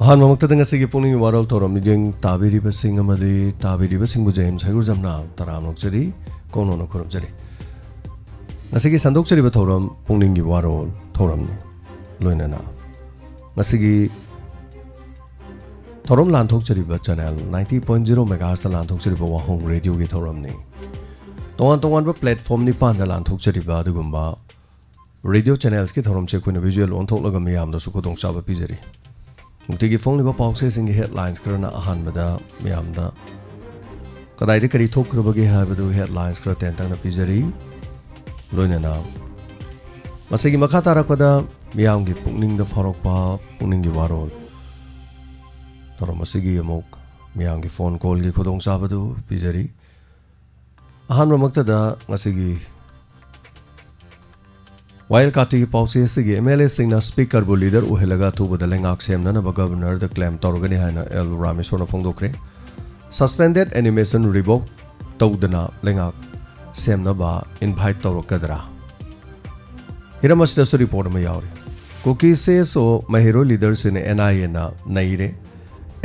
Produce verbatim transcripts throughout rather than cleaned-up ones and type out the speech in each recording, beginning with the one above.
ꯑꯍꯥꯟꯕꯃꯛꯇꯗ ꯉꯁꯤꯒꯤ ꯄꯨꯛꯅꯤꯡꯒꯤ ꯋꯥꯔꯣꯜ ꯊꯧꯔꯝ ꯃꯤꯠꯌꯦꯡ ꯇꯥꯕꯤꯔꯤꯕꯁꯤꯡ ꯑꯃꯗꯤ ꯇꯥꯕꯤꯔꯤꯕꯁꯤꯡꯕꯨ ꯖꯦꯝꯁ ꯍꯩꯒ꯭ꯔꯨꯖꯝꯅ ꯇꯔꯥꯝꯅ ꯑꯣꯛꯆꯔꯤ, ꯀꯣꯡꯅꯣꯟꯅ ꯈꯨꯔꯨꯝꯖꯔꯤ꯫ ꯉꯁꯤꯒꯤ ꯁꯟꯗꯣꯛꯆꯔꯤꯕ ꯊꯧꯔꯝ ꯄꯨꯛꯅꯤꯡꯒꯤ ꯋꯥꯔꯣꯜ ꯊꯧꯔꯝꯅꯤ꯫ ꯂꯣꯏꯅꯅ ꯉꯁꯤꯒꯤ ꯊꯧꯔꯝ ꯂꯥꯟꯊꯣꯛꯆꯔꯤꯕ channel ninety point zero megahertzꯇ ꯂꯥꯟꯊꯣꯛꯆꯔꯤꯕ ꯋꯥꯍꯣꯡ ꯔꯦꯗꯤꯑꯣꯒꯤ ꯊꯧꯔꯝꯅꯤ꯫ ꯇꯣꯉꯥꯟ ꯇꯣꯉꯥꯟꯕ platform ꯅꯤꯄꯥꯟꯗ ꯂꯥꯟꯊꯣꯛꯆꯔꯤꯕ ꯑꯗꯨꯒꯨꯝꯕ ꯔꯦꯗꯤꯑꯣ channelsꯀꯤ ꯊꯧꯔꯝꯁꯦ ꯑꯩꯈꯣꯏꯅ visual ꯑꯣꯟꯊꯣꯛꯂꯒ ꯃꯤꯌꯥꯝꯗꯁꯨ ꯈꯨꯗꯣꯡꯆꯥꯕ ꯄꯤꯖꯔꯤ꯫ ꯅꯨꯡꯇꯤꯒꯤ ꯐꯣꯡꯂꯤꯕ ꯄꯥꯎꯆꯦꯁꯤꯡꯒꯤ headlines ꯈꯔꯅ ꯑꯍꯥꯟꯕꯗ ꯃꯤꯌꯥꯝꯗ ꯀꯗꯥꯏꯗ ꯀꯔꯤ ꯊꯣꯛꯈ꯭ꯔꯕꯒꯦ ꯍꯥꯏꯕꯗꯨ headlines ꯈꯔ ꯇꯦꯟꯇꯛꯅ ꯄꯤꯖꯔꯤ꯫ ꯂꯣꯏꯅꯅ ꯃꯁꯤꯒꯤ ꯃꯈꯥ ꯇꯥꯔꯛꯄꯗ ꯃꯤꯌꯥꯝꯒꯤ ꯄꯨꯛꯅꯤꯡꯗ ꯐꯥꯎꯔꯛꯄ ꯄꯨꯛꯅꯤꯡꯒꯤ ꯋꯥꯔꯣꯜ ꯊꯧꯔꯝ ꯑꯁꯤꯒꯤ ꯑꯃꯨꯛ ꯃꯤꯌꯥꯝꯒꯤ phone callꯒꯤ ꯈꯨꯗꯣꯡꯆꯥꯕꯗꯨ ꯄꯤꯖꯔꯤ꯫ ꯑꯍꯥꯟꯕꯃꯛꯇꯗ ꯉꯁꯤꯒꯤ ꯋꯥꯌꯦꯜ ꯀꯥꯇꯤꯒꯤ ꯄꯥꯎꯆꯦ ꯑꯁꯤꯒꯤ MLAꯁꯤꯡꯅ Speakerꯕꯨ leader ꯑꯣꯏꯍꯜꯂꯒ ꯑꯊꯨꯕꯗ ꯂꯩꯉꯥꯛ ꯁꯦꯝꯅꯅꯕ Governorꯗ claim ꯇꯧꯔꯒꯅꯤ ꯍꯥꯏꯅ ꯑꯦꯜ ꯔꯥꯃꯦꯁꯣꯔꯅ ꯐꯣꯡꯗꯣꯛꯈ꯭ꯔꯦ꯫ Suspended animation revoke ꯇꯧꯗꯅ ꯂꯩꯉꯥꯛ ꯁꯦꯝꯅꯕ invite ꯇꯧꯔꯛꯀꯗ꯭ꯔꯥ? ꯍꯤꯔꯝ ꯑꯁꯤꯗꯁꯨ report ꯑꯃ ꯌꯥꯎꯔꯤ꯫ ꯀꯨꯀꯤ CSO ꯃꯍꯩꯔꯣꯏ leaderꯁꯤꯡꯅ NIAꯅ ꯅꯩꯔꯦ꯫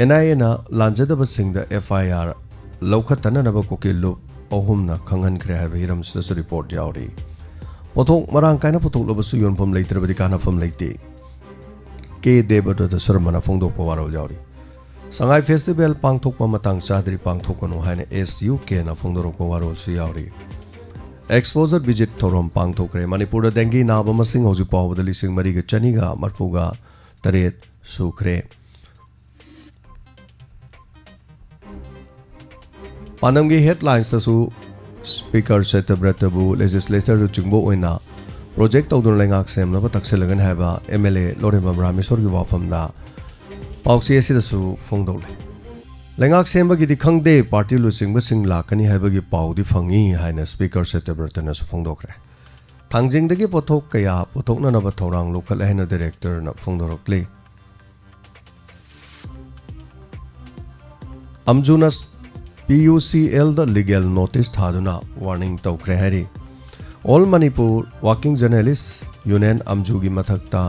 NIAꯅ ꯂꯥꯟꯖꯗꯕꯁꯤꯡꯗ FIR ꯂꯧꯈꯠꯇꯅꯅꯕ ꯀꯨꯀꯤ ꯂꯨꯞ ꯑꯍꯨꯝꯅ ꯈꯪꯍꯟꯈ꯭ꯔꯦ ꯍꯥꯏꯕ ꯍꯤꯔꯝꯁꯤꯗꯁꯨ report ꯌꯥꯎꯔꯤ꯫ ꯄꯣꯠꯊꯣꯛ ꯃꯔꯥꯡ ꯀꯥꯏꯅ ꯄꯨꯊꯣꯛꯂꯕꯁꯨ ꯌꯣꯟꯐꯝ ꯂꯩꯇ꯭ꯔꯕꯗꯤ ꯀꯥꯟꯅꯐꯝ ꯂꯩꯇꯦ꯫ ꯀꯦ ꯗꯦꯕꯗꯠꯇ ꯁꯔꯃꯅ ꯐꯣꯡꯗꯣꯛꯄ ꯋꯥꯔꯣꯜ ꯌꯥꯎꯔꯤ꯫ ꯁꯉꯥꯏ festival ꯄꯥꯡꯊꯣꯛꯄ ꯃꯇꯥꯡ ꯆꯥꯗ꯭ꯔꯤ, ꯄꯥꯡꯊꯣꯛꯀꯅꯨ ꯍꯥꯏꯅ SUKꯅ ꯐꯣꯡꯗꯣꯔꯛꯄ ꯋꯥꯔꯣꯜꯁꯨ ꯌꯥꯎꯔꯤ꯫ Exposure visit ꯊꯧꯔꯝ ꯄꯥꯡꯊꯣꯛꯈ꯭ꯔꯦ꯫ ꯃꯅꯤꯄꯨꯔꯗ dengue ꯅꯥꯕ ꯃꯁꯤꯡ ꯍꯧꯖꯤꯛ ꯐꯥꯎꯕꯗ ꯂꯤꯁꯤꯡ ꯃꯔꯤꯒ ꯆꯅꯤꯒ ꯃꯔꯤꯐꯨꯒ ꯇꯔꯦꯠ ꯁꯨꯈ꯭ꯔꯦ꯫ ꯄꯥꯟꯗꯝꯒꯤ headlinesꯇꯁꯨ Speaker ꯁꯇ꯭ꯌꯕ꯭ꯔꯇꯕꯨ legislature ꯂꯨꯆꯤꯡꯕ ꯑꯣꯏꯅ project ꯇꯧꯗꯨꯅ ꯂꯩꯉꯥꯛ ꯁꯦꯝꯅꯕ ꯇꯛꯁꯤꯜꯂꯒꯅꯤ ꯍꯥꯏꯕ MLA ꯂꯧꯔꯦꯝꯕꯝ ꯔꯥꯃꯦꯁꯣꯔꯒꯤ ꯋꯥꯐꯝꯗ ꯄꯥꯎꯆꯦ ꯑꯁꯤꯗꯁꯨ ꯐꯣꯡꯗꯣꯛꯂꯦ꯫ ꯂꯩꯉꯥꯛ ꯁꯦꯝꯕꯒꯤꯗꯤ ꯈꯪꯗꯦ, party ꯂꯨꯆꯤꯡꯕꯁꯤꯡ ꯂꯥꯛꯀꯅꯤ ꯍꯥꯏꯕꯒꯤ ꯄꯥꯎꯗꯤ ꯐꯪꯏ ꯍꯥꯏꯅ Speaker ꯁꯇ꯭ꯌꯕ꯭ꯔꯇꯅꯁꯨ ꯐꯣꯡꯗꯣꯛꯈ꯭ꯔꯦ꯫ ꯊꯥꯡꯖꯤꯡꯗꯒꯤ ꯄꯣꯠꯊꯣꯛ ꯀꯌꯥ ꯄꯨꯊꯣꯛꯅꯅꯕ ꯊꯧꯔꯥꯡ ꯂꯧꯈꯠꯂꯦ ꯍꯥꯏꯅ directorꯅ ꯐꯣꯡꯗꯣꯔꯛꯂꯤ꯫ ꯑꯝꯖꯨꯅ PUCLꯗ legal notice ꯊꯥꯗꯨꯅ warning ꯇꯧꯈ꯭ꯔꯦ ꯍꯥꯏꯔꯤ꯫ All Manipur Working Journalist Union ꯑꯝꯖꯨꯒꯤ ꯃꯊꯛꯇ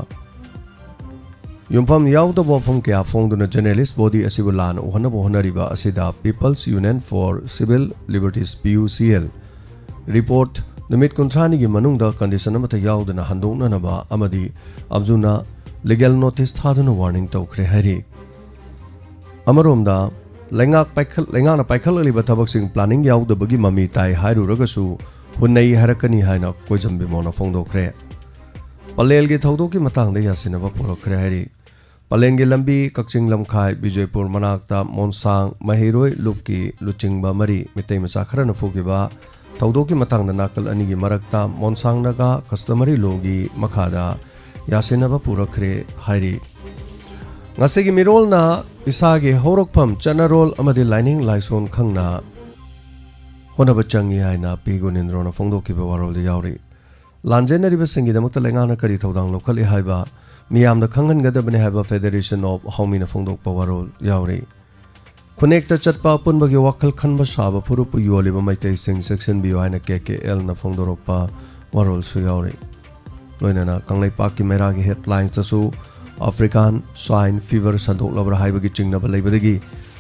ꯌꯨꯝꯐꯝ ꯌꯥꯎꯗꯕ ꯋꯥꯐꯝ ꯀꯌꯥ ꯐꯣꯡꯗꯨꯅ journalist body ꯑꯁꯤꯕꯨ ꯂꯥꯟꯅ ꯎꯍꯟꯅꯕ ꯍꯣꯠꯅꯔꯤꯕ ꯑꯁꯤꯗ People's Union for Civil Liberties, P U C L, report ꯅꯨꯃꯤꯠ ꯀꯨꯟꯊ꯭ꯔꯥꯅꯤꯒꯤ ꯃꯅꯨꯡꯗ condition ꯑꯃꯠꯇ ꯌꯥꯎꯗꯅ ꯍꯟꯗꯣꯛꯅꯅꯕ ꯑꯃꯗꯤ ꯑꯞꯖꯨꯅ legal notice ꯊꯥꯗꯨꯅ warning ꯇꯧꯈ꯭ꯔꯦ ꯍꯥꯏꯔꯤ꯫ ꯑꯃꯔꯣꯝꯗ, ꯂꯩꯉꯥꯛ ꯄꯥꯏꯈꯠ-, ꯂꯩꯉꯥꯛꯅ ꯄꯥꯏꯈꯠꯂꯛꯂꯤꯕ ꯊꯕꯛꯁꯤꯡ planning ꯌꯥꯎꯗꯕꯒꯤ ꯃꯃꯤ ꯇꯥꯏ ꯍꯥꯏꯔꯨꯔꯒꯁꯨ ꯍꯨꯟꯅꯩ ꯍꯥꯏꯔꯛꯀꯅꯤ ꯍꯥꯏꯅ ꯀꯣꯏꯖꯝ ꯕꯤꯃꯣꯜꯅ ꯐꯣꯡꯗꯣꯛꯈ꯭ꯔꯦ꯫ ꯄꯂꯦꯜꯒꯤ ꯊꯧꯗꯣꯛꯀꯤ ꯃꯇꯥꯡꯗ ꯌꯥꯁꯤꯟꯅꯕ ꯄꯨꯔꯛꯈ꯭ꯔꯦ ꯍꯥꯏꯔꯤ꯫ ꯄꯂꯦꯜꯒꯤ ꯂꯝꯕꯤ ꯀꯛꯆꯤꯡ ꯂꯝꯈꯥꯏ ꯕꯤꯖꯣꯏꯄꯨꯔ ꯃꯅꯥꯛꯇ ꯃꯣꯟꯁꯥꯡ ꯃꯍꯩꯔꯣꯏ ꯂꯨꯞꯀꯤ ꯂꯨꯆꯤꯡꯕ ꯃꯔꯤ ꯃꯤꯇꯩ ꯃꯆꯥ ꯈꯔꯅ ꯐꯨꯈꯤꯕ ꯊꯧꯗꯣꯛꯀꯤ ꯃꯇꯥꯡꯗ ꯅꯥꯀꯜ ꯑꯅꯤꯒꯤ ꯃꯔꯛꯇ ꯃꯣꯟꯁꯥꯡ ꯅꯥꯒꯥ customary lawꯒꯤ ꯃꯈꯥꯗ ꯌꯥꯁꯤꯟꯅꯕ ꯄꯨꯔꯛꯈ꯭ꯔꯦ ꯍꯥꯏꯔꯤ꯫ ꯉꯁꯤꯒꯤ ꯃꯤꯔꯣꯜꯅ ꯏꯁꯥꯒꯤ ꯍꯧꯔꯛꯐꯝ, ꯆꯠꯅꯔꯣꯜ ꯑꯃꯗꯤ ꯂꯥꯏꯅꯤꯡ ꯂꯥꯏꯁꯣꯟ ꯈꯪꯅ ꯍꯣꯠꯅꯕ ꯆꯪꯏ ꯍꯥꯏꯅ ꯄꯤ ꯒꯨꯅꯦꯟꯗ꯭ꯔꯣꯅ ꯐꯣꯡꯗꯣꯛꯈꯤꯕ ꯋꯥꯔꯣꯜꯗ ꯌꯥꯎꯔꯤ꯫ ꯂꯥꯟꯖꯦꯟꯅꯔꯤꯕꯁꯤꯡꯒꯤꯗꯃꯛꯇ ꯂꯩꯉꯥꯛꯅ ꯀꯔꯤ ꯊꯧꯗꯥꯡ ꯂꯧꯈꯠꯂꯤ ꯍꯥꯏꯕ ꯃꯤꯌꯥꯝꯗ ꯈꯪꯍꯟꯒꯗꯕꯅꯤ ꯍꯥꯏꯕ Federation of Haomyꯅ ꯐꯣꯡꯗꯣꯛꯄ ꯋꯥꯔꯣꯜ ꯌꯥꯎꯔꯤ꯫ ꯈꯨꯟꯅꯦꯛꯇ ꯆꯠꯄ ꯑꯄꯨꯟꯕꯒꯤ ꯋꯥꯈꯜ ꯈꯟꯕ ꯁꯥꯕ ꯐꯨꯔꯨꯞꯄꯨ ꯌꯣꯜꯂꯤꯕ ꯃꯩꯇꯩꯁꯤꯡ ꯆꯦꯛꯁꯤꯟꯕꯤꯌꯨ ꯍꯥꯏꯅ K K Lꯅ ꯐꯣꯡꯗꯣꯔꯛꯄ ꯋꯥꯔꯣꯜꯁꯨ ꯌꯥꯎꯔꯤ꯫ ꯂꯣꯏꯅꯅ ꯀꯪꯂꯩꯄꯥꯛꯀꯤ ꯃꯩꯔꯥꯒꯤ headlinesꯇꯁꯨ African Swine Fever ꯁꯟꯗꯣꯛꯂꯕ꯭ꯔꯥ ꯍꯥꯏꯕꯒꯤ ꯆꯤꯡꯅꯕ ꯂꯩꯕꯗꯒꯤ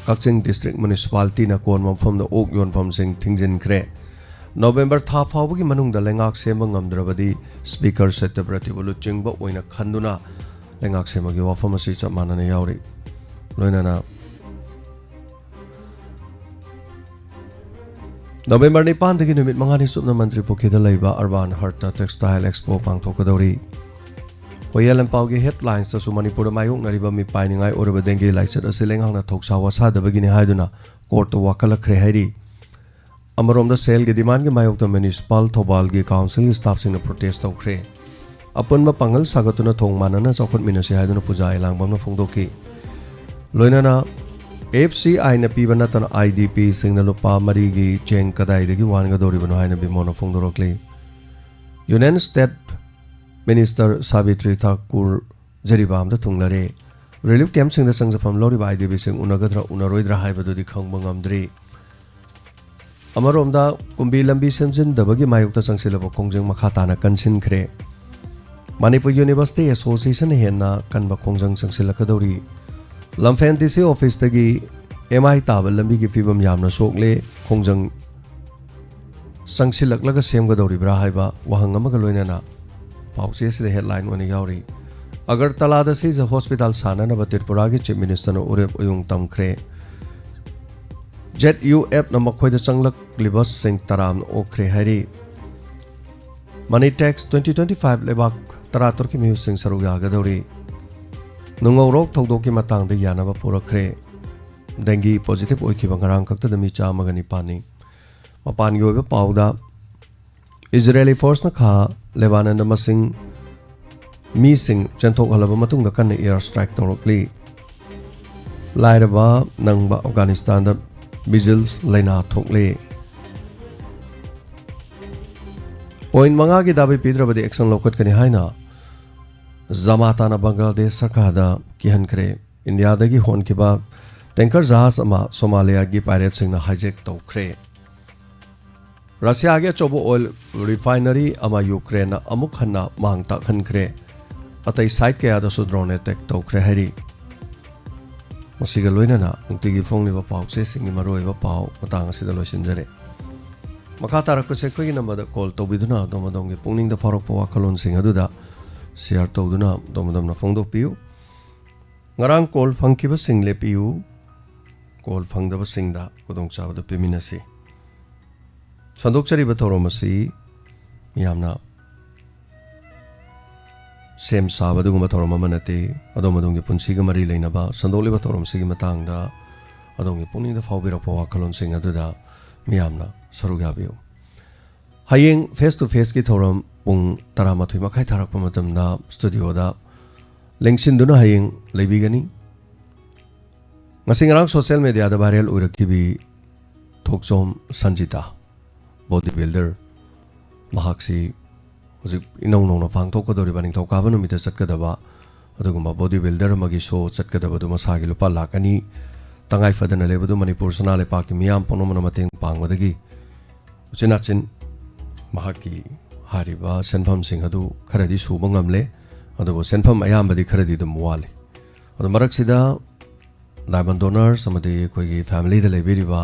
ꯀꯛꯆꯤꯡ District Municipalityꯅ ꯀꯣꯟꯕ ꯃꯐꯝꯗ ꯑꯣꯛ ꯌꯣꯟꯐꯝꯁꯤꯡ ꯊꯤꯡꯖꯤꯟꯈ꯭ꯔꯦ꯫ ꯅꯣꯕꯦꯝꯕꯔ ꯊꯥ ꯐꯥꯎꯕꯒꯤ ꯃꯅꯨꯡꯗ ꯂꯩꯉꯥꯛ ꯁꯦꯝꯕ ꯉꯝꯗ꯭ꯔꯕꯗꯤ Speaker ꯁꯇ꯭ꯌꯕ꯭ꯔꯇꯤꯕꯨ ꯂꯨꯆꯤꯡꯕ ꯑꯣꯏꯅ ꯈꯟꯗꯨꯅ ꯂꯩꯉꯥꯛ ꯁꯦꯝꯕꯒꯤ ꯋꯥꯐꯝ ꯑꯁꯤ ꯆꯞ ꯃꯥꯟꯅꯅ ꯌꯥꯎꯔꯤ꯫ ꯂꯣꯏꯅꯅ ꯅꯣꯕꯦꯝꯕꯔ ꯅꯤꯄꯥꯟꯗꯒꯤ ꯅꯨꯃꯤꯠ ꯃꯉꯥꯅꯤ ꯆꯨꯞꯅ ꯃꯟꯇ꯭ꯔꯤ ꯄꯨꯈ꯭ꯔꯤꯗ ꯂꯩꯕ Urban Heartꯇ Textile Expo ꯄꯥꯡꯊꯣꯛꯀꯗꯧꯔꯤ꯫ ꯍꯣꯌꯦꯜ ꯂꯟꯄꯥꯎꯒꯤ headlinesꯇꯁꯨ ꯃꯅꯤꯄꯨꯔꯗ ꯃꯥꯌꯣꯛꯅꯔꯤꯕ ꯃꯤꯄꯥꯏꯅꯤꯡꯉꯥꯏ ꯑꯣꯏꯔꯕ dengue ꯂꯥꯏꯆꯠ ꯑꯁꯤ ꯂꯩꯉꯥꯛꯅ ꯊꯧꯁꯥ ꯋꯥꯁꯥꯗꯕꯒꯤꯅꯤ ꯍꯥꯏꯗꯨꯅ courtꯇ ꯋꯥꯀꯠꯂꯛꯈ꯭ꯔꯦ ꯍꯥꯏꯔꯤ꯫ ꯑꯃꯔꯣꯝꯗ ꯁꯦꯜꯒꯤ demandꯒꯤ ꯃꯥꯌꯣꯛꯇ municipal ꯊꯧꯕꯥꯜꯒꯤ councilꯒꯤ staffꯁꯤꯡꯅ protest ꯇꯧꯈ꯭ꯔꯦ꯫ ꯑꯄꯨꯟꯕ ꯄꯥꯡꯒꯜ ꯁꯥꯒꯠꯇꯨꯅ ꯊꯣꯡ ꯃꯥꯟꯅꯅ ꯆꯥꯎꯈꯠꯃꯤꯟꯅꯁꯤ ꯍꯥꯏꯗꯨꯅ ꯄꯨꯖꯥ ꯑꯦꯂꯥꯡꯕꯝꯅ ꯐꯣꯡꯗꯣꯛꯈꯤ꯫ ꯂꯣꯏꯅꯅ F C Iꯅ ꯄꯤꯕ ꯅꯠꯇꯅ IDPꯁꯤꯡꯅ ꯂꯨꯄꯥ ꯃꯔꯤꯒꯤ ꯆꯦꯡ ꯀꯗꯥꯏꯗꯒꯤ ꯋꯥꯟꯒꯗꯧꯔꯤꯕꯅꯣ ꯍꯥꯏꯅ ꯕꯤꯃꯣꯜꯅ ꯐꯣꯡꯗꯣꯔꯛꯂꯤ꯫ Union State Minister Savitri Thakur ꯖꯤꯔꯤꯕꯥꯝꯗ ꯊꯨꯡꯂꯔꯦ꯫ Relief campꯁꯤꯡꯗ ꯆꯪꯖꯐꯝ ꯂꯧꯔꯤꯕ IDPꯁꯤꯡ ꯎꯅꯒꯗ꯭ꯔꯥ ꯎꯅꯔꯣꯏꯗ꯭ꯔꯥ ꯍꯥꯏꯕꯗꯨꯗꯤ ꯈꯪꯕ ꯉꯝꯗ꯭ꯔꯤ꯫ ꯑꯃꯔꯣꯝꯗ ꯀꯨꯝꯕꯤ ꯂꯝꯕꯤ ꯁꯦꯝꯖꯤꯟꯗꯕꯒꯤ ꯃꯥꯌꯣꯛꯇ ꯆꯪꯁꯤꯜꯂꯕ ꯈꯣꯡꯖꯪ ꯃꯈꯥ ꯇꯥꯅ ꯀꯟꯁꯤꯟꯈ꯭ꯔꯦ꯫ ꯃꯅꯤꯄꯨꯔ ꯌꯨꯅꯤꯚꯔꯁꯤꯇꯤ ꯑꯦꯁꯣꯁꯤꯌꯦꯁꯟꯅ ꯍꯦꯟꯅ ꯀꯟꯕ ꯈꯣꯡꯖꯪ ꯆꯪꯁꯤꯜꯂꯛꯀꯗꯧꯔꯤ꯫ ꯂꯝꯐꯦꯜ ꯗꯤ ꯁꯤ ꯑꯣꯐꯤꯁꯇꯒꯤ ꯑꯦꯝ ꯑꯥꯏ ꯇꯥꯕ ꯂꯝꯕꯤꯒꯤ ꯐꯤꯕꯝ ꯌꯥꯝꯅ ꯁꯣꯛꯂꯦ꯫ ꯈꯣꯡꯖꯪ ꯆꯪꯁꯤꯜꯂꯛꯂꯒ ꯁꯦꯝꯒꯗꯧꯔꯤꯕ꯭ꯔꯥ ꯍꯥꯏꯕ ꯋꯥꯍꯪ ꯑꯃꯒ ꯂꯣꯏꯅꯅ ꯄꯥꯎꯆꯦ ꯑꯁꯤꯗ ꯍꯦꯗꯂꯥꯏꯟ ꯑꯣꯏꯅ ꯌꯥꯎꯔꯤ꯫ ꯑꯒꯔꯇꯂꯥꯗ ꯁꯤꯖ ꯍꯣꯁꯄꯤꯇꯥꯜ ꯁꯥꯅꯅꯕ ꯇ꯭ꯔꯤꯄꯨꯔꯥꯒꯤ ꯆꯤꯐ ꯃꯤꯅꯤꯁꯇꯔꯅ ꯎꯔꯦꯞ ꯑꯌꯨꯡ ꯇꯝꯈ꯭ꯔꯦ꯫ ꯖꯦꯠ ꯌꯨ ꯑꯦꯐꯅ ꯃꯈꯣꯏꯗ ꯆꯪꯂꯛꯂꯤꯕꯁꯤꯡ ꯇꯔꯥꯝꯅ ꯑꯣꯛꯈ꯭ꯔꯦ ꯍꯥꯏꯔꯤ꯫ ꯃꯅꯤ ꯇꯦꯛꯁ ꯇ꯭ꯋꯦꯟꯇꯤ ꯇ꯭ꯋꯦꯟꯇꯤ ꯐꯥꯏꯚ ꯂꯩꯕꯥꯛ ꯇꯔꯥꯇꯔꯨꯛꯀꯤ ꯃꯤꯍꯨꯠꯁꯤꯡ ꯁꯔꯨꯛ ꯌꯥꯒꯗꯧꯔꯤ꯫ ꯅꯨꯡꯉꯧꯔꯣꯛ ꯊꯧꯗꯣꯛꯀꯤ ꯃꯇꯥꯡꯗ ꯌꯥꯅꯕ ꯄꯨꯔꯛꯈ꯭ꯔꯦ꯫ ꯗꯦꯡꯒꯤ ꯄꯣꯖꯤꯇꯤꯚ ꯑꯣꯏꯈꯤꯕ ꯉꯔꯥꯡ ꯈꯛꯇꯗ ꯃꯤ ꯆꯥꯝꯃꯒ ꯅꯤꯄꯥꯟꯅꯤ꯫ ꯃꯄꯥꯟꯒꯤ ꯑꯣꯏꯕ ꯄꯥꯎꯗ, ꯏꯖꯔꯦꯂꯤ ꯐꯣꯔꯁꯅ ꯈꯥ ꯂꯦꯕꯥꯅꯟꯗ ꯃꯁꯤꯡ ꯃꯤꯁꯤꯡ ꯆꯦꯟꯊꯣꯛꯍꯜꯂꯕ ꯃꯇꯨꯡꯗ ꯀꯟꯅ ꯑꯦꯌꯔ ꯁ꯭ꯇ꯭ꯔꯥꯏꯛ ꯇꯧꯔꯛꯂꯤ꯫ ꯂꯥꯏꯔꯕ ꯅꯪꯕ ꯑꯐꯒꯥꯅꯤꯁꯇꯥꯟꯗ ꯃꯤꯖꯤꯜꯁ ꯂꯥꯏꯅꯥ ꯊꯣꯛꯂꯤ꯫ ꯄꯣꯏꯟꯠ ꯃꯉꯥꯒꯤ ꯗꯥꯕꯤ ꯄꯤꯗ꯭ꯔꯕꯗꯤ ꯑꯦꯛꯁꯟ ꯂꯧꯈꯠꯀꯅꯤ ꯍꯥꯏꯅ ꯖꯃꯥꯇꯥꯅ ꯕꯪꯒ꯭ꯂꯥꯗꯦꯁ ꯁꯔꯀꯥꯔꯗ ꯀꯤꯍꯟꯈ꯭ꯔꯦ꯫ ꯏꯟꯗꯤꯌꯥꯗꯒꯤ ꯍꯣꯟꯈꯤꯕ ꯇꯦꯡꯀꯔ ꯖꯍꯥꯖ ꯑꯃ ꯁꯣꯃꯥꯂꯤꯌꯥꯒꯤ ꯄꯥꯏꯔꯦꯠꯁꯤꯡꯅ ꯍꯥꯏꯖꯦꯛ ꯇꯧꯈ꯭ꯔꯦ꯫ ꯔꯁꯤꯌꯥꯒꯤ ꯑꯆꯧꯕ ꯑꯣꯏꯜ ꯔꯤꯐꯥꯏꯅꯔꯤ ꯑꯃ ꯌꯨꯀ꯭ꯔꯦꯟꯅ ꯑꯃꯨꯛ ꯍꯟꯅ ꯃꯥꯡ ꯇꯥꯛꯍꯟꯈ꯭ꯔꯦ꯫ ꯑꯇꯩ ꯁꯥꯏꯠ ꯀꯌꯥꯗꯁꯨ ꯗ꯭ꯔꯣꯟ ꯑꯦꯇꯦꯛ ꯇꯧꯈ꯭ꯔꯦ ꯍꯥꯏꯔꯤ꯫ ꯃꯁꯤꯒ ꯂꯣꯏꯅꯅ ꯅꯨꯡꯇꯤꯒꯤ ꯐꯣꯡꯂꯤꯕ ꯄꯥꯎꯆꯦꯁꯤꯡꯒꯤ ꯃꯔꯨꯑꯣꯏꯕ ꯄꯥꯎ ꯃꯇꯥꯡ ꯑꯁꯤꯗ ꯂꯣꯏꯁꯤꯟꯖꯔꯦ꯫ ꯃꯈꯥ ꯇꯥꯔꯛꯄꯁꯦ ꯑꯩꯈꯣꯏꯒꯤ ꯅꯝꯕꯔꯗ ꯀꯣꯜ ꯇꯧꯕꯤꯗꯨꯅ ꯑꯗꯣꯝ ꯑꯗꯣꯝꯒꯤ ꯄꯨꯛꯅꯤꯡꯗ ꯐꯥꯎꯔꯛꯄ ꯋꯥꯈꯜꯂꯣꯟꯁꯤꯡ ꯑꯗꯨꯗ ꯁꯤꯌꯥꯔ ꯇꯧꯗꯨꯅ ꯑꯗꯣꯝ ꯑꯗꯣꯝꯅ ꯐꯣꯡꯗꯣꯛꯄꯤꯌꯨ꯫ ꯉꯔꯥꯡ ꯀꯣꯜ ꯐꯪꯈꯤꯕꯁꯤꯡ ꯂꯦꯞꯄꯤꯌꯨ, ꯀꯣꯜ ꯐꯪꯗꯕꯁꯤꯡꯗ ꯈꯨꯗꯣꯡꯆꯥꯕꯗꯨ ꯄꯤꯃꯤꯟꯅꯁꯤ꯫ ꯁꯟꯗꯣꯛꯆꯔꯤꯕ ꯊꯧꯔꯝ ꯑꯁꯤ ꯃꯤꯌꯥꯝꯅ ꯁꯦꯝ ꯁꯥꯕ ꯑꯗꯨꯒꯨꯝꯕ ꯊꯧꯔꯝ ꯑꯃ ꯅꯠꯇꯦ꯫ ꯑꯗꯣꯝ ꯑꯗꯣꯝꯒꯤ ꯄꯨꯟꯁꯤꯒ ꯃꯔꯤ ꯂꯩꯅꯕ ꯁꯟꯗꯣꯛꯂꯤꯕ ꯊꯧꯔꯝꯁꯤꯒꯤ ꯃꯇꯥꯡꯗ ꯑꯗꯣꯝꯒꯤ ꯄꯨꯛꯅꯤꯡꯗ ꯐꯥꯎꯕꯤꯔꯛꯄ ꯋꯥꯈꯜꯂꯣꯟꯁꯤꯡ ꯑꯗꯨꯗ ꯃꯤꯌꯥꯝꯅ ꯁꯔꯨꯛ ꯌꯥꯕꯤꯌꯨ꯫ ꯍꯌꯦꯡ ꯐꯦꯁ ꯇꯨ ꯐꯦꯁꯀꯤ ꯊꯧꯔꯝ ꯄꯨꯡ ꯇꯔꯥꯃꯥꯊꯣꯏ ꯃꯈꯥꯏ ꯊꯥꯔꯛꯄ ꯃꯇꯝꯗ ꯁ꯭ꯇꯨꯗꯤꯑꯣꯗ ꯂꯦꯡꯁꯤꯟꯗꯨꯅ ꯍꯌꯦꯡ ꯂꯩꯕꯤꯒꯅꯤ꯫ ꯉꯁꯤ ꯉꯔꯥꯡ ꯁꯣꯁꯤꯌꯦꯜ ꯃꯦꯗꯤꯌꯥꯗ ꯚꯥꯏꯔꯦꯜ ꯑꯣꯏꯔꯛꯈꯤꯕꯤ ꯊꯣꯛꯆꯣꯝ ꯁꯟꯖꯤꯇꯥ, ꯕꯣꯗꯤ ꯕꯤꯜꯗꯔ, ꯃꯍꯥꯛꯁꯤ ꯍꯧꯖꯤꯛ ꯏꯅꯧ ꯅꯧꯅ ꯄꯥꯡꯊꯣꯛꯀꯗꯧꯔꯤꯕ ꯅꯤꯡꯊꯧꯀꯥꯕ ꯅꯨꯃꯤꯠꯇ ꯆꯠꯀꯗꯕ ꯑꯗꯨꯒꯨꯝꯕ ꯕꯣꯗꯤ ꯕꯤꯜꯗꯔ ꯑꯃꯒꯤ ꯁꯣ ꯆꯠꯀꯗꯕꯗꯨ ꯃꯁꯥꯒꯤ ꯂꯨꯄꯥ ꯂꯥꯈ ꯑꯅꯤ ꯇꯉꯥꯏ ꯐꯗꯅ ꯂꯩꯕꯗꯨ ꯃꯅꯤꯄꯨꯔ ꯁꯅꯥ ꯂꯩꯄꯥꯛꯀꯤ ꯃꯤꯌꯥꯝ ꯄꯨꯝꯅꯃꯛꯅ ꯃꯇꯦꯡ ꯄꯥꯡꯕꯗꯒꯤ ꯎꯆꯤꯟ ꯅꯥꯆꯤꯟ ꯃꯍꯥꯛꯀꯤ ꯍꯥꯏꯔꯤꯕ ꯁꯦꯟꯐꯝꯁꯤꯡ ꯑꯗꯨ ꯈꯔꯗꯤ ꯁꯨꯕ ꯉꯝꯂꯦ꯫ ꯑꯗꯨꯕꯨ ꯁꯦꯟꯐꯝ ꯑꯌꯥꯝꯕꯗꯤ ꯈꯔꯗꯤ ꯑꯗꯨꯝ ꯋꯥꯠꯂꯤ꯫ ꯑꯗꯣ ꯃꯔꯛꯁꯤꯗ Diamond Donors ꯑꯃꯗꯤ ꯑꯩꯈꯣꯏꯒꯤ family ꯗ ꯂꯩꯕꯤꯔꯤꯕ,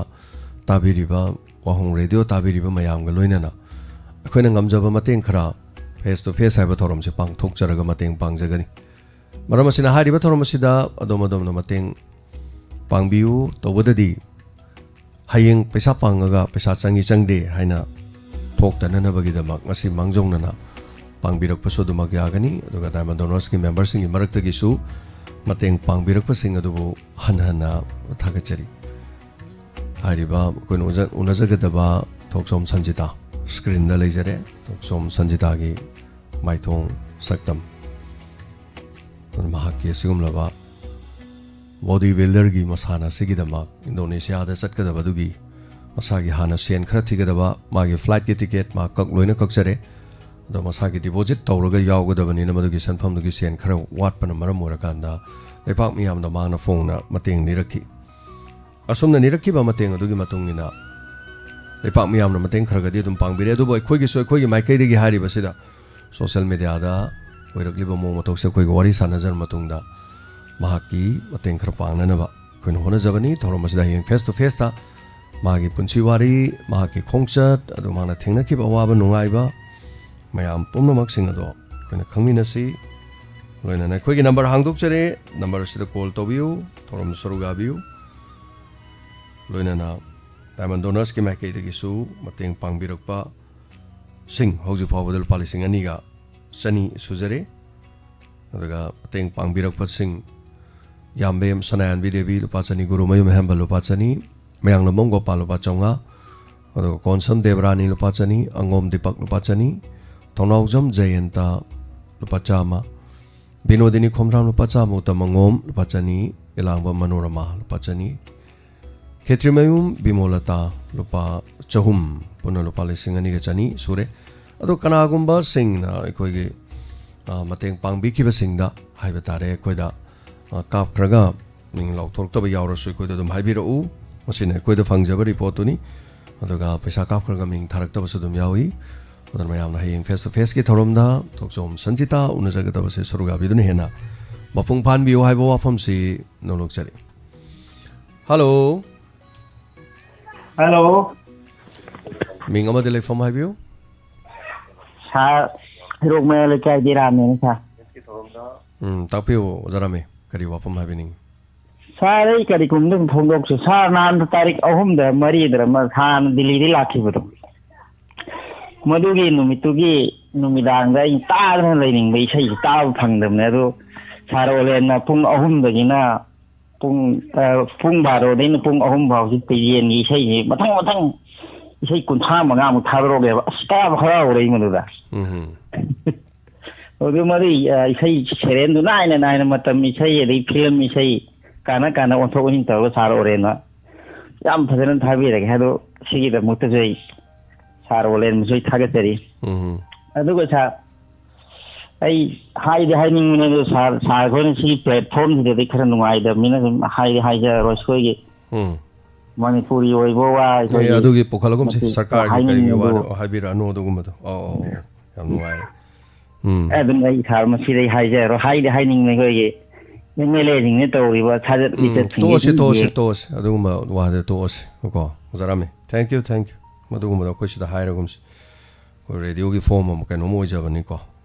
ꯇꯥꯕꯤꯔꯤꯕ, ꯋꯥꯍꯣꯡ ꯔꯦꯗꯤꯑꯣ ꯇꯥꯕꯤꯔꯤꯕ ꯃꯌꯥꯝꯒ ꯂꯣꯏꯅꯅ ꯑꯩꯈꯣꯏꯅ ꯉꯝꯖꯕ ꯃꯇꯦꯡ ꯈꯔ Face to Face ꯍꯥꯏꯕ ꯊꯧꯔꯝꯁꯦ ꯄꯥꯡꯊꯣꯛꯆꯔꯒ ꯃꯇꯦꯡ ꯄꯥꯡꯖꯒꯅꯤ꯫ ꯃꯔꯝ ꯑꯁꯤꯅ ꯍꯥꯏꯔꯤꯕ ꯊꯧꯔꯝ ꯑꯁꯤꯗ ꯑꯗꯣꯝ ꯑꯗꯣꯝꯅ ꯃꯇꯦꯡ ꯄꯥꯡꯕꯤꯌꯨ꯫ ꯇꯧꯕꯗꯗꯤ ꯍꯌꯦꯡ ꯄꯩꯁꯥ ꯄꯥꯡꯉꯒ ꯄꯩꯁꯥ ꯆꯪꯉꯤ ꯆꯪꯗꯦ ꯍꯥꯏꯅ ꯊꯣꯛꯇꯅꯅꯕꯒꯤꯗꯃꯛ ꯉꯁꯤ ꯃꯥꯡꯖꯧꯅꯅ ꯄꯥꯡꯕꯤꯔꯛꯄꯁꯨ ꯑꯗꯨꯃꯛ ꯌꯥꯒꯅꯤ꯫ ꯑꯗꯨꯒ Diamond Donors ꯀꯤ member ꯁꯤꯡꯒꯤ ꯃꯔꯛꯇꯒꯤꯁꯨ ꯃꯇꯦꯡ ꯄꯥꯡꯕꯤꯔꯛꯄꯁꯤꯡ ꯑꯗꯨꯕꯨ ꯍꯟꯅ ꯍꯟꯅ ꯊꯥꯒꯠꯆꯔꯤ꯫ ꯍꯥꯏꯔꯤꯕ ꯑꯩꯈꯣꯏꯅ ꯎꯖ-, ꯎꯅꯖꯒꯗꯕ ꯊꯣꯛꯆꯣꯝ ꯁꯟꯖꯤꯇꯥ screen ꯗ ꯂꯩꯖꯔꯦ꯫ ꯊꯣꯛꯆꯣꯝ ꯁꯟꯖꯤꯇꯥꯒꯤ ꯃꯥꯏꯊꯣꯡ ꯁꯛꯇꯝ꯫ ꯑꯗꯨꯅ ꯃꯍꯥꯛꯀꯤ ꯑꯁꯤꯒꯨꯝꯂꯕ body builder ꯒꯤ ꯃꯁꯥꯟꯅ ꯑꯁꯤꯒꯤꯗꯃꯛ ꯏꯟꯗꯣꯅꯦꯁꯤꯌꯥꯗ ꯆꯠꯀꯗꯕꯗꯨꯒꯤ ꯃꯁꯥꯒꯤ ꯍꯥꯟꯅ ꯁꯦꯟ ꯈꯔ ꯊꯤꯒꯗꯕ, ꯃꯥꯒꯤ flight ꯀꯤ ticket ꯃꯥ ꯀꯛ-, ꯂꯣꯏꯅ ꯀꯛꯆꯔꯦ꯫ ꯑꯗꯣ ꯃꯁꯥꯒꯤ deposit ꯇꯧꯔꯒ ꯌꯥꯎꯒꯗꯕꯅꯤꯅ ꯃꯗꯨꯒꯤ ꯁꯦꯟꯐꯝꯗꯨꯒꯤ ꯁꯦꯟ ꯈꯔ ꯋꯥꯠꯄꯅ ꯃꯔꯝ ꯑꯣꯏꯔꯀꯥꯟꯗ ꯂꯩꯄꯥꯛ ꯃꯤꯌꯥꯝꯗ ꯃꯥꯅ ꯐꯣꯡꯅ ꯃꯇꯦꯡ ꯅꯤꯔꯛꯈꯤ꯫ ꯑꯁꯨꯝꯅ ꯅꯤꯔꯛꯈꯤꯕ ꯃꯇꯦꯡ ꯑꯗꯨꯒꯤ ꯃꯇꯨꯡ ꯏꯟꯅ ꯂꯩꯄꯥꯛ ꯃꯤꯌꯥꯝꯅ ꯃꯇꯦꯡ ꯈꯔꯒꯗꯤ ꯑꯗꯨꯝ ꯄꯥꯡꯕꯤꯔꯦ꯫ ꯑꯗꯨꯕꯨ ꯑꯩꯈꯣꯏꯒꯤꯁꯨ ꯑꯩꯈꯣꯏꯒꯤ ꯃꯥꯏꯀꯩꯗꯒꯤ ꯍꯥꯏꯔꯤꯕꯁꯤꯗ social media ꯗ ꯑꯣꯏꯔꯛꯂꯤꯕ ꯃꯑꯣꯡ ꯃꯇꯧꯁꯦ ꯑꯩꯈꯣꯏꯒ ꯋꯥꯔꯤ ꯁꯥꯟꯅꯖꯔ ꯃꯇꯨꯡꯗ ꯃꯍꯥꯛꯀꯤ ꯃꯇꯦꯡ ꯈꯔ ꯄꯥꯡꯅꯅꯕ ꯑꯩꯈꯣꯏꯅ ꯍꯣꯠꯅꯖꯕꯅꯤ꯫ ꯊꯧꯔꯝ ꯑꯁꯤꯗ ꯍꯌꯦꯡ face to face ꯇ ꯃꯥꯒꯤ ꯄꯨꯟꯁꯤ ꯋꯥꯔꯤ, ꯃꯍꯥꯛꯀꯤ ꯈꯣꯡꯆꯠ, ꯑꯗꯨ ꯃꯥꯅ ꯊꯦꯡꯅꯈꯤꯕ ꯑꯋꯥꯕ ꯅꯨꯡꯉꯥꯏꯕ ꯃꯌꯥꯝ ꯄꯨꯝꯅꯃꯛꯁꯤꯡ ꯑꯗꯣ ꯑꯩꯈꯣꯏꯅ ꯈꯪꯃꯤꯟꯅꯁꯤ꯫ ꯂꯣꯏꯅꯅ ꯑꯩꯈꯣꯏꯒꯤ number ꯍꯥꯡꯗꯣꯛꯆꯔꯦ, number ꯑꯁꯤꯗ call ꯇꯧꯕꯤꯌꯨ, ꯊꯧꯔꯝꯗ ꯁꯔꯨꯛ ꯌꯥꯕꯤꯌꯨ꯫ ꯂꯣꯏꯅꯅ Diamond Donors ꯀꯤ ꯃꯥꯏꯀꯩꯗꯒꯤꯁꯨ ꯃꯇꯦꯡ ꯄꯥꯡꯕꯤꯔꯛꯄꯁꯤꯡ ꯍꯧꯖꯤꯛ ꯐꯥꯎꯕꯗ ꯂꯨꯄꯥ ꯂꯤꯁꯤꯡ ꯑꯅꯤꯒ ꯆꯅꯤ ꯁꯨꯖꯔꯦ꯫ ꯑꯗꯨꯒ ꯃꯇꯦꯡ ꯄꯥꯡꯕꯤꯔꯛꯄꯁꯤꯡ, ꯌꯥꯝꯕꯦꯝ ꯁꯅꯥꯌꯥꯟꯕꯤ ꯗꯦꯕꯤ ꯂꯨꯄꯥ ꯆꯅꯤ, ꯒꯨꯔꯨꯃꯌꯨꯝ ꯍꯦꯝꯕ ꯂꯨꯄꯥ ꯆꯅꯤ, ꯃꯌꯥꯡꯂꯝꯕꯝ ꯒꯣꯄꯥꯜ ꯂꯨꯄꯥ ꯆꯥꯝꯃꯉꯥ, ꯑꯗꯨꯒ ꯀꯣꯟꯁꯝ ꯗꯦꯕꯔꯥꯅꯤ ꯂꯨꯄꯥ ꯆꯅꯤ, ꯑꯉꯣꯝ ꯗꯤꯄꯛ ꯂꯨꯄꯥ ꯆꯅꯤ, ꯊꯣꯡꯅꯥꯎꯖꯝ ꯖꯌꯦꯟꯇ ꯂꯨꯄꯥ ꯆꯥꯝꯃ, ꯕꯤꯅꯣꯗꯤꯅꯤ ꯈꯣꯝꯗ꯭ꯔꯥꯝ ꯂꯨꯄꯥ ꯆꯥꯝꯃ, ꯎꯇꯝ ꯑꯉꯣꯝ ꯂꯨꯄꯥ ꯆꯅꯤ, ꯏꯂꯥꯡꯕꯝ ꯃꯅꯣꯔꯃꯥ ꯂꯨꯄꯥ ꯆꯅꯤ, ꯈꯦꯇ꯭ꯔꯤꯃꯌꯨꯝ ꯕꯤꯃꯣꯂꯇꯥ ꯂꯨꯄꯥ ꯆꯍꯨꯝ, ꯄꯨꯟꯅ ꯂꯨꯄꯥ ꯂꯤꯁꯤꯡ ꯑꯅꯤꯒ ꯆꯅꯤ ꯁꯨꯔꯦ꯫ ꯑꯗꯣ ꯀꯅꯥꯒꯨꯝꯕꯁꯤꯡꯅ ꯑꯩꯈꯣꯏꯒꯤ, ꯑ, ꯃꯇꯦꯡ ꯄꯥꯡꯕꯤꯈꯤꯕꯁꯤꯡꯗ ꯍꯥꯏꯕ ꯇꯥꯔꯦ, ꯑꯩꯈꯣꯏꯗ, ꯑ, ꯀꯥꯞꯈ꯭ꯔꯒ ꯃꯤꯡ ꯂꯥꯎꯊꯣꯔꯛꯇꯕ ꯌꯥꯎꯔꯁꯨ ꯑꯩꯈꯣꯏꯗ ꯑꯗꯨꯝ ꯍꯥꯏꯕꯤꯔꯛꯎ꯫ ꯃꯁꯤꯅ ꯑꯩꯈꯣꯏꯗ ꯐꯪꯖꯕ report ꯇꯨꯅꯤ꯫ ꯑꯗꯨꯒ ꯄꯩꯁꯥ ꯀꯥꯞꯈ꯭ꯔꯒ ꯃꯤꯡ ꯊꯥꯔꯛꯇꯕꯁꯨ ꯑꯗꯨꯝ ꯌꯥꯎꯏ꯫ ꯑꯗꯨꯅ ꯃꯌꯥꯝꯅ ꯍꯌꯦꯡ face to faceꯀꯤ ꯊꯧꯔꯝꯗ ꯊꯣꯛꯆꯣꯝ ꯁꯟꯖꯤꯇꯥ ꯎꯅꯖꯒꯗꯕꯁꯦ ꯁꯔꯨꯛ ꯌꯥꯕꯤꯗꯨꯅ ꯍꯦꯟꯅ ꯃꯄꯨꯡ ꯐꯥꯍꯟꯕꯤꯌꯨ ꯍꯥꯏꯕ ꯋꯥꯐꯝꯁꯤ ꯅꯣꯂꯣꯛꯆꯔꯤ꯫ ꯍꯜꯂꯣ꯫ ꯍꯜꯂꯣ꯫ ꯃꯤꯡ ꯑꯃꯗꯤ ꯂꯩꯐꯝ ꯍꯥꯏꯕꯤꯌꯨ꯫ ꯁꯥꯔ, ꯍꯩꯔꯣꯛ ꯃꯌꯥꯏ ꯂꯩꯀꯥꯏꯗꯤ ꯔꯥꯝꯅꯦꯅ, ꯁꯥꯔ꯫ ꯎꯝ, ꯇꯥꯛꯄꯤꯌꯨ ꯑꯣꯖꯥ ꯔꯥꯝꯃꯤ, ꯀꯔꯤ ꯋꯥꯐꯝ ꯍꯥꯏꯕꯤꯅꯤꯡꯉꯤ? ꯁꯥꯔ, ꯑꯩ ꯀꯔꯤꯒꯨꯝꯕ ꯑꯗꯨꯝ ꯐꯣꯡꯗꯣꯛꯁꯤ꯫ ꯁꯥꯔ, ꯅꯍꯥꯟ ꯇꯥꯔꯤꯛ ꯑꯍꯨꯝꯗ, ꯃꯔꯤꯗꯔ ꯑꯃ ꯍꯥꯟꯅ ꯗꯤꯜꯂꯤꯗꯒꯤ ꯂꯥꯛꯈꯤꯕꯗꯣ, ꯃꯗꯨꯒꯤ ꯅꯨꯃꯤꯠꯇꯨꯒꯤ ꯅꯨꯃꯤꯗꯥꯡꯗ ꯑꯩ ꯇꯥꯗꯅ ꯂꯩꯅꯤꯡꯕ ꯏꯁꯩꯁꯤ ꯇꯥꯕ ꯐꯪꯗꯕꯅꯦ꯫ ꯑꯗꯨ ꯁꯥꯔ ꯑꯣꯂꯦꯟꯅ ꯄꯨꯡ ꯑꯍꯨꯝꯗꯒꯤꯅ ꯄꯨꯡ, ꯑ, ꯄꯨꯡ ꯕꯥꯔꯣꯗꯩꯅ ꯄꯨꯡ ꯑꯍꯨꯝ ꯐꯥꯎꯁꯤ ꯇꯦꯖꯦꯟꯒꯤ ꯏꯁꯩꯁꯤ ꯃꯊꯪ ꯃꯊꯪ ꯏꯁꯩ ꯀꯨꯟꯊ꯭ꯔꯥ ꯃꯉꯥꯃꯨꯛ ꯊꯥꯗꯣꯔꯛꯑꯦꯕ꯫ ꯑꯁ, ꯇꯥꯕ ꯍꯔꯥꯎꯔꯦ ꯑꯩ ꯃꯗꯨꯗ꯫ ꯎꯝ꯫ ꯑꯗꯨ ꯃꯗꯨ, ꯑ, ꯏꯁꯩ ꯁꯦꯔꯦꯟꯗꯨ ꯅꯥꯏꯅ ꯅꯥꯏꯅ ꯃꯇꯝ ꯏꯁꯩ, ꯑꯗꯩ ꯐꯤꯂꯝ ꯏꯁꯩ, ꯀꯥꯟꯅ ꯀꯥꯟꯅ ꯑꯣꯟꯊꯣꯛ ꯑꯣꯟꯁꯤꯟ ꯇꯧꯔꯒ ꯁꯥꯔ ꯑꯣꯂꯦꯟꯅ ꯌꯥꯝ ꯐꯖꯅ ꯊꯥꯕꯤꯔꯒꯦ꯫ ꯑꯗꯣ ꯁꯤꯒꯤꯗꯃꯛꯇꯁꯨ ꯑꯩ ꯁꯥꯔ ꯑꯣꯂꯦꯟꯕꯨꯁꯨ ꯑꯩ ꯊꯥꯒꯠꯆꯔꯤ꯫ ꯎꯝ꯫ ꯑꯗꯨꯒ ꯁꯥꯔ, ꯑꯩ ꯍꯥꯏꯗꯤ ꯍꯥꯏꯅꯤꯡꯕꯅꯦ, ꯑꯗꯣ ꯁꯥꯔ, ꯁꯥꯔ ꯈꯣꯏꯅ ꯁꯤꯒꯤ platformꯁꯤꯗꯗꯤ ꯈꯔ ꯅꯨꯡꯉꯥꯏꯇꯕꯅꯤꯅ ꯁꯨꯝ ꯍꯥꯏꯗꯤ ꯍꯥꯏꯖꯔꯔꯣꯏ꯫ ꯑꯩꯈꯣꯏꯒꯤ ꯎꯝ꯫ ꯃꯅꯤꯄꯨꯔꯤ ꯑꯣꯏꯕ ꯋꯥ ꯑꯦ, ꯑꯩꯈꯣꯏꯒꯤ ꯑꯗꯨꯒꯤ ꯄꯨꯈꯠꯂꯒꯨꯝꯁꯤ, ꯃꯁꯤ ꯁꯔꯀꯥꯔꯒꯤ ꯀꯔꯤꯒꯤ ꯍꯥꯏꯅꯤꯡꯕꯗꯨ ꯋꯥꯗꯣ ꯍꯥꯏꯕꯤꯔꯛꯑꯅꯨ ꯑꯗꯨꯒꯨꯝꯕꯗꯣ꯫ ꯑꯧ, ꯑꯧ, ꯑꯧ꯫ ꯌꯥꯝ ꯅꯨꯡꯉꯥꯏꯔꯦ꯫ ꯎꯝ꯫ ꯑꯦ, ꯑꯗꯨꯝ ꯑꯩ ꯁꯥꯔ ꯃꯁꯤꯗ ꯑꯩ ꯍꯥꯏꯖꯔꯔꯣꯏ꯫ ꯍꯥꯏꯗꯤ ꯍꯥꯏꯅꯤꯡꯕ ꯑꯩꯈꯣꯏꯒꯤ MLAꯁꯤꯡꯅ ꯇꯧꯔꯤꯕ ꯊꯥꯖꯠ ꯎꯝ, ꯂꯤꯆꯠꯁꯤꯡꯁꯦ ꯇꯣꯛꯑꯁꯤ, ꯑꯗꯨꯝ ꯇꯣꯛꯑꯁꯤ, ꯌꯦꯡ- ꯇꯣꯛꯑꯁꯤ꯫ ꯑꯗꯨꯒꯨꯝꯕ ꯋꯥꯗ ꯇꯣꯛꯑꯁꯤ꯫ ꯀꯣ, ꯑꯣꯖꯥ ꯔꯥꯝꯃꯤ, thank you, thank you꯫ ꯃꯗꯨꯒꯨꯝꯕꯗꯣ ꯑꯩꯈꯣꯏ ꯁꯤꯗ ꯍꯥꯏꯔꯒꯨꯝꯁꯤ꯫ ꯑꯩꯈꯣꯏ radioꯒꯤ form ꯑꯃ ꯀꯩꯅꯣꯝ ꯑꯣꯏꯖꯕꯅꯤꯀꯣ꯫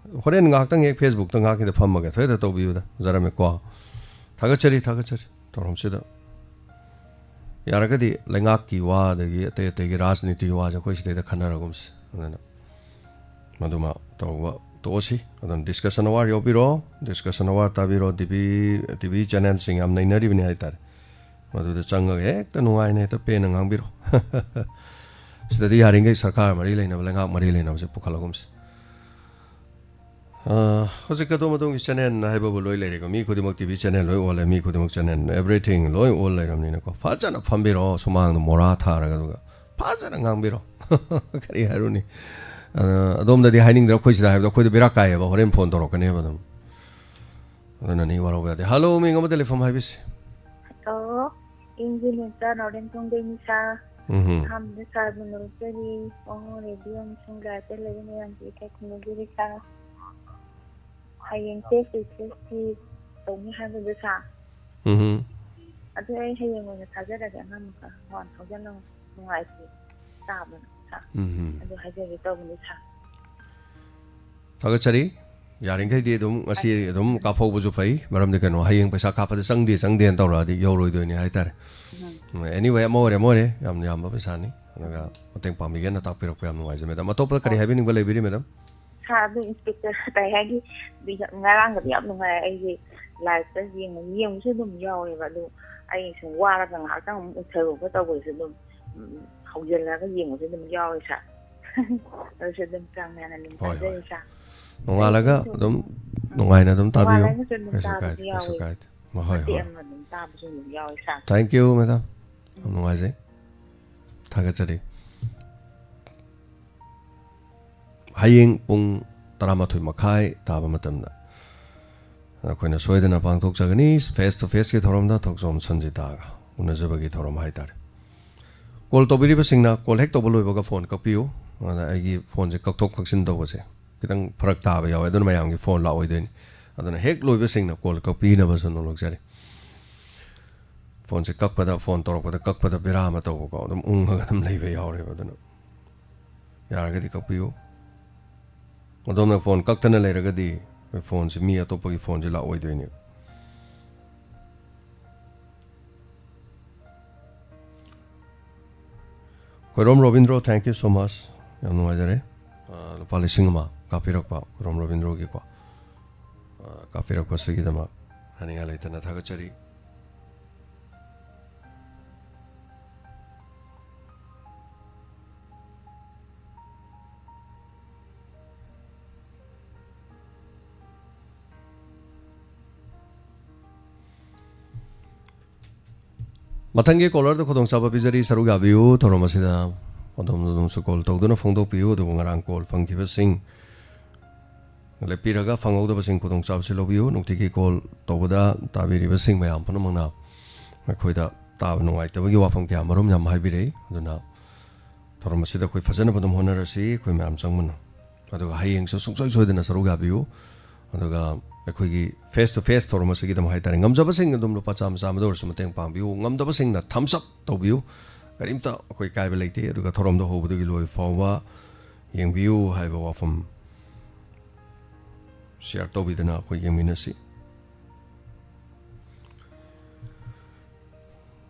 ꯍꯣꯔꯦꯟ ꯉꯥꯏꯍꯥꯛꯇꯪ ꯍꯦꯛ Facebookꯇ ꯉꯥꯏꯍꯥꯛꯀꯤꯗ ꯐꯝꯃꯒ ꯊꯣꯏꯗ ꯇꯧꯕꯤꯌꯨꯗ, ꯑꯣꯖꯥ ꯔꯥꯝꯃꯤ, ꯀꯣ꯫ ꯊꯥꯒꯠꯆꯔꯤ, ꯊꯥꯒꯠꯆꯔꯤ꯫ ꯊꯧꯔꯝꯁꯤꯗ ꯌꯥꯔꯒꯗꯤ ꯂꯩꯉꯥꯛꯀꯤ ꯋꯥ, ꯑꯗꯒꯤ ꯑꯇꯩ ꯑꯇꯩꯒꯤ ꯔꯥꯖꯅꯤꯇꯤꯒꯤ ꯋꯥꯁꯦ ꯑꯩꯈꯣꯏ ꯁꯤꯗꯩꯗ ꯈꯟꯅꯔꯒꯨꯝꯁꯤ꯫ ꯑꯗꯨꯅ ꯃꯗꯨꯃ ꯇꯧꯕ ꯇꯣꯛꯑꯁꯤ꯫ ꯑꯗꯨꯅ discussion hour ꯌꯥꯎꯕꯤꯔꯣ, discussion hour ꯇꯥꯕꯤꯔꯣ, TV, TV channelꯁꯤꯡ ꯌꯥꯝ ꯅꯩꯅꯔꯤꯕꯅꯤ ꯍꯥꯏꯇꯥꯔꯦ꯫ ꯃꯗꯨꯗ ꯆꯪꯉꯒ ꯍꯦꯛꯇ ꯅꯨꯡꯉꯥꯏꯅ ꯍꯦꯛꯇ ꯄꯦꯟꯅ ꯉꯥꯡꯕꯤꯔꯣ꯫ ꯁꯤꯗꯗꯤ ꯌꯥꯔꯤꯈꯩ ꯁꯔꯀꯥꯔ ꯃꯔꯤ ꯂꯩꯅꯕ, ꯂꯩꯉꯥꯛ ꯃꯔꯤ ꯂꯩꯅꯕꯁꯦ ꯄꯨꯈꯠꯂꯒꯨꯝꯁꯤ꯫ ꯑ, ꯍꯧꯖꯤꯛ ꯑꯗꯣꯝ ꯑꯗꯣꯝꯒꯤ channel ꯍꯥꯏꯕꯕꯨ ꯂꯣꯏ ꯂꯩꯔꯦꯀꯣ꯫ ꯃꯤ ꯈꯨꯗꯤꯡꯃꯛ TV channel ꯂꯣꯏ ꯑꯣꯜꯂꯦ, ꯃꯤ ꯈꯨꯗꯤꯡꯃꯛ channel, everything ꯂꯣꯏ ꯑꯣꯜ ꯂꯩꯔꯕꯅꯤꯅꯀꯣ꯫ ꯐꯖꯅ ꯐꯝꯕꯤꯔꯣ ꯁꯨꯃꯥꯡꯗ ꯃꯣꯔꯥ ꯊꯥꯔꯒ, ꯑꯗꯨꯒ ꯐꯖꯅ ꯉꯥꯡꯕꯤꯔꯣ꯫ ꯀꯔꯤ ꯍꯥꯏꯔꯨꯅꯤ? ꯑ, ꯑꯗꯣꯝꯗꯗꯤ ꯍꯥꯏꯅꯤꯡꯗ꯭ꯔꯥ, ꯑꯩꯈꯣꯏ ꯁꯤꯗ ꯍꯥꯏꯕꯗꯣ ꯑꯩꯈꯣꯏꯗ ꯕꯦꯔꯥ ꯀꯥꯏꯌꯦꯕ, ꯍꯣꯔꯦꯟ phone ꯇꯧꯔꯛꯀꯅꯦꯕ ꯑꯗꯨꯝ꯫ ꯑꯗꯨꯅꯅꯤ, ꯋꯥꯔꯧꯕ ꯌꯥꯗꯦ꯫ ꯍꯜꯂꯣ, ꯃꯤꯡ ꯑꯃꯗ ꯂꯩꯐꯝ ꯍꯥꯏꯕꯤꯁꯤ꯫ ꯍꯜꯂꯣ, ꯏꯪꯖꯤꯅꯦꯇ ꯅꯣꯔꯦꯟ ꯊꯣꯡꯗꯩꯅꯤ ꯁꯥꯔ꯫ ꯎꯝ꯫ ꯑꯍꯥꯟꯕꯗ ꯁꯥꯔꯕꯨ ꯅꯣꯛꯆꯔꯤ꯫ ꯑꯣ, ꯔꯦꯗꯤꯑꯣ ꯑꯃꯁꯨꯡ ꯂꯥꯏꯞꯇ ꯂꯩꯕ ꯃꯌꯥꯝꯁꯦ ꯏꯀꯥꯏ ꯈꯨꯝꯅꯖꯔꯤ ꯁꯥꯔ꯫ ꯍꯌꯦꯡ ꯐꯦꯁ ꯇꯨ ꯐꯦꯁꯀꯤ ꯇꯧꯅꯤ ꯍꯥꯏꯕꯗꯨ ꯁꯥꯔ꯫ ꯎꯝ꯫ ꯑꯗꯨ ꯑꯩ ꯍꯌꯦꯡ ꯑꯣꯏꯅ ꯊꯥꯖꯔꯒꯦ, ꯑꯉꯥꯡ ꯃꯈꯥ ꯋꯥꯟ ꯊꯥꯎꯖꯟ ꯅꯨꯡꯉꯥꯏꯇꯦ ꯇꯥꯕꯅ ꯁꯥꯔ꯫ ꯎꯝ꯫ ꯑꯗꯨ ꯍꯥꯏꯖꯒꯦ ꯇꯧꯕꯅꯤ ꯁꯥꯔ꯫ ꯊꯥꯒꯠꯆꯔꯤ꯫ ꯌꯥꯔꯤꯈꯩꯗꯤ ꯑꯗꯨꯝ ꯉꯁꯤ ꯑꯗꯨꯝ ꯀꯥꯞꯍꯧꯕꯁꯨ ꯐꯩ, ꯃꯔꯝꯗꯤ ꯀꯩꯅꯣ, ꯍꯌꯦꯡ ꯄꯩꯁꯥ ꯀꯥꯞꯄꯗ ꯆꯪꯗꯦ ꯆꯪꯗꯦꯅ ꯇꯧꯔꯛꯑꯗꯤ ꯌꯧꯔꯣꯏꯗꯣꯏꯅꯦ ꯍꯥꯏꯇꯥꯔꯦ꯫ ꯎꯝ꯫ ꯎꯝ, anyway, ꯑꯃ ꯑꯣꯏꯔꯦ ꯑꯃ ꯑꯣꯏꯔꯦ, ꯌꯥꯝ ꯌꯥꯝꯕ ꯄꯩꯁꯥꯅꯤ꯫ ꯑꯗꯨꯒ ꯃꯇꯦꯡ ꯄꯥꯡꯕꯤꯒꯦꯅ ꯇꯥꯛꯄꯤꯔꯛꯄ ꯌꯥꯝ ꯅꯨꯡꯉꯥꯏꯖꯩ ꯃꯦꯗꯥꯝ꯫ ꯑꯇꯣꯞꯄ ꯀꯔꯤ ꯍꯥꯏꯕꯤꯅꯤꯡꯕ ꯂꯩꯕꯤꯔꯤ ꯃꯦꯗꯥꯝ? ꯁꯥꯔ, ꯑꯗꯨ ꯏꯟꯁꯄꯦꯛꯇꯔ ꯀꯩ ꯍꯥꯏꯅꯤ, ꯉꯔꯥꯡꯒꯗꯤ ꯌꯥꯝ ꯅꯨꯡꯉꯥꯏ꯫ ꯑꯩꯁꯦ ꯂꯥꯏꯞꯇ ꯌꯦꯡꯕ, ꯌꯦꯡꯕꯁꯨ ꯑꯗꯨꯝ ꯌꯥꯎꯋꯦꯕ꯫ ꯑꯗꯨ ꯑꯩ ꯁꯨꯝ ꯋꯥꯔꯒ ꯉꯥꯏꯍꯥꯛꯇꯪ ꯑꯃꯨꯛ ꯎꯏꯊꯔꯨꯕ ꯇꯧꯕꯁꯨ ꯑꯗꯨꯝ, ꯎꯝ, ꯍꯧꯖꯤꯜꯂꯒ ꯌꯦꯡꯕꯁꯨ ꯑꯗꯨꯝ ꯌꯥꯎꯋꯦ ꯁꯥꯔ꯫ ꯑꯗꯨꯁꯨ ꯑꯗꯨꯝ ꯆꯥꯡ ꯅꯥꯏꯅ ꯑꯗꯨꯝ ꯍꯣꯏ, ꯍꯣꯏ꯫ ꯇꯥꯖꯩ ꯁꯥꯔ꯫ ꯅꯣꯡꯉꯥꯜꯂꯒ ꯑꯩꯁꯨ ꯑꯗꯨꯝ ꯅꯨꯡꯉꯥꯏꯅ ꯑꯗꯨꯝ ꯇꯥꯕꯤꯌꯨ꯫ ꯅꯣꯡꯉꯥꯜꯂꯒꯁꯨ ꯑꯗꯨꯝ ꯀꯩꯁꯨ ꯇꯥꯕꯁꯨ ꯀꯥꯏꯗꯦ, ꯀꯩꯁꯨ ꯌꯥꯎꯋꯦ꯫ ꯀꯥꯏꯗꯦ꯫ ꯍꯣꯏ, ꯍꯣꯏ, ꯃꯇꯦꯛ ꯍꯣꯏ꯫ ꯑꯃ ꯑꯗꯨꯝ ꯇꯥꯕꯁꯨ ꯑꯗꯨꯝ ꯌꯥꯎꯋꯦ ꯁꯥꯔ꯫ Thank you, madam. ꯌꯥꯝ ꯅꯨꯡꯉꯥꯏꯖꯩ꯫ ꯊꯥꯒꯠꯆꯔꯤ꯫ ꯍꯌꯦꯡ ꯄꯨꯡ ꯇꯔꯥꯃꯥꯊꯣꯏ ꯃꯈꯥꯏ ꯇꯥꯕ ꯃꯇꯝꯗ ꯑꯩꯈꯣꯏꯅ ꯁꯣꯏꯗꯅ ꯄꯥꯡꯊꯣꯛꯆꯒꯅꯤ, ꯐꯦꯁ ꯇꯨ ꯐꯦꯁꯀꯤ ꯊꯧꯔꯝꯗ, ꯊꯣꯛꯆꯣꯝ ꯁꯟꯖꯤꯇꯥꯒ ꯎꯅꯖꯕꯒꯤ ꯊꯧꯔꯝ ꯍꯥꯏꯇꯥꯔꯦ꯫ ꯀꯣꯜ ꯇꯧꯕꯤꯔꯤꯕꯁꯤꯡꯅ ꯀꯣꯜ ꯍꯦꯛ ꯇꯧꯕ ꯂꯣꯏꯕꯒ ꯐꯣꯟ ꯀꯛꯄꯤꯌꯨ꯫ ꯑꯗ ꯑꯩꯒꯤ ꯐꯣꯟꯁꯦ ꯀꯛꯊꯣꯛ ꯀꯛꯁꯤꯟ ꯇꯧꯕꯁꯦ ꯈꯤꯇꯪ ꯐꯔꯛ ꯇꯥꯕ ꯌꯥꯎꯋꯦ, ꯑꯗꯨꯅ ꯃꯌꯥꯝꯒꯤ ꯐꯣꯟ ꯂꯥꯛꯑꯣꯏꯗꯣꯏꯅꯤ꯫ ꯑꯗꯨꯅ ꯍꯦꯛ ꯂꯣꯏꯕꯁꯤꯡꯅ ꯀꯣꯜ ꯀꯛꯄꯤꯅꯕꯁꯨ ꯅꯣꯂꯣꯛꯆꯔꯤ꯫ ꯐꯣꯟꯁꯦ ꯀꯛꯄꯗ, ꯐꯣꯟ ꯇꯧꯔꯛꯄꯗ ꯀꯛꯄꯗ ꯕꯦꯔꯥ ꯑꯃ ꯇꯧꯕꯀꯣ, ꯑꯗꯨꯝ ꯎꯪꯉꯒ ꯑꯗꯨꯝ ꯂꯩꯕ ꯌꯥꯎꯔꯦꯕ꯫ ꯑꯗꯨꯅ ꯌꯥꯔꯒꯗꯤ ꯀꯛꯄꯤꯌꯨ꯫ ꯑꯗꯣꯝꯅ ꯐꯣꯟ ꯀꯛꯇꯅ ꯂꯩꯔꯒꯗꯤ ꯑꯩꯈꯣꯏ ꯐꯣꯟꯁꯦ, ꯃꯤ ꯑꯇꯣꯞꯄꯒꯤ ꯐꯣꯟꯁꯦ ꯂꯥꯛꯑꯣꯏꯗꯣꯏꯅꯦꯕ꯫ Khoirom Robindro, thank you so much, ꯌꯥꯝ ꯅꯨꯡꯉꯥꯏꯖꯔꯦ꯫ ꯑ, ꯂꯨꯄꯥ ꯂꯤꯁꯤꯡ ꯑꯃ ꯀꯥꯞꯄꯤꯔꯛꯄ, ꯈꯣꯏꯔꯣꯝ ꯔꯣꯕꯤꯟꯗ꯭ꯔꯣꯒꯤꯀꯣ, ꯑ, ꯀꯥꯞꯄꯤꯔꯛꯄꯁꯤꯒꯤꯗꯃꯛ ꯍꯥꯏꯅꯤꯡꯉꯥꯏ ꯂꯩꯇꯅ ꯊꯥꯒꯠꯆꯔꯤ꯫ ꯃꯊꯪꯒꯤ ꯀꯣꯂꯔꯗ ꯈꯨꯗꯣꯡꯆꯥꯕ ꯄꯤꯖꯔꯤ, ꯁꯔꯨꯛ ꯌꯥꯕꯤꯌꯨ꯫ ꯊꯧꯔꯝ ꯑꯁꯤꯗ ꯑꯗꯣꯝꯅ ꯑꯗꯨꯝꯁꯨ ꯀꯣꯜ ꯇꯧꯗꯨꯅ ꯐꯣꯡꯗꯣꯛꯄꯤꯌꯨ꯫ ꯑꯗꯨꯕꯨ ꯉꯔꯥꯡ ꯀꯣꯜ ꯐꯪꯈꯤꯕꯁꯤꯡ ꯂꯦꯞꯄꯤꯔꯒ ꯐꯪꯍꯧꯗꯕꯁꯤꯡ ꯈꯨꯗꯣꯡꯆꯥꯕꯁꯤ ꯂꯧꯕꯤꯌꯨ꯫ ꯅꯨꯡꯇꯤꯒꯤ ꯀꯣꯜ ꯇꯧꯕꯗ ꯇꯥꯕꯤꯔꯤꯕꯁꯤꯡ ꯃꯌꯥꯝ ꯄꯨꯝꯅꯃꯛꯅ ꯑꯩꯈꯣꯏꯗ ꯇꯥꯕ ꯅꯨꯡꯉꯥꯏꯇꯕꯒꯤ ꯋꯥꯐꯝ ꯀꯌꯥ ꯃꯔꯨꯝ ꯌꯥꯝ ꯍꯥꯏꯕꯤꯔꯛꯏ꯫ ꯑꯗꯨꯅ ꯊꯧꯔꯝ ꯑꯁꯤꯗ ꯑꯩꯈꯣꯏ ꯐꯖꯅꯕ ꯑꯗꯨꯝ ꯍꯣꯠꯅꯔꯁꯤ, ꯑꯩꯈꯣꯏ ꯃꯌꯥꯝ ꯆꯪꯕꯅ꯫ ꯑꯗꯨꯒ ꯍꯌꯦꯡꯁꯨ ꯁꯨꯡꯁꯣꯏ ꯁꯣꯏꯗꯅ ꯁꯔꯨꯛ ꯌꯥꯕꯤꯌꯨ꯫ ꯑꯗꯨꯒ ꯑꯩꯈꯣꯏꯒꯤ face to face ꯊꯧꯔꯝ ꯑꯁꯤꯒꯤꯗꯃꯛ ꯍꯥꯏꯇꯥꯔꯦ, ꯉꯝꯖꯕꯁꯤꯡ ꯑꯗꯨꯝ ꯂꯨꯄꯥ ꯆꯥꯝꯃ ꯆꯥꯝꯃꯗ ꯑꯣꯏꯔꯁꯨ ꯃꯇꯦꯡ ꯄꯥꯡꯕꯤꯌꯨ, ꯉꯝꯗꯕꯁꯤꯡꯅ thumbs up ꯇꯧꯕꯤꯌꯨ, ꯀꯔꯤꯝꯇ ꯑꯩꯈꯣꯏ ꯀꯥꯏꯕ ꯂꯩꯇꯦ꯫ ꯑꯗꯨꯒ ꯊꯧꯔꯝꯗꯣ ꯍꯧꯕꯗꯒꯤ ꯂꯣꯏ ꯐꯥꯎꯕ ꯌꯦꯡꯕꯤꯌꯨ ꯍꯥꯏꯕ ꯋꯥꯐꯝ share ꯇꯧꯕꯤꯗꯅ ꯑꯩꯈꯣꯏ ꯌꯦꯡꯃꯤꯟꯅꯁꯤ꯫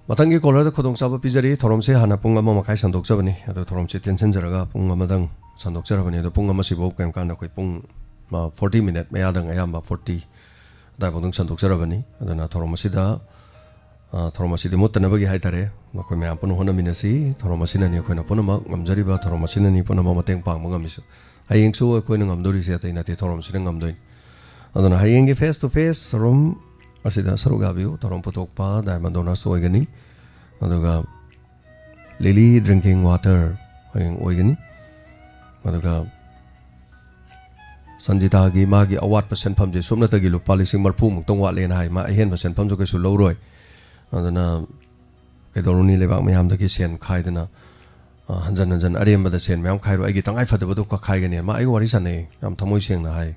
ꯃꯊꯪꯒꯤ caller ꯗ ꯈꯨꯗꯣꯡꯆꯥꯕ ꯄꯤꯖꯔꯤ꯫ ꯊꯧꯔꯝꯁꯦ ꯍꯥꯟꯅ ꯄꯨꯡ ꯑꯃ ꯃꯈꯥꯏ ꯁꯟꯗꯣꯛꯆꯕꯅꯤ, ꯑꯗꯣ ꯊꯧꯔꯝꯁꯦ ꯇꯦꯟꯁꯤꯟꯖꯔꯒ ꯄꯨꯡ ꯑꯃꯗꯪ ꯁꯟꯗꯣꯛꯆꯔꯕꯅꯤ꯫ ꯑꯗꯣ ꯄꯨꯡ ꯑꯃꯁꯤꯐꯥꯎ ꯀꯔꯤꯝ ꯀꯥꯟꯗ ꯑꯩꯈꯣꯏ ꯄꯨꯡ, ꯑ, forty minute ꯃꯌꯥꯗꯪ, ꯑꯌꯥꯝꯕ forty ꯑꯗꯨꯋꯥꯏꯐꯥꯎꯗꯪ ꯁꯟꯗꯣꯛꯆꯔꯕꯅꯤ꯫ ꯑꯗꯨꯅ ꯊꯧꯔꯝ ꯑꯁꯤꯗ, ꯑ, ꯊꯧꯔꯝ ꯑꯁꯤꯗꯤ ꯃꯨꯠꯇꯅꯕꯒꯤ ꯍꯥꯏꯇꯥꯔꯦ, ꯅꯈꯣꯏ ꯃꯌꯥꯝ ꯄꯨꯟꯅ ꯍꯣꯠꯅꯃꯤꯟꯅꯁꯤ꯫ ꯊꯧꯔꯝ ꯑꯁꯤꯅꯅꯤ ꯑꯩꯈꯣꯏꯅ ꯄꯨꯝꯅꯃꯛ ꯉꯝꯖꯔꯤꯕ, ꯊꯧꯔꯝ ꯑꯁꯤꯅꯅꯤ ꯄꯨꯝꯅꯃꯛ ꯃꯇꯦꯡ ꯄꯥꯡꯕ ꯉꯝꯃꯤꯁꯨ꯫ ꯍꯌꯦꯡꯁꯨ ꯑꯩꯈꯣꯏꯅ ꯉꯝꯗꯣꯔꯤꯁꯦ ꯑꯇꯩ ꯅꯠꯇꯦ, ꯊꯧꯔꯝꯁꯤꯅ ꯉꯝꯗꯣꯏꯅꯤ꯫ ꯑꯗꯨꯅ ꯍꯌꯦꯡꯒꯤ face to face ꯊꯧꯔꯝ ꯑꯁꯤꯗ ꯁꯔꯨꯛ ꯌꯥꯕꯤꯌꯨ꯫ ꯊꯧꯔꯝ ꯄꯨꯊꯣꯛꯄ Diamond Donors ꯑꯣꯏꯒꯅꯤ, ꯑꯗꯨꯒ Lily Drinking Water ꯍꯌꯦꯡ ꯑꯣꯏꯒꯅꯤ, ꯑꯗꯨꯒ ꯁꯟꯖꯤꯇꯥꯒꯤ ꯃꯥꯒꯤ ꯑꯋꯥꯠꯄ ꯁꯦꯟꯐꯝꯁꯦ ꯁꯨꯞꯅꯇꯒꯤ ꯂꯨꯄꯥ ꯂꯤꯁꯤꯡ ꯃꯔꯤꯐꯨ ꯃꯨꯛꯇꯪ ꯋꯥꯠꯂꯦꯅ ꯍꯥꯏ꯫ ꯃꯥ ꯑꯍꯦꯟꯕ ꯁꯦꯟꯐꯝꯁꯨ ꯀꯩꯁꯨ ꯂꯧꯔꯣꯏ꯫ ꯑꯗꯨꯅ ꯀꯩꯗꯧꯔꯨꯅꯤ, ꯂꯩꯕꯥꯛ ꯃꯌꯥꯝꯗꯒꯤ ꯁꯦꯟ ꯈꯥꯏꯗꯅ, ꯑ, ꯍꯟꯖꯟ ꯍꯟꯖꯟ ꯑꯔꯦꯝꯕꯗ ꯁꯦꯟ ꯃꯌꯥꯝ ꯈꯥꯏꯔꯣ, ꯑꯩꯒꯤ ꯇꯉꯥꯏ ꯐꯗꯕꯗꯨ ꯈꯛ ꯈꯥꯏꯒꯅꯤ꯫ ꯃꯥ ꯑꯩꯒ ꯋꯥꯔꯤ ꯁꯥꯟꯅꯩ, ꯌꯥꯝ ꯊꯃꯣꯏ ꯁꯦꯡꯅ ꯍꯥꯏ꯫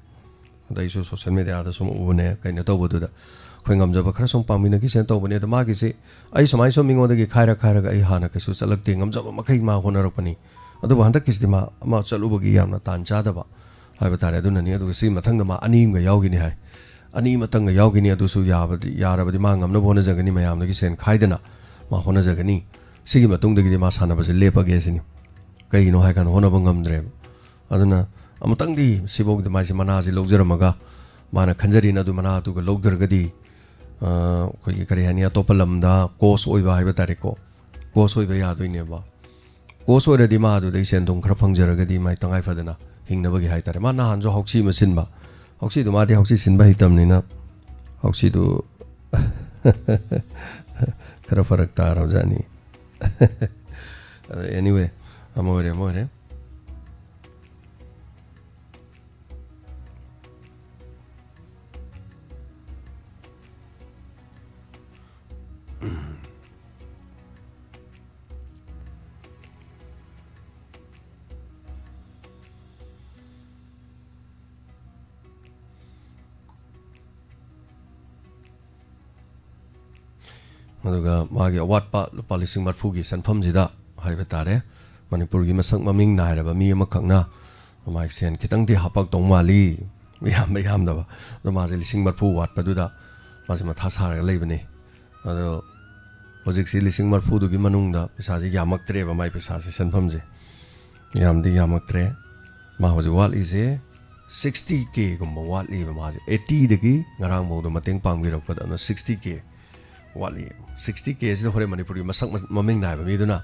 ꯑꯗ ꯑꯩꯁꯨ social media ꯗ ꯁꯨꯝ ꯎꯕꯅꯦ, ꯀꯩꯅꯣ ꯇꯧꯕꯗꯨꯗ ꯑꯩꯈꯣꯏ ꯉꯝꯖꯕ ꯈꯔ ꯁꯨꯝ ꯄꯥꯡꯃꯤꯟꯅꯈꯤꯁꯦꯅ ꯇꯧꯕꯅꯦ꯫ ꯑꯗꯣ ꯃꯥꯒꯤꯁꯤ ꯑꯩ ꯁꯨꯃꯥꯏꯅ ꯁꯨꯝ ꯃꯤꯉꯣꯟꯗꯒꯤ ꯈꯥꯏꯔ ꯈꯥꯏꯔꯒ ꯑꯩ ꯍꯥꯟꯅ ꯀꯩꯁꯨ ꯆꯠꯂꯛꯇꯦ, ꯉꯝꯖꯕ ꯃꯈꯩ ꯃꯥ ꯍꯣꯠꯅꯔꯛꯄꯅꯤ꯫ ꯑꯗꯨꯕꯨ ꯍꯟꯗꯛꯀꯤꯁꯤꯗꯤ ꯃꯥ ꯑꯃ ꯆꯠꯂꯨꯕꯒꯤ ꯌꯥꯝꯅ ꯇꯥꯟ ꯆꯥꯗꯕ ꯍꯥꯏꯕ ꯇꯥꯔꯦ꯫ ꯑꯗꯨꯅꯅꯤ꯫ ꯑꯗꯨꯒ ꯁꯤ ꯃꯊꯪꯗ ꯃꯥ ꯑꯅꯤ ꯑꯃꯒ ꯌꯥꯎꯈꯤꯅꯤ ꯍꯥꯏ, ꯑꯅꯤ ꯑꯃꯇꯪꯒ ꯌꯥꯎꯈꯤꯅꯤ꯫ ꯑꯗꯨꯁꯨ ꯌꯥꯕꯗꯤ, ꯌꯥꯔꯕꯗꯤ ꯃꯥ ꯉꯝꯅꯕ ꯍꯣꯠꯅꯖꯒꯅꯤ, ꯃꯌꯥꯝꯗꯒꯤ ꯁꯦꯟ ꯈꯥꯏꯗꯅ ꯃꯥ ꯍꯣꯠꯅꯖꯒꯅꯤ꯫ ꯁꯤꯒꯤ ꯃꯇꯨꯡꯗꯒꯤꯗꯤ ꯃꯥ ꯁꯥꯟꯅꯕꯁꯦ ꯂꯦꯞꯄꯒꯦ ꯁꯤꯅꯤ꯫ ꯀꯩꯒꯤꯅꯣ ꯍꯥꯏꯀꯥꯟꯗ ꯍꯣꯠꯅꯕ ꯉꯝꯗ꯭ꯔꯦꯕ꯫ ꯑꯗꯨꯅ ꯑꯃꯨꯛꯇꯪꯗꯤ ꯁꯤꯐꯥꯎꯒꯤꯗꯤ ꯃꯥꯏꯁꯦ ꯃꯅꯥꯁꯦ ꯂꯧꯖꯔꯝꯃꯒ, ꯃꯥꯅ ꯈꯟꯖꯔꯤꯅ ꯑꯗꯨ ꯃꯅꯥꯗꯨꯒ ꯂꯧꯗ꯭ꯔꯒꯗꯤ, ꯑ, ꯑꯩꯈꯣꯏꯒꯤ ꯀꯔꯤ ꯍꯥꯏꯅꯤ, ꯑꯇꯣꯞꯄ ꯂꯝꯗ coach ꯑꯣꯏꯕ ꯍꯥꯏꯕ ꯇꯥꯔꯦꯀꯣ, coach ꯑꯣꯏꯕ ꯌꯥꯗꯣꯏꯅꯦꯕ꯫ Coach ꯑꯣꯏꯔꯗꯤ ꯃꯥ ꯑꯗꯨꯗꯩ ꯁꯦꯟ ꯊꯨꯝ ꯈꯔ ꯐꯪꯖꯔꯒꯗꯤ ꯃꯥꯏ ꯇꯉꯥꯏ ꯐꯗꯅ ꯍꯤꯡꯅꯕꯒꯤ ꯍꯥꯏ ꯇꯥꯔꯦ꯫ ꯃꯥ ꯅꯍꯥꯟꯁꯨ ꯍꯧꯁꯤ ꯑꯃ ꯁꯤꯟꯕ, ꯍꯧꯁꯤꯗꯨ ꯃꯥꯗꯤ ꯍꯧꯁꯤ ꯁꯤꯟꯕ ꯍꯩꯇꯕꯅꯤꯅ ꯍꯧꯁꯤꯗꯨ ꯈꯔ ꯐꯔꯛ ꯇꯥꯔꯕꯖꯥꯠꯅꯤ꯫ ꯑꯗ anyway, ꯑꯃ ꯑꯣꯏꯔꯦ, ꯑꯃ ꯑꯣꯏꯔꯦ꯫ ꯑꯗꯨꯒ ꯃꯥꯒꯤ ꯑꯋꯥꯠꯄ ꯂꯨꯄꯥ ꯂꯤꯁꯤꯡ ꯃꯔꯤꯐꯨꯒꯤ ꯁꯦꯟꯐꯝꯁꯤꯗ ꯍꯥꯏꯕ ꯇꯥꯔꯦ, ꯃꯅꯤꯄꯨꯔꯒꯤ ꯃꯁꯛ ꯃꯃꯤꯡ ꯅꯥꯏꯔꯕ ꯃꯤ ꯑꯃꯈꯛꯅ ꯃꯥꯒꯤ ꯁꯦꯟ ꯈꯤꯇꯪꯗꯤ ꯍꯥꯄꯛꯇꯧ ꯃꯥꯜꯂꯤ, ꯌꯥꯝꯕ ꯌꯥꯝꯗꯕ, ꯑꯗꯣ ꯃꯥꯁꯦ ꯂꯤꯁꯤꯡ ꯃꯔꯤꯐꯨ ꯋꯥꯠꯄꯗꯨꯗ ꯃꯥꯁꯦ ꯃꯊꯥ ꯁꯥꯔꯒ ꯂꯩꯕꯅꯤ꯫ ꯑꯗꯣ ꯍꯧꯖꯤꯛꯁꯤ ꯂꯤꯁꯤꯡ ꯃꯔꯤꯐꯨꯗꯨꯒꯤ ꯃꯅꯨꯡꯗ ꯄꯩꯁꯥꯁꯦ ꯌꯥꯝꯃꯛꯇ꯭ꯔꯦꯕ, ꯃꯥꯏ ꯄꯩꯁꯥꯁꯦ, ꯁꯦꯟꯐꯝꯁꯦ ꯌꯥꯝꯗꯤ ꯌꯥꯝꯃꯛꯇ꯭ꯔꯦ꯫ ꯃꯥ ꯍꯧꯖꯤꯛ ꯋꯥꯠꯂꯤꯁꯦ ꯁꯤꯛꯁꯇꯤ ꯀꯦꯒꯨꯝꯕ ꯋꯥꯠꯂꯤꯕ꯫ ꯃꯥꯁꯦ ꯑꯩꯠꯇꯤꯗꯒꯤ ꯉꯔꯥꯡꯐꯥꯎꯗ ꯃꯇꯦꯡ ꯄꯥꯡꯕꯤꯔꯛꯄꯗ, ꯑꯗꯨꯅ ꯁꯤꯛꯁꯇꯤ ꯀꯦ ꯋꯥꯠꯂꯤ꯫ ꯁꯤꯛꯁꯇꯤ ꯀꯦꯁꯤꯗ ꯍꯣꯔꯦꯟ ꯃꯅꯤꯄꯨꯔꯒꯤ ꯃꯁꯛ ꯃ- ꯃꯃꯤꯡ ꯅꯥꯏꯕ ꯃꯤꯗꯨꯅ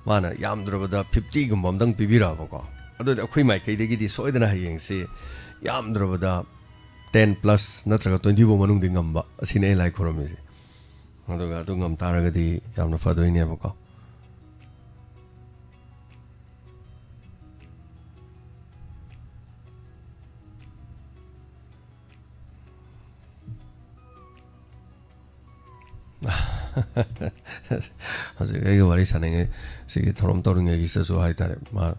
ꯃꯥꯅ ꯌꯥꯝꯗ꯭ꯔꯕꯗ ꯐꯤꯐꯇꯤꯒꯨꯝꯕ ꯑꯝꯇꯪ ꯄꯤꯕꯤꯔꯛꯑꯕꯀꯣ, ꯑꯗꯨꯗꯤ ꯑꯩꯈꯣꯏ ꯃꯥꯏꯀꯩꯗꯒꯤꯗꯤ ꯁꯣꯏꯗꯅ ꯍꯌꯦꯡꯁꯤ ꯌꯥꯝꯗ꯭ꯔꯕꯗ ꯇꯦꯟ ꯄ꯭ꯂꯁ ꯅꯠꯇ꯭ꯔꯒ ꯇ꯭ꯋꯦꯟꯇꯤ ꯐꯥꯎ ꯃꯅꯨꯡꯗꯤ ꯉꯝꯕ, ꯑꯁꯤꯅꯦ ꯑꯩ ꯂꯥꯏ ꯈꯨꯔꯝꯃꯤꯁꯦ꯫ ꯑꯗꯨꯒ ꯑꯗꯨ ꯉꯝ ꯇꯥꯔꯒꯗꯤ ꯌꯥꯝꯅ ꯐꯗꯣꯏꯅꯦꯕꯀꯣ꯫ ꯍꯧꯖꯤꯛ ꯑꯩꯒ ꯋꯥꯔꯤ ꯁꯥꯟꯅꯉꯩ, ꯁꯤꯒꯤ ꯊꯧꯔꯝ ꯇꯧꯔꯤꯉꯩꯒꯤꯁꯤꯗꯁꯨ ꯍꯥꯏꯇꯥꯔꯦ, ꯃꯥ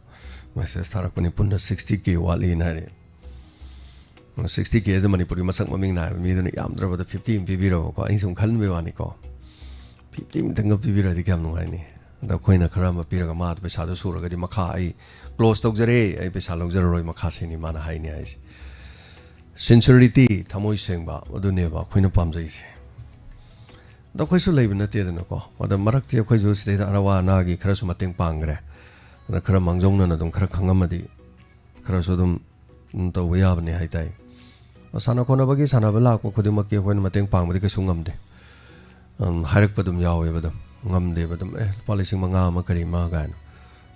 ꯃꯦꯁꯦꯖ ꯊꯥꯔꯛꯄꯅꯤ, "ꯄꯨꯟꯅ ꯁꯤꯛꯁꯇꯤ ꯀꯦ ꯋꯥꯠꯂꯤꯅ" ꯍꯥꯏꯔꯛꯑꯦ꯫ ꯁꯤꯛꯁꯇꯤ ꯀꯦꯁꯤꯗ ꯃꯅꯤꯄꯨꯔꯒꯤ ꯃꯁꯛ ꯃꯃꯤꯡ ꯅꯥꯏꯕ ꯃꯤꯗꯨꯅ ꯌꯥꯝꯗ꯭ꯔꯕꯗ ꯐꯤꯐꯇꯤ ꯑꯃ ꯄꯤꯕꯤꯔꯕꯀꯣ꯫ ꯑꯩꯅ ꯁꯨꯝ ꯈꯟꯕꯩ ꯋꯥꯅꯤꯀꯣ, ꯐꯤꯐꯇꯤ ꯑꯃꯇꯪꯒ ꯄꯤꯕꯤꯔꯗꯤ ꯀꯌꯥꯝ ꯅꯨꯡꯉꯥꯏꯅꯤ꯫ ꯑꯗ ꯑꯩꯈꯣꯏꯅ ꯈꯔ ꯑꯃ ꯄꯤꯔꯒ ꯃꯥ ꯄꯩꯁꯥꯗꯣ ꯁꯨꯔꯒꯗꯤ ꯃꯈꯥ ꯑꯩ ꯀ꯭ꯂꯣꯖ ꯇꯧꯖꯔꯦ, ꯑꯩ ꯄꯩꯁꯥ ꯂꯧꯖꯔꯔꯣꯏ ꯃꯈꯥ, ꯁꯤꯅꯤ ꯃꯥꯅ ꯍꯥꯏꯅꯤ ꯍꯥꯏꯁꯦ꯫ ꯁꯤꯟꯁꯤꯔꯤꯇꯤ, ꯊꯃꯣꯏ ꯁꯦꯡꯕ, ꯑꯗꯨꯅꯦꯕ ꯑꯩꯈꯣꯏꯅ ꯄꯥꯝꯖꯩꯁꯦ꯫ ꯑꯗꯣ ꯑꯩꯈꯣꯏꯁꯨ ꯂꯩꯕ ꯅꯠꯇꯦꯗꯅꯀꯣ꯫ ꯑꯗ ꯃꯔꯛꯇꯤ ꯑꯩꯈꯣꯏꯁꯨ ꯁꯤꯗꯩꯗ ꯑꯋꯥ ꯑꯅꯥꯒꯤ ꯈꯔꯁꯨ ꯃꯇꯦꯡ ꯄꯥꯡꯈ꯭ꯔꯦ꯫ ꯑꯗ ꯈꯔ ꯃꯥꯡꯖꯧꯅꯅ ꯑꯗꯨꯝ ꯈꯔ ꯈꯪꯉꯝꯃꯗꯤ ꯈꯔꯁꯨ ꯑꯗꯨꯝ, ꯑꯗꯨꯝ ꯇꯧꯕ ꯌꯥꯕꯅꯦ ꯍꯥꯏꯇꯥꯏ꯫ ꯁꯥꯟꯅ ꯈꯣꯠꯅꯕꯒꯤ ꯁꯥꯟꯅꯕ ꯂꯥꯛꯄ ꯈꯨꯗꯤꯡꯃꯛꯀꯤ ꯑꯩꯈꯣꯏꯅ ꯃꯇꯦꯡ ꯄꯥꯡꯕꯗꯤ ꯀꯩꯁꯨ ꯉꯝꯗꯦ꯫ ꯑꯗꯨꯝ ꯍꯥꯏꯔꯛꯄ ꯑꯗꯨꯝ ꯌꯥꯎꯋꯦꯕ, ꯑꯗꯨꯝ ꯉꯝꯗꯦꯕ, ꯑꯗꯨꯝ, "ꯑꯦ, ꯂꯨꯄꯥ ꯂꯤꯁꯤꯡ ꯃꯉꯥ ꯑꯃ ꯀꯔꯤ ꯑꯃ" ꯀꯥꯏꯅ꯫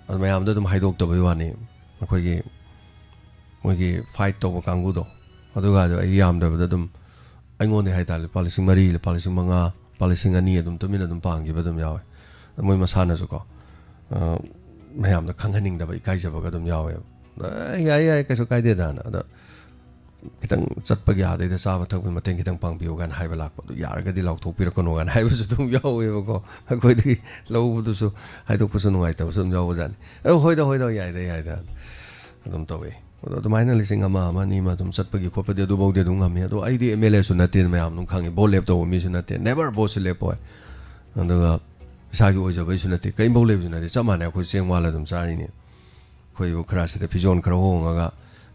ꯑꯗꯨ ꯃꯌꯥꯝꯗ ꯑꯗꯨꯝ ꯍꯥꯏꯗꯣꯛꯇꯕꯩ ꯋꯥꯅꯤ꯫ ꯑꯩꯈꯣꯏꯒꯤ ꯃꯣꯏꯒꯤ ꯐꯥꯏꯠ ꯇꯧꯕ ꯀꯥꯡꯕꯨꯗꯣ, ꯑꯗꯨꯒꯗꯣ ꯑꯩ ꯌꯥꯝꯗ꯭ꯔꯕꯗ ꯑꯗꯨꯝ ꯑꯩꯉꯣꯟꯗ ꯍꯥꯏꯇꯥꯔꯦ, ꯂꯨꯄꯥ ꯂꯤꯁꯤꯡ ꯃꯔꯤ, ꯂꯨꯄꯥ ꯂꯤꯁꯤꯡ ꯃꯉꯥ, ꯂꯨꯄꯥ ꯂꯤꯁꯤꯡ ꯑꯅꯤ ꯑꯗꯨꯝ ꯇꯨꯃꯤꯟꯅ ꯑꯗꯨꯝ ꯄꯥꯡꯈꯤꯕ ꯑꯗꯨꯝ ꯌꯥꯎꯋꯦ꯫ ꯃꯣꯏ ꯃꯁꯥꯅꯁꯨꯀꯣ, ꯑ, ꯃꯌꯥꯝꯗ ꯈꯪꯍꯟꯅꯤꯡꯗꯕ, ꯏꯀꯥꯏꯖꯕꯒ ꯑꯗꯨꯝ ꯌꯥꯎꯋꯦꯕ꯫ "ꯑ, ꯌꯥꯏ, ꯌꯥꯏ, ꯀꯩꯁꯨ ꯀꯥꯏꯗꯦꯗꯅ"꯫ ꯑꯗ ꯈꯤꯇꯪ ꯆꯠꯄꯒꯤ ꯑꯥꯗꯩꯗ ꯆꯥꯕ ꯊꯛꯄꯒꯤ ꯃꯇꯦꯡ ꯈꯤꯇꯪ ꯄꯥꯡꯕꯤꯌꯨ ꯀꯥꯏꯅ ꯍꯥꯏꯕ ꯂꯥꯛꯄ, ꯑꯗꯨ ꯌꯥꯔꯒꯗꯤ ꯂꯥꯎꯊꯣꯛꯄꯤꯔꯛꯀꯅꯨ ꯀꯥꯏꯅ ꯍꯥꯏꯕꯁꯨ ꯑꯗꯨꯝ ꯌꯥꯎꯋꯦꯕꯀꯣ꯫ ꯑꯩꯈꯣꯏꯗꯒꯤ ꯂꯧꯕꯗꯨꯁꯨ ꯍꯥꯏꯗꯣꯛꯄꯁꯨ ꯅꯨꯡꯉꯥꯏꯇꯕꯁꯨ ꯑꯗꯨꯝ ꯌꯥꯎꯕꯖꯥꯠꯅꯤ꯫ "ꯑ, ꯍꯣꯏꯗ, ꯍꯣꯏꯗ, ꯌꯥꯏꯗ, ꯌꯥꯏꯗ" ꯑꯗꯨꯝ ꯇꯧꯋꯦ꯫ ꯑꯗꯣ ꯑꯗꯨꯃꯥꯏꯅ ꯂꯤꯁꯤꯡ ꯑꯃ, ꯑꯃ, ꯑꯅꯤ ꯑꯃ ꯑꯗꯨꯝ ꯆꯠꯄꯒꯤ ꯈꯣꯠꯄꯗꯤ ꯑꯗꯨꯐꯥꯎꯗꯤ ꯑꯗꯨꯝ ꯉꯝꯃꯤ꯫ ꯑꯗꯣ ꯑꯩꯗꯤ ꯑꯦꯝ ꯑꯦꯜ ꯑꯦꯁꯨ ꯅꯠꯇꯦ, ꯃꯌꯥꯝ ꯑꯗꯨꯝ ꯈꯪꯉꯤ, ꯚꯣꯠ ꯂꯦꯞꯇꯧꯕ ꯃꯤꯁꯨ ꯅꯠꯇꯦ, ꯅꯦꯚꯔ ꯚꯣꯠꯁꯨ ꯂꯦꯞꯄꯣꯏ꯫ ꯑꯗꯨꯒ ꯏꯁꯥꯒꯤ ꯑꯣꯏꯖꯕꯩꯁꯨ ꯅꯠꯇꯦ, ꯀꯔꯤꯝꯐꯥꯎ ꯂꯩꯕꯁꯨ ꯅꯠꯇꯦ, ꯆꯞ ꯃꯥꯟꯅꯩ꯫ ꯑꯩꯈꯣꯏ ꯆꯦꯡ ꯋꯥꯜꯂ ꯑꯗꯨꯝ ꯆꯥꯔꯤꯅꯤ꯫ ꯑꯩꯈꯣꯏꯕꯨ ꯈꯔ ꯁꯤꯗ ꯐꯤꯖꯣꯜ ꯈꯔ ꯍꯣꯡꯉꯒ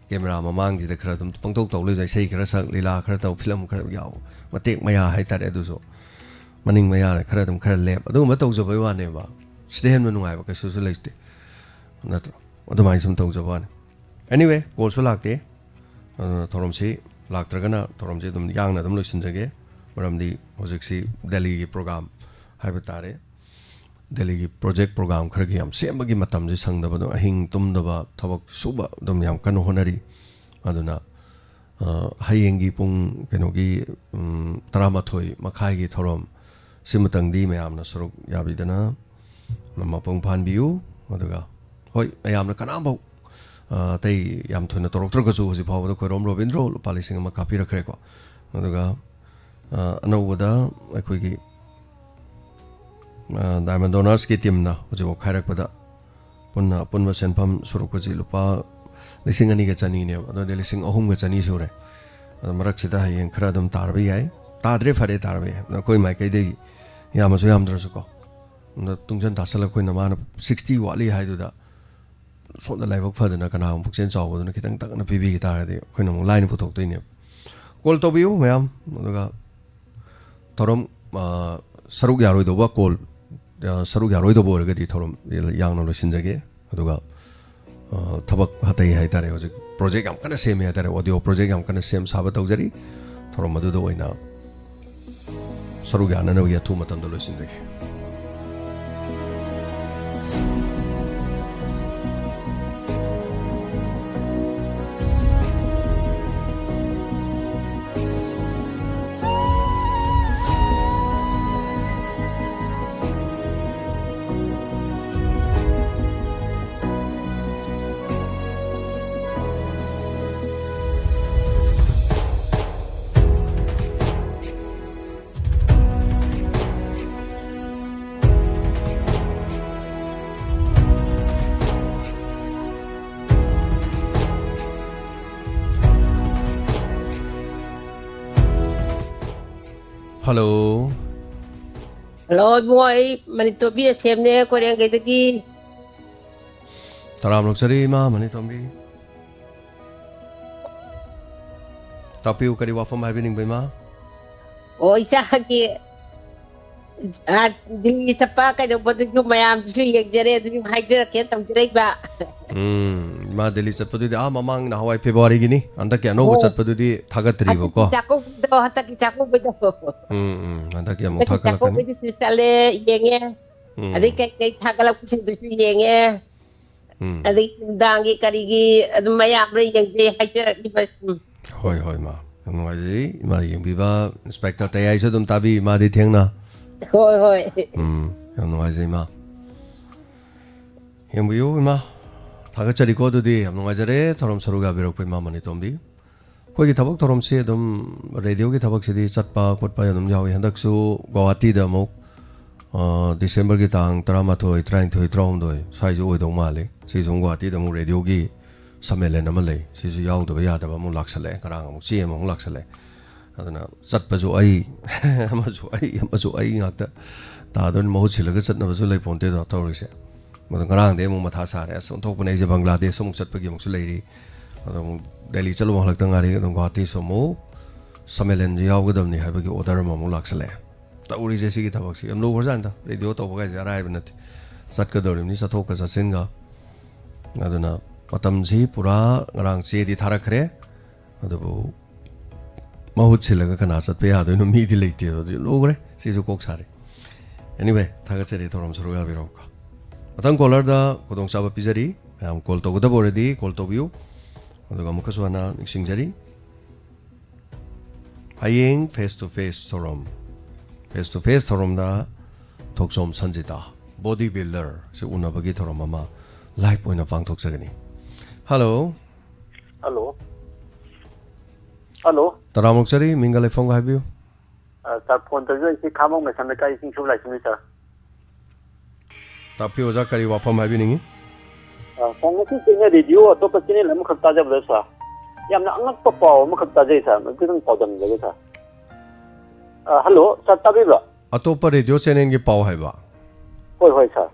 ꯀꯦꯃꯦꯔꯥ ꯃꯃꯥꯡꯁꯤꯗ ꯈꯔ ꯑꯗꯨꯝ ꯄꯪꯇꯧ ꯇꯧ ꯂꯩꯕ, ꯏꯁꯩ ꯈꯔ ꯁꯛ, ꯂꯤꯂꯥ ꯈꯔ ꯇꯧ, ꯐꯤꯂꯝ ꯈꯔ ꯌꯥꯎ, ꯃꯇꯦꯛ ꯃꯌꯥ ꯍꯥꯏꯇꯥꯔꯦ꯫ ꯑꯗꯨꯁꯨ ꯃꯅꯤꯡ ꯃꯌꯥꯗ ꯈꯔ ꯑꯗꯨꯝ ꯈꯔ ꯂꯦꯞ, ꯑꯗꯨꯒꯨꯝꯕ ꯇꯧꯖꯕꯩ ꯋꯥꯅꯦꯕ꯫ ꯁꯤꯗ ꯍꯦꯟꯕ ꯅꯨꯡꯉꯥꯏꯕ ꯀꯩꯁꯨꯁꯨ ꯂꯩꯇꯦ, ꯅꯠꯇ꯭ꯔꯣ? ꯑꯗꯨꯃꯥꯏꯅ ꯁꯨꯝ ꯇꯧꯖꯕ ꯋꯥꯅꯤ꯫ Anyway, ꯀꯣꯜꯁꯨ ꯂꯥꯛꯇꯦ꯫ ꯑꯗꯨꯅ ꯊꯧꯔꯝꯁꯤ ꯂꯥꯛꯇ꯭ꯔꯒꯅ ꯊꯧꯔꯝꯁꯤ ꯑꯗꯨꯝ ꯌꯥꯡꯅ ꯑꯗꯨꯝ ꯂꯣꯏꯁꯤꯟꯖꯒꯦ꯫ ꯃꯔꯝꯗꯤ ꯍꯧꯖꯤꯛꯁꯤ ꯗꯦꯜꯂꯤꯒꯤ ꯄ꯭ꯔꯣꯒ꯭ꯔꯥꯝ ꯍꯥꯏꯕ ꯇꯥꯔꯦ, ꯗꯦꯜꯂꯤꯒꯤ ꯄ꯭ꯔꯣꯖꯦꯛ ꯄ꯭ꯔꯣꯒ꯭ꯔꯥꯝ ꯈꯔꯒꯤ ꯌꯥꯝ ꯁꯦꯝꯕꯒꯤ ꯃꯇꯝꯁꯤ ꯁꯪꯗꯕꯗꯣ, ꯑꯍꯤꯡ ꯇꯨꯝꯗꯕ ꯊꯕꯛ ꯁꯨꯕ ꯑꯗꯨꯝ ꯌꯥꯝ ꯀꯟꯅ ꯍꯣꯠꯅꯔꯤ꯫ ꯑꯗꯨꯅ, ꯑ, ꯍꯌꯦꯡꯒꯤ ꯄꯨꯡ ꯀꯩꯅꯣꯒꯤ, ꯎꯝ, ꯇꯔꯥꯃꯥꯊꯣꯏ ꯃꯈꯥꯏꯒꯤ ꯊꯧꯔꯝ ꯁꯤꯃꯇꯪꯗꯤ ꯃꯌꯥꯝꯅ ꯁꯔꯨꯛ ꯌꯥꯕꯤꯗꯅ ꯃꯄꯨꯡ ꯐꯥꯍꯟꯕꯤꯌꯨ꯫ ꯑꯗꯨꯒ ꯍꯣꯏ, ꯃꯌꯥꯝꯅ ꯀꯅꯥꯝꯐꯥꯎ, ꯑ, ꯑꯇꯩ ꯌꯥꯝ ꯊꯣꯏꯅ ꯇꯧꯔꯛꯇ꯭ꯔꯒꯁꯨ, ꯍꯧꯖꯤꯛ ꯐꯥꯎꯕꯗ ꯈꯣꯏꯔꯣꯝ ꯔꯣꯕꯤꯟꯗ꯭ꯔꯣ ꯂꯨꯄꯥ ꯂꯤꯁꯤꯡ ꯑꯃ ꯀꯥꯞꯄꯤꯔꯛꯈ꯭ꯔꯦꯀꯣ꯫ ꯑꯗꯨꯒ, ꯑ, ꯑꯅꯧꯕꯗ ꯑꯩꯈꯣꯏꯒꯤ, ꯑ, ꯗꯥꯏꯃꯟ ꯗꯣꯅꯔꯁꯀꯤ ꯇꯤꯝꯅ ꯍꯧꯖꯤꯛꯐꯥꯎ ꯈꯥꯏꯔꯛꯄꯗ ꯄꯨꯟꯅ ꯑꯄꯨꯟꯕ ꯁꯦꯟꯐꯝ ꯁꯨꯔꯛꯄꯁꯤ ꯂꯨꯄꯥ ꯂꯤꯁꯤꯡ ꯑꯅꯤꯒ ꯆꯅꯤꯅꯦꯕ꯫ ꯑꯗꯨꯗꯤ ꯂꯤꯁꯤꯡ ꯑꯍꯨꯝꯒ ꯆꯅꯤ ꯁꯨꯔꯦ꯫ ꯑꯗꯣ ꯃꯔꯛꯁꯤꯗ ꯍꯌꯦꯡ ꯈꯔ ꯑꯗꯨꯝ ꯇꯥꯔꯕ ꯌꯥꯏ, ꯇꯥꯗ꯭ꯔꯦ, ꯐꯔꯦ, ꯇꯥꯔꯕ ꯌꯥꯏ꯫ ꯑꯗꯣ ꯑꯩꯈꯣꯏ ꯃꯥꯏꯀꯩꯗꯒꯤ ꯌꯥꯝꯃꯁꯨ ꯌꯥꯝꯗ꯭ꯔꯁꯨꯀꯣ, ꯑꯗꯣ ꯇꯨꯡꯖꯟ ꯇꯥꯁꯜꯂꯛꯄ ꯑꯩꯈꯣꯏꯅ ꯃꯥꯅ ꯁꯤꯛꯁꯇꯤ ꯋꯥꯠꯂꯤ ꯍꯥꯏꯗꯨꯗ ꯁꯣꯝꯗ ꯂꯥꯏꯕꯛ ꯐꯗꯅ ꯀꯅꯥꯒꯨꯝꯕ ꯄꯨꯛꯆꯦꯜ ꯆꯥꯎꯕꯗꯨꯅ ꯈꯤꯇꯪ ꯇꯛꯅ ꯄꯤꯕꯤꯈꯤ ꯇꯥꯔꯒꯗꯤ ꯑꯩꯈꯣꯏꯅ ꯑꯃꯨꯛ ꯂꯥꯏꯅ ꯄꯨꯊꯣꯛꯇꯣꯏꯅꯦꯕ꯫ ꯀꯣꯜ ꯇꯧꯕꯤꯌꯨ ꯃꯌꯥꯝ꯫ ꯑꯗꯨꯒ ꯊꯧꯔꯝ, ꯑ, ꯁꯔꯨꯛ ꯌꯥꯔꯣꯏꯗꯧꯕ ꯀꯣꯜ, ꯑ, ꯁꯔꯨꯛ ꯌꯥꯔꯣꯏꯗꯧꯕ ꯑꯣꯏꯔꯒꯗꯤ ꯊꯧꯔꯝ ꯌꯥꯡꯅ ꯂꯣꯏꯁꯤꯟꯖꯒꯦ꯫ ꯑꯗꯨꯒ, ꯑ, ꯊꯕꯛ ꯑꯇꯩ ꯍꯥꯏꯇꯥꯔꯦ, ꯍꯧꯖꯤꯛ ꯄ꯭ꯔꯣꯖꯦꯛ ꯌꯥꯝ ꯀꯟꯅ ꯁꯦꯝꯃꯦ ꯍꯥꯏꯇꯥꯔꯦ, ꯑꯣꯗꯤꯑꯣ ꯄ꯭ꯔꯣꯖꯦꯛ ꯌꯥꯝ ꯀꯟꯅ ꯁꯦꯝ ꯁꯥꯕ ꯇꯧꯖꯔꯤ꯫ ꯊꯧꯔꯝ ꯑꯗꯨꯗ ꯑꯣꯏꯅ ꯁꯔꯨꯛ ꯌꯥꯅꯅꯕꯒꯤ ꯑꯊꯨꯕ ꯃꯇꯝꯗ ꯂꯣꯏꯁꯤꯟꯖꯒꯦ꯫ Hello. ꯍꯜꯂꯣ, ꯏꯕꯨꯡꯉꯣ, ꯑꯩ ꯃꯅꯤꯇꯣꯝꯕꯤ ꯑꯦꯁ ꯑꯦꯝꯅꯦ, ꯀꯣꯏꯔꯦꯡꯒꯩꯗꯒꯤ꯫ ꯇꯔꯥꯝ ꯂꯧꯖꯔꯤ, ꯏꯃꯥ ꯃꯅꯤꯇꯣꯝꯕꯤ꯫ ꯇꯥꯛꯄꯤꯌꯨ, ꯀꯔꯤ ꯋꯥꯐꯝ ꯍꯥꯏꯕꯤꯅꯤꯡꯕ, ꯏꯃꯥ? ꯑꯣ, ꯏꯆꯥꯒꯤ, ꯑ, ꯗꯤꯜꯂꯤ ꯆꯠꯄ ꯀꯩꯗꯧꯕꯗꯨꯁꯨ ꯃꯌꯥꯝꯗꯨꯁꯨ ꯌꯦꯡꯖꯔꯦ, ꯑꯗꯨꯁꯨ ꯍꯥꯏꯖꯔꯛꯀꯦꯅ ꯇꯧꯖꯔꯛꯏꯕ꯫ ꯎꯝ, ꯏꯃꯥ ꯗꯤꯜꯂꯤ ꯆꯠꯄꯗꯨꯗꯤ ꯑꯥ ꯃꯃꯥꯡ ꯅꯍꯥꯟꯋꯥꯏ ꯐꯦꯕ꯭ꯋꯥꯔꯤꯒꯤꯅꯤ, ꯍꯟꯗꯛꯀꯤ ꯑꯅꯧꯕ ꯍꯣꯏ꯫ ꯆꯠꯄꯗꯨꯗꯤ ꯊꯥꯒꯠꯇ꯭ꯔꯤꯕꯀꯣ꯫ ꯍꯟꯗꯛꯀꯤ ꯆꯥꯛꯀꯧꯕꯗꯣ, ꯍꯟꯗꯛꯀꯤ ꯆꯥꯛꯀꯧꯕꯗꯣ꯫ ꯎꯝ, ꯎꯝ, ꯍꯟꯗꯛꯀꯤ ꯑꯃꯨꯛ ꯍꯟꯗꯛꯀꯤ ꯊꯥꯒꯠꯂꯛꯀꯅꯤ꯫ ꯆꯥꯛꯀꯧꯕꯩꯗꯨꯁꯨ ꯆꯠꯂꯦ, ꯌꯦꯡꯉꯦ꯫ ꯎꯝ꯫ ꯑꯗꯩ ꯀꯩ ꯀꯩ ꯊꯥꯒꯠꯂꯛꯄꯁꯤꯡꯗꯨꯁꯨ ꯌꯦꯡꯉꯦ꯫ ꯎꯝ꯫ ꯑꯗꯩ ꯅꯨꯡꯗꯥꯡꯒꯤ ꯀꯔꯤꯒꯤ ꯑꯗꯨꯝ ꯃꯌꯥꯝꯗ ꯌꯦꯡꯖꯩ ꯍꯥꯏꯖꯔꯛꯂꯤꯕ꯫ ꯎꯝ꯫ ꯍꯣꯏ, ꯍꯣꯏ, ꯏꯃꯥ꯫ ꯌꯥꯝ ꯅꯨꯡꯉꯥꯏꯖꯩ, ꯏꯃꯥ ꯌꯦꯡꯕꯤꯕ꯫ ꯏꯟꯁꯄꯦꯛꯇꯔ ꯇꯌꯥꯏꯁꯨ ꯑꯗꯨꯝ ꯇꯥꯕꯤ, ꯏꯃꯥꯗꯤ ꯊꯦꯡꯅ꯫ ꯍꯣꯏ, ꯍꯣꯏ꯫ ꯎꯝ, ꯌꯥꯝ ꯅꯨꯡꯉꯥꯏꯖꯩ, ꯏꯃꯥ꯫ ꯌꯦꯡꯕꯤꯌꯨ, ꯏꯃꯥ꯫ ꯊꯥꯒꯠꯆꯔꯤꯀꯣ, ꯑꯗꯨꯗꯤ ꯌꯥꯝ ꯅꯨꯡꯉꯥꯏꯖꯔꯦ ꯊꯧꯔꯝ ꯁꯔꯨꯛ ꯌꯥꯕꯤꯔꯛꯄ, ꯏꯃꯥ ꯃꯅꯤꯇꯣꯝꯕꯤ꯫ ꯑꯩꯈꯣꯏꯒꯤ ꯊꯕꯛ ꯊꯧꯔꯝꯁꯤ ꯑꯗꯨꯝ, ꯔꯦꯗꯤꯑꯣꯒꯤ ꯊꯕꯛꯁꯤꯗꯤ ꯆꯠꯄ ꯈꯣꯠꯄ ꯑꯗꯨꯝ ꯌꯥꯎꯏ꯫ ꯍꯟꯗꯛꯁꯨ ꯒꯨꯋꯥꯍꯥꯇꯤꯗ ꯑꯃꯨꯛ, ꯑ, ꯗꯤꯁꯦꯝꯕꯔꯒꯤ ꯇꯥꯡ ꯇꯔꯥꯃꯥꯊꯣꯏ, ꯇꯔꯥꯅꯤꯊꯣꯏ, ꯇꯔꯥꯍꯨꯝꯗꯣꯏ ꯁ꯭ꯋꯥꯏꯁꯤ ꯑꯣꯏꯗꯧ ꯃꯥꯜꯂꯤ꯫ ꯁꯤꯁꯨ ꯑꯃꯨꯛ ꯒꯨꯋꯥꯍꯥꯇꯤꯗ ꯑꯃꯨꯛ ꯔꯦꯗꯤꯑꯣꯒꯤ ꯁꯝꯃꯦꯂꯟ ꯑꯃ ꯂꯩ꯫ ꯁꯤꯁꯨ ꯌꯥꯎꯗꯕ ꯌꯥꯗꯕ ꯑꯃꯨꯛ ꯂꯥꯛꯁꯜꯂꯛꯑꯦ꯫ ꯉꯔꯥꯡ ꯑꯃꯨꯛ ꯆꯦ ꯑꯃꯃꯨꯛ ꯂꯥꯛꯁꯜꯂꯛꯑꯦ꯫ ꯑꯗꯨꯅ ꯆꯠꯄꯁꯨ ꯑꯩ, ꯑꯃꯁꯨ ꯑꯩ, ꯑꯃꯁꯨ ꯑꯩ ꯉꯥꯛꯇ ꯇꯥꯗꯣꯏꯅꯤ꯫ ꯃꯍꯨꯠ ꯁꯤꯜꯂꯒ ꯆꯠꯅꯕꯁꯨ ꯂꯩꯄꯣꯟꯇꯦꯗꯣ ꯇꯧꯔꯤꯁꯦ꯫ ꯑꯗꯣ ꯉꯔꯥꯡꯗꯩ ꯑꯃꯨꯛ ꯃꯊꯥ ꯁꯥꯔꯦ꯫ ꯑꯁ, ꯑꯣꯟꯊꯣꯛꯄꯅꯦ, ꯑꯩꯁꯦ ꯕꯪꯒ꯭ꯂꯥꯗꯦꯁ ꯑꯃꯨꯛ ꯆꯠꯄꯒꯤ ꯑꯃꯨꯛꯁꯨ ꯂꯩꯔꯤ꯫ ꯑꯗꯣ ꯑꯃꯨꯛ ꯗꯦꯜꯂꯤ ꯆꯠꯂꯨꯕ ꯍꯜꯂꯛꯇ ꯉꯥꯏꯔꯤ꯫ ꯑꯗꯨꯝ ꯒꯨꯋꯥꯍꯥꯇꯤꯁꯨ ꯑꯃꯨꯛ ꯁꯝꯃꯦꯂꯟꯁꯦ ꯌꯥꯎꯒꯗꯕꯅꯤ ꯍꯥꯏꯕꯒꯤ ꯑꯣꯔꯗꯔ ꯑꯃꯃꯨꯛ ꯂꯥꯛꯁꯜꯂꯛꯑꯦ꯫ ꯇꯧꯔꯤꯁꯦ ꯁꯤꯒꯤ ꯊꯕꯛꯁꯤ ꯌꯥꯝ ꯂꯨꯈ꯭ꯔꯖꯥꯠꯅꯤꯗ꯫ ꯔꯦꯗꯤꯑꯣ ꯇꯧꯕ ꯀꯥꯏꯁꯦ ꯑꯔꯥꯏꯕ ꯅꯠꯇꯦ꯫ ꯆꯠꯀꯗꯧꯔꯤꯕꯅꯤ ꯆꯠꯊꯣꯛꯀ ꯆꯠꯁꯤꯟꯒ꯫ ꯑꯗꯨꯅ ꯃꯇꯝꯁꯤ ꯄꯨꯔꯥ ꯉꯔꯥꯡ ꯆꯦꯗꯤ ꯊꯥꯔꯛꯈ꯭ꯔꯦ꯫ ꯑꯗꯨꯕꯨ ꯃꯍꯨꯠ ꯁꯤꯜꯂꯒ ꯀꯅꯥ ꯆꯠꯄ ꯌꯥꯗꯣꯏꯅꯣ? ꯃꯤꯗꯤ ꯂꯩꯇꯦꯕ꯫ ꯑꯗꯨ ꯂꯨꯈ꯭ꯔꯦ꯫ ꯁꯤꯁꯨ ꯀꯣꯛ ꯁꯥꯔꯦ꯫ Anyway, ꯊꯥꯒꯠꯆꯔꯤ ꯊꯧꯔꯝ ꯁꯔꯨꯛ ꯌꯥꯕꯤꯔꯛꯄ꯫ ꯃꯊꯪ ꯀꯣꯂꯔꯗ ꯈꯨꯗꯣꯡꯆꯥꯕ ꯄꯤꯖꯔꯤ꯫ ꯃꯌꯥꯝ ꯀꯣꯜ ꯇꯧꯒꯗꯕ ꯑꯣꯏꯔꯗꯤ ꯀꯣꯜ ꯇꯧꯕꯤꯌꯨ꯫ ꯑꯗꯨꯒ ꯑꯃꯨꯛꯀꯁꯨ ꯍꯟꯅ ꯅꯤꯡꯁꯤꯡꯖꯔꯤ, ꯍꯌꯦꯡ ꯐꯦꯁ ꯇꯨ ꯐꯦꯁ ꯊꯧꯔꯝ, ꯐꯦꯁ ꯇꯨ ꯐꯦꯁ ꯊꯧꯔꯝꯗ ꯊꯣꯛꯆꯣꯝ ꯁꯟꯖꯤꯇꯥ, ꯕꯣꯗꯤ ꯕꯤꯜꯗꯔ, ꯁꯤ ꯎꯅꯕꯒꯤ ꯊꯧꯔꯝ ꯑꯃ ꯂꯥꯏꯚ ꯑꯣꯏꯅ ꯄꯥꯡꯊꯣꯛꯆꯒꯅꯤ꯫ ꯍꯜꯂꯣ꯫ ꯍꯜꯂꯣ꯫ ꯍꯜꯂꯣ꯫ ꯇꯔꯥꯝ ꯑꯣꯛꯆꯔꯤ, ꯃꯤꯡꯒ ꯂꯩꯐꯝꯒ ꯍꯥꯏꯕꯤꯌꯨ꯫ ꯑ, ꯁꯥꯔ, ꯐꯣꯟ ꯇꯧꯖꯔꯛꯏꯁꯤ ꯈꯥꯃꯕꯣꯛ ꯃꯩꯁꯅꯥ ꯂꯩꯀꯥꯏ ꯏꯁꯤꯡ ꯁꯨꯕ ꯂꯥꯏꯁ꯭ꯔꯝꯅꯤ, ꯁꯥꯔ꯫ ꯇꯥꯛꯄꯤꯌꯨ, ꯑꯣꯖꯥ, ꯀꯔꯤ ꯋꯥꯐꯝ ꯍꯥꯏꯕꯤꯅꯤꯡꯉꯤ? ꯑ, ꯁꯥꯔ, ꯉꯁꯤ ꯑꯩꯅ ꯔꯦꯗꯤꯑꯣ ꯑꯇꯣꯞꯄ ꯆꯦꯅꯦꯜ ꯑꯃꯈꯛ ꯇꯥꯖꯕꯗ, ꯁꯥꯔ, ꯌꯥꯝꯅ ꯑꯉꯛꯄ ꯄꯥꯎ ꯑꯃꯈꯛ ꯇꯥꯖꯩ, ꯁꯥꯔ, ꯃꯗꯨ ꯈꯤꯇꯪ ꯄꯥꯎꯗꯝꯖꯒꯦ, ꯁꯥꯔ꯫ ꯑ, ꯍꯜꯂꯣ, ꯁꯥꯔ, ꯇꯥꯕꯤꯕ꯭ꯔꯣ? ꯑꯇꯣꯞꯄ ꯔꯦꯗꯤꯑꯣ ꯆꯦꯅꯦꯜꯒꯤ ꯄꯥꯎ ꯍꯥꯏꯕ? ꯍꯣꯏ ꯍꯣꯏ ꯁꯥꯔ꯫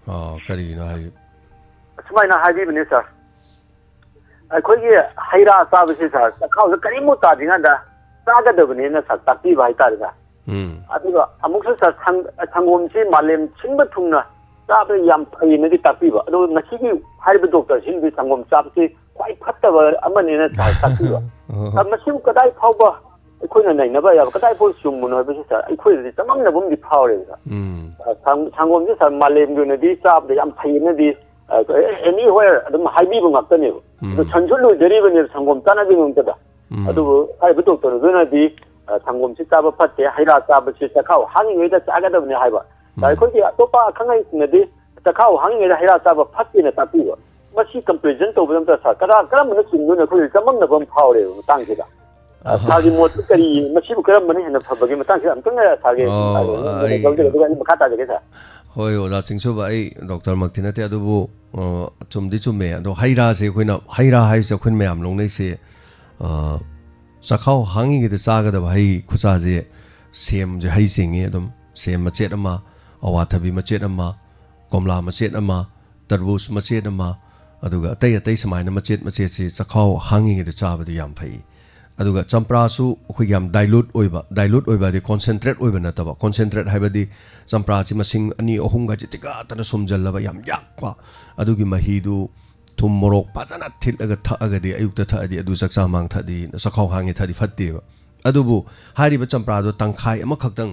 ꯑꯥ, ꯀꯔꯤꯒꯤꯅꯣ ꯍꯥꯏ? ꯑꯁꯨꯃꯥꯏꯅ ꯍꯥꯏꯕꯤꯕꯅꯦ ꯁꯥꯔ, ꯑꯩꯈꯣꯏꯒꯤ ꯍꯩ ꯔꯥ ꯆꯥꯕꯁꯤ ꯁꯥꯔ, ꯆꯈꯥꯎꯗ ꯀꯔꯤꯝꯐꯥꯎ ꯇꯥꯗ꯭ꯔꯤꯉꯩꯗ ꯆꯥꯒꯗꯕꯅꯦꯅ ꯁꯥꯔ ꯇꯥꯛꯄꯤꯕ ꯍꯥꯏꯇꯥꯔꯦ ꯁꯥꯔ꯫ ꯎꯝ. ꯑꯗꯨꯒ ꯑꯃꯨꯛꯁꯨ ꯁꯥꯔ, ꯁꯪ- ꯁꯪꯒꯣꯝꯁꯤ ꯃꯥꯂꯦꯝ ꯁꯤꯟꯕ ꯊꯨꯡꯅ ꯆꯥꯕ ꯌꯥꯝ ꯐꯩꯅꯗꯤ ꯇꯥꯛꯄꯤꯕ, ꯑꯗꯨꯒ ꯉꯁꯤꯒꯤ ꯍꯥꯏꯔꯤꯕ ꯗꯣꯛꯇꯔꯁꯤꯡꯗꯤ ꯁꯪꯒꯣꯝ ꯆꯥꯕꯁꯤ ꯈ꯭ꯋꯥꯏ ꯐꯠꯇꯕ ꯑꯃꯅꯦꯅ ꯁꯥꯔ ꯇꯥꯛꯄꯤꯕ꯫ ꯁꯥꯔ, ꯃꯁꯤꯕꯨ ꯀꯗꯥꯏ ꯐꯥꯎꯕ ꯑꯩꯈꯣꯏꯅ ꯅꯩꯅꯕ ꯌꯥꯕ, ꯀꯗꯥꯏ ꯐꯥꯎ ꯆꯨꯝꯕꯅꯣ ꯍꯥꯏꯕꯁꯤ ꯁꯥꯔ ꯑꯩꯈꯣꯏꯗꯗꯤ ꯆꯃꯝꯅꯕ ꯑꯃꯗꯤ ꯐꯥꯎꯔꯦꯕ ꯁꯥꯔ꯫ ꯎꯝ. ꯑ, ꯁꯪ- ꯁꯪꯒꯣꯝꯁꯤ ꯁꯥꯔ ꯃꯥꯂꯦꯝꯒꯤ ꯑꯣꯏꯅꯗꯤ ꯆꯥꯕꯗ ꯌꯥꯝ ꯐꯩꯅꯗꯤ ꯑꯦꯅꯤꯋꯦꯌꯔ ꯑꯗꯨꯝ ꯍꯥꯏꯕꯤꯕ ꯉꯥꯛꯇꯅꯦꯕ꯫ ꯎꯝ. ꯑꯗꯣ ꯁꯟꯁꯨ ꯂꯣꯏꯖꯔꯤꯕꯅꯦꯕ ꯁꯪꯒꯣꯝ ꯆꯥꯅꯕꯒꯤꯗꯃꯛꯇꯗ꯫ ꯎꯝ. ꯑꯗꯨꯕꯨ ꯍꯥꯏꯔꯤꯕ ꯗꯣꯛꯇꯔ ꯑꯗꯨꯅꯗꯤ ꯑ, ꯁꯪꯒꯣꯝꯁꯤ ꯆꯥꯕ ꯐꯠꯇꯦ, ꯍꯩ ꯔꯥ ꯆꯥꯕꯁꯤ ꯆꯈꯥꯎ ꯍꯥꯡꯉꯤꯉꯩꯗ ꯆꯥꯒꯗꯕꯅꯤ ꯍꯥꯏꯕ꯫ ꯎꯝ. ꯑꯩꯈꯣꯏꯒꯤ ꯑꯇꯣꯞꯄ ꯑꯈꯪ ꯑꯍꯩꯁꯤꯡꯅꯗꯤ ꯆꯈꯥꯎ ꯍꯥꯡꯉꯤꯉꯩꯗ ꯍꯩ ꯔꯥ ꯆꯥꯕ ꯐꯠꯇꯦꯅ ꯇꯥꯛꯄꯤꯕ꯫ ꯃꯁꯤ ꯀꯝꯄꯦꯔꯤꯖꯟ ꯇꯧꯕꯗ ꯑꯝꯇ ꯁꯥꯔ ꯀꯅꯥ ꯀꯔꯝꯕꯅ ꯆꯨꯝꯗꯣꯏꯅꯣ ꯑꯩꯈꯣꯏ ꯆꯃꯝꯅꯕ ꯑꯃ ꯐꯥꯎꯔꯦꯕ ꯃꯇꯥꯡꯁꯤꯗ꯫ ꯑ, ꯑꯍ. ꯁꯥꯔꯒꯤ ꯃꯣꯠꯇ ꯀꯔꯤ, ꯃꯁꯤꯕꯨ ꯀꯔꯝꯕꯅ ꯍꯦꯟꯅ ꯐꯕꯒꯦ ꯃꯇꯥꯡꯁꯤꯗ ꯑꯝꯇꯪ ꯁꯥꯔꯒꯤ ꯑꯣ, ꯑ, ꯑꯩ ꯂꯧꯖꯔꯒꯦ, ꯑꯗꯨꯒ ꯑꯩ ꯃꯈꯥ ꯇꯥꯖꯒꯦ ꯁꯥꯔ꯫ ꯍꯣꯏ, ꯑꯣꯖꯥ ꯆꯤꯡꯁꯨꯕ, ꯑꯩ ꯗꯣꯛꯇꯔꯃꯛꯇꯤ ꯅꯠꯇꯦ, ꯑꯗꯨꯕꯨ ꯑ, ꯆꯨꯝꯗꯤ ꯆꯨꯝꯃꯦ꯫ ꯑꯗꯣ ꯍꯩ ꯔꯥꯁꯦ ꯑꯩꯈꯣꯏꯅ, ꯍꯩ ꯔꯥ ꯍꯥꯏꯕꯁꯦ ꯑꯩꯈꯣꯏꯅ ꯃꯌꯥꯝ ꯂꯧꯅꯩꯁꯦ, ꯑ, ꯆꯈꯥꯎ ꯍꯥꯡꯉꯤꯉꯩꯗ ꯆꯥꯒꯗꯕ ꯍꯩ ꯈꯨꯆꯥꯁꯦ, ꯁꯦꯝꯁꯦ ꯍꯩ ꯆꯤꯡꯉꯤ꯫ ꯑꯗꯨꯝ ꯁꯦꯝ ꯃꯆꯦꯠ ꯑꯃ, ꯑꯋꯥꯊꯕꯤ ꯃꯆꯦꯠ ꯑꯃ, ꯀꯣꯝꯂꯥ ꯃꯆꯦꯠ ꯑꯃ, ꯇꯔꯕꯨꯖ ꯃꯆꯦꯠ ꯑꯃ, ꯑꯗꯨꯒ ꯑꯇꯩ ꯑꯇꯩ ꯁꯨꯃꯥꯏꯅ ꯃꯆꯦꯠ ꯃꯆꯦꯠꯁꯤ ꯆꯈꯥꯎ ꯍꯥꯡꯉꯤꯉꯩꯗ ꯆꯥꯕꯗꯤ ꯌꯥꯝ ꯐꯩ꯫ ꯑꯗꯨꯒ ꯆꯝꯄ꯭ꯔꯥꯁꯨ ꯑꯩꯈꯣꯏꯒꯤ ꯌꯥꯝ ꯗꯥꯏꯂꯨꯠ ꯑꯣꯏꯕ, ꯗꯥꯏꯂꯨꯠ ꯑꯣꯏꯕ ꯍꯥꯏꯗꯤ ꯀꯣꯟꯁꯦꯟꯇ꯭ꯔꯦꯠ ꯑꯣꯏꯕ ꯅꯠꯇꯕ, ꯀꯣꯟꯁꯦꯟꯇ꯭ꯔꯦꯠ ꯍꯥꯏꯕꯗꯤ ꯆꯝꯄ꯭ꯔꯥꯁꯤ ꯃꯁꯤꯡ ꯑꯅꯤ ꯑꯍꯨꯝꯒꯁꯦ ꯇꯤꯀꯥꯇꯅ ꯁꯨꯝꯖꯜꯂꯕ ꯌꯥꯝ ꯌꯥꯛꯄ, ꯑꯗꯨꯒꯤ ꯃꯍꯤꯗꯨ ꯊꯨꯝ ꯃꯣꯔꯣꯛ ꯐꯖꯅ ꯊꯤꯠꯂꯒ ꯊꯛꯑꯒꯗꯤ, ꯑꯌꯨꯛꯇ ꯊꯛꯑꯗꯤ, ꯑꯗꯨ ꯆꯥꯛꯆꯥ ꯃꯥꯡ ꯊꯛꯑꯗꯤ, ꯆꯈꯥꯎ ꯍꯥꯡꯉꯦ ꯊꯛꯑꯗꯤ ꯐꯠꯇꯦꯕ꯫ ꯑꯗꯨꯕꯨ ꯍꯥꯏꯔꯤꯕ ꯆꯝꯄ꯭ꯔꯥꯗꯣ ꯇꯪꯈꯥꯏ ꯑꯃꯈꯛꯇꯪ,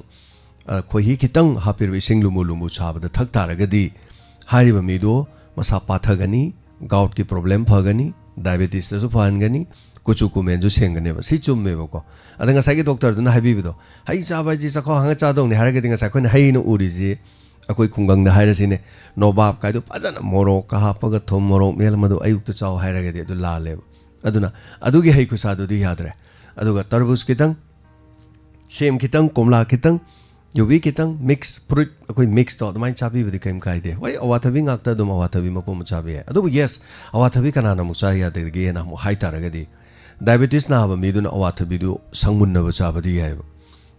ꯑ, ꯈꯣꯏꯍꯤ ꯈꯤꯇꯪ ꯍꯥꯞꯄꯤꯔꯕ ꯏꯁꯤꯡ ꯂꯨꯝꯕꯨ ꯂꯨꯝꯕꯨ ꯁꯥꯕꯗ ꯊꯛ ꯇꯥꯔꯒꯗꯤ, ꯍꯥꯏꯔꯤꯕ ꯃꯤꯗꯣ ꯃꯁꯥ ꯄꯥꯊꯒꯅꯤ, ꯒꯥꯎꯠꯀꯤ ꯄ꯭ꯔꯣꯕ꯭ꯂꯦꯝ ꯐꯒꯅꯤ, ꯗꯥꯏꯕꯦꯇꯤꯁꯇꯁꯨ ꯐꯍꯟꯒꯅꯤ, ꯀꯨꯆꯨ ꯀꯨꯃꯦꯟꯁꯨ ꯁꯦꯡꯒꯅꯦꯕ꯫ ꯁꯤ ꯆꯨꯝꯃꯦꯕꯀꯣ꯫ ꯑꯗ ꯉꯁꯥꯏꯒꯤ ꯗꯣꯛꯇꯔꯗꯨꯅ ꯍꯥꯏꯕꯤꯕꯗꯣ, ꯍꯩ ꯆꯥꯕ ꯍꯥꯏꯁꯤ ꯆꯥꯛꯈꯥꯎ ꯍꯥꯡꯉ ꯆꯥꯗꯧꯅꯤ ꯍꯥꯏꯔꯒꯗꯤ, ꯉꯁꯥꯏ ꯑꯩꯈꯣꯏꯅ ꯍꯩꯅ ꯎꯔꯤꯁꯤ, ꯑꯩꯈꯣꯏ ꯈꯨꯡꯒꯪꯗ ꯍꯥꯏꯔꯁꯤꯅꯦ, ꯅꯣꯕꯥꯞ ꯀꯥꯏꯗꯣ ꯐꯖꯅ ꯃꯣꯔꯣꯛꯀ ꯍꯥꯞꯄꯒ ꯊꯨꯝ ꯃꯣꯔꯣꯛ ꯃꯦꯠꯂ ꯃꯗꯨ ꯑꯌꯨꯛꯇ ꯆꯥꯎ ꯍꯥꯏꯔꯒꯗꯤ ꯑꯗꯨ ꯂꯥꯜꯂꯦꯕ꯫ ꯑꯗꯨꯅ ꯑꯗꯨꯒꯤ ꯍꯩ ꯈꯨꯁꯥꯗꯨꯗꯤ ꯌꯥꯗ꯭ꯔꯦ꯫ ꯑꯗꯨꯒ ꯇꯔꯕꯨꯖ ꯈꯤꯇꯪ, ꯁꯦꯝ ꯈꯤꯇꯪ, ꯀꯣꯝꯂꯥ ꯈꯤꯇꯪ, ꯌꯨꯕꯤ ꯈꯤꯇꯪ, ꯃꯤꯛꯁ ꯐ꯭ꯔꯨꯏꯠ, ꯑꯩꯈꯣꯏ ꯃꯤꯛꯁꯇꯣ ꯑꯗꯨꯃꯥꯏꯅ ꯆꯥꯕꯤꯕꯗꯤ ꯀꯔꯤꯝ ꯀꯥꯏꯗꯦ꯫ ꯍꯣꯏ, ꯑꯋꯥꯊꯕꯤ ꯉꯥꯛꯇ ꯑꯗꯨꯝ ꯑꯋꯥꯊꯕꯤ ꯃꯄꯨꯝ ꯑꯃ ꯆꯥꯕ ꯌꯥꯏ꯫ ꯑꯗꯨꯕꯨ ꯌꯦꯁ, ꯑꯋꯥꯊꯕꯤ ꯀꯅꯥꯅ ꯑꯃꯨꯛ ꯆꯥ ꯌꯥꯗꯒꯦꯅ ꯑꯃꯨꯛ ꯍꯥꯏ ꯇꯥꯔꯒꯗꯤ, ꯗꯥꯏꯕꯦꯇꯤꯁ ꯅꯥꯕ ꯃꯤꯗꯨꯅ ꯑꯋꯥꯊꯕꯤꯗꯨ ꯁꯪꯃꯨꯟꯅꯕ ꯆꯥꯕꯗꯤ ꯌꯥꯏꯑꯕ꯫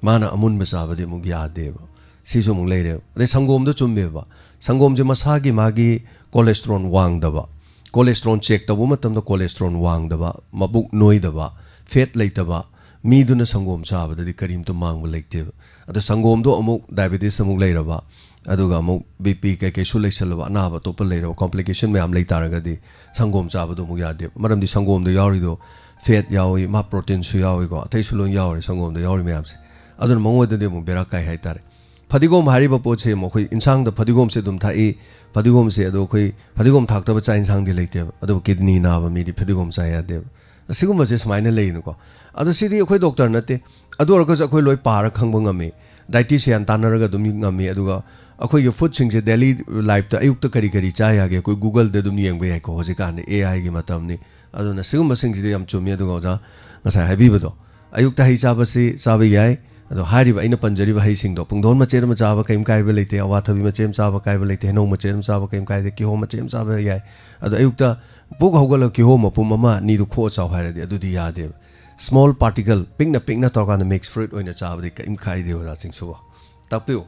ꯃꯥꯅ ꯑꯃꯨꯟꯕ ꯆꯥꯕꯗꯤ ꯑꯃꯨꯛ ꯌꯥꯗꯦꯕ꯫ ꯁꯤꯁꯨ ꯑꯃꯨꯛ ꯂꯩꯔꯦꯕ꯫ ꯑꯗꯩ ꯁꯪꯒꯣꯝꯗꯣ ꯆꯨꯝꯃꯦꯕ, ꯁꯪꯒꯣꯝꯁꯦ ꯃꯁꯥꯒꯤ ꯃꯥꯒꯤ cholesterol ꯋꯥꯡꯗꯕ, cholesterol check ꯇꯧꯕ ꯃꯇꯝꯗ cholesterol ꯋꯥꯡꯗꯕ, ꯃꯕꯨꯛ ꯅꯣꯏꯗꯕ, fat ꯂꯩꯇꯕ ꯃꯤꯗꯨꯅ ꯁꯪꯒꯣꯝ ꯆꯥꯕꯗꯗꯤ ꯀꯔꯤꯝꯇ ꯃꯥꯡꯕ ꯂꯩꯇꯦꯕ꯫ ꯑꯗꯣ ꯁꯪꯒꯣꯝꯗꯣ ꯑꯃꯨꯛ diabetes ꯑꯃꯨꯛ ꯂꯩꯔꯕ, ꯑꯗꯨꯒ ꯑꯃꯨꯛ BP ꯀꯩꯀꯩꯁꯨ ꯂꯩꯁꯜꯂꯕ, ꯑꯅꯥꯕ ꯑꯇꯣꯞꯄ ꯂꯩꯔꯕ, complication ꯃꯌꯥꯝ ꯂꯩ ꯇꯥꯔꯒꯗꯤ ꯁꯪꯒꯣꯝ ꯆꯥꯕꯗꯣ ꯑꯃꯨꯛ ꯌꯥꯗꯦꯕ꯫ ꯃꯔꯝꯗꯤ ꯁꯪꯒꯣꯝꯗ ꯌꯥꯎꯔꯤꯗꯣ fat ꯌꯥꯎꯏ, ꯃꯥ proteinꯁꯨ ꯌꯥꯎꯏꯀꯣ, ꯑꯇꯩꯁꯨ ꯂꯣꯏ ꯌꯥꯎꯔꯤ ꯁꯪꯒꯣꯝꯗ ꯌꯥꯎꯔꯤ ꯃꯌꯥꯝꯁꯦ꯫ ꯑꯗꯨꯅ ꯃꯉꯣꯟꯗꯗꯤ ꯑꯃꯨꯛ ꯕꯦꯔꯥ ꯀꯥꯏ ꯍꯥꯏꯇꯥꯔꯦ꯫ ꯐꯗꯤꯒꯣꯝ ꯍꯥꯏꯔꯤꯕ ꯄꯣꯠꯁꯦ ꯑꯃꯨꯛ ꯑꯩꯈꯣꯏ ꯏꯟꯁꯥꯡꯗ ꯐꯗꯤꯒꯣꯝꯁꯦ ꯑꯗꯨꯝ ꯊꯥꯛꯏ꯫ ꯐꯗꯤꯒꯣꯝꯁꯦ ꯑꯗꯣ ꯑꯩꯈꯣꯏ ꯐꯗꯤꯒꯣꯝ ꯊꯥꯛꯇꯕ ꯆꯥꯛ ꯏꯟꯁꯥꯡꯗꯤ ꯂꯩꯇꯦꯕ꯫ ꯑꯗꯨꯕꯨ kidney ꯅꯥꯕ ꯃꯤꯗꯤ ꯐꯗꯤꯒꯣꯝ ꯆꯥ ꯌꯥꯗꯦꯕ꯫ ꯑꯁꯤꯒꯨꯝꯕꯁꯦ ꯁꯨꯃꯥꯏꯅ ꯂꯩꯅꯀꯣ꯫ ꯑꯗꯣ ꯁꯤꯗꯤ ꯑꯩꯈꯣꯏ doctor ꯅꯠꯇꯦ꯫ ꯑꯗꯨ ꯑꯣꯏꯔꯒꯁꯨ ꯑꯩꯈꯣꯏ ꯂꯣꯏ ꯄꯥꯔ ꯈꯪꯕ ꯉꯝꯃꯤ꯫ Dietitian ꯇꯥꯟꯅꯔꯒ ꯑꯗꯨꯝ ꯉꯝꯃꯤ꯫ ꯑꯗꯨꯒ ꯑꯩꯈꯣꯏꯒꯤ foodꯁꯤꯡꯁꯦ daily lifeꯇ ꯑꯌꯨꯛꯇ ꯀꯔꯤ ꯀꯔꯤ ꯆꯥ ꯌꯥꯒꯦ ꯑꯩꯈꯣꯏ Googleꯗ ꯑꯗꯨꯝ ꯌꯦꯡꯕ ꯌꯥꯏꯀꯣ꯫ ꯍꯧꯖꯤꯛꯀꯥꯟꯗꯤ AIꯒꯤ ꯃꯇꯝꯅꯤ꯫ ꯑꯗꯨꯅ ꯁꯤꯒꯨꯝꯕꯁꯤꯡꯁꯤꯗꯤ ꯌꯥꯝ ꯆꯨꯝꯃꯤ꯫ ꯑꯗꯨꯒ ꯑꯣꯖꯥ ꯉꯁꯥꯏ ꯍꯥꯏꯕꯤꯕꯗꯣ, ꯑꯌꯨꯛꯇ ꯍꯩ ꯆꯥꯕꯁꯤ ꯆꯥꯕ ꯌꯥꯏ꯫ ꯑꯗꯣ ꯍꯥꯏꯔꯤꯕ ꯑꯩꯅ ꯄꯟꯖꯔꯤꯕ ꯍꯩꯁꯤꯡꯗꯣ, ꯄꯨꯡꯗꯣꯟ ꯃꯆꯦꯠ ꯑꯃ ꯆꯥꯕ ꯀꯔꯤꯝ ꯀꯥꯏꯕ ꯂꯩꯇꯦ, ꯑꯋꯥꯊꯕꯤ ꯃꯆꯦꯠ ꯑꯃ ꯆꯥꯕ ꯀꯥꯏꯕ ꯂꯩꯇꯦ, ꯍꯩꯅꯧ ꯃꯆꯦꯠ ꯑꯃ ꯆꯥꯕ ꯀꯔꯤꯝ ꯀꯥꯏꯗꯦ, ꯀꯤꯍꯣꯝ ꯃꯆꯦꯠ ꯑꯃ ꯆꯥꯕ ꯌꯥꯏ꯫ ꯑꯗꯣ ꯑꯌꯨꯛꯇ ꯄꯨꯛ ꯍꯧꯒꯠꯂꯒ ꯀꯤꯍꯣꯝ ꯃꯄꯨꯝ ꯑꯃ ꯑꯅꯤꯗꯨ ꯈꯣꯛꯑ ꯆꯥꯎ ꯍꯥꯏꯔꯗꯤ ꯑꯗꯨꯗꯤ ꯌꯥꯗꯦꯕ꯫ Small particle, ꯄꯤꯛꯅ ꯄꯤꯛꯅ ꯇꯧꯔꯀꯥꯟꯗ mixed fruit ꯑꯣꯏꯅ ꯆꯥꯕꯗꯤ ꯀꯔꯤꯝ ꯀꯥꯏꯗꯦ ꯑꯣꯖꯥꯁꯤꯡꯁꯨꯀꯣ꯫ ꯇꯥꯛꯄꯤꯌꯨ꯫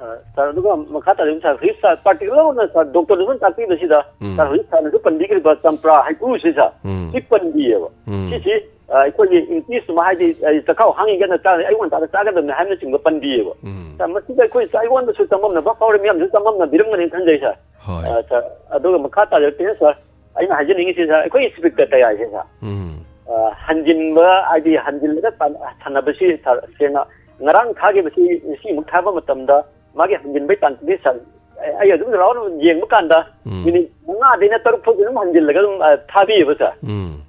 ꯑ, ꯁꯥꯔ, ꯑꯗꯨꯒ ꯃꯈꯥ ꯇꯥꯔꯤꯕ ꯁꯥꯔ, ꯍꯧꯖꯤꯛ ꯁꯥꯔ, particular ꯑꯣꯏꯅ ꯁꯥꯔ, doctorꯅ ꯇꯥꯛꯄꯤꯕꯁꯤꯗ, ꯎꯝ꯫ ꯁꯥꯔ, ꯍꯧꯖꯤꯛ ꯁꯥꯔꯅꯁꯨ ꯄꯟꯕꯤꯈ꯭ꯔꯤꯕ ꯆꯝꯄ꯭ꯔꯥ ꯍꯩꯀ꯭ꯔꯨꯁꯦ ꯁꯥꯔ, ꯎꯝ꯫ ꯁꯤ ꯄꯟꯕꯤꯌꯦꯕ꯫ ꯎꯝ꯫ ꯁꯤꯁꯤ, ꯑ, ꯑꯩꯈꯣꯏꯒꯤ English ꯑꯃ ꯍꯥꯏꯗꯤ, ꯑ, ꯆꯈꯥꯎ ꯍꯥꯡꯉꯤꯒꯅ ꯆꯥ-, ꯑꯌꯨꯛ ꯉꯟꯇꯥꯗ ꯆꯥꯒꯗꯕꯅꯤ ꯍꯥꯏꯕꯅꯆꯤꯡꯕ ꯄꯟꯕꯤꯌꯦꯕ꯫ ꯎꯝ꯫ ꯁꯥꯔ, ꯃꯁꯤꯗ ꯑꯩꯈꯣꯏ ꯑꯩꯉꯣꯟꯗꯁꯨ ꯆꯃꯝꯅꯕ ꯐꯥꯎꯔꯦ, ꯃꯤꯌꯥꯝꯁꯨ ꯆꯃꯝꯅꯕꯤꯔꯝꯒꯅꯤ ꯈꯟꯖꯩ ꯁꯥꯔ꯫ ꯍꯣꯏ꯫ ꯑ, ꯁꯥꯔ, ꯑꯗꯨꯒ ꯃꯈꯥ ꯇꯥꯔꯛꯇꯦ ꯁꯥꯔ꯫ ꯑꯩꯅ ꯍꯥꯏꯖꯅꯤꯡꯉꯤꯁꯤ ꯁꯥꯔ, ꯑꯩꯈꯣꯏ ꯏꯟꯁꯄꯦꯛꯇꯔ ꯇꯌꯥꯏꯁꯦ ꯁꯥꯔ, ꯎꯝ꯫ ꯑ, ꯍꯟꯖꯤꯟꯕ ꯍꯥꯏꯗꯤ ꯍꯟꯖꯤꯜꯂꯒ ꯁꯥꯟ-, ꯁꯥꯟꯅꯕꯁꯤ ꯁꯥꯔ, ꯁꯦꯡꯅ ꯉꯔꯥꯡ ꯊꯥꯈꯤꯕꯁꯤ ꯉꯁꯤ ꯑꯃꯨꯛ ꯊꯥꯕ ꯃꯇꯝꯗ ꯃꯥꯒꯤ ꯍꯟꯖꯤꯟꯕꯒꯤ ꯇꯥꯟꯁꯤꯗꯤ ꯁꯥꯔ, ꯑꯩ, ꯑꯩ ꯑꯗꯨꯝ round ꯌꯦꯡꯕ ꯀꯥꯟꯗ ꯎꯝ꯫ ꯃꯤꯅꯤꯠ ꯃꯉꯥꯗꯩꯅ ꯇꯔꯨꯛ ꯐꯥꯎꯗꯤ ꯑꯗꯨꯝ ꯍꯟꯖꯤꯜꯂꯒ ꯑꯗꯨꯝ, ꯑ, ꯊꯥꯕꯤꯌꯦꯕ ꯁꯥꯔ꯫ ꯎꯝ꯫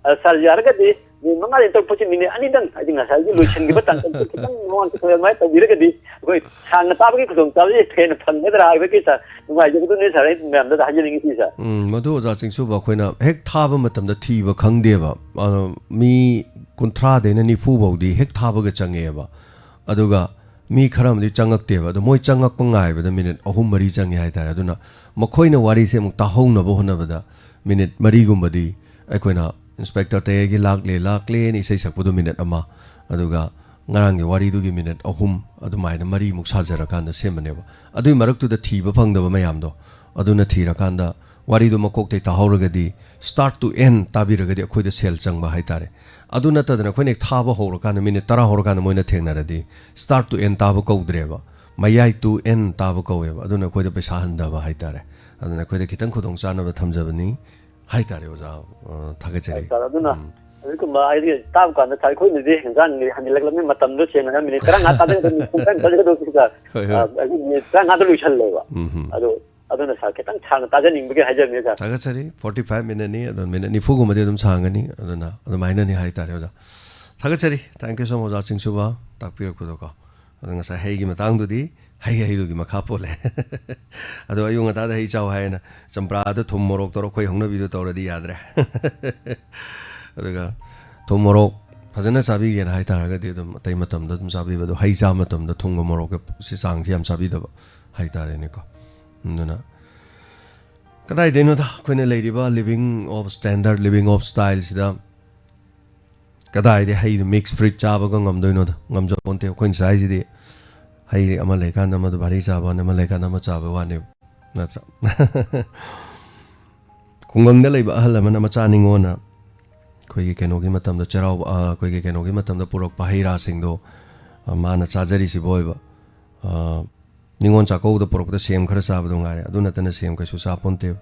ꯑ, ꯁꯥꯔ, ꯌꯥꯔꯒꯗꯤ ꯃꯤꯅꯤꯠ ꯃꯉꯥꯗꯩꯅ ꯇꯔꯨꯛ ꯐꯥꯎꯁꯤ ꯃꯤꯅꯤꯠ ꯑꯅꯤꯗꯪ, ꯍꯥꯏꯗꯤ ꯉꯁꯥꯏꯒꯤ ꯂꯣꯏꯁꯤꯟꯈꯤꯕ ꯇꯥꯟꯖꯥꯗꯨ ꯈꯤꯇꯪ ꯃꯃꯥꯡ ꯑꯗꯨꯃꯥꯏꯅ ꯇꯧꯕꯤꯔꯒꯗꯤ ꯑꯩꯈꯣꯏ ꯁꯥꯡꯅ ꯇꯥꯕꯒꯤ ꯈꯨꯗꯣꯡꯆꯥꯕꯁꯤ ꯍꯦꯟꯅ ꯐꯪꯒꯗ꯭ꯔꯥ ꯍꯥꯏꯕꯒꯤ ꯁꯥꯔ ꯅꯨꯡꯉꯥꯏꯖꯕꯗꯨꯅꯤ ꯁꯥꯔ ꯑꯩ ꯃꯌꯥꯝꯗ ꯍꯥꯏꯖꯅꯤꯡꯉꯤꯁꯤ ꯁꯥꯔ꯫ ꯎꯝ, ꯃꯗꯨ ꯑꯣꯖꯥ ꯆꯤꯡꯁꯨꯕ ꯑꯩꯈꯣꯏꯅ ꯍꯦꯛ ꯊꯥꯕ ꯃꯇꯝꯗ ꯊꯤꯕ ꯈꯪꯗꯦꯕ꯫ ꯑ, ꯃꯤ ꯀꯨꯟꯊ꯭ꯔꯥꯗꯩꯅ ꯅꯤꯐꯨ ꯐꯥꯎꯗꯤ ꯍꯦꯛ ꯊꯥꯕꯒ ꯆꯪꯉꯛꯑꯦꯕ꯫ ꯑꯗꯨꯒ ꯃꯤ ꯈꯔ ꯑꯃꯗꯤ ꯆꯪꯉꯛꯇꯦꯕ꯫ ꯑꯗꯣ ꯃꯣꯏ ꯆꯪꯉꯛꯄ ꯉꯥꯏꯕꯗ ꯃꯤꯅꯤꯠ ꯑꯍꯨꯝ ꯃꯔꯤ ꯆꯪꯉꯦ ꯍꯥꯏꯇꯥꯔꯦ꯫ ꯑꯗꯨꯅ ꯃꯈꯣꯏꯅ ꯋꯥꯔꯤꯁꯦ ꯑꯃꯨꯛ ꯇꯥꯍꯧꯅꯕ ꯍꯣꯠꯅꯕꯗ ꯃꯤꯅꯤꯠ ꯃꯔꯤꯒꯨꯝꯕꯗꯤ ꯑꯩꯈꯣꯏꯅ ꯏꯟꯁꯄꯦꯛꯇꯔ ꯇꯌꯥꯏꯒꯤ ꯂꯥꯛꯂꯦ ꯂꯥꯛꯂꯦꯅ ꯏꯁꯩ ꯁꯛꯄꯗꯣ ꯃꯤꯅꯤꯠ ꯑꯃ, ꯑꯗꯨꯒ ꯉꯔꯥꯡꯒꯤ ꯋꯥꯔꯤꯗꯨꯒꯤ ꯃꯤꯅꯤꯠ ꯑꯍꯨꯝ ꯑꯗꯨꯃꯥꯏꯅ ꯃꯔꯤꯃꯨꯛ ꯁꯥꯖꯔꯀꯥꯟꯗ ꯁꯦꯝꯕꯅꯦꯕ꯫ ꯑꯗꯨꯒꯤ ꯃꯔꯛꯇꯨꯗ ꯊꯤꯕ ꯐꯪꯗꯕ ꯃꯌꯥꯝꯗꯣ, ꯑꯗꯨꯅ ꯊꯤꯔꯀꯥꯟꯗ ꯋꯥꯔꯤꯗꯨ ꯃꯀꯣꯛꯇꯩ ꯇꯥꯍꯧꯔꯒꯗꯤ start to end ꯇꯥꯕꯤꯔꯒꯗꯤ ꯑꯩꯈꯣꯏꯗ ꯁꯦꯜ ꯆꯪꯕ ꯍꯥꯏꯇꯥꯔꯦ꯫ ꯑꯗꯨ ꯅꯠꯇꯗꯅ ꯑꯩꯈꯣꯏꯅ ꯍꯦꯛ ꯊꯥꯕ ꯍꯧꯔꯀꯥꯟꯗ ꯃꯤꯅꯤꯠ ꯇꯔꯥ ꯍꯧꯔꯀꯥꯟꯗ ꯃꯣꯏꯅ ꯊꯦꯡꯅꯔꯗꯤ start to end ꯇꯥꯕ ꯀꯧꯗ꯭ꯔꯦꯕ, ꯃꯌꯥꯏ to end ꯇꯥꯕ ꯀꯧꯋꯦꯕ꯫ ꯑꯗꯨꯅ ꯑꯩꯈꯣꯏꯗ ꯄꯩꯁꯥ ꯍꯟꯊꯕ ꯍꯥꯏꯇꯥꯔꯦ꯫ ꯑꯗꯨꯅ ꯑꯩꯈꯣꯏꯗ ꯈꯤꯇꯪ ꯈꯨꯗꯣꯡ ꯆꯥꯅꯕ ꯊꯝꯖꯕꯅꯤ ꯍꯥꯏꯇꯥꯔꯦ ꯑꯣꯖꯥ꯫ ꯑ, ꯊꯥꯒꯠꯆꯔꯤ꯫ ꯁꯥꯔ, ꯑꯗꯨꯅ ꯎꯝ꯫ ꯍꯧꯖꯤꯛꯀꯨꯝꯕ ꯍꯥꯏꯗꯤ ꯇꯥꯕ ꯀꯥꯟꯗ ꯁꯥꯔ, ꯑꯩꯈꯣꯏꯅꯗꯤ ꯍꯦꯟꯖꯥꯡ ꯍꯟꯖꯤꯜꯂꯛꯂꯕꯅꯤꯅ ꯃꯇꯝꯗꯣ ꯁꯦꯡꯅ ꯍꯥꯏꯔ ꯃꯤꯅꯤꯠ ꯇꯔꯥꯃꯉꯥ ꯇꯥꯖꯒꯗꯕꯅꯤ, ꯄꯨꯡ ꯇꯔꯥꯃꯉꯥ ꯇꯥꯖꯒꯗꯕꯁꯤ ꯁꯥꯔ, ꯍꯣꯏ, ꯍꯣꯏ꯫ ꯑ, ꯑꯩꯈꯣꯏ ꯃꯤꯅꯤꯠ ꯇꯔꯥꯃꯉꯥꯗ ꯂꯣꯏꯁꯜꯂꯦꯕ꯫ ꯎꯝ ꯍꯝ꯫ ꯑꯗꯣ ꯑꯗꯨꯅ ꯁꯥꯔ ꯈꯤꯇꯪ ꯁꯥꯡꯅ ꯇꯥꯖꯅꯤꯡꯕꯒꯤ ꯍꯥꯏꯖꯕꯅꯤ ꯁꯥꯔ꯫ ꯊꯥꯒꯠꯆꯔꯤ꯫ Forty five ꯃꯤꯅꯠꯅꯤ, ꯑꯗꯣ ꯃꯤꯅꯠ ꯅꯤꯐꯨꯒꯨꯝꯕꯗꯤ ꯑꯗꯨꯝ ꯁꯥꯡꯒꯅꯤ꯫ ꯑꯗꯨꯅ ꯑꯗꯨꯃꯥꯏꯅꯅꯤ ꯍꯥꯏꯇꯥꯔꯦ ꯑꯣꯖꯥ꯫ ꯊꯥꯒꯠꯆꯔꯤ꯫ Thank you so much ꯑꯣꯖꯥ ꯆꯤꯡꯁꯨꯕ ꯇꯥꯛꯄꯤꯔꯛꯄꯗꯣꯀꯣ꯫ ꯑꯗꯣ ꯉꯁꯥꯏ ꯍꯩꯒꯤ ꯃꯇꯥꯡꯗꯨꯗꯤ ꯍꯩ ꯍꯩꯗꯨꯒꯤ ꯃꯈꯥ ꯄꯣꯜꯂꯦ꯫ ꯑꯗꯣ ꯑꯌꯨꯛ ꯉꯟꯇꯥꯗ ꯍꯩ ꯆꯥꯎ ꯍꯥꯏꯌꯦꯅ ꯆꯝꯄ꯭ꯔꯥꯗ ꯊꯨꯝ ꯃꯣꯔꯣꯛ ꯇꯧꯔ ꯑꯩꯈꯣꯏ ꯍꯧꯅꯕꯤꯗꯣ ꯇꯧꯔꯗꯤ ꯌꯥꯗ꯭ꯔꯦ꯫ ꯑꯗꯨꯒ ꯊꯨꯝ ꯃꯣꯔꯣꯛ ꯐꯖꯅ ꯆꯥꯕꯤꯒꯦꯅ ꯍꯥꯏꯇꯥꯔꯒꯗꯤ ꯑꯗꯨꯝ ꯑꯇꯩ ꯃꯇꯝꯗ ꯑꯗꯨꯝ ꯆꯥꯕꯤꯕ, ꯑꯗꯣ ꯍꯩ ꯆꯥꯕ ꯃꯇꯝꯗ ꯊꯨꯝꯒ ꯃꯣꯔꯣꯛꯀ ꯁꯤ ꯆꯥꯡꯁꯤ ꯌꯥꯝ ꯆꯥꯕꯤꯗꯕ ꯍꯥꯏꯇꯥꯔꯦꯅꯦꯀꯣ꯫ ꯑꯗꯨꯅ ꯀꯗꯥꯏꯗꯩꯅꯣꯗ ꯑꯩꯈꯣꯏꯅ ꯂꯩꯔꯤꯕ living of standard, living of styleꯁꯤꯗ ꯀꯗꯥꯏꯗꯩ ꯍꯩꯗꯣ mix fruit ꯆꯥꯕꯒ ꯉꯝꯗꯣꯏꯅꯣꯗ? ꯉꯝꯖꯄꯣꯟꯇꯦ꯫ ꯑꯩꯈꯣꯏꯅ ꯆꯥꯏꯁꯤꯗꯤ ꯍꯩ ꯑꯃ ꯂꯩꯀꯥꯟꯗ ꯑꯃꯗ ꯚꯥꯔꯤ ꯆꯥꯕ ꯋꯥꯅꯤ, ꯑꯃ ꯂꯩꯀꯥꯟꯗ ꯑꯃ ꯆꯥꯕ ꯋꯥꯅꯦꯕ, ꯅꯠꯇ꯭ꯔꯥ? ꯈꯨꯡꯒꯪꯗ ꯂꯩꯕ ꯑꯍꯜ ꯑꯃꯅ ꯃꯆꯥ ꯅꯤꯉꯣꯟꯅ ꯑꯩꯈꯣꯏꯒꯤ ꯀꯩꯅꯣꯒꯤ ꯃꯇꯝꯗ ꯆꯩꯔꯥꯎꯕ, ꯑ, ꯑꯩꯈꯣꯏꯒꯤ ꯀꯩꯅꯣꯒꯤ ꯃꯇꯝꯗ ꯄꯨꯔꯛꯄ ꯍꯩ ꯔꯥꯁꯤꯡꯗꯣ, ꯑ, ꯃꯥꯅ ꯆꯥꯖꯔꯤꯁꯤꯕꯨ ꯑꯣꯏꯕ, ꯑ, ꯅꯤꯉꯣꯜ ꯆꯥꯛꯀꯧꯕꯗ ꯄꯨꯔꯛꯄꯗ ꯁꯦꯝ ꯈꯔ ꯆꯥꯕꯗꯣ ꯉꯥꯏꯔꯦ꯫ ꯑꯗꯨ ꯅꯠꯇꯅ ꯁꯦꯝ ꯀꯩꯁꯨ ꯆꯥꯄꯣꯟꯇꯦꯕ꯫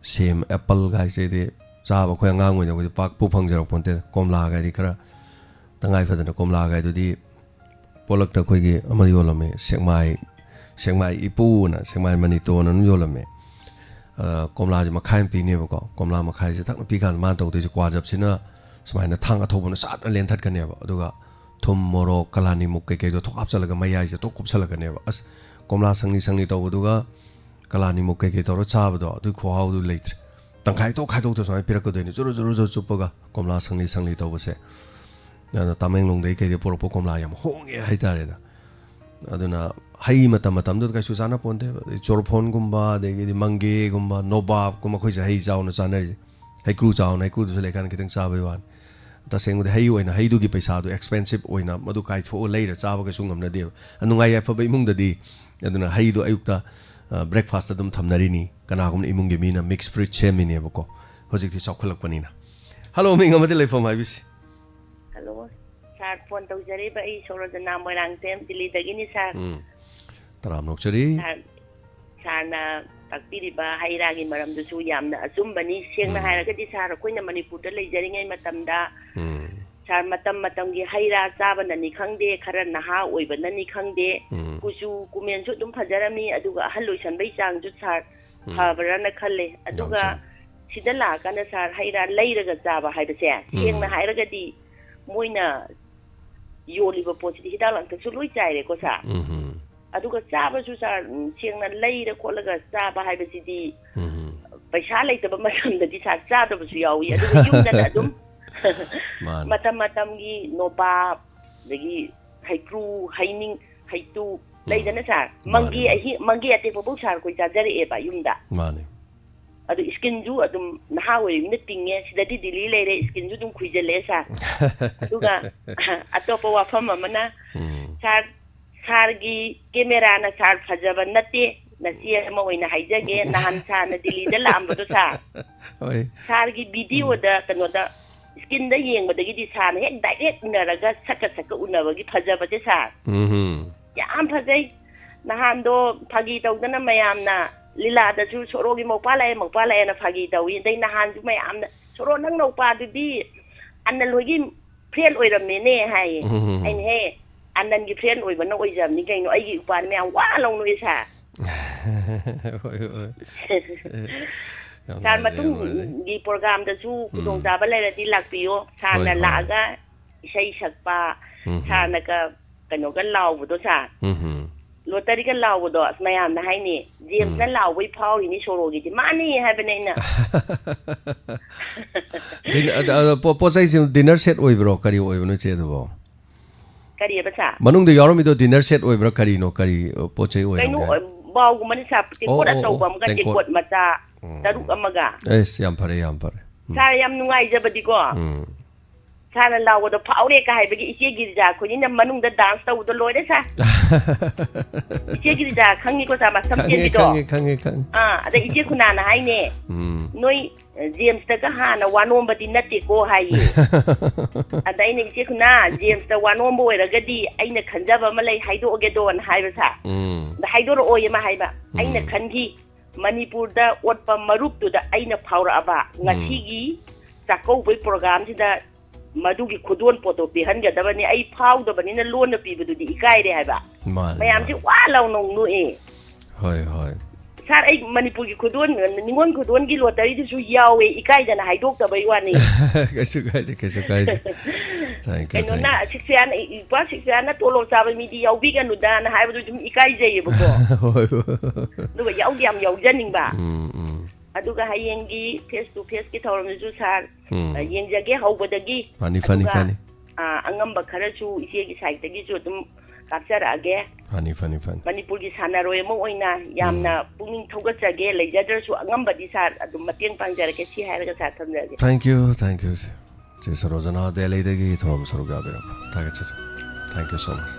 ꯁꯦꯝ, apple ꯒꯥꯏꯁꯤꯗꯤ ꯆꯥꯕ ꯑꯩꯈꯣꯏ ꯑꯉꯥꯡ ꯑꯣꯏꯅ ꯑꯩꯈꯣꯏꯗꯤ ꯄꯥꯛꯄꯨ ꯐꯪꯖꯔꯛꯄꯣꯟꯇꯦ꯫ ꯀꯣꯝꯂꯥꯒꯥꯏꯗꯤ ꯈꯔ ꯇꯉꯥꯏ ꯐꯗꯅ ꯀꯣꯝꯂꯥꯒꯥꯏꯗꯨꯗꯤ ꯄꯣꯂꯛꯇ ꯑꯩꯈꯣꯏꯒꯤ ꯑꯃ ꯌꯣꯜꯂꯝꯃꯦ, ꯁꯦꯛꯃꯥꯏ, ꯁꯦꯛꯃꯥꯏ ꯏꯄꯨꯅ, ꯁꯦꯛꯃꯥꯏ ꯃꯅꯤꯇꯣꯟ ꯑꯃ ꯌꯣꯜꯂꯝꯃꯦ꯫ ꯑ, ꯀꯣꯝꯂꯥꯁꯦ ꯃꯈꯥꯏ ꯑꯃ ꯄꯤꯅꯦꯕꯀꯣ꯫ ꯀꯣꯝꯂꯥ ꯃꯈꯥꯏꯁꯦ ꯊꯛꯅ ꯄꯤꯀꯥꯟꯗ ꯃꯥꯅ ꯇꯧꯗꯣꯏꯁꯦ ꯀ꯭ꯋꯥ ꯖꯞꯁꯤꯅ ꯁꯨꯃꯥꯏꯅ ꯊꯥꯡ ꯑꯊꯧꯕꯅ ꯆꯥꯠꯅ ꯂꯦꯟꯊꯠꯀꯅꯦꯕ꯫ ꯑꯗꯨꯒ ꯊꯨꯝ, ꯃꯣꯔꯣꯛ, ꯀꯂꯥꯅꯤꯃꯨꯛ ꯀꯩꯀꯩꯗꯣ ꯊꯣꯛ ꯍꯥꯞꯆꯜꯂꯒ ꯃꯌꯥꯏꯁꯦ ꯊꯣꯛ ꯀꯨꯞꯁꯜꯂꯛꯀꯅꯦꯕ꯫ ꯑꯁ, ꯀꯣꯝꯂꯥ ꯁꯪꯂꯤ ꯁꯪꯂꯤ ꯇꯧꯕꯗꯨꯒ ꯀꯂꯥꯅꯤꯃꯨꯛ ꯀꯩꯀꯩ ꯇꯧꯔ ꯆꯥꯕꯗꯣ ꯑꯗꯨꯒꯤ ꯈꯨꯍꯥꯎꯗꯨ ꯂꯩꯇ꯭ꯔꯦ꯫ ꯇꯪꯈꯥꯏ ꯊꯣꯛ ꯈꯥꯏꯗꯣꯛꯇ ꯁꯨꯃꯥꯏꯅ ꯄꯤꯔꯛꯀꯗꯣꯏꯅꯤ, ꯆꯨꯔꯨ ꯆꯨꯔꯨ ꯆꯨꯔꯨ ꯆꯨꯞꯄꯒ ꯀꯣꯝꯂꯥ ꯁꯪꯂꯤ ꯁꯪꯂꯤ ꯇꯧꯕꯁꯦ꯫ ꯑꯗꯨꯅ ꯇꯃꯦꯡꯂꯣꯡꯗꯒꯤ ꯀꯩꯗꯒꯤ ꯄꯨꯔꯛꯄ ꯀꯣꯝꯂꯥ ꯌꯥꯝ ꯍꯣꯡꯉꯦ ꯍꯥꯏꯇꯥꯔꯦꯗ꯫ ꯑꯗꯨꯅ ꯍꯩ ꯃꯇꯝ ꯃꯇꯝꯗꯨꯗ ꯀꯩꯁꯨ ꯆꯥꯅ ꯄꯣꯟꯇꯦꯕ꯫ ꯑꯗꯩ ꯆꯣꯔꯐꯣꯟꯒꯨꯝꯕ, ꯑꯗꯒꯤꯗꯤ ꯃꯪꯒꯦꯒꯨꯝꯕ, ꯅꯣꯕꯥꯞꯀꯨꯝꯕ, ꯑꯩꯈꯣꯏꯁꯦ ꯍꯩ ꯆꯥꯎꯅ ꯆꯥꯅꯔꯤꯁꯦ꯫ ꯍꯩꯀ꯭ꯔꯨ ꯆꯥꯎꯅ, ꯍꯩꯀ꯭ꯔꯨꯗꯨꯁꯨ ꯂꯩꯀꯥꯟꯗ ꯈꯤꯇꯪ ꯆꯥꯕꯩ ꯋꯥꯅꯤ꯫ ꯇꯁꯦꯡꯕꯗꯤ ꯍꯩ ꯑꯣꯏꯅ, ꯍꯩꯗꯨꯒꯤ ꯄꯩꯁꯥꯗꯣ expensive ꯑꯣꯏꯅ ꯃꯗꯨ ꯀꯥꯏꯊꯣꯛꯑ ꯂꯩꯔ ꯆꯥꯕ ꯀꯩꯁꯨ ꯉꯝꯅꯗꯦꯕ꯫ ꯑꯅꯨꯡꯉꯥꯏ ꯌꯥꯏꯐꯕ ꯏꯃꯨꯡꯗꯗꯤ ꯑꯗꯨꯅ ꯍꯩꯗꯣ ꯑꯌꯨꯛꯇ, ꯑ, breakfast ꯑꯗꯨꯝ ꯊꯝꯅꯔꯤꯅꯤ꯫ ꯀꯅꯥꯒꯨꯝꯕꯅ ꯏꯃꯨꯡꯒꯤ ꯃꯤꯅ mixed fruit ꯁꯦꯝꯃꯤꯅꯦꯕꯀꯣ꯫ ꯍꯧꯖꯤꯛꯇꯤ ꯆꯥꯎꯈꯠꯂꯛꯄꯅꯤꯅ꯫ Hello, ꯃꯤꯡ ꯑꯃꯗꯤ ꯂꯩꯐꯝ ꯍꯥꯏꯕꯤꯁꯤ꯫ Hello, sir, phone ꯇꯧꯖꯔꯤꯕ ꯑꯩ ꯁꯣꯔꯣꯖꯅꯥ ꯃꯣꯏꯔꯥꯡꯊꯦꯝ, ꯗꯤꯜꯂꯤꯗꯒꯤꯅꯤ, sir꯫ ꯎꯝ꯫ ꯇꯔꯥꯝꯅ ꯑꯣꯛꯆꯔꯤ꯫ Sir, sirꯅ ꯇꯥꯛꯄꯤꯔꯤꯕ ꯍꯩ ꯔꯥꯒꯤ ꯃꯔꯝꯗꯨꯁꯨ ꯌꯥꯝꯅ ꯑꯆꯨꯝꯕꯅꯤ꯫ ꯁꯦꯡꯅ ꯎꯝ꯫ ꯍꯥꯏꯔꯒꯗꯤ, sir, ꯑꯩꯈꯣꯏꯅ ꯃꯅꯤꯄꯨꯔꯗ ꯂꯩꯖꯔꯤꯉꯩ ꯃꯇꯝꯗ, ꯎꯝ꯫ Sir, ꯃꯇꯝ ꯃꯇꯝꯒꯤ ꯍꯩ ꯔꯥ ꯆꯥꯕꯅꯅꯤ ꯈꯪꯗꯦ, ꯈꯔ ꯅꯍꯥ ꯑꯣꯏꯕꯅꯅꯤ ꯈꯪꯗꯦ, ꯎꯝ꯫ ꯀꯨꯆꯨ ꯀꯨꯃꯦꯟꯁꯨ ꯑꯗꯨꯝ ꯐꯖꯔꯝꯃꯤ, ꯑꯗꯨꯒ ꯑꯍꯜ ꯑꯣꯏꯁꯟꯕꯩ ꯆꯥꯡꯁꯨ, sir, ꯎꯝ꯫ ꯐꯕ꯭ꯔꯅ ꯈꯜꯂꯦ꯫ ꯌꯥꯝ ꯑꯗꯨꯒ ꯆꯨꯝꯃꯤ꯫ ꯁꯤꯗ ꯂꯥꯛꯑꯀꯥꯟꯗ, sir, ꯍꯩ ꯔꯥ ꯂꯩꯔꯒ ꯆꯥꯕ ꯍꯥꯏꯕꯁꯦ, ꯎꯝ꯫ ꯁꯦꯡꯅ ꯍꯥꯏꯔꯒꯗꯤ ꯃꯣꯏꯅ ꯌꯣꯜꯂꯤꯕ ꯄꯣꯠꯁꯤꯗꯤ ꯍꯤꯗꯥꯛ ꯂꯥꯡꯊꯛꯁꯨ ꯂꯣꯏ ꯆꯥꯏꯔꯦꯀꯣ, sir꯫ ꯎꯝ꯫ ꯑꯗꯨꯒ ꯆꯥꯕꯁꯨ, sir, ꯎꯝ, ꯁꯦꯡꯅ ꯂꯩꯔ ꯈꯣꯠꯂꯒ ꯆꯥꯕ ꯍꯥꯏꯕꯁꯤꯗꯤ ꯎꯝ꯫ ꯄꯩꯁꯥ ꯂꯩꯇꯕ ꯃꯇꯝꯗꯗꯤ, sir, ꯆꯥꯗꯕꯁꯨ ꯌꯥꯎꯏ꯫ ꯑꯗꯨꯒ ꯌꯨꯝꯗꯅ ꯑꯗꯨꯝ ꯃꯥꯅꯦ꯫ ꯃꯇꯝ ꯃꯇꯝꯒꯤ ꯅꯣꯕꯥꯞ, ꯑꯗꯒꯤ ꯍꯩꯀ꯭ꯔꯨ, ꯍꯩꯅꯤꯡ, ꯍꯩꯇꯨ ꯎꯝ꯫ ꯂꯩꯗꯅ, sir? ꯃꯥꯅꯦ, ꯃꯪꯒꯦ ꯃꯥꯅꯦ꯫ ꯑꯍꯤ-, ꯃꯪꯒꯦ ꯑꯇꯦꯛꯄꯐꯧ, sir, ꯑꯩꯈꯣꯏ ꯆꯥꯖꯔꯛꯑꯦꯕ ꯌꯨꯝꯗ꯫ ꯃꯥꯅꯦ꯫ ꯑꯗꯨ skinꯁꯨ ꯑꯗꯨꯝ ꯅꯍꯥ ꯑꯣꯏꯔꯤꯕꯅꯤꯅ ꯇꯤꯡꯉꯦ꯫ ꯁꯤꯗꯗꯤ ꯗꯤꯜꯂꯤ ꯂꯩꯔꯦ, skinꯁꯨ ꯑꯗꯨꯝ ꯈꯨꯏꯖꯜꯂꯛꯑꯦ, sir꯫ ꯑꯗꯨꯒ ꯑꯇꯣꯞꯄ ꯋꯥꯐꯝ ꯑꯃꯅ, ꯎꯝ꯫ Sir, sirꯒꯤ cameraꯅ, sir, ꯐꯖꯕ ꯅꯠꯇꯦ꯫ ꯅꯆꯦ ꯑꯃ ꯑꯣꯏꯅ ꯍꯥꯏꯖꯒꯦ, ꯅꯍꯥꯟ sirꯅ ꯗꯤꯜꯂꯤꯗ ꯂꯥꯛꯑꯝꯕꯗꯣ, sir꯫ ꯍꯣꯏ꯫ Sirꯒꯤ videoꯗ, ꯎꯝ꯫ ꯀꯩꯅꯣꯗ, skinꯗ ꯌꯦꯡꯕꯗꯒꯤꯗꯤ sirꯅ ꯍꯦꯛ direct ꯎꯅꯔꯒ ꯁꯛꯀ ꯁꯛꯀ ꯎꯅꯕꯒꯤ ꯐꯖꯕꯁꯦ, sir꯫ ꯎꯝ꯫ ꯌꯥꯝ ꯐꯖꯩ꯫ ꯅꯍꯥꯟꯗꯣ ꯐꯥꯒꯤ ꯇꯧꯗꯅ ꯃꯌꯥꯝꯅ ꯂꯤꯂꯥꯗꯁꯨ "ꯁꯣꯔꯣꯒꯤ ꯃꯧꯄꯥ ꯂꯥꯛꯑꯦ, ꯃꯧꯄꯥ ꯂꯥꯛꯑꯦꯅ" ꯐꯥꯒꯤ ꯇꯧꯏ꯫ ꯑꯗꯩ ꯅꯍꯥꯟꯁꯨ ꯃꯌꯥꯝꯅ, "ꯁꯣꯔꯣ, ꯅꯪ ꯅꯧꯄꯥꯗꯨꯗꯤ ꯑꯅꯟ ꯍꯣꯏꯒꯤ friend ꯑꯣꯏꯔꯝꯃꯦꯅꯦ" ꯍꯥꯏꯌꯦ꯫ ꯎꯝ꯫ ꯑꯩꯅ, "ꯍꯦ, ꯑꯅꯟꯒꯤ friend ꯑꯣꯏꯕꯅ ꯑꯣꯏꯖꯕꯅꯤ ꯀꯩꯅꯣ, ꯑꯩꯒꯤ ꯏꯄꯥꯅ ꯃꯌꯥꯝ ꯋꯥ ꯂꯧꯅꯨ ꯏꯁꯥ"꯫ ꯍꯣꯏ, ꯍꯣꯏ꯫ ꯌꯥꯝ ꯁꯥꯔ, ꯅꯨꯡꯉꯥꯏꯖꯔꯦ, ꯌꯥꯝ ꯅꯨꯡꯉꯥꯏꯖꯔꯦ꯫ ꯃꯇꯨꯡꯒꯤ programꯗꯁꯨ ꯎꯝ꯫ ꯈꯨꯗꯣꯡꯆꯥꯕ ꯂꯩꯔꯗꯤ ꯂꯥꯛꯄꯤꯌꯣ꯫ ꯁꯥꯔꯅ ꯍꯣꯏ, ꯍꯣꯏ꯫ ꯂꯥꯛꯑꯒ ꯏꯁꯩ ꯁꯛꯄ, ꯎꯝ꯫ ꯁꯥꯔꯅꯒ ꯀꯩꯅꯣꯒ ꯂꯥꯎꯕꯗꯣ, ꯁꯥꯔ꯫ ꯎꯝ꯫ ꯂꯣꯇꯔꯤꯒ ꯂꯥꯎꯕꯗꯣ, ꯑꯁ, ꯃꯌꯥꯝꯅ ꯍꯥꯏꯅꯤ, "ꯖꯦꯝꯁꯅ ꯎꯝ꯫ ꯂꯥꯎꯕꯩ ꯐꯥꯎꯔꯤꯅꯤ ꯁꯣꯔꯣꯒꯤꯗꯤ"꯫ ꯃꯥꯅꯤ ꯍꯥꯏꯕꯅꯦ ꯑꯩꯅ꯫ ꯗꯤꯟ-, ꯑꯗ, ꯑꯗ, ꯄꯣ-, ꯄꯣꯠ ꯆꯩꯁꯤ dinner set ꯑꯣꯏꯕ꯭ꯔꯣ? ꯀꯔꯤ ꯑꯣꯏꯕꯅꯣ, ꯏꯆꯦ, ꯑꯗꯨꯕꯣ? ꯀꯔꯤꯑꯕ, ꯁꯥꯔ? ꯃꯅꯨꯡꯗ ꯌꯥꯎꯔꯝꯃꯤꯗꯣ dinner set ꯑꯣꯏꯕ꯭ꯔꯥ? ꯀꯔꯤꯅꯣ? ꯀꯔꯤ, ꯑ, ꯄꯣꯠ ꯆꯩ ꯀꯩꯅꯣ, ꯑꯣꯏꯔꯝꯒꯦ? ꯑ, ꯕꯥꯎꯒꯨꯝꯕꯅꯤ, ꯁꯥꯔ꯫ ꯑꯣ, ꯇꯦꯡꯀꯣꯠ ꯑꯣ, ꯑꯣ, ꯑꯆꯧꯕ ꯑꯃꯒ ꯇꯦꯡꯀꯣꯠ꯫ ꯇꯦꯡꯀꯣꯠ ꯃꯆꯥ ꯎꯝ꯫ ꯇꯔꯨꯛ ꯑꯃꯒ꯫ ꯑꯦꯁ, ꯌꯥꯝ ꯐꯔꯦ, ꯌꯥꯝ ꯐꯔꯦ꯫ ꯎꯝ꯫ ꯁꯥꯔ, ꯌꯥꯝ ꯅꯨꯡꯉꯥꯏꯖꯕꯗꯤꯀꯣ, ꯎꯝ꯫ ꯁꯥꯔꯅ ꯂꯥꯎꯕꯗꯣ ꯐꯥꯎꯔꯦ ꯀ ꯍꯥꯏꯕꯒꯤ ꯏꯆꯦ ꯒꯤꯔꯤꯖꯥ ꯑꯩꯈꯣꯏꯅꯤꯅ ꯃꯅꯨꯡꯗ ꯗꯥꯟꯁ ꯇꯧꯕꯗꯣ ꯂꯣꯏꯔꯦ ꯁꯥꯔ꯫ ꯏꯆꯦ ꯒꯤꯔꯤꯖꯥ ꯈꯪꯉꯤꯀꯣ ꯁꯥꯔ, ꯃꯁꯝ ꯈꯪꯉꯦ ꯇꯦꯟꯕꯤꯗꯣ? ꯈꯪꯉꯦ ꯈꯪꯉꯦ ꯈꯪꯉꯦ꯫ ꯑꯥ, ꯑꯗ ꯏꯆꯦ ꯈꯨꯅꯥꯅ ꯍꯥꯏꯅꯦ, ꯎꯝ "ꯅꯣꯏ ꯖꯦꯝꯁꯇꯒ ꯍꯥꯟꯅ ꯋꯥ ꯅꯣꯝꯕꯗꯤ ꯅꯠꯇꯦꯀꯣ" ꯍꯥꯏꯌꯦ꯫ ꯑꯗ ꯑꯩꯅ, "ꯏꯆꯦ ꯈꯨꯅꯥ, ꯖꯦꯝꯁꯇ ꯋꯥ ꯅꯣꯝꯕ ꯑꯣꯏꯔꯒꯗꯤ ꯑꯩꯅ ꯈꯟꯖꯕ ꯑꯃ ꯂꯩ, ꯍꯥꯏꯗꯣꯛꯑꯒꯦꯗꯣꯅ" ꯍꯥꯏꯕ ꯁꯥꯔ꯫ ꯎꯝ ꯑꯗ ꯍꯥꯏꯗꯣꯔꯛꯑꯣꯌꯦ ꯑꯃ ꯍꯥꯏꯕ꯫ ꯑꯩꯅ ꯎꯝ꯫ ꯈꯟꯈꯤ, ꯃꯅꯤꯄꯨꯔꯗ ꯑꯣꯠꯄ ꯃꯔꯨꯞꯇꯨꯗ ꯑꯩꯅ ꯐꯥꯎꯔꯛꯑꯕ, ꯉꯁꯤꯒꯤ ꯆꯥꯛꯀꯧꯕꯩ ꯄ꯭ꯔꯣꯒ꯭ꯔꯥꯝꯁꯤꯗ ꯃꯗꯨꯒꯤ ꯈꯨꯗꯣꯟ ꯄꯣꯠꯇꯣ ꯄꯤꯍꯟꯒꯗꯕꯅꯤ, ꯑꯩ ꯐꯥꯎꯗꯕꯅꯤꯅ ꯂꯣꯟꯅ ꯄꯤꯕꯗꯨꯗꯤ ꯏꯀꯥꯏꯔꯦ ꯍꯥꯏꯕ꯫ ꯃꯥꯅꯦ, ꯃꯌꯥꯝꯁꯦ ꯃꯥꯅꯦ꯫ ꯋꯥ ꯂꯥꯎꯅ ꯅꯣꯛꯑꯦ꯫ ꯍꯣꯏ, ꯍꯣꯏ꯫ ꯁꯥꯔ, ꯑꯩ ꯃꯅꯤꯄꯨꯔꯒꯤ ꯈꯨꯗꯣꯟ, ꯅꯤꯉꯣꯜ ꯈꯨꯗꯣꯟꯒꯤ ꯂꯣꯇꯔꯤꯗꯨꯁꯨ ꯌꯥꯎꯋꯦ, ꯏꯀꯥꯏꯗꯅ ꯍꯥꯏꯗꯣꯛꯇꯕꯩ ꯋꯥꯅꯤ꯫ ꯀꯩꯁꯨ ꯀꯥꯏꯗꯦ, ꯀꯩꯁꯨ ꯀꯥꯏꯗꯦ꯫ Thank you, ꯀꯩꯅꯣꯅ, thank you. ꯁꯤꯛꯁ ꯄꯦꯌꯥꯔꯅ, ꯏ-, ꯏꯄꯥ ꯁꯤꯛꯁ ꯄꯦꯌꯥꯔꯅ ꯇꯣꯂꯣꯞ ꯆꯥꯕ ꯃꯤꯗꯤ ꯌꯥꯎꯕꯤꯒꯅꯨꯗꯅ ꯍꯥꯏꯕꯗꯨ ꯑꯗꯨꯝ ꯏꯀꯥꯏꯖꯩꯌꯦꯕꯀꯣ꯫ ꯍꯣꯏ, ꯍꯣꯏ꯫ ꯑꯗꯨꯒ ꯌꯥꯎꯗꯤ ꯌꯥꯝ ꯌꯥꯎꯖꯅꯤꯡꯕ꯫ ꯎꯝ, ꯎꯝ꯫ ꯑꯗꯨꯒ ꯍꯌꯦꯡꯒꯤ face to faceꯀꯤ ꯊꯧꯔꯝꯗꯨꯁꯨ ꯁꯥꯔ, ꯎꯝ꯫ ꯑ, ꯌꯦꯡꯖꯒꯦ ꯍꯧꯕꯗꯒꯤ꯫ ꯐꯅꯤ, ꯐꯅꯤ, ꯑꯗꯨꯒ, ꯐꯅꯤ꯫ ꯑ, ꯑꯉꯝꯕ ꯈꯔꯁꯨ ꯏꯆꯦꯒꯤ sideꯇꯒꯤꯁꯨ ꯑꯗꯨꯝ ꯀꯥꯞꯆꯔꯛꯑꯒꯦ꯫ ꯐꯅꯤ, ꯐꯅꯤ, ꯐꯅꯤ꯫ ꯃꯅꯤꯄꯨꯔꯒꯤ ꯁꯥꯟꯅꯔꯣꯏ ꯑꯃ ꯑꯣꯏꯅ ꯌꯥꯝꯅ ꯄꯨꯛꯅꯤꯡ ꯊꯧꯒꯠꯆꯒꯦ, ꯂꯩꯖꯗ꯭ꯔꯁꯨ ꯑꯉꯝꯕꯗꯤ ꯁꯥꯔ ꯑꯗꯨꯝ ꯃꯇꯦꯡ ꯄꯥꯡꯖꯔꯛꯀꯦ꯫ ꯁꯤ ꯍꯥꯏꯔꯒ ꯁꯥꯔ ꯊꯝꯖꯔꯒꯦ꯫ Thank you, thank you, ꯆꯦ ꯁꯔꯣꯖꯅꯥ, ꯗꯦꯜꯂꯤꯗꯒꯤ ꯊꯧꯔꯝ ꯁꯔꯨꯛ ꯌꯥꯕꯤꯔꯛꯄ ꯊꯥꯒꯠꯆꯔꯤ꯫ Thank you so much.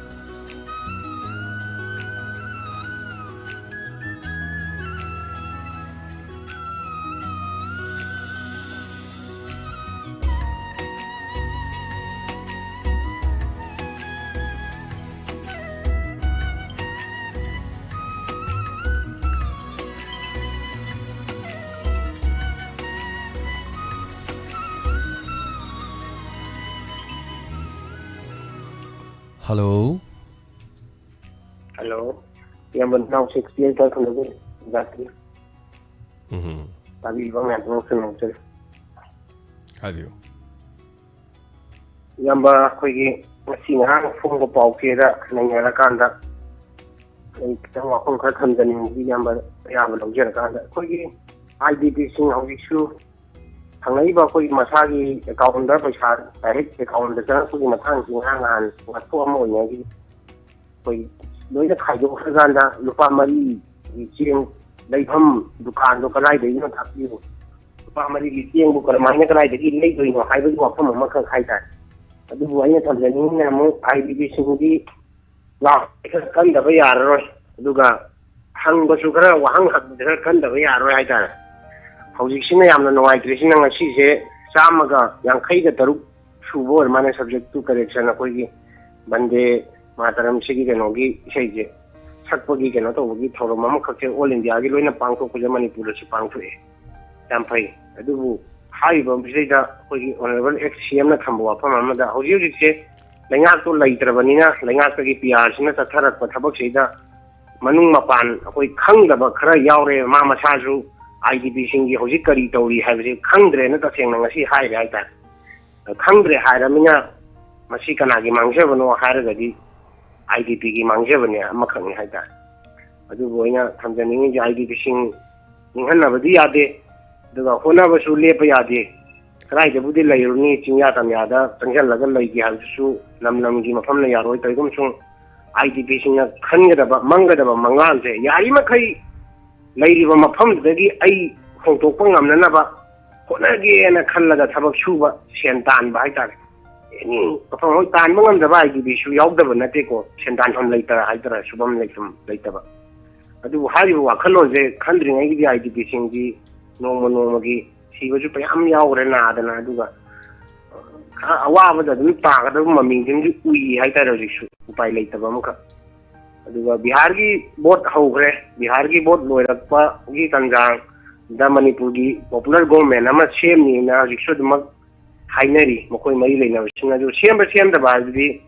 Hello. Hello, ꯏꯌꯥꯝꯕ ꯅꯥꯎꯁꯦ ꯈꯨꯇꯦꯟ ꯈꯔ ꯈꯪꯅꯕ ꯖꯥꯇꯤ ꯎꯝ꯫ ꯇꯥꯕꯤꯕ ꯃꯌꯥꯝꯗ ꯉꯥꯛꯇ ꯉꯥꯎꯖꯔꯦ꯫ ꯍꯥꯏꯕꯤꯌꯨ꯫ ꯏꯌꯥꯝꯕ, ꯑꯩꯈꯣꯏꯒꯤ ꯉꯁꯤ ꯉꯔꯥꯡ ꯐꯣꯡꯕ ꯄꯥꯎ ꯆꯦꯗ ꯅꯩꯅꯔꯀꯥꯟꯗ ꯑꯩ ꯈꯤꯇꯪ ꯋꯥꯐꯝ ꯈꯔ ꯊꯝꯖꯅꯤꯡꯕꯒꯤ ꯏꯌꯥꯝꯕ ꯑꯌꯥꯕ ꯂꯧꯖꯔꯀꯥꯟꯗ, ꯑꯩꯈꯣꯏꯒꯤ IDPꯁꯤꯡ ꯍꯧꯖꯤꯛꯁꯨ ꯐꯪꯉꯛꯏꯕ ꯑꯩꯈꯣꯏꯒꯤ ꯃꯁꯥꯒꯤ accountꯗ ꯄꯩꯁꯥ direct accountꯗ ꯆꯪꯉꯛꯄꯒꯤ ꯃꯇꯥꯡꯁꯤ ꯉꯔꯥꯡ ꯅꯍꯥꯟ ꯋꯥꯊꯣꯛ ꯑꯃ ꯑꯣꯏꯅꯈꯤ꯫ ꯑꯩꯈꯣꯏ ꯂꯣꯏꯅ ꯈꯥꯏꯗꯣꯛꯈ꯭ꯔꯀꯥꯟꯗ ꯂꯨꯄꯥ ꯃꯔꯤꯒꯤ ꯆꯦꯡ ꯂꯩꯐꯝ ꯗꯨꯀꯥꯟꯗꯣ ꯀꯗꯥꯏꯗꯒꯤꯅꯣ ꯇꯥꯛꯄꯤꯌꯨ꯫ ꯂꯨꯄꯥ ꯃꯔꯤꯒꯤ ꯆꯦꯡꯕꯨ ꯀꯔꯝꯍꯥꯏꯅ ꯀꯗꯥꯏꯗꯒꯤ ꯂꯩꯗꯣꯏꯅꯣ ꯍꯥꯏꯕꯒꯤ ꯋꯥꯐꯝ ꯑꯃꯈꯛ ꯍꯥꯏꯇꯥꯔꯦ꯫ ꯑꯗꯨꯕꯨ ꯑꯩꯅ ꯊꯝꯖꯅꯤꯡꯉꯤꯅ ꯑꯃꯨꯛ ꯑꯥꯏ ꯗꯤ ꯄꯤꯁꯤꯡꯗꯤ ꯂꯥꯛ ꯈꯔ ꯀꯟꯗꯕ ꯌꯥꯔꯔꯣꯏ꯫ ꯑꯗꯨꯒ ꯍꯪꯕꯁꯨ ꯈꯔ, ꯋꯥꯍꯪ ꯍꯪꯕꯁꯨ ꯈꯔ ꯀꯟꯗꯕ ꯌꯥꯔꯔꯣꯏ ꯍꯥꯏꯇꯥꯔꯦ꯫ ꯍꯧꯖꯤꯛꯁꯤꯅ ꯌꯥꯝꯅ ꯅꯨꯡꯉꯥꯏꯇ꯭ꯔꯤꯁꯤꯅ ꯉꯁꯤꯁꯦ ꯆꯥꯝꯃꯒ ꯌꯥꯡꯈꯩꯒ ꯇꯔꯨꯛ ꯁꯨꯕ ꯑꯣꯏꯔ ꯃꯥꯜꯂꯦ, subject to correction, ꯑꯩꯈꯣꯏꯒꯤ ꯕꯟꯗꯦ ꯃꯥꯇꯔꯝꯁꯤꯒꯤ ꯀꯩꯅꯣꯒꯤ ꯏꯁꯩꯁꯦ ꯁꯛꯄꯒꯤ ꯀꯩꯅꯣ ꯇꯧꯕꯒꯤ ꯊꯧꯔꯝ ꯑꯃꯈꯛꯁꯦ all India ꯒꯤ ꯂꯣꯏꯅ ꯄꯥꯡꯊꯣꯛꯄꯁꯦ ꯃꯅꯤꯄꯨꯔꯗꯁꯨ ꯄꯥꯡꯊꯣꯛꯑꯦ꯫ ꯌꯥꯝ ꯐꯩ꯫ ꯑꯗꯨꯕꯨ ꯍꯥꯏꯔꯤꯕ ꯃꯁꯤꯗꯩꯗ ꯑꯩꯈꯣꯏꯒꯤ honourable ex C M ꯅ ꯊꯝꯕ ꯋꯥꯐꯝ ꯑꯃꯗ, ꯍꯧꯖꯤꯛ ꯍꯧꯖꯤꯛꯁꯦ ꯂꯩꯉꯥꯛꯇꯣ ꯂꯩꯇ꯭ꯔꯕꯅꯤꯅ, ꯂꯩꯉꯥꯛꯇꯒꯤ P R ꯁꯤꯅ ꯆꯠꯊꯔꯛꯄ ꯊꯕꯛꯁꯤꯗ ꯃꯅꯨꯡ ꯃꯄꯥꯟ ꯑꯩꯈꯣꯏ ꯈꯪꯗꯕ ꯈꯔ ꯌꯥꯎꯔꯦ꯫ ꯃꯥ ꯃꯁꯥꯁꯨ I D P ꯁꯤꯡꯒꯤ ꯍꯧꯖꯤꯛ ꯀꯔꯤ ꯇꯧꯔꯤ ꯍꯥꯏꯕꯁꯤ ꯈꯪꯗ꯭ꯔꯦꯅ ꯇꯁꯦꯡꯅ ꯉꯁꯤ ꯍꯥꯏꯔꯦ ꯍꯥꯏꯇꯥꯔꯦ꯫ ꯈꯪꯗ꯭ꯔꯦ ꯍꯥꯏꯔꯃꯤꯅ ꯃꯁꯤ ꯀꯅꯥꯒꯤ ꯃꯥꯡꯖꯕꯅꯣ ꯍꯥꯏꯔꯒꯗꯤ I D P ꯒꯤ ꯃꯥꯡꯖꯕꯅꯦ ꯑꯃꯈꯛꯅꯤ ꯍꯥꯏꯇꯥꯔꯦ꯫ ꯑꯗꯨꯕꯨ ꯑꯩꯅ ꯊꯝꯖꯅꯤꯡꯉꯤꯁꯦ, I D P ꯁꯤꯡ ꯅꯤꯡꯍꯟꯅꯕꯗꯤ ꯌꯥꯗꯦ, ꯑꯗꯨꯒ ꯍꯣꯠꯅꯕꯁꯨ ꯂꯦꯞꯄ ꯌꯥꯗꯦ꯫ ꯀꯗꯥꯏꯗꯕꯨꯗꯤ ꯂꯩꯔꯨꯅꯤ, ꯆꯤꯡꯌꯥ ꯇꯝꯌꯥꯗ ꯆꯪꯁꯤꯜꯂꯒ ꯂꯩꯒꯦ ꯍꯥꯏꯕꯗꯨꯁꯨ ꯂꯝ ꯂꯝꯒꯤ ꯃꯐꯝꯅ ꯌꯥꯔꯣꯏ꯫ ꯀꯔꯤꯒꯨꯝꯕ ꯁꯨꯝ I D P ꯁꯤꯡꯅ ꯈꯟꯒꯗꯕ ꯃꯪꯒꯗꯕ ꯃꯪꯂꯥꯟꯁꯦ, ꯌꯥꯔꯤꯃꯈꯩ ꯂꯩꯔꯤꯕ ꯃꯐꯝꯗꯨꯗꯒꯤ ꯑꯩ ꯍꯣꯡꯗꯣꯛꯄ ꯉꯝꯅꯅꯕ ꯍꯣꯠꯅꯒꯦꯅ ꯈꯜꯂꯒ ꯊꯕꯛ ꯁꯨꯕ, ꯁꯦꯟ ꯇꯥꯟꯕ ꯍꯥꯏꯇꯥꯔꯦ꯫ ꯑꯦꯅꯤ ꯃꯐꯝ, ꯍꯣꯏ, ꯇꯥꯟꯕ ꯉꯝꯗꯕ I D P ꯁꯨ ꯌꯥꯎꯗꯕ ꯅꯠꯇꯦꯀꯣ, ꯁꯦꯟ ꯇꯥꯟꯐꯝ ꯂꯩꯇ ꯍꯥꯏꯗꯔꯥ, ꯁꯨꯐꯝ ꯂꯩꯐꯝ ꯂꯩꯇꯕ꯫ ꯑꯗꯨꯕꯨ ꯍꯥꯏꯔꯤꯕ ꯋꯥꯈꯜꯂꯣꯟꯁꯦ ꯈꯟꯗ꯭ꯔꯤꯉꯩꯒꯤꯗꯤ I D P ꯁꯤꯡꯗꯤ ꯅꯣꯡꯃ ꯅꯣꯡꯃꯒꯤ ꯁꯤꯕꯁꯨ ꯃꯌꯥꯝ ꯌꯥꯎꯈ꯭ꯔꯦ ꯅꯥꯗꯅ, ꯑꯗꯨꯒ ꯈꯔ ꯑꯋꯥꯕꯗ ꯑꯗꯨꯝ ꯇꯥꯒꯗꯕ ꯃꯃꯤꯁꯤꯡꯗꯤ ꯎꯏ ꯍꯥꯏꯇꯥꯔꯦ ꯍꯧꯖꯤꯛꯁꯨ, ꯎꯄꯥꯏ ꯂꯩꯇꯕ ꯑꯃꯈꯛ꯫ ꯑꯗꯨꯒ ꯕꯤꯍꯥꯔꯒꯤ ꯚꯣꯠ ꯍꯧꯈ꯭ꯔꯦ꯫ ꯕꯤꯍꯥꯔꯒꯤ ꯚꯣꯠ ꯂꯣꯏꯔꯛꯄꯒꯤ ꯇꯥꯟꯖꯥꯗ ꯃꯅꯤꯄꯨꯔꯒꯤ popular government ꯑꯃ ꯁꯦꯝꯅꯤꯅ ꯍꯧꯖꯤꯛꯁꯨ ꯑꯗꯨꯃꯛ ꯍꯥꯏꯅꯔꯤ ꯃꯈꯣꯏ ꯃꯔꯤ ꯂꯩꯅꯕꯁꯤꯡ꯫ ꯑꯗꯨ ꯁꯦꯝꯕ ꯁꯦꯝꯗꯕ ꯍꯥꯏꯕꯗꯤ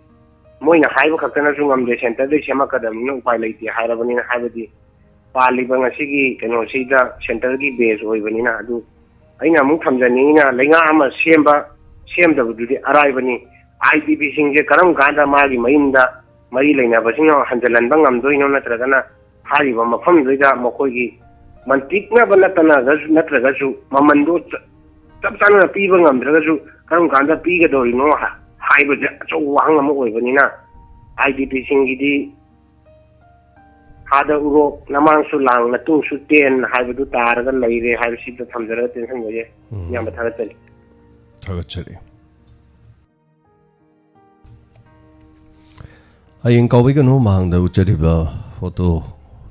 ꯃꯣꯏꯅ ꯍꯥꯏꯕ ꯈꯛꯇꯅꯁꯨ ꯉꯝꯗꯦ, centre ꯗꯩ ꯁꯦꯝꯃꯛꯀꯗꯕꯅꯤꯅ ꯎꯄꯥꯏ ꯂꯩꯇꯦ ꯍꯥꯏꯔꯕꯅꯤꯅ, ꯍꯥꯏꯕꯗꯤ ꯄꯥꯜꯂꯤꯕ ꯉꯁꯤꯒꯤ ꯀꯩꯅꯣꯁꯤꯗ centre ꯒꯤ base ꯑꯣꯏꯕꯅꯤꯅ꯫ ꯑꯗꯨ ꯑꯩꯅ ꯑꯃꯨꯛ ꯊꯝꯖꯅꯤꯡꯉꯤꯅ, ꯂꯩꯉꯥꯛ ꯑꯃ ꯁꯦꯝꯕ ꯁꯦꯝꯗꯕꯗꯨꯗꯤ ꯑꯔꯥꯏꯕꯅꯤ꯫ I D P ꯁꯤꯡꯁꯦ ꯀꯔꯝ ꯀꯥꯟꯗ ꯃꯥꯒꯤ ꯃꯌꯨꯝꯗ ꯃꯔꯤ ꯂꯩꯅꯕꯁꯤꯡꯅ ꯍꯟꯖꯤꯜꯍꯟꯕ ꯉꯝꯗꯣꯏꯅꯣ? ꯅꯠꯇ꯭ꯔꯒꯅ ꯍꯥꯏꯔꯤꯕ ꯃꯐꯝꯗꯨꯗ ꯃꯈꯣꯏꯒꯤ ꯃꯟꯇꯤꯛꯅꯕ ꯅꯠꯇꯅ, ꯅꯠꯇ꯭ꯔꯒꯁꯨ ꯃꯃꯟꯗꯣ ꯆ-, ꯆꯞ ꯆꯥꯅ ꯄꯤꯕ ꯉꯝꯗ꯭ꯔꯒꯁꯨ ꯀꯔꯝ ꯀꯥꯟꯗ ꯄꯤꯒꯗꯧꯔꯤꯅꯣ ꯍꯥ-, ꯍꯥꯏꯕꯁꯦ ꯑꯆꯧꯕ ꯋꯥꯍꯪ ꯑꯃ ꯑꯣꯏꯕꯅꯤꯅ, I D P ꯁꯤꯡꯒꯤꯗꯤ ꯑꯥꯗ ꯎꯔꯣꯛ, ꯅꯃꯥꯡꯁꯨ ꯂꯥꯡ, ꯅꯇꯨꯡꯁꯨ ꯇꯦꯟ ꯍꯥꯏꯕꯗꯨ ꯇꯥꯔꯒ ꯂꯩꯔꯦ ꯍꯥꯏꯕꯁꯤꯗ ꯊꯝꯖꯔꯒ ꯇꯦꯟꯁꯟꯖꯒꯦ꯫ ꯎꯝ꯫ ꯏꯌꯥꯝꯕ ꯊꯥꯒꯠꯆꯔꯤ꯫ ꯊꯥꯒꯠꯆꯔꯤ꯫ ꯍꯌꯦꯡ ꯀꯥꯎꯕꯤꯒꯅꯨ, ꯃꯍꯥꯛꯗ ꯎꯠꯆꯔꯤꯕ ꯐꯣꯇꯣ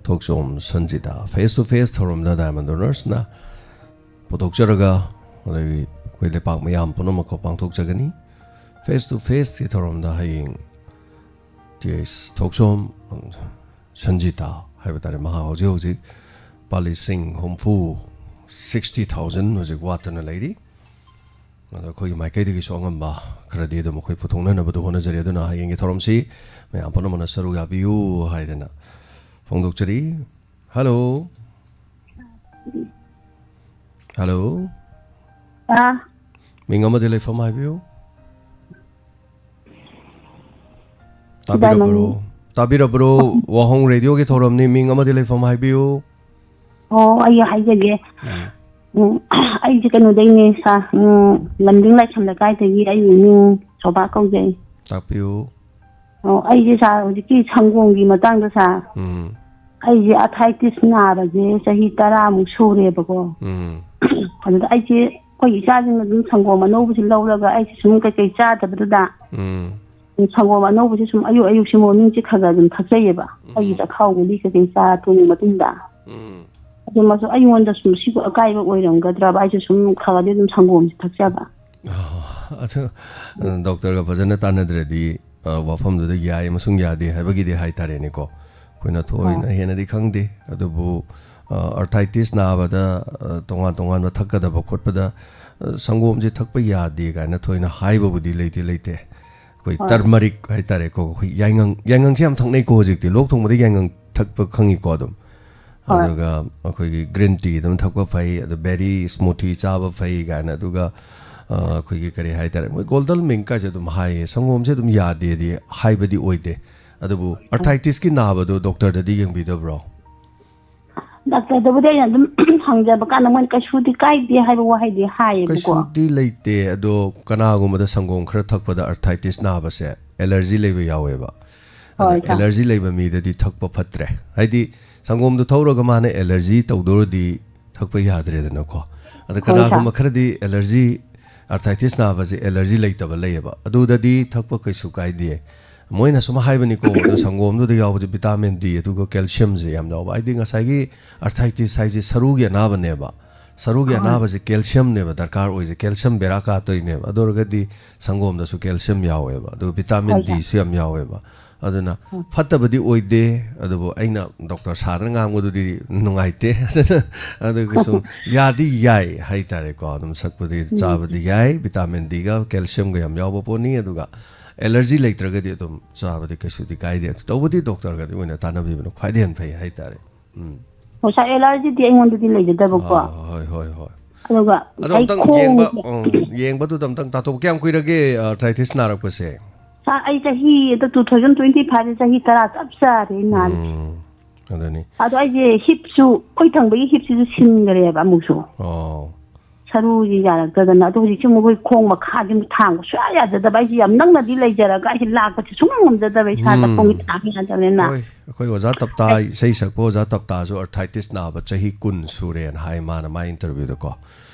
ꯊꯣꯛꯆꯣꯝ ꯁꯟꯖꯤꯇꯥ ꯐꯦꯁ ꯇꯨ ꯐꯦꯁ ꯊꯧꯔꯝꯗ Diamond Donors ꯅ ꯄꯨꯊꯣꯛꯆꯔꯒ, ꯑꯗꯒꯤ ꯑꯩꯈꯣꯏ ꯂꯩꯄꯥꯛ ꯃꯌꯥꯝ ꯄꯨꯝꯅꯃꯛꯀ ꯄꯥꯡꯊꯣꯛꯆꯒꯅꯤ꯫ ꯐꯦꯁ ꯇꯨ ꯐꯦꯁꯀꯤ ꯊꯧꯔꯝꯗ ꯍꯌꯦꯡ ꯇꯤ ꯑꯩꯆ ꯊꯣꯛꯆꯣꯝ ꯁꯟꯖꯤꯇꯥ ꯍꯥꯏꯕ ꯇꯥꯔꯦ, ꯃꯍꯥꯛ ꯍꯧꯖꯤꯛ ꯍꯧꯖꯤꯛ ꯂꯨꯄꯥ ꯂꯤꯁꯤꯡ ꯍꯨꯝꯐꯨ, sixty thousand ꯍꯧꯖꯤꯛ ꯋꯥꯠꯇꯅ ꯂꯩꯔꯤ꯫ ꯑꯗꯣ ꯑꯩꯈꯣꯏꯒꯤ ꯃꯥꯏꯀꯩꯗꯒꯤꯁꯨ ꯑꯉꯝꯕ ꯈꯔꯗꯤ ꯑꯗꯨꯝ ꯑꯩꯈꯣꯏ ꯄꯨꯊꯣꯛꯅꯅꯕꯗꯣ ꯍꯣꯠꯅꯖꯔꯤ꯫ ꯑꯗꯨꯅ ꯍꯌꯦꯡꯒꯤ ꯊꯧꯔꯝꯁꯤ ꯃꯌꯥꯝ ꯄꯨꯝꯅꯃꯛꯅ ꯁꯔꯨꯛ ꯌꯥꯕꯤꯌꯨ ꯍꯥꯏꯗꯅ ꯐꯣꯡꯗꯣꯛꯆꯔꯤ꯫ ꯍꯜꯂꯣ꯫ ꯍꯜꯂꯣ꯫ ꯑꯥ꯫ ꯃꯤꯡ ꯑꯃꯗꯤ ꯂꯩꯐꯝ ꯍꯥꯏꯕꯤꯌꯨ꯫ ꯇꯥꯕꯤꯔꯕ꯭ꯔꯣ? ꯁꯤꯗꯥꯃꯅꯤ꯫ ꯇꯥꯕꯤꯔꯕ꯭ꯔꯣ? ꯋꯥꯍꯣꯡ ꯔꯦꯗꯤꯑꯣꯒꯤ ꯊꯧꯔꯝꯅꯤ, ꯃꯤꯡ ꯑꯃꯗꯤ ꯂꯩꯐꯝ ꯍꯥꯏꯕꯤꯌꯨ꯫ ꯑꯣ, ꯑꯩ ꯍꯥꯏꯖꯒꯦ꯫ ꯎꯝ꯫ ꯎꯝ, ꯑꯩꯁꯦ ꯀꯩꯅꯣꯗꯩꯅꯦ, ꯁꯥꯔ꯫ ꯎꯝ, ꯂꯝꯗꯤꯡ ꯂꯥꯏꯁ꯭ꯔꯝ ꯂꯩꯀꯥꯏꯗꯒꯤ ꯑꯩꯒꯤ ꯃꯤꯡ ꯁꯣꯚꯥ ꯀꯧꯖꯩ꯫ ꯇꯥꯛꯄꯤꯌꯨ꯫ ꯑꯣ, ꯑꯩꯁꯦ ꯁꯥꯔ, ꯍꯧꯖꯤꯛꯀꯤ ꯁꯪꯒꯣꯝꯒꯤ ꯃꯇꯥꯡꯗ ꯁꯥꯔ, ꯎꯝ꯫ ꯑꯩꯁꯦ ꯑꯥꯔꯊ꯭ꯔꯥꯏꯇꯤꯁ ꯅꯥꯕꯁꯦ ꯆꯍꯤ ꯇꯔꯥꯃꯨꯛ ꯁꯨꯔꯦꯕꯀꯣ꯫ ꯎꯝ꯫ ꯑꯗꯨꯗ ꯑꯩꯁꯦ, ꯑꯩꯈꯣꯏꯒꯤ ꯏꯆꯥꯁꯤꯡꯅ ꯑꯗꯨꯝ ꯁꯪꯒꯣꯝ ꯑꯅꯧꯕꯁꯤ ꯂꯧꯔꯒ, ꯑꯩꯁꯦ ꯁꯨꯝ ꯀꯩꯀꯩ ꯆꯥꯗꯕꯗꯨꯗ, ꯎꯝ꯫ ꯁꯪꯒꯣꯝ ꯑꯅꯧꯕꯁꯦ ꯁꯨꯝ ꯑꯌꯨꯛ ꯑꯌꯨꯛꯁꯦ morning ꯁꯦ ꯈꯔ ꯈꯔ ꯑꯗꯨꯝ ꯊꯛꯆꯩꯌꯦꯕ꯫ ꯎꯝ꯫ ꯑꯩꯒꯤ ꯆꯥꯛꯈꯥꯎ ꯒꯨꯂꯤ ꯀꯩꯀꯩ ꯆꯥꯔ ꯇꯣꯡꯉ ꯃꯇꯨꯡꯗ꯫ ꯎꯝ꯫ ꯑꯗꯨ ꯃꯁꯨ ꯑꯩꯉꯣꯟꯗ ꯁꯨꯝ ꯁꯤꯕꯨ ꯑꯀꯥꯏꯕ ꯑꯣꯏꯔꯝꯒꯗ꯭ꯔꯕ? ꯑꯩꯁꯨ ꯁꯨꯝ ꯈꯔ ꯈꯔꯗꯤ ꯑꯗꯨꯝ ꯁꯪꯒꯣꯝꯁꯦ ꯊꯛꯆꯕ꯫ ꯑꯣ, ꯑꯗꯨ, ꯗꯣꯛꯇꯔꯒ ꯐꯖꯅ ꯇꯥꯟꯅꯗ꯭ꯔꯗꯤ, ꯑ, ꯋꯥꯐꯝꯗꯨꯗ ꯌꯥꯏ ꯑꯃꯁꯨꯡ ꯌꯥꯗꯦ ꯍꯥꯏꯕꯒꯤꯗꯤ ꯍꯥꯏꯇꯥꯔꯦꯅꯦꯀꯣ꯫ ꯑꯩꯈꯣꯏꯅ ꯊꯣꯏꯅ ꯑꯥ꯫ ꯍꯦꯟꯅꯗꯤ ꯈꯪꯗꯦ꯫ ꯑꯗꯨꯕꯨ, ꯑ, ꯑꯥꯔꯊ꯭ꯔꯥꯏꯇꯤꯁ ꯅꯥꯕꯗ, ꯑ, ꯇꯣꯉꯥꯟ ꯇꯣꯉꯥꯟꯕ ꯊꯛꯀꯗꯕ ꯈꯣꯠꯄꯗ, ꯑ, ꯁꯪꯒꯣꯝꯁꯦ ꯊꯛꯄ ꯌꯥꯗꯦ ꯀꯥꯏꯅ ꯊꯣꯏꯅ ꯍꯥꯏꯕꯕꯨꯗꯤ ꯂꯩꯇꯦ, ꯂꯩꯇꯦ꯫ ꯑꯩꯈꯣꯏ ꯍꯣꯏ꯫ Turmeric ꯍꯥꯏꯇꯥꯔꯦꯀꯣ, ꯑꯩꯈꯣꯏ ꯌꯥꯏꯉꯪ, ꯌꯥꯏꯉꯪꯁꯦ ꯌꯥꯝ ꯊꯛꯅꯩꯀꯣ ꯍꯧꯖꯤꯛꯇꯤ꯫ ꯂꯣꯛ ꯊꯨꯡꯕꯗ ꯌꯥꯏꯉꯪ ꯊꯛꯄ ꯈꯪꯉꯤꯀꯣ ꯑꯗꯨꯝ꯫ ꯍꯣꯏ꯫ ꯑꯗꯨꯒ ꯑꯩꯈꯣꯏꯒꯤ green tea ꯑꯗꯨꯝ ꯊꯛꯄ ꯐꯩ, ꯑꯗ berry smoothie ꯆꯥꯕ ꯐꯩ ꯀꯥꯏꯅ, ꯑꯗꯨꯒ, ꯑ, ꯑꯩꯈꯣꯏꯒꯤ ꯀꯔꯤ ꯍꯥꯏꯇꯥꯔꯦ, ꯃꯣꯏ Golden Milk ꯀꯥꯏꯁꯦ ꯑꯗꯨꯝ ꯍꯥꯏꯌꯦ꯫ ꯁꯪꯒꯣꯝꯁꯦ ꯑꯗꯨꯝ ꯌꯥꯗꯦꯗꯤ ꯍꯥꯏꯕꯗꯤ ꯑꯣꯏꯗꯦ꯫ ꯑꯗꯨꯕꯨ ꯑꯥꯔꯊ꯭ꯔꯥꯏꯇꯤꯁꯀꯤ ꯅꯥꯕꯗꯣ ꯗꯣꯛꯇꯔꯗꯗꯤ ꯌꯦꯡꯕꯤꯗꯕ꯭ꯔꯣ? ꯗꯥꯛꯇꯔꯗꯕꯨꯗꯤ ꯑꯩꯅ ꯑꯗꯨꯝ ꯍꯪꯖꯕ ꯀꯥꯟꯗ ꯃꯣꯏꯅ ꯀꯩꯁꯨꯗꯤ ꯀꯥꯏꯗꯦ ꯍꯥꯏꯕ ꯋꯥꯍꯩꯗꯤ ꯍꯥꯏꯌꯦꯕꯀꯣ꯫ ꯀꯩꯁꯨꯗꯤ ꯂꯩꯇꯦ, ꯑꯗꯣ ꯀꯅꯥꯒꯨꯝꯕꯗ ꯁꯪꯒꯣꯝ ꯈꯔ ꯊꯛꯄꯗ ꯑꯥꯔꯊ꯭ꯔꯥꯏꯇꯤꯁ ꯅꯥꯕꯁꯦ allergy ꯂꯩꯕ ꯌꯥꯎꯋꯦꯕ꯫ ꯑꯗ ꯍꯣꯏ, ꯁꯥꯔ꯫ ꯑꯦꯂꯔꯖꯤ ꯂꯩꯕ ꯃꯤꯗꯗꯤ ꯊꯛꯄ ꯐꯠꯇ꯭ꯔꯦ꯫ ꯍꯥꯏꯗꯤ ꯁꯪꯒꯣꯝꯗꯣ ꯊꯧꯔꯒ ꯃꯥꯅ ꯑꯦꯂꯔꯖꯤ ꯇꯧꯗꯧꯔꯗꯤ ꯊꯛꯄ ꯌꯥꯗ꯭ꯔꯦꯗꯅꯀꯣ꯫ ꯑꯗ ꯍꯣꯏ, ꯁꯥꯔ꯫ ꯀꯅꯥꯒꯨꯝꯕ ꯈꯔꯗꯤ ꯑꯦꯂꯔꯖꯤ, ꯑꯥꯔꯊꯥꯏꯇꯤꯁ ꯅꯥꯕꯁꯦ ꯑꯦꯂꯔꯖꯤ ꯂꯩꯇꯕ ꯂꯩꯌꯦꯕ, ꯑꯗꯨꯗꯗꯤ ꯊꯛꯄ ꯀꯩꯁꯨ ꯀꯥꯏꯗꯦ꯫ ꯃꯣꯏꯅ ꯁꯨꯝ ꯍꯥꯏꯕꯅꯤꯀꯣ, ꯑꯗꯣ ꯁꯪꯒꯣꯝꯗꯨꯗ ꯌꯥꯎꯕꯗꯤ ꯚꯤꯇꯥꯃꯤꯟ ꯗꯤ ꯑꯗꯨꯒ ꯀꯦꯜꯁꯤꯌꯝꯁꯦ ꯌꯥꯝ ꯌꯥꯎꯕ꯫ ꯍꯥꯏꯗꯤ ꯉꯁꯥꯏꯒꯤ ꯑꯥꯔꯊꯥꯏꯇꯤꯁ ꯍꯥꯏꯁꯦ ꯁꯔꯨꯒꯤ ꯑꯅꯥꯕꯅꯦꯕ꯫ ꯁꯔꯨꯒꯤ ꯍꯣꯏ꯫ ꯑꯅꯥꯕꯁꯦ ꯀꯦꯜꯁꯤꯌꯝꯅꯦꯕ ꯗꯔꯀꯥꯔ ꯑꯣꯏꯁꯦ, ꯀꯦꯜꯁꯤꯌꯝ ꯕꯦꯔꯥ ꯀꯥꯇꯣꯏꯅꯦꯕ꯫ ꯑꯗꯨ ꯑꯣꯏꯔꯒꯗꯤ ꯁꯪꯒꯣꯝꯗꯁꯨ ꯀꯦꯜꯁꯤꯌꯝ ꯌꯥꯎꯋꯦꯕ, ꯑꯗꯨꯒ ꯚꯤꯇꯥꯃꯤꯟ ꯍꯣꯏ, ꯁꯥꯔ꯫ ꯗꯤꯁꯨ ꯌꯥꯝ ꯌꯥꯎꯋꯦꯕ꯫ ꯑꯗꯨꯅ ꯎꯝ꯫ ꯐꯠꯇꯕꯗꯤ ꯑꯣꯏꯗꯦ, ꯑꯗꯨꯕꯨ ꯑꯩꯅ ꯗꯣꯛꯇꯔ ꯁꯥꯗꯅ ꯉꯥꯡꯕꯗꯨꯗꯤ ꯅꯨꯡꯉꯥꯏꯇꯦ꯫ ꯑꯗꯨꯅ ꯑꯗꯨꯒꯁꯨ ꯌꯥꯗꯤ ꯌꯥꯏ ꯍꯥꯏꯇꯥꯔꯦꯀꯣ, ꯑꯗꯨꯝ ꯁꯛꯄꯗꯤ, ꯎꯝ꯫ ꯆꯥꯕꯗꯤ ꯌꯥꯏ, ꯚꯤꯇꯥꯃꯤꯟ ꯗꯤꯒ ꯀꯦꯜꯁꯤꯌꯝꯒ ꯌꯥꯝ ꯌꯥꯎꯕ ꯄꯣꯠꯅꯤ꯫ ꯑꯗꯨꯒ ꯑꯦꯂꯔꯖꯤ ꯂꯩꯇ꯭ꯔꯒꯗꯤ ꯑꯗꯨꯝ ꯆꯥꯕꯗꯤ ꯀꯩꯁꯨꯗꯤ ꯀꯥꯏꯗꯦ꯫ ꯑꯗꯨ ꯇꯧꯕꯗꯤ ꯗꯣꯛꯇꯔꯒꯗꯤ ꯑꯣꯏꯅ ꯇꯥꯟꯅꯕꯤꯕꯅ ꯈ꯭ꯋꯥꯏꯗꯩ ꯍꯦꯟꯅ ꯐꯩ ꯍꯥꯏꯇꯥꯔꯦ꯫ ꯎꯝ꯫ ꯑꯣ, ꯁꯥꯔ, ꯑꯦꯂꯔꯖꯤꯗꯤ ꯑꯩꯉꯣꯟꯗꯗꯤ ꯂꯩꯖꯗꯕꯀꯣ꯫ ꯑꯥ, ꯍꯣꯏ, ꯍꯣꯏ, ꯍꯣꯏ꯫ ꯑꯗꯨꯒ ꯑꯗꯣ ꯑꯩ ꯑꯝꯇꯪ ꯈꯣꯡ ꯌꯦꯡꯕ, ꯎꯝ, ꯌꯦꯡꯕꯗꯨꯗ ꯑꯝꯇꯪ ꯇꯥꯊꯣꯛ꯫ ꯀꯌꯥꯝ ꯀꯨꯏꯔꯒꯦ ꯑꯥꯔꯊ꯭ꯔꯥꯏꯇꯤꯁ ꯅꯥꯔꯛꯄꯁꯦ? ꯁꯥꯔ, ꯑꯩ ꯆꯍꯤ ꯍꯟꯗꯛ two thousand twenty five ꯆꯍꯤ ꯇꯔꯥ ꯆꯞ ꯆꯥꯔꯦ ꯑꯩ ꯅꯥꯔꯤꯁꯦ꯫ ꯎꯝ, ꯑꯗꯨꯅꯤ꯫ ꯑꯗꯣ ꯑꯩꯁꯦ ꯍꯤꯞꯁꯨ, ꯑꯩꯈꯣꯏ ꯊꯪꯕꯒꯤ ꯍꯤꯞꯁꯤꯁꯨ ꯁꯤꯟꯈ꯭ꯔꯦꯕ ꯑꯃꯨꯛꯁꯨ꯫ ꯑꯣ꯫ ꯁꯔꯨꯁꯤ ꯌꯥꯔꯛꯇꯗꯅ꯫ ꯑꯗꯣ ꯍꯧꯖꯤꯛꯁꯨ ꯑꯃꯨꯛ ꯑꯩꯈꯣꯏ ꯈꯣꯡ ꯃꯈꯥꯁꯤ ꯑꯃꯨꯛ ꯊꯥꯡꯕ ꯁꯨꯡꯌꯥ ꯌꯥꯖꯗꯕ꯫ ꯑꯩꯁꯦ ꯌꯥꯝ ꯅꯛꯅꯗꯤ ꯂꯩꯖꯔꯒ ꯑꯩꯁꯦ ꯂꯥꯛꯄꯁꯦ ꯁꯨꯡꯉꯝ ꯉꯝꯖꯗꯕ ꯏꯁꯥꯗ, ꯎꯝ꯫ ꯈꯣꯡꯁꯦ ꯊꯥꯡ ꯌꯥꯗꯕꯅꯤꯅ꯫ ꯍꯣꯏ, ꯑꯩꯈꯣꯏ ꯑꯣꯖꯥ ꯇꯞꯇꯥ, ꯏꯁꯩ ꯁꯛꯄ ꯑꯣꯖꯥ ꯇꯞꯇꯥꯁꯨ ꯑꯥꯔꯊ꯭ꯔꯥꯏꯇꯤꯁ ꯅꯥꯕ ꯆꯍꯤ ꯀꯨꯟ ꯁꯨꯔꯦꯅ ꯍꯥꯏ ꯃꯥꯅ ꯃꯥꯏ ꯏꯟꯇꯔꯚ꯭ꯌꯨꯗꯀꯣ꯫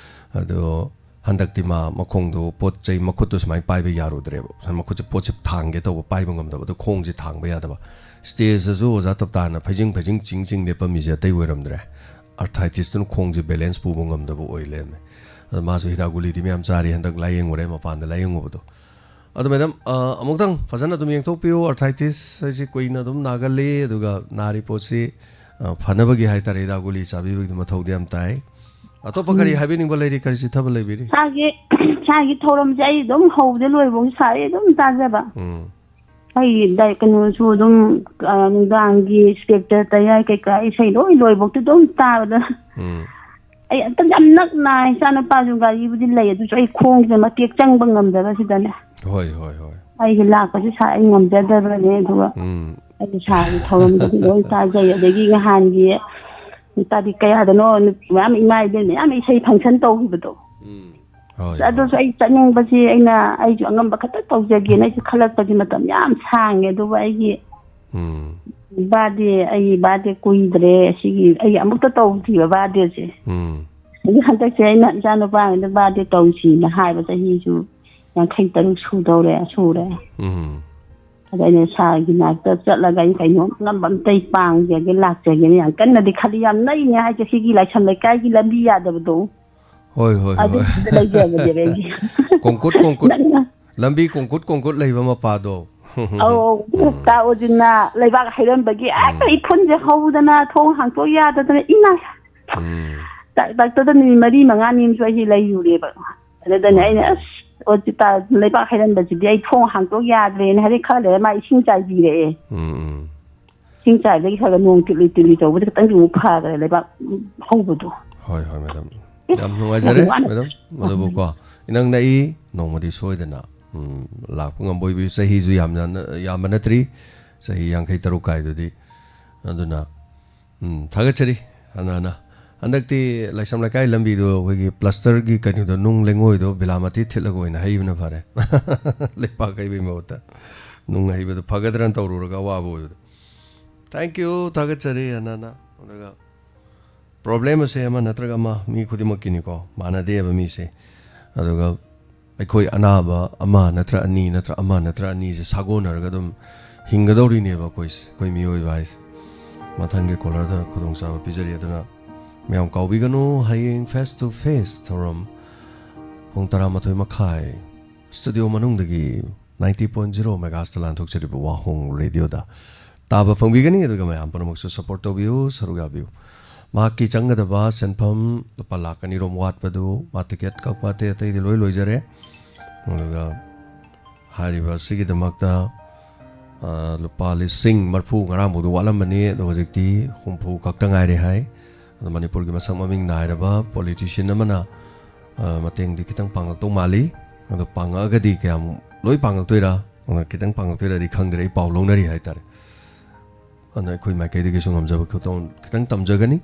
ꯑꯗꯣ ꯍꯟꯗꯛꯇꯤ ꯃꯥ ꯃꯈꯣꯡꯗꯣ ꯄꯣꯠ ꯆꯩ, ꯃꯈꯨꯠꯇꯣ ꯁꯨꯃꯥꯏꯅ ꯄꯥꯏꯕ ꯌꯥꯔꯨꯗ꯭ꯔꯦꯕ꯫ ꯁꯨꯃꯥꯏꯅ ꯃꯈꯨꯠꯁꯦ ꯄꯣꯠꯁꯦ ꯊꯥꯡꯒꯦ ꯇꯧꯕ, ꯄꯥꯏꯕ ꯉꯝꯗꯕ, ꯑꯗꯣ ꯈꯣꯡꯁꯦ ꯊꯥꯡꯕ ꯌꯥꯗꯕ꯫ ꯁ꯭ꯇꯦꯖꯇꯁꯨ ꯑꯣꯖꯥ ꯇꯞꯇꯥꯅ ꯐꯩꯖꯤꯡ ꯐꯩꯖꯤꯡ ꯆꯤꯡ ꯆꯤꯡ ꯂꯦꯞꯄꯝꯃꯤꯁꯦ ꯑꯇꯩ ꯑꯣꯏꯔꯝꯗ꯭ꯔꯦ, ꯑꯥꯔꯊ꯭ꯔꯥꯏꯇꯤꯁꯇꯨꯅ ꯈꯣꯡꯁꯦ ꯕꯦꯂꯦꯟꯁ ꯄꯨꯕ ꯉꯝꯗꯕ ꯑꯣꯏ ꯂꯩꯔꯝꯃꯦ꯫ ꯑꯗꯣ ꯃꯥꯁꯨ ꯍꯤꯗꯥꯛ ꯒꯨꯂꯤꯗꯤ ꯃꯌꯥꯝ ꯆꯥꯔꯤ, ꯍꯟꯗꯛ ꯂꯥꯏꯌꯦꯡꯉꯨꯔꯦ, ꯃꯄꯥꯟꯗ ꯂꯥꯏꯌꯦꯡꯉꯨꯕꯗꯣ꯫ ꯑꯗꯣ ꯃꯦꯗꯥꯝ, ꯑ, ꯑꯃꯨꯛꯇꯪ ꯐꯖꯅ ꯑꯗꯨꯝ ꯌꯦꯡꯊꯣꯛꯄꯤꯌꯨ꯫ ꯑꯥꯔꯊ꯭ꯔꯥꯏꯇꯤꯁ ꯍꯥꯏꯁꯤ ꯀꯨꯏꯅ ꯑꯗꯨꯝ ꯅꯥꯒꯜꯂꯤ, ꯑꯗꯨꯒ ꯅꯥꯔꯤ ꯄꯣꯠꯁꯤ, ꯑ, ꯐꯅꯕꯒꯤ ꯍꯥꯏꯇꯥꯔꯦ, ꯍꯤꯗꯥꯛ ꯒꯨꯂꯤ ꯆꯥꯕꯤꯕꯒꯤ ꯃꯊꯧꯗꯤ ꯌꯥꯝ ꯇꯥꯏ꯫ ꯑꯇꯣꯞꯄ ꯀꯔꯤ ꯎꯝ꯫ ꯍꯥꯏꯕꯤꯅꯤꯡꯕ ꯂꯩꯔꯤ? ꯀꯔꯤ ꯆꯤꯊꯕ ꯂꯩꯕꯤꯔꯤ? ꯏꯁꯥꯒꯤ, ꯏꯁꯥꯒꯤ ꯊꯧꯔꯝꯁꯦ ꯑꯩ ꯑꯗꯨꯝ ꯍꯧꯕꯗ ꯂꯣꯏꯕꯧ ꯁꯥꯔꯦ, ꯑꯗꯨꯝ ꯇꯥꯖꯕ꯫ ꯎꯝ꯫ ꯑꯩ ꯗꯥꯏ-, ꯀꯩꯅꯣꯁꯨ ꯑꯗꯨꯝ, ꯑ, ꯅꯨꯡꯗꯥꯡꯒꯤ ꯏꯁꯄꯦꯛꯇꯔ ꯇꯌꯥꯏ ꯀꯩꯀꯥ ꯏꯁꯩ ꯂꯣꯏ ꯂꯣꯏꯕꯧꯇꯤ ꯑꯗꯨꯝ ꯇꯥꯕꯗ꯫ ꯎꯝ꯫ ꯑꯩ ꯑꯝꯇ ꯌꯥꯝ ꯅꯛꯅ, ꯏꯆꯥꯅꯨꯄꯥꯁꯨ ꯒꯥꯔꯤꯕꯨꯗꯤ ꯂꯩ, ꯑꯗꯨꯁꯨ ꯑꯩ ꯈꯣꯡꯁꯤꯅ ꯃꯇꯦꯛ ꯆꯪꯕ ꯉꯝꯗꯕꯁꯤꯗꯅꯦ꯫ ꯍꯣꯏ, ꯍꯣꯏ, ꯍꯣꯏ꯫ ꯑꯩꯒꯤ ꯂꯥꯛꯄꯁꯦ ꯁꯥ-, ꯑꯩ ꯉꯝꯖꯗꯕꯅꯦ, ꯑꯗꯨꯒ ꯎꯝ꯫ ꯑꯩꯒꯤ ꯁꯥꯒꯤ ꯊꯧꯔꯝꯗꯗꯤ ꯂꯣꯏ ꯇꯥꯖꯩ꯫ ꯑꯗꯒꯤ ꯅꯍꯥꯟꯒꯤ ꯇꯥꯔꯤꯛ ꯀꯌꯥꯗꯅꯣ ꯅꯨꯄꯤ ꯃꯌꯥꯝ, ꯏꯃꯥ ꯏꯕꯦꯟ ꯃꯌꯥꯝ ꯏꯁꯩ ꯐꯪꯁꯟ ꯇꯧꯈꯤꯕꯗꯣ꯫ ꯎꯝ꯫ ꯍꯣꯏ, ꯑꯗꯨꯁꯨ ꯍꯣꯏ꯫ ꯑꯩ ꯆꯠꯅꯤꯡꯕꯁꯤ, ꯑꯩꯅ, ꯑꯩꯁꯨ ꯑꯉꯝꯕ ꯈꯛꯇ ꯇꯧꯖꯒꯦꯅ ꯑꯩꯁꯨ ꯈꯜꯂꯛꯄꯁꯤ ꯃꯇꯝ ꯌꯥꯝ ꯁꯥꯡꯉꯦ꯫ ꯑꯗꯨꯕꯨ ꯑꯩꯒꯤ ꯎꯝ꯫ ꯕꯥꯔꯗꯦ, ꯑꯩꯒꯤ ꯕꯥꯔꯗꯦ ꯀꯨꯏꯗ꯭ꯔꯦ, ꯑꯁꯤꯒꯤ ꯑꯩ ꯑꯃꯨꯛꯇ ꯇꯧꯗ꯭ꯔꯤꯕ ꯕꯥꯔꯗꯦꯁꯦ꯫ ꯎꯝ꯫ ꯑꯗꯨ ꯍꯟꯗꯛꯁꯦ ꯑꯩꯅ ꯏꯆꯥ ꯅꯨꯄꯥꯉꯩꯗ ꯕꯥꯔꯗꯦ ꯇꯧꯁꯤꯅ ꯍꯥꯏꯕ, ꯆꯍꯤꯁꯨ ꯌꯥꯡꯈꯩ ꯇꯔꯨꯛ ꯁꯨꯗꯧꯔꯦ, ꯁꯨꯔꯦ꯫ ꯎꯝ꯫ ꯑꯗ ꯑꯩꯅ ꯁꯥꯔꯒꯤ ꯅꯥꯛꯇ ꯆꯠꯂꯒ ꯑꯩ ꯀꯩꯅꯣꯝ ꯉꯝꯕ ꯑꯝꯇ ꯑꯩ ꯄꯥꯡꯖꯒꯦ, ꯂꯥꯛꯆꯒꯦꯅ ꯌꯥꯝ ꯀꯟꯅꯗꯤ ꯈꯜꯂꯤ꯫ ꯌꯥꯝ ꯅꯛꯏꯅꯦ ꯍꯥꯏꯁꯦ, ꯁꯤꯒꯤ ꯂꯥꯏꯁ꯭ꯔꯝ ꯂꯩꯀꯥꯏꯒꯤ ꯂꯝꯕꯤ ꯌꯥꯗꯕꯗꯣ꯫ ꯍꯣꯏ, ꯍꯣꯏ, ꯍꯣꯏ꯫ ꯑꯗꯨꯒꯤꯗ ꯂꯩꯖꯕꯅꯦꯕ ꯑꯩꯁꯦ꯫ ꯀꯣꯡꯀꯨꯠ, ꯀꯣꯡꯀꯨꯠ, ꯅꯛꯅ꯫ ꯂꯝꯕꯤ ꯀꯣꯡꯀꯨꯠ, ꯀꯣꯡꯀꯨꯠ ꯂꯩꯕ ꯃꯄꯥꯗꯣ꯫ ꯑꯧ, ꯑꯧ꯫ ꯎꯝ꯫ ꯀꯥ ꯑꯣꯖꯤꯟꯅ ꯂꯩꯕꯥꯛ ꯍꯩꯔꯝꯕꯒꯤ ꯍꯦꯛꯇ ꯎꯝ꯫ ꯏꯐꯨꯟꯁꯦ ꯍꯧꯗꯅ, ꯊꯣꯡ ꯍꯥꯡꯇꯣꯛ ꯌꯥꯗꯗꯅ, ꯏꯃꯥ! ꯎꯝ꯫ ꯗꯥꯛ-, ꯗꯥꯛꯇꯔꯗ ꯅꯨꯃꯤꯠ ꯃꯔꯤ ꯃꯉꯥꯅꯤ ꯑꯃꯁꯨ ꯑꯩꯁꯦ ꯂꯩꯔꯨꯔꯦꯕ꯫ ꯑꯗꯨꯗꯅꯦ ꯍꯣꯏ, ꯑꯩꯅ, ꯍꯣꯏ꯫ "ꯑꯁ, ꯑꯣ, ꯁꯤ ꯇꯥ-, ꯂꯩꯕꯥꯛ ꯍꯩꯔꯝꯕꯁꯤꯗꯤ ꯑꯩ ꯊꯣꯡ ꯍꯥꯡꯇꯣꯛ ꯌꯥꯗ꯭ꯔꯦꯅ", ꯍꯥꯏꯗꯤ ꯈꯔ ꯂꯩꯔ ꯃꯥ ꯏꯁꯤꯡ ꯆꯥꯏꯕꯤꯔꯛꯑꯦ꯫ ꯎꯝ, ꯎꯝ꯫ ꯏꯁꯤꯡ ꯆꯥꯏꯕꯗꯒꯤ ꯈꯔ ꯈꯔ ꯅꯣꯡ ꯇꯤꯠꯂꯤ ꯇꯤꯠꯂꯤ ꯇꯧꯕꯗ ꯈꯤꯇꯪꯗꯤ ꯑꯃꯨꯛ ꯐꯈ꯭ꯔꯦ ꯂꯩꯕꯥꯛ ꯍꯧꯕꯗꯣ꯫ ꯍꯣꯏ, ꯍꯣꯏ, ꯃꯦꯗꯥꯝ꯫ ꯑꯦ, ꯌꯥꯝ ꯅꯨꯡꯉꯥꯏꯖꯔꯦ, ꯌꯥꯝ ꯋꯥꯅ ꯃꯦꯗꯥꯝ꯫ ꯑꯗꯨꯕꯨꯀꯣ, ꯏꯅꯪ ꯅꯛꯏ, ꯅꯣꯡꯃꯗꯤ ꯁꯣꯏꯗꯅ, ꯎꯝ, ꯂꯥꯛꯄ ꯉꯝꯕ ꯑꯣꯏꯕꯤꯌꯨ꯫ ꯆꯍꯤꯁꯨ ꯌꯥꯝꯅ, ꯌꯥꯝꯕ ꯅꯠꯇ꯭ꯔꯤ, ꯆꯍꯤ ꯌꯥꯡꯈꯩ ꯇꯔꯨꯛ ꯀꯥꯏꯗꯨꯗꯤ꯫ ꯑꯗꯨꯅ, ꯎꯝ, ꯊꯥꯒꯠꯆꯔꯤ ꯍꯟꯅ ꯍꯟꯅ꯫ ꯍꯟꯗꯛꯇꯤ ꯂꯥꯏꯁ꯭ꯔꯝ ꯂꯩꯀꯥꯏ ꯂꯝꯕꯤꯗꯣ ꯑꯩꯈꯣꯏꯒꯤ ꯄ꯭ꯂꯥꯁꯇꯔꯒꯤ ꯀꯩꯅꯣꯗꯣ, ꯅꯨꯡ ꯂꯩꯉꯣꯏꯗꯣ ꯕꯤꯂꯥꯃꯇꯤ ꯊꯤꯠꯂꯒ ꯑꯣꯏꯅ ꯍꯩꯕꯅ ꯐꯔꯦ꯫ ꯂꯩꯕꯥꯛ ꯍꯩꯕꯒꯤ ꯃꯍꯨꯠꯇ ꯅꯨꯡ ꯍꯩꯕꯗꯣ ꯐꯒꯗ꯭ꯔꯅ ꯇꯧꯔꯨꯔꯒ ꯑꯋꯥꯕ ꯑꯣꯏꯕꯗꯣ꯫ Thank you, ꯊꯥꯒꯠꯆꯔꯤ ꯍꯟꯅ ꯍꯟꯅ꯫ ꯑꯗꯨꯒ ꯄ꯭ꯔꯣꯕ꯭ꯂꯦꯝ ꯑꯁꯦ ꯑꯃ ꯅꯠꯇ꯭ꯔꯒ ꯑꯃ ꯃꯤ ꯈꯨꯗꯤꯡꯃꯛꯀꯤꯅꯤꯀꯣ, ꯃꯥꯟꯅꯗꯦꯕ ꯃꯤꯁꯦ꯫ ꯑꯗꯨꯒ ꯑꯩꯈꯣꯏ ꯑꯅꯥꯕ ꯑꯃ ꯅꯠꯇ꯭ꯔ ꯑꯅꯤ ꯅꯠꯇ꯭ꯔ ꯑꯃ ꯅꯠꯇ꯭ꯔ ꯑꯅꯤꯁꯦ ꯁꯥꯒꯣꯟꯅꯔꯒ ꯑꯗꯨꯝ ꯍꯤꯡꯒꯗꯧꯔꯤꯅꯦꯕ ꯑꯩꯈꯣꯏꯁꯦ, ꯑꯩꯈꯣꯏ ꯃꯤꯑꯣꯏꯕ ꯍꯥꯏꯁꯦ꯫ ꯃꯊꯪꯒꯤ ꯀꯣꯂꯔꯗ ꯈꯨꯗꯣꯡꯆꯥꯕ ꯄꯤꯖꯔꯤ꯫ ꯑꯗꯨꯅ ꯃꯌꯥꯝ ꯀꯥꯎꯕꯤꯒꯅꯨ, ꯍꯌꯦꯡ face to face ꯊꯧꯔꯝ ꯄꯨꯡ ꯇꯔꯥꯃꯥꯊꯣꯏ ꯃꯈꯥꯏ ꯁ꯭ꯇꯨꯗꯤꯑꯣ ꯃꯅꯨꯡꯗꯒꯤ ninety point zero megahertzꯇ ꯂꯥꯟꯊꯣꯛꯆꯔꯤꯕ ꯋꯥꯍꯣꯡ ꯔꯦꯗꯤꯑꯣꯗ ꯇꯥꯕ ꯐꯪꯕꯤꯒꯅꯤ꯫ ꯑꯗꯨꯒ ꯃꯌꯥꯝ ꯄꯨꯝꯅꯃꯛꯁꯨ support ꯇꯧꯕꯤꯌꯨ, ꯁꯔꯨꯛ ꯌꯥꯕꯤꯌꯨ꯫ ꯃꯍꯥꯛꯀꯤ ꯆꯪꯒꯗꯕ ꯁꯦꯟꯐꯝ ꯂꯨꯄꯥ ꯂꯥꯈ ꯑꯅꯤ ꯔꯣꯝ ꯋꯥꯠꯄꯗꯨ ꯃꯥ ꯇꯤꯀꯦꯠ ꯀꯛꯄ ꯑꯇꯩ ꯑꯇꯩꯗꯤ ꯂꯣꯏ ꯂꯣꯏꯖꯔꯦ꯫ ꯑꯗꯨꯒ ꯍꯥꯏꯔꯤꯕ ꯑꯁꯤꯒꯤꯗꯃꯛꯇ, ꯑ, ꯂꯨꯄꯥ ꯂꯤꯁꯤꯡ ꯃꯔꯤꯐꯨ ꯉꯔꯥꯡꯐꯥꯎꯗ ꯋꯥꯠꯂꯝꯕꯅꯤ, ꯑꯗꯣ ꯍꯧꯖꯤꯛꯇꯤ ꯍꯨꯝꯐꯨ ꯈꯛꯇ ꯉꯥꯏꯔꯦ ꯍꯥꯏ꯫ ꯑꯗꯣ ꯃꯅꯤꯄꯨꯔꯒꯤ ꯃꯁꯛ ꯃꯃꯤꯡ ꯅꯥꯏꯔꯕ politician ꯑꯃꯅ, ꯑ, ꯃꯇꯦꯡꯗꯤ ꯈꯤꯇꯪ ꯄꯥꯡꯉꯛꯇꯧ ꯃꯥꯜꯂꯤ꯫ ꯑꯗꯣ ꯄꯥꯡꯉꯛꯑꯒꯗꯤ ꯀꯌꯥꯝ ꯂꯣꯏ ꯄꯥꯡꯉꯛꯇꯣꯏꯔꯥ, ꯑ, ꯈꯤꯇꯪ ꯄꯥꯡꯉꯛꯇꯣꯏꯔꯥꯗꯤ ꯈꯪꯗ꯭ꯔꯦ, ꯑꯩ ꯄꯥꯎ ꯂꯧꯅꯔꯤ ꯍꯥꯏꯇꯥꯔꯦ꯫ ꯑꯗꯨꯅ ꯑꯩꯈꯣꯏ ꯃꯥꯏꯀꯩꯗꯒꯤꯁꯨ ꯉꯝꯖꯕ ꯈꯤꯇꯪ, ꯈꯤꯇꯪ ꯇꯝꯖꯒꯅꯤ꯫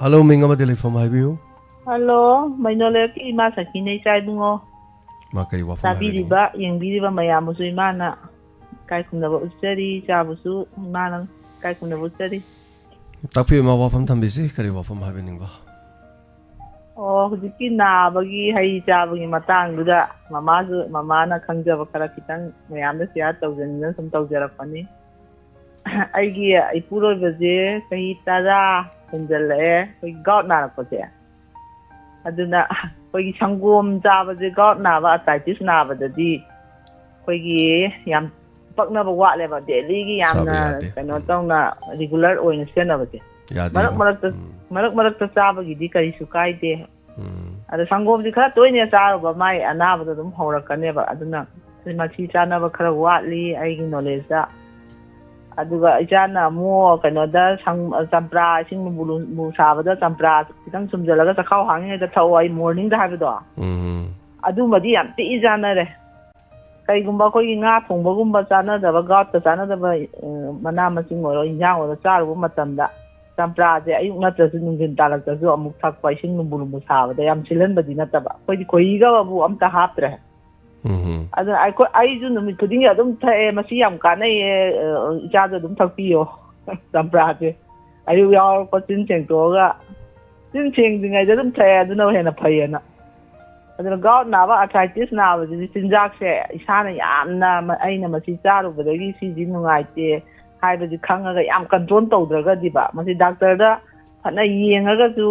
Hello, ꯃꯤꯡ ꯑꯃꯗꯤ ꯂꯩꯐꯝ ꯍꯥꯏꯕꯤꯌꯨ꯫ Hello, ꯃꯩꯅꯣꯂꯦꯛꯀꯤ ꯏꯃꯥ ꯁꯈꯤꯅꯦ, ꯏꯆꯥ ꯏꯕꯨꯡꯉꯣ꯫ ꯃꯥ ꯀꯔꯤ ꯋꯥꯐꯝ ꯍꯥꯏꯕꯤꯅꯤꯡꯉꯤ? ꯇꯥꯕꯤꯔꯤꯕ, ꯌꯦꯡꯕꯤꯔꯤꯕ ꯃꯌꯥꯝꯕꯨꯁꯨ ꯏꯃꯥꯅ ꯏꯀꯥꯏ ꯈꯨꯝꯅꯕ ꯎꯠꯆꯔꯤ꯫ ꯏꯆꯥꯕꯨꯁꯨ ꯏꯃꯥꯅ ꯏꯀꯥꯏ ꯈꯨꯝꯅꯕ ꯎꯠꯆꯔꯤ꯫ ꯇꯥꯛꯄꯤꯌꯨ, ꯏꯃꯥ, ꯋꯥꯐꯝ ꯊꯝꯕꯤꯁꯤ꯫ ꯀꯔꯤ ꯋꯥꯐꯝ ꯍꯥꯏꯕꯤꯅꯤꯡꯕ? ꯑꯣ, ꯍꯧꯖꯤꯛꯀꯤ ꯅꯥꯕꯒꯤ ꯍꯩ ꯆꯥꯕꯒꯤ ꯃꯇꯥꯡꯗꯨꯗ ꯃꯃꯥꯁꯨ, ꯃꯃꯥꯅ ꯈꯪꯖꯕ ꯈꯔ ꯈꯤꯇꯪ ꯃꯌꯥꯝꯗ ꯁꯤꯌꯥꯔ ꯇꯧꯖꯅꯤꯡꯗꯅ ꯁꯨꯝ ꯇꯧꯖꯔꯛꯄꯅꯤ꯫ ꯑꯩꯒꯤ ꯏꯄꯨꯔꯣꯏꯕꯁꯦ ꯆꯍꯤ ꯇꯔꯥ ꯍꯦꯟꯖꯜꯂꯛꯑꯦ ꯑꯩꯈꯣꯏꯒꯤ ꯒꯥꯎꯠ ꯅꯥꯔꯛꯄꯁꯦ꯫ ꯑꯗꯨꯅ ꯑꯩꯈꯣꯏꯒꯤ ꯁꯪꯒꯣꯝ ꯆꯥꯕꯁꯦ, ꯒꯥꯎꯠ ꯅꯥꯕ, ꯑꯥꯔꯊ꯭ꯔꯥꯏꯇꯤꯁ ꯅꯥꯕꯗꯗꯤ ꯑꯩꯈꯣꯏꯒꯤ ꯌꯥꯝ ꯄꯛꯅꯕ ꯋꯥꯠꯂꯦꯕ, ꯗꯦꯂꯤꯒꯤ ꯌꯥꯝꯅ ꯆꯥꯕ ꯌꯥꯗꯦ꯫ ꯀꯩꯅꯣ ꯎꯝ꯫ ꯇꯧꯅ ꯔꯤꯒꯨꯂꯔ ꯑꯣꯏꯅ ꯁꯤꯖꯤꯟꯅꯕꯁꯦ꯫ ꯌꯥꯗꯦ꯫ ꯃꯔꯛ ꯃꯔꯛꯇ ꯎꯝ꯫ ꯃꯔꯛ ꯃꯔꯛꯇ ꯆꯥꯕꯒꯤꯗꯤ ꯀꯔꯤꯁꯨ ꯀꯥꯏꯗꯦ꯫ ꯎꯝ꯫ ꯑꯗ ꯁꯪꯒꯣꯝꯁꯤ ꯈꯔ ꯇꯣꯏꯅ ꯆꯥꯔꯨꯕ ꯃꯥꯏ ꯑꯅꯥꯕꯗꯣ ꯑꯗꯨꯝ ꯍꯧꯔꯛꯀꯅꯦꯕ꯫ ꯑꯗꯨꯅ ꯃꯁꯤ ꯆꯥꯅꯕ ꯈꯔ ꯋꯥꯠꯂꯤ ꯑꯩꯒꯤ ꯅꯣꯂꯦꯖꯇ꯫ ꯑꯗꯨꯒ ꯏꯆꯥꯅ ꯑꯃꯨꯛ ꯀꯩꯅꯣꯗ ꯁꯪ-, ꯆꯝꯄ꯭ꯔꯥ, ꯏꯁꯤꯡ ꯂꯨꯝꯕꯨ ꯂꯨꯝꯕꯨ ꯁꯥꯕꯗ ꯆꯝꯄ꯭ꯔꯥ ꯈꯤꯇꯪ ꯁꯨꯝꯖꯜꯂꯒ ꯆꯈꯥꯎ ꯍꯥꯡꯉꯤꯉꯩꯗ ꯊꯛꯑꯣ, ꯑꯩ ꯃꯣꯔꯅꯤꯡꯗ ꯍꯥꯏꯕꯗꯣ, ꯎꯝ꯫ ꯑꯗꯨꯃꯗꯤ ꯌꯥꯝ ꯊꯤ ꯆꯥꯅꯔꯦ꯫ ꯀꯩꯒꯨꯝꯕ ꯑꯩꯈꯣꯏꯒꯤ ꯉꯥ ꯊꯣꯡꯕꯒꯨꯝꯕ ꯆꯥꯅꯗꯕ, ꯒꯥꯎꯠꯇ ꯆꯥꯅꯗꯕ, ꯑ, ꯃꯅꯥ ꯃꯁꯤꯡ ꯑꯣꯏꯔꯣ, ꯏꯟꯖꯥꯡ ꯑꯣꯏꯔꯣ ꯆꯥꯔꯨꯕ ꯃꯇꯝꯗ ꯆꯝꯄ꯭ꯔꯥꯁꯦ ꯑꯌꯨꯛ ꯅꯠꯇ꯭ꯔꯁꯨ ꯅꯨꯡꯊꯤꯟ ꯇꯥꯜꯂꯛꯇꯁꯨ ꯑꯃꯨꯛ ꯊꯛꯄ, ꯏꯁꯤꯡ ꯂꯨꯝꯕꯨ ꯂꯨꯝꯕꯨ ꯁꯥꯕꯗ, ꯌꯥꯝ ꯁꯤꯜꯍꯟꯕꯗꯤ ꯅꯠꯇꯕ꯫ ꯑꯩꯈꯣꯏꯗꯤ ꯈꯣꯏꯍꯤꯒꯕꯨ ꯑꯝꯇ ꯍꯥꯞꯇ꯭ꯔꯦ꯫ ꯎꯝ꯫ ꯑꯗꯨꯅ ꯑꯩꯈꯣꯏ, ꯑꯩꯁꯨ ꯅꯨꯃꯤꯠ ꯈꯨꯗꯤꯡꯒꯤ ꯑꯗꯨꯝ ꯊꯛꯑꯦ꯫ ꯃꯁꯤ ꯌꯥꯝ ꯀꯥꯟꯅꯩꯌꯦ꯫ ꯑ, ꯏꯆꯥꯁꯨ ꯑꯗꯨꯝ ꯊꯛꯄꯤꯌꯣ ꯆꯝꯄ꯭ꯔꯥꯁꯦ꯫ ꯑꯌꯨꯛ ꯌꯥꯎꯔꯛꯄ ꯆꯤꯟ ꯁꯦꯡꯇꯣꯛꯑꯒ, ꯆꯤꯟ ꯁꯦꯡꯗ꯭ꯔꯤꯉꯩꯗ ꯑꯗꯨꯝ ꯊꯛꯑꯦ, ꯑꯗꯨꯅ ꯍꯦꯟꯅ ꯐꯩꯌꯦꯅ꯫ ꯑꯗꯨꯅ ꯒꯥꯎꯠ ꯅꯥꯕ, ꯑꯥꯔꯊ꯭ꯔꯥꯏꯇꯤꯁ ꯅꯥꯕꯁꯤꯗꯤ ꯆꯤꯟꯖꯥꯛꯁꯦ ꯏꯁꯥꯅ ꯌꯥꯝꯅ ꯃ-, ꯑꯩꯅ ꯃꯁꯤ ꯆꯥꯔꯨꯕꯗꯒꯤ ꯁꯤꯁꯤ ꯅꯨꯡꯉꯥꯏꯇꯦ ꯍꯥꯏꯕꯁꯤ ꯈꯪꯉꯒ ꯌꯥꯝ ꯀꯟꯇ꯭ꯔꯣꯜ ꯇꯧꯗ꯭ꯔꯒꯗꯤꯕ, ꯃꯁꯤ ꯗꯥꯛꯇꯔꯗ ꯐꯅ ꯌꯦꯡꯉꯒꯁꯨ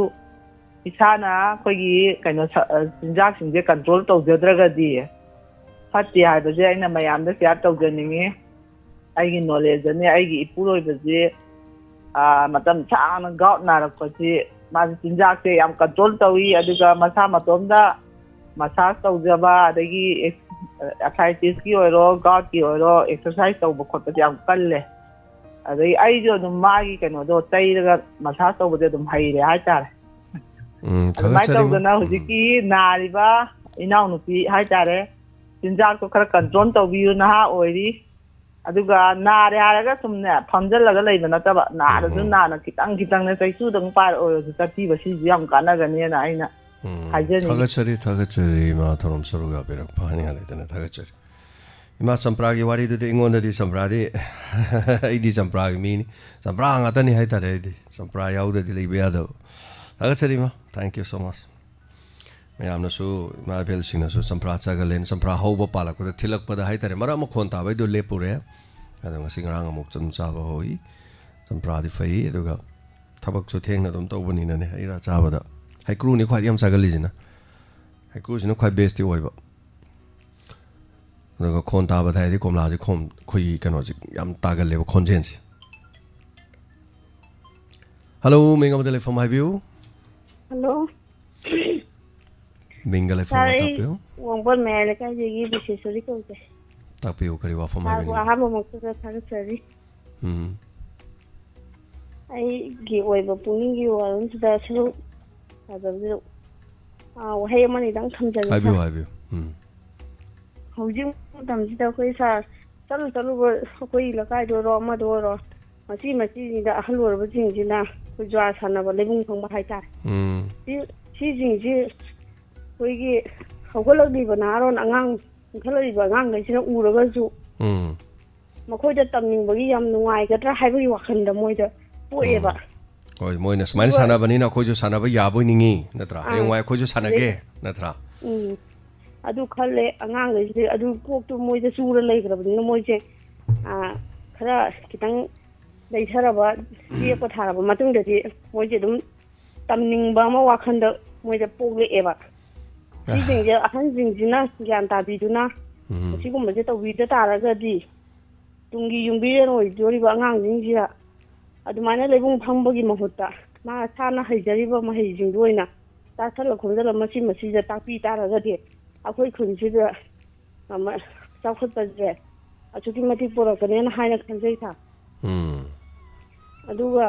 ꯏꯁꯥꯅ ꯑꯩꯈꯣꯏꯒꯤ ꯀꯩꯅꯣ ꯁ-, ꯑ, ꯆꯤꯟꯖꯥꯛꯁꯤꯡꯁꯦ ꯀꯟꯇ꯭ꯔꯣꯜ ꯇꯧꯖꯗ꯭ꯔꯒꯗꯤ ꯐꯠꯇꯦ ꯍꯥꯏꯕꯁꯦ ꯑꯩꯅ ꯃꯌꯥꯝꯗ ꯁꯤꯌꯥꯔ ꯇꯧꯖꯅꯤꯡꯉꯤ꯫ ꯑꯩꯒꯤ ꯅꯣꯂꯦꯖꯇꯅꯦ, ꯑꯩꯒꯤ ꯏꯄꯨꯔꯣꯏꯕꯁꯦ, ꯑ, ꯃꯇꯝ ꯁꯥꯡꯅ ꯒꯥꯎꯠ ꯅꯥꯔꯛꯄꯁꯤ ꯃꯥꯁꯦ ꯆꯤꯟꯖꯥꯛꯁꯦ ꯌꯥꯝ ꯀꯟꯇ꯭ꯔꯣꯜ ꯇꯧꯏ, ꯑꯗꯨꯒ ꯃꯁꯥ ꯃꯇꯣꯝꯗ ꯃꯁꯥꯖ ꯇꯧꯖꯕ, ꯑꯗꯒꯤ ꯑꯦꯛ-, ꯑ, ꯑꯥꯔꯊ꯭ꯔꯥꯏꯇꯤꯁꯀꯤ ꯑꯣꯏꯔꯣ, ꯒꯥꯎꯠꯀꯤ ꯑꯣꯏꯔꯣ, ꯑꯦꯛꯁꯔꯁꯥꯏꯁ ꯇꯧꯕ ꯈꯣꯠꯄꯁꯦ ꯌꯥꯝ ꯀꯜꯂꯦ꯫ ꯑꯗꯩ ꯑꯩꯁꯨ ꯑꯗꯨꯝ ꯃꯥꯒꯤ ꯀꯩꯅꯣꯗꯣ ꯇꯩꯔꯒ ꯃꯁꯥꯖ ꯇꯧꯕꯁꯦ ꯑꯗꯨꯝ ꯍꯩꯔꯦ ꯍꯥꯏꯇꯥꯔꯦ꯫ ꯎꯝ, ꯑꯗꯨꯃꯥꯏꯅ ꯊꯥꯒꯠꯆꯔꯤ, ꯇꯧꯗꯅ ꯎꯝ꯫ ꯍꯧꯖꯤꯛꯀꯤ ꯅꯥꯔꯤꯕ ꯏꯅꯥꯎꯅꯨꯄꯤ ꯍꯥꯏꯇꯥꯔꯦ, ꯆꯤꯟꯖꯥꯛꯇꯣ ꯈꯔ ꯀꯟꯇ꯭ꯔꯣꯜ ꯇꯧꯕꯤꯌꯨ, ꯅꯍꯥ ꯑꯣꯏꯔꯤ꯫ ꯑꯗꯨꯒ ꯅꯥꯔꯦ ꯍꯥꯏꯔꯒ ꯁꯨꯝꯅꯦ ꯐꯝꯖꯜꯂꯒ ꯂꯩꯕ ꯅꯠꯇꯕ, ꯅꯥꯔꯁꯨ ꯎꯝ꯫ ꯅꯥꯅ ꯈꯤꯇꯪ ꯈꯤꯇꯪꯅꯦ, ꯆꯩꯁꯨꯗꯪ ꯄꯥꯏꯔ ꯑꯣꯏꯔꯁꯨ ꯆꯠꯄꯤꯕ, ꯁꯤꯁꯨ ꯌꯥꯝ ꯀꯥꯟꯅꯒꯅꯦꯅ ꯑꯩꯅ ꯎꯝ, ꯍꯥꯏꯖꯅꯤꯡꯉꯤ꯫ ꯊꯥꯒꯠꯆꯔꯤ, ꯊꯥꯒꯠꯆꯔꯤ, ꯏꯃꯥ ꯊꯧꯔꯝ ꯁꯔꯨꯛ ꯌꯥꯕꯤꯔꯛꯄ ꯍꯥꯏꯅꯤꯡꯉꯥꯏ ꯂꯩꯇꯅ ꯊꯥꯒꯠꯆꯔꯤ꯫ ꯏꯃꯥ, ꯆꯝꯄ꯭ꯔꯥꯒꯤ ꯋꯥꯔꯤꯗꯨꯗꯤ ꯑꯩꯉꯣꯟꯗꯗꯤ ꯆꯝꯄ꯭ꯔꯥꯗꯤ ꯑꯩꯗꯤ ꯆꯝꯄ꯭ꯔꯥꯒꯤ ꯃꯤꯅꯤ꯫ ꯆꯝꯄ꯭ꯔꯥ ꯉꯥꯛꯇꯅꯤ ꯍꯥꯏꯇꯥꯔꯦ꯫ ꯑꯩꯗꯤ ꯆꯝꯄ꯭ꯔꯥ ꯌꯥꯎꯗꯗꯤ ꯂꯩꯕ ꯌꯥꯗꯕ꯫ ꯊꯥꯒꯠꯆꯔꯤ ꯏꯃꯥ, thank you so much꯫ ꯃꯌꯥꯝꯅꯁꯨ, ꯏꯃꯥ ꯏꯕꯦꯜꯁꯤꯡꯅꯁꯨ ꯆꯝꯄ꯭ꯔꯥ ꯆꯥꯒꯜꯂꯦꯅ, ꯆꯝꯄ꯭ꯔꯥ ꯍꯧꯕ ꯄꯥꯜꯂꯛꯄꯗ ꯊꯤꯜꯂꯛꯄꯗ ꯍꯥꯏꯇꯥꯔꯦ, ꯃꯔꯛ ꯑꯃ ꯈꯣꯟ ꯇꯥꯕꯩꯗꯣ ꯂꯦꯞꯄꯨꯔꯦ꯫ ꯑꯗꯣ ꯉꯁꯤ ꯉꯔꯥꯡ ꯑꯃꯨꯛ ꯑꯗꯨꯝ ꯆꯥꯕ ꯍꯧꯏ꯫ ꯆꯝꯄ꯭ꯔꯥꯗꯤ ꯐꯩ, ꯑꯗꯨꯒ ꯊꯕꯛꯁꯨ ꯊꯦꯡꯅ ꯑꯗꯨꯝ ꯇꯧꯕꯅꯤꯅꯅꯦ, ꯍꯩ ꯔꯥ ꯆꯥꯕꯗ ꯍꯩꯀ꯭ꯔꯨꯅꯤ ꯈ꯭ꯋꯥꯏꯗꯒꯤ ꯌꯥꯝ ꯆꯥꯒꯜꯂꯤꯁꯤꯅ꯫ ꯍꯩꯀ꯭ꯔꯨꯁꯤꯅ ꯈ꯭ꯋꯥꯏ best ꯇꯤ ꯑꯣꯏꯕ꯫ ꯑꯗꯨꯒ ꯈꯣꯟ ꯇꯥꯕꯗ ꯍꯥꯏꯔꯗꯤ ꯀꯣꯝꯂꯥꯁꯦ ꯈꯣꯟ, ꯑꯩꯈꯣꯏꯒꯤ ꯀꯩꯅꯣꯁꯦ ꯌꯥꯝ ꯇꯥꯒꯜꯂꯦꯕ ꯈꯣꯟꯖꯦꯜꯁꯦ꯫ ꯍꯜꯂꯣ, ꯃꯤꯡ ꯑꯃꯗ ꯂꯩꯐꯝ ꯍꯥꯏꯕꯤꯌꯨ꯫ ꯍꯜꯂꯣ꯫ ꯃꯤꯡꯒ ꯂꯩꯐꯝꯒ ꯁꯥꯔ, ꯑꯩ ꯇꯥꯛꯄꯤꯌꯨ꯫ ꯋꯥꯡꯕꯟ ꯃꯌꯥꯏ ꯂꯩꯀꯥꯏꯗꯒꯤ ꯕꯤꯁꯦꯁꯣꯔꯤ ꯀꯧꯖꯩ꯫ ꯇꯥꯛꯄꯤꯌꯨ, ꯀꯔꯤ ꯋꯥꯐꯝ ꯁꯥꯔꯕꯨ ꯍꯥꯏꯕꯤꯅꯤꯡꯕ? ꯑꯍꯥꯟꯕꯃꯛꯇꯗ ꯊꯥꯒꯠꯆꯔꯤ꯫ ꯎꯝ꯫ ꯑꯩꯒꯤ ꯑꯣꯏꯕ ꯄꯨꯛꯅꯤꯡꯒꯤ ꯋꯥꯔꯣꯜꯁꯤꯗ ꯁꯔꯨꯛ ꯌꯥꯖꯕꯁꯤꯗ, ꯑꯥ, ꯋꯥꯍꯩ ꯑꯃꯅꯤꯗꯪ ꯊꯝꯖꯒꯦ, ꯍꯥꯏꯕꯤꯌꯨ, ꯁꯥꯔ꯫ ꯍꯥꯏꯕꯤꯌꯨ꯫ ꯎꯝ꯫ ꯍꯧꯖꯤꯛ ꯃꯇꯝꯁꯤꯗ ꯑꯩꯈꯣꯏ, ꯁꯥꯔ, ꯆꯠꯂꯨ ꯆꯠꯂꯨꯕ ꯑꯩꯈꯣꯏ ꯂꯩꯀꯥꯏꯗ ꯑꯣꯏꯔꯣ, ꯑꯃꯗ ꯑꯣꯏꯔꯣ, ꯃꯆꯤ ꯃꯆꯤꯁꯤꯡꯗ ꯑꯍꯜ ꯑꯣꯏꯔꯕꯁꯤꯡꯁꯤꯅ ꯑꯩꯈꯣꯏ ꯖꯨꯋꯥ ꯁꯥꯟꯅꯕ, ꯂꯩꯕꯨꯡ ꯐꯪꯕ ꯍꯥꯏꯇꯥꯔꯦ꯫ ꯎꯝ꯫ ꯁꯤ, ꯁꯤꯁꯤꯡꯁꯤ ꯑꯩꯈꯣꯏꯒꯤ ꯍꯧꯒꯠꯂꯛꯂꯤꯕ ꯅꯍꯥꯔꯣꯟ ꯑꯉꯥꯡ, ꯏꯟꯈꯠꯂꯛꯂꯤꯕ ꯑꯉꯥꯡꯈꯩꯁꯤꯅ ꯎꯔꯒꯁꯨ ꯎꯝ꯫ ꯃꯈꯣꯏꯗ ꯇꯝꯅꯤꯡꯕꯒꯤ ꯌꯥꯝ ꯅꯨꯡꯉꯥꯏꯒꯗ꯭ꯔꯥ ꯍꯥꯏꯕꯒꯤ ꯋꯥꯈꯜꯗ ꯃꯣꯏꯗ ꯄꯣꯛꯑꯦꯕ꯫ ꯎꯝ꯫ ꯍꯣꯏ, ꯃꯣꯏꯅ ꯁꯨꯃꯥꯏꯅ ꯑꯗꯨꯒ ꯁꯥꯟꯅꯕꯅꯤꯅ ꯑꯩꯈꯣꯏꯁꯨ ꯁꯥꯟꯅꯕ ꯌꯥꯕꯣꯏ ꯅꯤꯡꯉꯤ, ꯅꯠꯇ꯭ꯔꯥ? ꯑꯥ, ꯍꯌꯦꯡꯋꯥꯏ ꯑꯩꯈꯣꯏꯁꯨ ꯁꯥꯟꯅꯒꯦ, ꯑꯗꯩ ꯅꯠꯇ꯭ꯔꯥ? ꯎꯝ꯫ ꯑꯗꯨ ꯈꯜꯂꯦ ꯑꯉꯥꯡꯈꯩꯁꯤꯗꯤ, ꯑꯗꯨ ꯀꯣꯛꯇꯨ ꯃꯣꯏꯗ ꯆꯨꯔ ꯂꯩꯈ꯭ꯔꯕꯅꯤꯅ ꯃꯣꯏꯁꯦ, ꯑꯥ, ꯈꯔ ꯈꯤꯇꯪ ꯂꯩꯊꯔꯕ, ꯌꯦꯛꯄ ꯊꯥꯔꯕ ꯃꯇꯨꯡꯗꯗꯤ ꯃꯣꯏꯁꯦ ꯑꯗꯨꯝ ꯇꯝꯅꯤꯡꯕ ꯑꯃ ꯋꯥꯈꯜꯗ ꯃꯣꯏꯗ ꯄꯣꯛꯂꯛꯑꯦꯕ꯫ ꯑꯥ꯫ ꯁꯤꯁꯤꯡꯁꯦ ꯑꯍꯟꯁꯤꯡꯁꯤꯅ ꯒ꯭ꯌꯥꯟ ꯇꯥꯕꯤꯗꯨꯅ ꯎꯝ꯫ ꯑꯁꯤꯒꯨꯝꯕꯁꯦ ꯇꯧꯕꯤꯗ ꯇꯥꯔꯒꯗꯤ ꯇꯨꯡꯒꯤ ꯌꯨꯝꯕꯤꯔꯦꯟ ꯑꯣꯏꯗꯣꯔꯤꯕ ꯑꯉꯥꯡꯁꯤꯡꯁꯤꯗ ꯑꯗꯨꯃꯥꯏꯅ ꯂꯩꯕꯨꯡ ꯐꯝꯕꯒꯤ ꯃꯍꯨꯠꯇ ꯃꯥ ꯁꯥꯅ ꯍꯩꯖꯔꯤꯕ ꯃꯍꯩꯁꯤꯡꯗꯨ ꯑꯣꯏꯅ ꯇꯥꯁꯜꯂ ꯈꯣꯝꯖꯜꯂ ꯃꯆꯤ ꯃꯆꯤꯗ ꯇꯥꯛꯄꯤ ꯇꯥꯔꯒꯗꯤ ꯑꯩꯈꯣꯏ ꯈꯨꯟꯁꯤꯗ ꯑꯃ ꯆꯥꯎꯈꯠꯄꯁꯦ ꯑꯁꯨꯛꯀꯤ ꯃꯇꯤꯛ ꯄꯨꯔꯛꯀꯅꯦꯅ ꯍꯥꯏꯅ ꯈꯟꯖꯩ, ꯁꯥꯔ꯫ ꯎꯝ꯫ ꯑꯗꯨꯒ,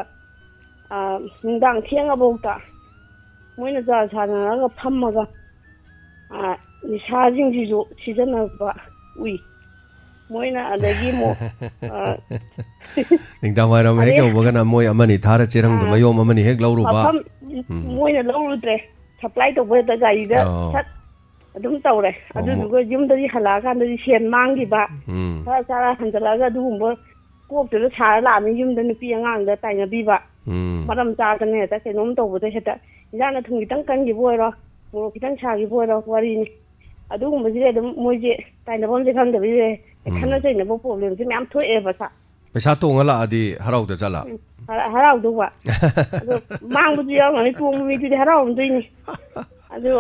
ꯑ, ꯅꯨꯡꯗꯥꯡ ꯊꯦꯡꯉꯐꯥꯎꯗ ꯃꯣꯏꯅ ꯖ꯭ꯋꯥꯔ ꯁꯥꯟꯅꯔꯒ ꯐꯝꯃꯒ, ꯑ, ꯅꯤꯁꯥꯁꯤꯡꯁꯤꯁꯨ ꯁꯤꯖꯤꯟꯅꯕ ꯎꯏ꯫ ꯃꯣꯏꯅ ꯑꯗꯒꯤ ꯑꯃꯨꯛ, ꯑ, ꯅꯤꯡꯗꯥꯡ ꯋꯥꯏꯔꯝ ꯍꯦꯛ ꯑꯗꯩ ꯌꯧꯕꯒꯅ ꯃꯣꯏ ꯑꯃꯅꯤ ꯊꯥꯔ ꯆꯦꯔꯪꯗꯣ ꯑꯥ꯫ ꯃꯌꯣꯝ ꯑꯃꯅꯤ ꯍꯦꯛ ꯂꯧꯔꯨꯕ꯫ ꯃꯐꯝ ꯎꯝ꯫ ꯃꯣꯏꯅ ꯂꯧꯔꯨꯗ꯭ꯔꯦ꯫ Supply ꯇꯧꯕ ꯍꯦꯛꯇ ꯒꯥꯔꯤꯗ ꯑꯣ꯫ ꯁꯠ ꯑꯗꯨꯝ ꯇꯧꯔꯦ꯫ ꯑꯣ, ꯃꯣ- ꯑꯗꯨꯗꯨꯒ ꯌꯨꯝꯗꯗꯤ ꯍꯜꯂꯛꯑꯀꯥꯟꯗꯗꯤ ꯁꯦꯟ ꯃꯥꯡꯈꯤꯕ, ꯎꯝ ꯈꯔ ꯆꯥꯔ ꯍꯟꯖꯜꯂꯛꯑꯒ ꯑꯗꯨꯒꯨꯝꯕ ꯀꯣꯛꯇꯨꯗ ꯁꯥꯔ ꯂꯥꯛꯑꯃꯤ꯫ ꯌꯨꯝꯗ ꯅꯨꯄꯤ ꯑꯉꯥꯡꯗ ꯇꯥꯏꯅꯕꯤꯕ, ꯎꯝ ꯃꯔꯝ ꯆꯥꯗꯅ ꯍꯦꯛꯇ ꯀꯩꯅꯣꯝ ꯇꯧꯕꯗ ꯍꯦꯛꯇ ꯏꯟꯖꯥꯡꯅ ꯊꯨꯝ ꯈꯤꯇꯪ ꯀꯟꯈꯤꯕ ꯑꯣꯏꯔꯣ, ꯃꯣꯔꯣꯛ ꯈꯤꯇꯪ ꯁꯥꯈꯤꯕ ꯑꯣꯏꯔꯣ, ꯋꯥꯔꯤꯅꯤ꯫ ꯑꯗꯨꯒꯨꯝꯕꯁꯤꯗꯤ ꯑꯗꯨꯝ ꯃꯣꯏꯁꯦ ꯇꯥꯏꯅꯐꯝꯁꯦ ꯈꯪꯗꯕꯤꯁꯦ ꯎꯝ꯫ ꯈꯠꯅ ꯆꯩꯅꯕ ꯄ꯭ꯔꯣꯕ꯭ꯂꯦꯝꯁꯦ ꯃꯌꯥꯝ ꯊꯣꯛꯑꯦꯕ ꯁꯥ꯫ ꯄꯩꯁꯥ ꯇꯣꯡꯉ ꯂꯥꯛꯑꯗꯤ ꯍꯔꯥꯎꯗ ꯆꯠꯂ? ꯎꯝ, ꯍꯔꯥ- ꯍꯔꯥꯎꯗꯧꯕ꯫ ꯑꯗꯣ ꯃꯥꯡꯕꯁꯨ ꯌꯥꯎꯔꯝꯒꯅꯤ, ꯇꯣꯡꯕ ꯃꯤꯗꯨꯗꯤ ꯍꯔꯥꯎꯔꯝꯗꯣꯏꯅꯤ꯫ ꯑꯗꯣ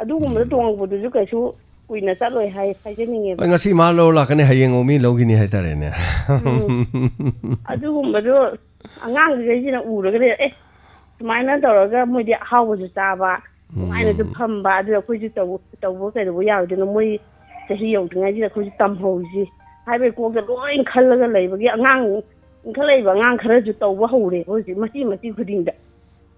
ꯑꯗꯨꯒꯨꯝꯕꯗ ꯇꯣꯡꯉꯛꯄꯗꯨꯁꯨ ꯀꯩꯁꯨ ꯀꯨꯏꯅ ꯆꯠꯂꯣꯏ ꯍꯥꯏ ꯍꯥꯏꯖꯅꯤꯡꯉꯦꯕ꯫ ꯍꯣꯏ, ꯉꯁꯤ ꯃꯥ ꯂꯧꯔ ꯂꯥꯛꯀꯅꯤ, ꯍꯌꯦꯡ ꯑꯃꯨꯛ ꯃꯤ ꯂꯧꯈꯤꯅꯤ ꯍꯥꯏꯇꯥꯔꯦꯅꯦ꯫ ꯑꯗꯨꯒꯨꯝꯕꯗꯣ ꯑꯉꯥꯡꯈꯩꯁꯤꯅ ꯎꯔꯒꯅꯦ, ꯑꯦ, ꯁꯨꯃꯥꯏꯅ ꯇꯧꯔꯒ ꯃꯣꯏꯗꯤ ꯑꯍꯥꯎꯕꯁꯨ ꯆꯥꯕ, ꯅꯨꯡꯉꯥꯏꯅꯁꯨ ꯐꯝꯕ, ꯑꯗꯨꯗ ꯑꯩꯈꯣꯏꯁꯨ ꯇꯧ- ꯇꯧꯕ ꯀꯩꯗꯧꯕ ꯌꯥꯔꯣꯏꯗꯣꯏꯅꯣ? ꯃꯣꯏ ꯆꯍꯤ ꯌꯧꯗ꯭ꯔꯤꯉꯩꯁꯤꯗ ꯑꯩꯈꯣꯏꯁꯨ ꯇꯝꯍꯧꯁꯤ ꯍꯥꯏꯕꯒꯤ ꯀꯣꯛꯇ ꯂꯣꯏ ꯈꯜꯂꯒ ꯂꯩꯕꯒꯤ ꯑꯉꯥꯡ, ꯏꯟꯈꯠꯂꯛꯏꯕ ꯑꯉꯥꯡ ꯈꯔꯁꯨ ꯇꯧꯕ ꯍꯧꯔꯦꯕ ꯍꯧꯖꯤꯛ, ꯃꯆꯤ ꯃꯆꯤ ꯈꯨꯗꯤꯡꯗ꯫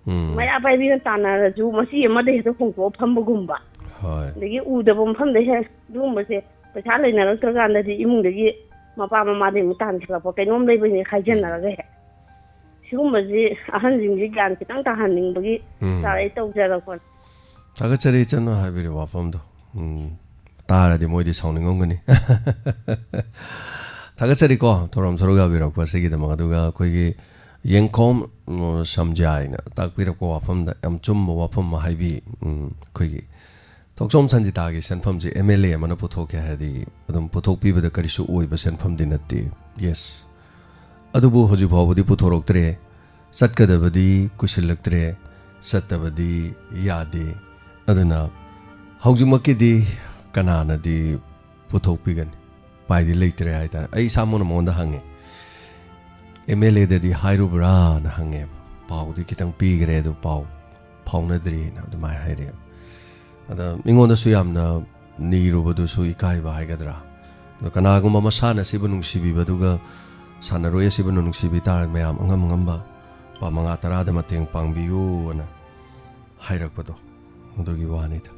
ꯎꯝ ꯃꯩꯔꯥ ꯄꯥꯏꯕꯤꯅ ꯇꯥꯟꯅꯔꯁꯨ ꯃꯆꯤ ꯑꯃꯗ ꯍꯦꯛꯇ ꯍꯣꯡꯗꯣꯛꯑ ꯐꯝꯕꯒꯨꯝꯕ, ꯍꯣꯏ꯫ ꯑꯗꯒꯤ ꯎꯗꯕ ꯃꯐꯝꯗ ꯍꯦꯛ ꯑꯗꯨꯒꯨꯝꯕꯁꯦ, ꯄꯩꯁꯥ ꯂꯩꯅꯔꯛꯇ꯭ꯔꯀꯥꯟꯗꯗꯤ ꯏꯃꯨꯡꯗꯒꯤ ꯃꯄꯥ ꯃꯃꯥꯗꯒꯤ ꯑꯃꯨꯛ ꯇꯥꯟꯁꯤꯜꯂꯛꯄ, ꯀꯩꯅꯣꯝ ꯂꯩꯕꯅꯤ ꯈꯥꯏꯖꯟꯅꯔꯒ ꯍꯦꯛ꯫ ꯁꯤꯒꯨꯝꯕꯁꯤ ꯑꯍꯟꯁꯤꯡꯁꯤ ꯒ꯭ꯌꯥꯟ ꯈꯤꯇꯪ ꯇꯥꯍꯟꯅꯤꯡꯕꯒꯤ ꯎꯝ꯫ ꯆꯥꯔ ꯑꯩ ꯇꯧꯖꯔꯛꯄꯅꯤ꯫ ꯊꯥꯒꯠꯆꯔꯤ ꯏꯆꯟꯅ ꯍꯥꯏꯕꯤꯔꯤꯕ ꯋꯥꯐꯝꯗꯣ꯫ ꯎꯝ꯫ ꯇꯥꯔꯗꯤ ꯃꯣꯏꯗꯤ ꯁꯥꯎꯅꯤꯡꯉꯝꯒꯅꯤ꯫ ꯊꯥꯒꯠꯆꯔꯤꯀꯣ, ꯊꯧꯔꯝ ꯁꯔꯨꯛ ꯌꯥꯕꯤꯔꯛꯄ ꯑꯁꯤꯒꯤꯗꯃꯛ꯫ ꯑꯗꯨꯒ ꯑꯩꯈꯣꯏꯒꯤ ꯌꯦꯡꯈꯣꯝ, ꯎꯝ, ꯁꯝꯖꯥꯏꯅ ꯇꯥꯛꯄꯤꯔꯛꯄ ꯋꯥꯐꯝꯗ ꯌꯥꯝ ꯆꯨꯝꯕ ꯋꯥꯐꯝ ꯑꯃ ꯍꯥꯏꯕꯤ꯫ ꯎꯝ, ꯑꯩꯈꯣꯏꯒꯤ ꯊꯣꯛꯆꯣꯝ ꯁꯟꯖꯤꯇꯥꯒꯤ ꯁꯦꯟꯐꯝꯁꯤ ꯑꯦꯝ ꯑꯦꯜ ꯑꯦ ꯑꯃꯅ ꯄꯨꯊꯣꯛꯀꯦ ꯍꯥꯏꯔꯗꯤ ꯑꯗꯨꯝ ꯄꯨꯊꯣꯛꯄꯤꯕꯗ ꯀꯔꯤꯁꯨ ꯑꯣꯏꯕ ꯁꯦꯟꯐꯝꯗꯤ ꯅꯠꯇꯦ꯫ ꯌꯦꯁ꯫ ꯑꯗꯨꯕꯨ ꯍꯧꯖꯤꯛ ꯐꯥꯎꯕꯗꯤ ꯄꯨꯊꯣꯔꯛꯇ꯭ꯔꯦ꯫ ꯆꯠꯀꯗꯕꯗꯤ ꯀꯨꯏꯁꯤꯜꯂꯛꯇ꯭ꯔꯦ, ꯆꯠꯇꯕꯗꯤ ꯌꯥꯗꯦ꯫ ꯑꯗꯨꯅ ꯍꯧꯖꯤꯛꯃꯛꯀꯤꯗꯤ ꯀꯅꯥꯅꯗꯤ ꯄꯨꯊꯣꯛꯄꯤꯒꯅꯤ? ꯎꯄꯥꯏꯗꯤ ꯂꯩꯇ꯭ꯔꯦ ꯍꯥꯏꯇꯥꯔꯦ꯫ ꯑꯩ ꯏꯁꯥꯃꯛꯅ ꯃꯉꯣꯟꯗ ꯍꯪꯉꯦ, "ꯑꯦꯝ ꯑꯦꯜ ꯑꯦꯗꯗꯤ ꯍꯥꯏꯔꯨꯕ꯭ꯔꯥꯅ?" ꯍꯪꯉꯦꯕ꯫ "ꯄꯥꯎꯗꯤ ꯈꯤꯇꯪ ꯄꯤꯈ꯭ꯔꯦ, ꯑꯗꯨ ꯄꯥꯎ ꯐꯥꯎꯅꯗ꯭ꯔꯤꯅ" ꯑꯗꯨꯃꯥꯏꯅ ꯍꯥꯏꯔꯛꯑꯦꯕ꯫ ꯑꯗ ꯑꯩꯉꯣꯟꯗꯁꯨ ꯌꯥꯝꯅ ꯅꯤꯔꯨꯕꯗꯨꯁꯨ ꯏꯀꯥꯏꯕ ꯍꯥꯏꯒꯗ꯭ꯔꯥ꯫ ꯑꯗꯣ ꯀꯅꯥꯒꯨꯝꯕ ꯃꯁꯥꯟꯅ ꯑꯁꯤꯕꯨ ꯅꯨꯡꯁꯤꯕꯤꯕꯗꯨꯒ ꯁꯥꯟꯅꯔꯣꯏ ꯑꯁꯤꯕꯨ ꯅꯨꯡꯁꯤꯕꯤ ꯇꯥꯔꯗꯤ, ꯃꯌꯥꯝ ꯑꯉꯝ ꯑꯉꯝꯕ ꯂꯨꯄꯥ ꯃꯉꯥ ꯇꯔꯥꯗ ꯃꯇꯦꯡ ꯄꯥꯡꯕꯤꯌꯨꯅ ꯍꯥꯏꯔꯛꯄꯗꯣ, ꯑꯗꯨꯒꯤ ꯋꯥꯅꯤꯗ꯫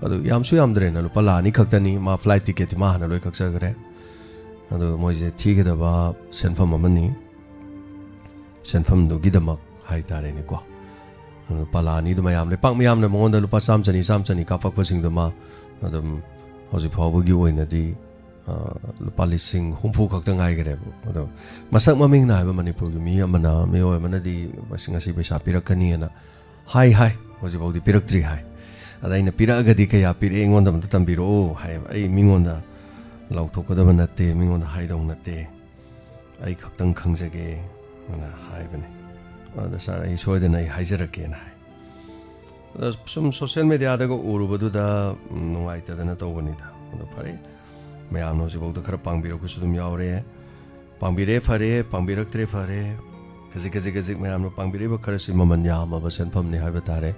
ꯑꯗꯨ ꯌꯥꯝꯁꯨ ꯌꯥꯝꯗ꯭ꯔꯦꯅ, ꯂꯨꯄꯥ ꯂꯥꯈ ꯑꯅꯤ ꯈꯛꯇꯅꯤ꯫ ꯃꯥ ꯐ꯭ꯂꯥꯏꯠ ꯇꯤꯀꯦꯠꯇꯤ ꯃꯥ ꯍꯥꯟꯅ ꯂꯣꯏ ꯀꯛꯆꯈ꯭ꯔꯦ꯫ ꯑꯗꯨ ꯃꯣꯏꯁꯦ ꯊꯤꯒꯗꯕ ꯁꯦꯟꯐꯝ ꯑꯃꯅꯤ꯫ ꯁꯦꯟꯐꯝꯗꯨꯒꯤꯗꯃꯛ ꯍꯥꯏꯇꯥꯔꯦꯅꯦꯀꯣ꯫ ꯄꯂꯥ ꯑꯅꯤꯗꯨ ꯃꯌꯥꯝ, ꯂꯩꯄꯥꯛ ꯃꯤꯌꯥꯝꯅ ꯃꯉꯣꯟꯗ ꯂꯨꯄꯥ ꯆꯥꯝꯃ, ꯆꯅꯤ, ꯆꯥꯝꯃ, ꯆꯅꯤ ꯀꯥꯞꯄꯛꯄꯁꯤꯡꯗꯨꯃ ꯑꯗꯨꯝ ꯍꯧꯖꯤꯛ ꯐꯥꯎꯕꯒꯤ ꯑꯣꯏꯅꯗꯤ, ꯑ, ꯂꯨꯄꯥ ꯂꯤꯁꯤꯡ ꯍꯨꯝꯐꯨ ꯈꯛꯇ ꯉꯥꯏꯈꯔꯦꯕ꯫ ꯑꯗꯣ ꯃꯁꯛ ꯃꯃꯤꯡ ꯅꯥꯏꯕ ꯃꯅꯤꯄꯨꯔꯒꯤ ꯃꯤ ꯑꯃꯅ, ꯃꯤꯑꯣꯏ ꯑꯃꯅꯗꯤ ꯉꯁꯤ, ꯉꯁꯤ ꯄꯩꯁꯥ ꯄꯤꯔꯛꯀꯅꯤꯅ ꯍꯥꯏ, ꯍꯥꯏ, ꯍꯧꯖꯤꯛꯐꯥꯎꯗꯤ ꯄꯤꯔꯛꯇ꯭ꯔꯤ ꯍꯥꯏ꯫ ꯑꯗ ꯑꯩꯅ, "ꯄꯤꯔꯛꯑꯒꯗꯤ ꯀꯌꯥ ꯄꯤꯔꯛꯑꯦ ꯑꯩꯉꯣꯟꯗ ꯑꯝꯇ ꯇꯝꯕꯤꯔꯛꯑꯣ" ꯍꯥꯏꯌꯦꯕ꯫ "ꯑꯩ ꯃꯤꯉꯣꯟꯗ ꯂꯥꯎꯊꯣꯛꯀꯗꯕ ꯅꯠꯇꯦ, ꯃꯤꯉꯣꯟꯗ ꯍꯥꯏꯗꯧ ꯅꯠꯇꯦ, ꯑꯩ ꯈꯛꯇꯪ ꯈꯪꯖꯒꯦ" ꯑꯅ ꯍꯥꯏꯕꯅꯦ꯫ ꯑꯗ, "ꯁꯥꯔ, ꯑꯩ ꯁꯣꯏꯗꯅ ꯑꯩ ꯍꯥꯏꯖꯔꯛꯀꯦꯅ" ꯍꯥꯏ꯫ ꯑꯗ ꯁꯨꯝ ꯁꯣꯁꯦꯜ ꯃꯦꯗꯤꯌꯥꯗꯒ ꯎꯔꯨꯕꯗꯨꯗ, ꯎꯝ, ꯅꯨꯡꯉꯥꯏꯇꯗꯅ ꯇꯧꯕꯅꯤꯗ꯫ ꯑꯗꯣ ꯐꯔꯦ, ꯃꯌꯥꯝꯅ ꯍꯧꯖꯤꯛꯐꯥꯎꯗ ꯈꯔ ꯄꯥꯡꯕꯤꯔꯛꯄꯁꯨ ꯑꯗꯨꯝ ꯌꯥꯎꯔꯦ꯫ ꯄꯥꯡꯕꯤꯔꯦ ꯐꯔꯦ, ꯄꯥꯡꯕꯤꯔꯛꯇ꯭ꯔꯦ ꯐꯔꯦ, ꯈꯖꯤꯛ ꯈꯖꯤꯛ ꯈꯖꯤꯛ ꯃꯌꯥꯝꯅ ꯄꯥꯡꯕꯤꯔꯛꯏꯕ ꯈꯔꯁꯤ ꯃꯃꯜ ꯌꯥꯝꯃꯕ ꯁꯦꯟꯐꯝꯅꯤ ꯍꯥꯏꯕ ꯇꯥꯔꯦ꯫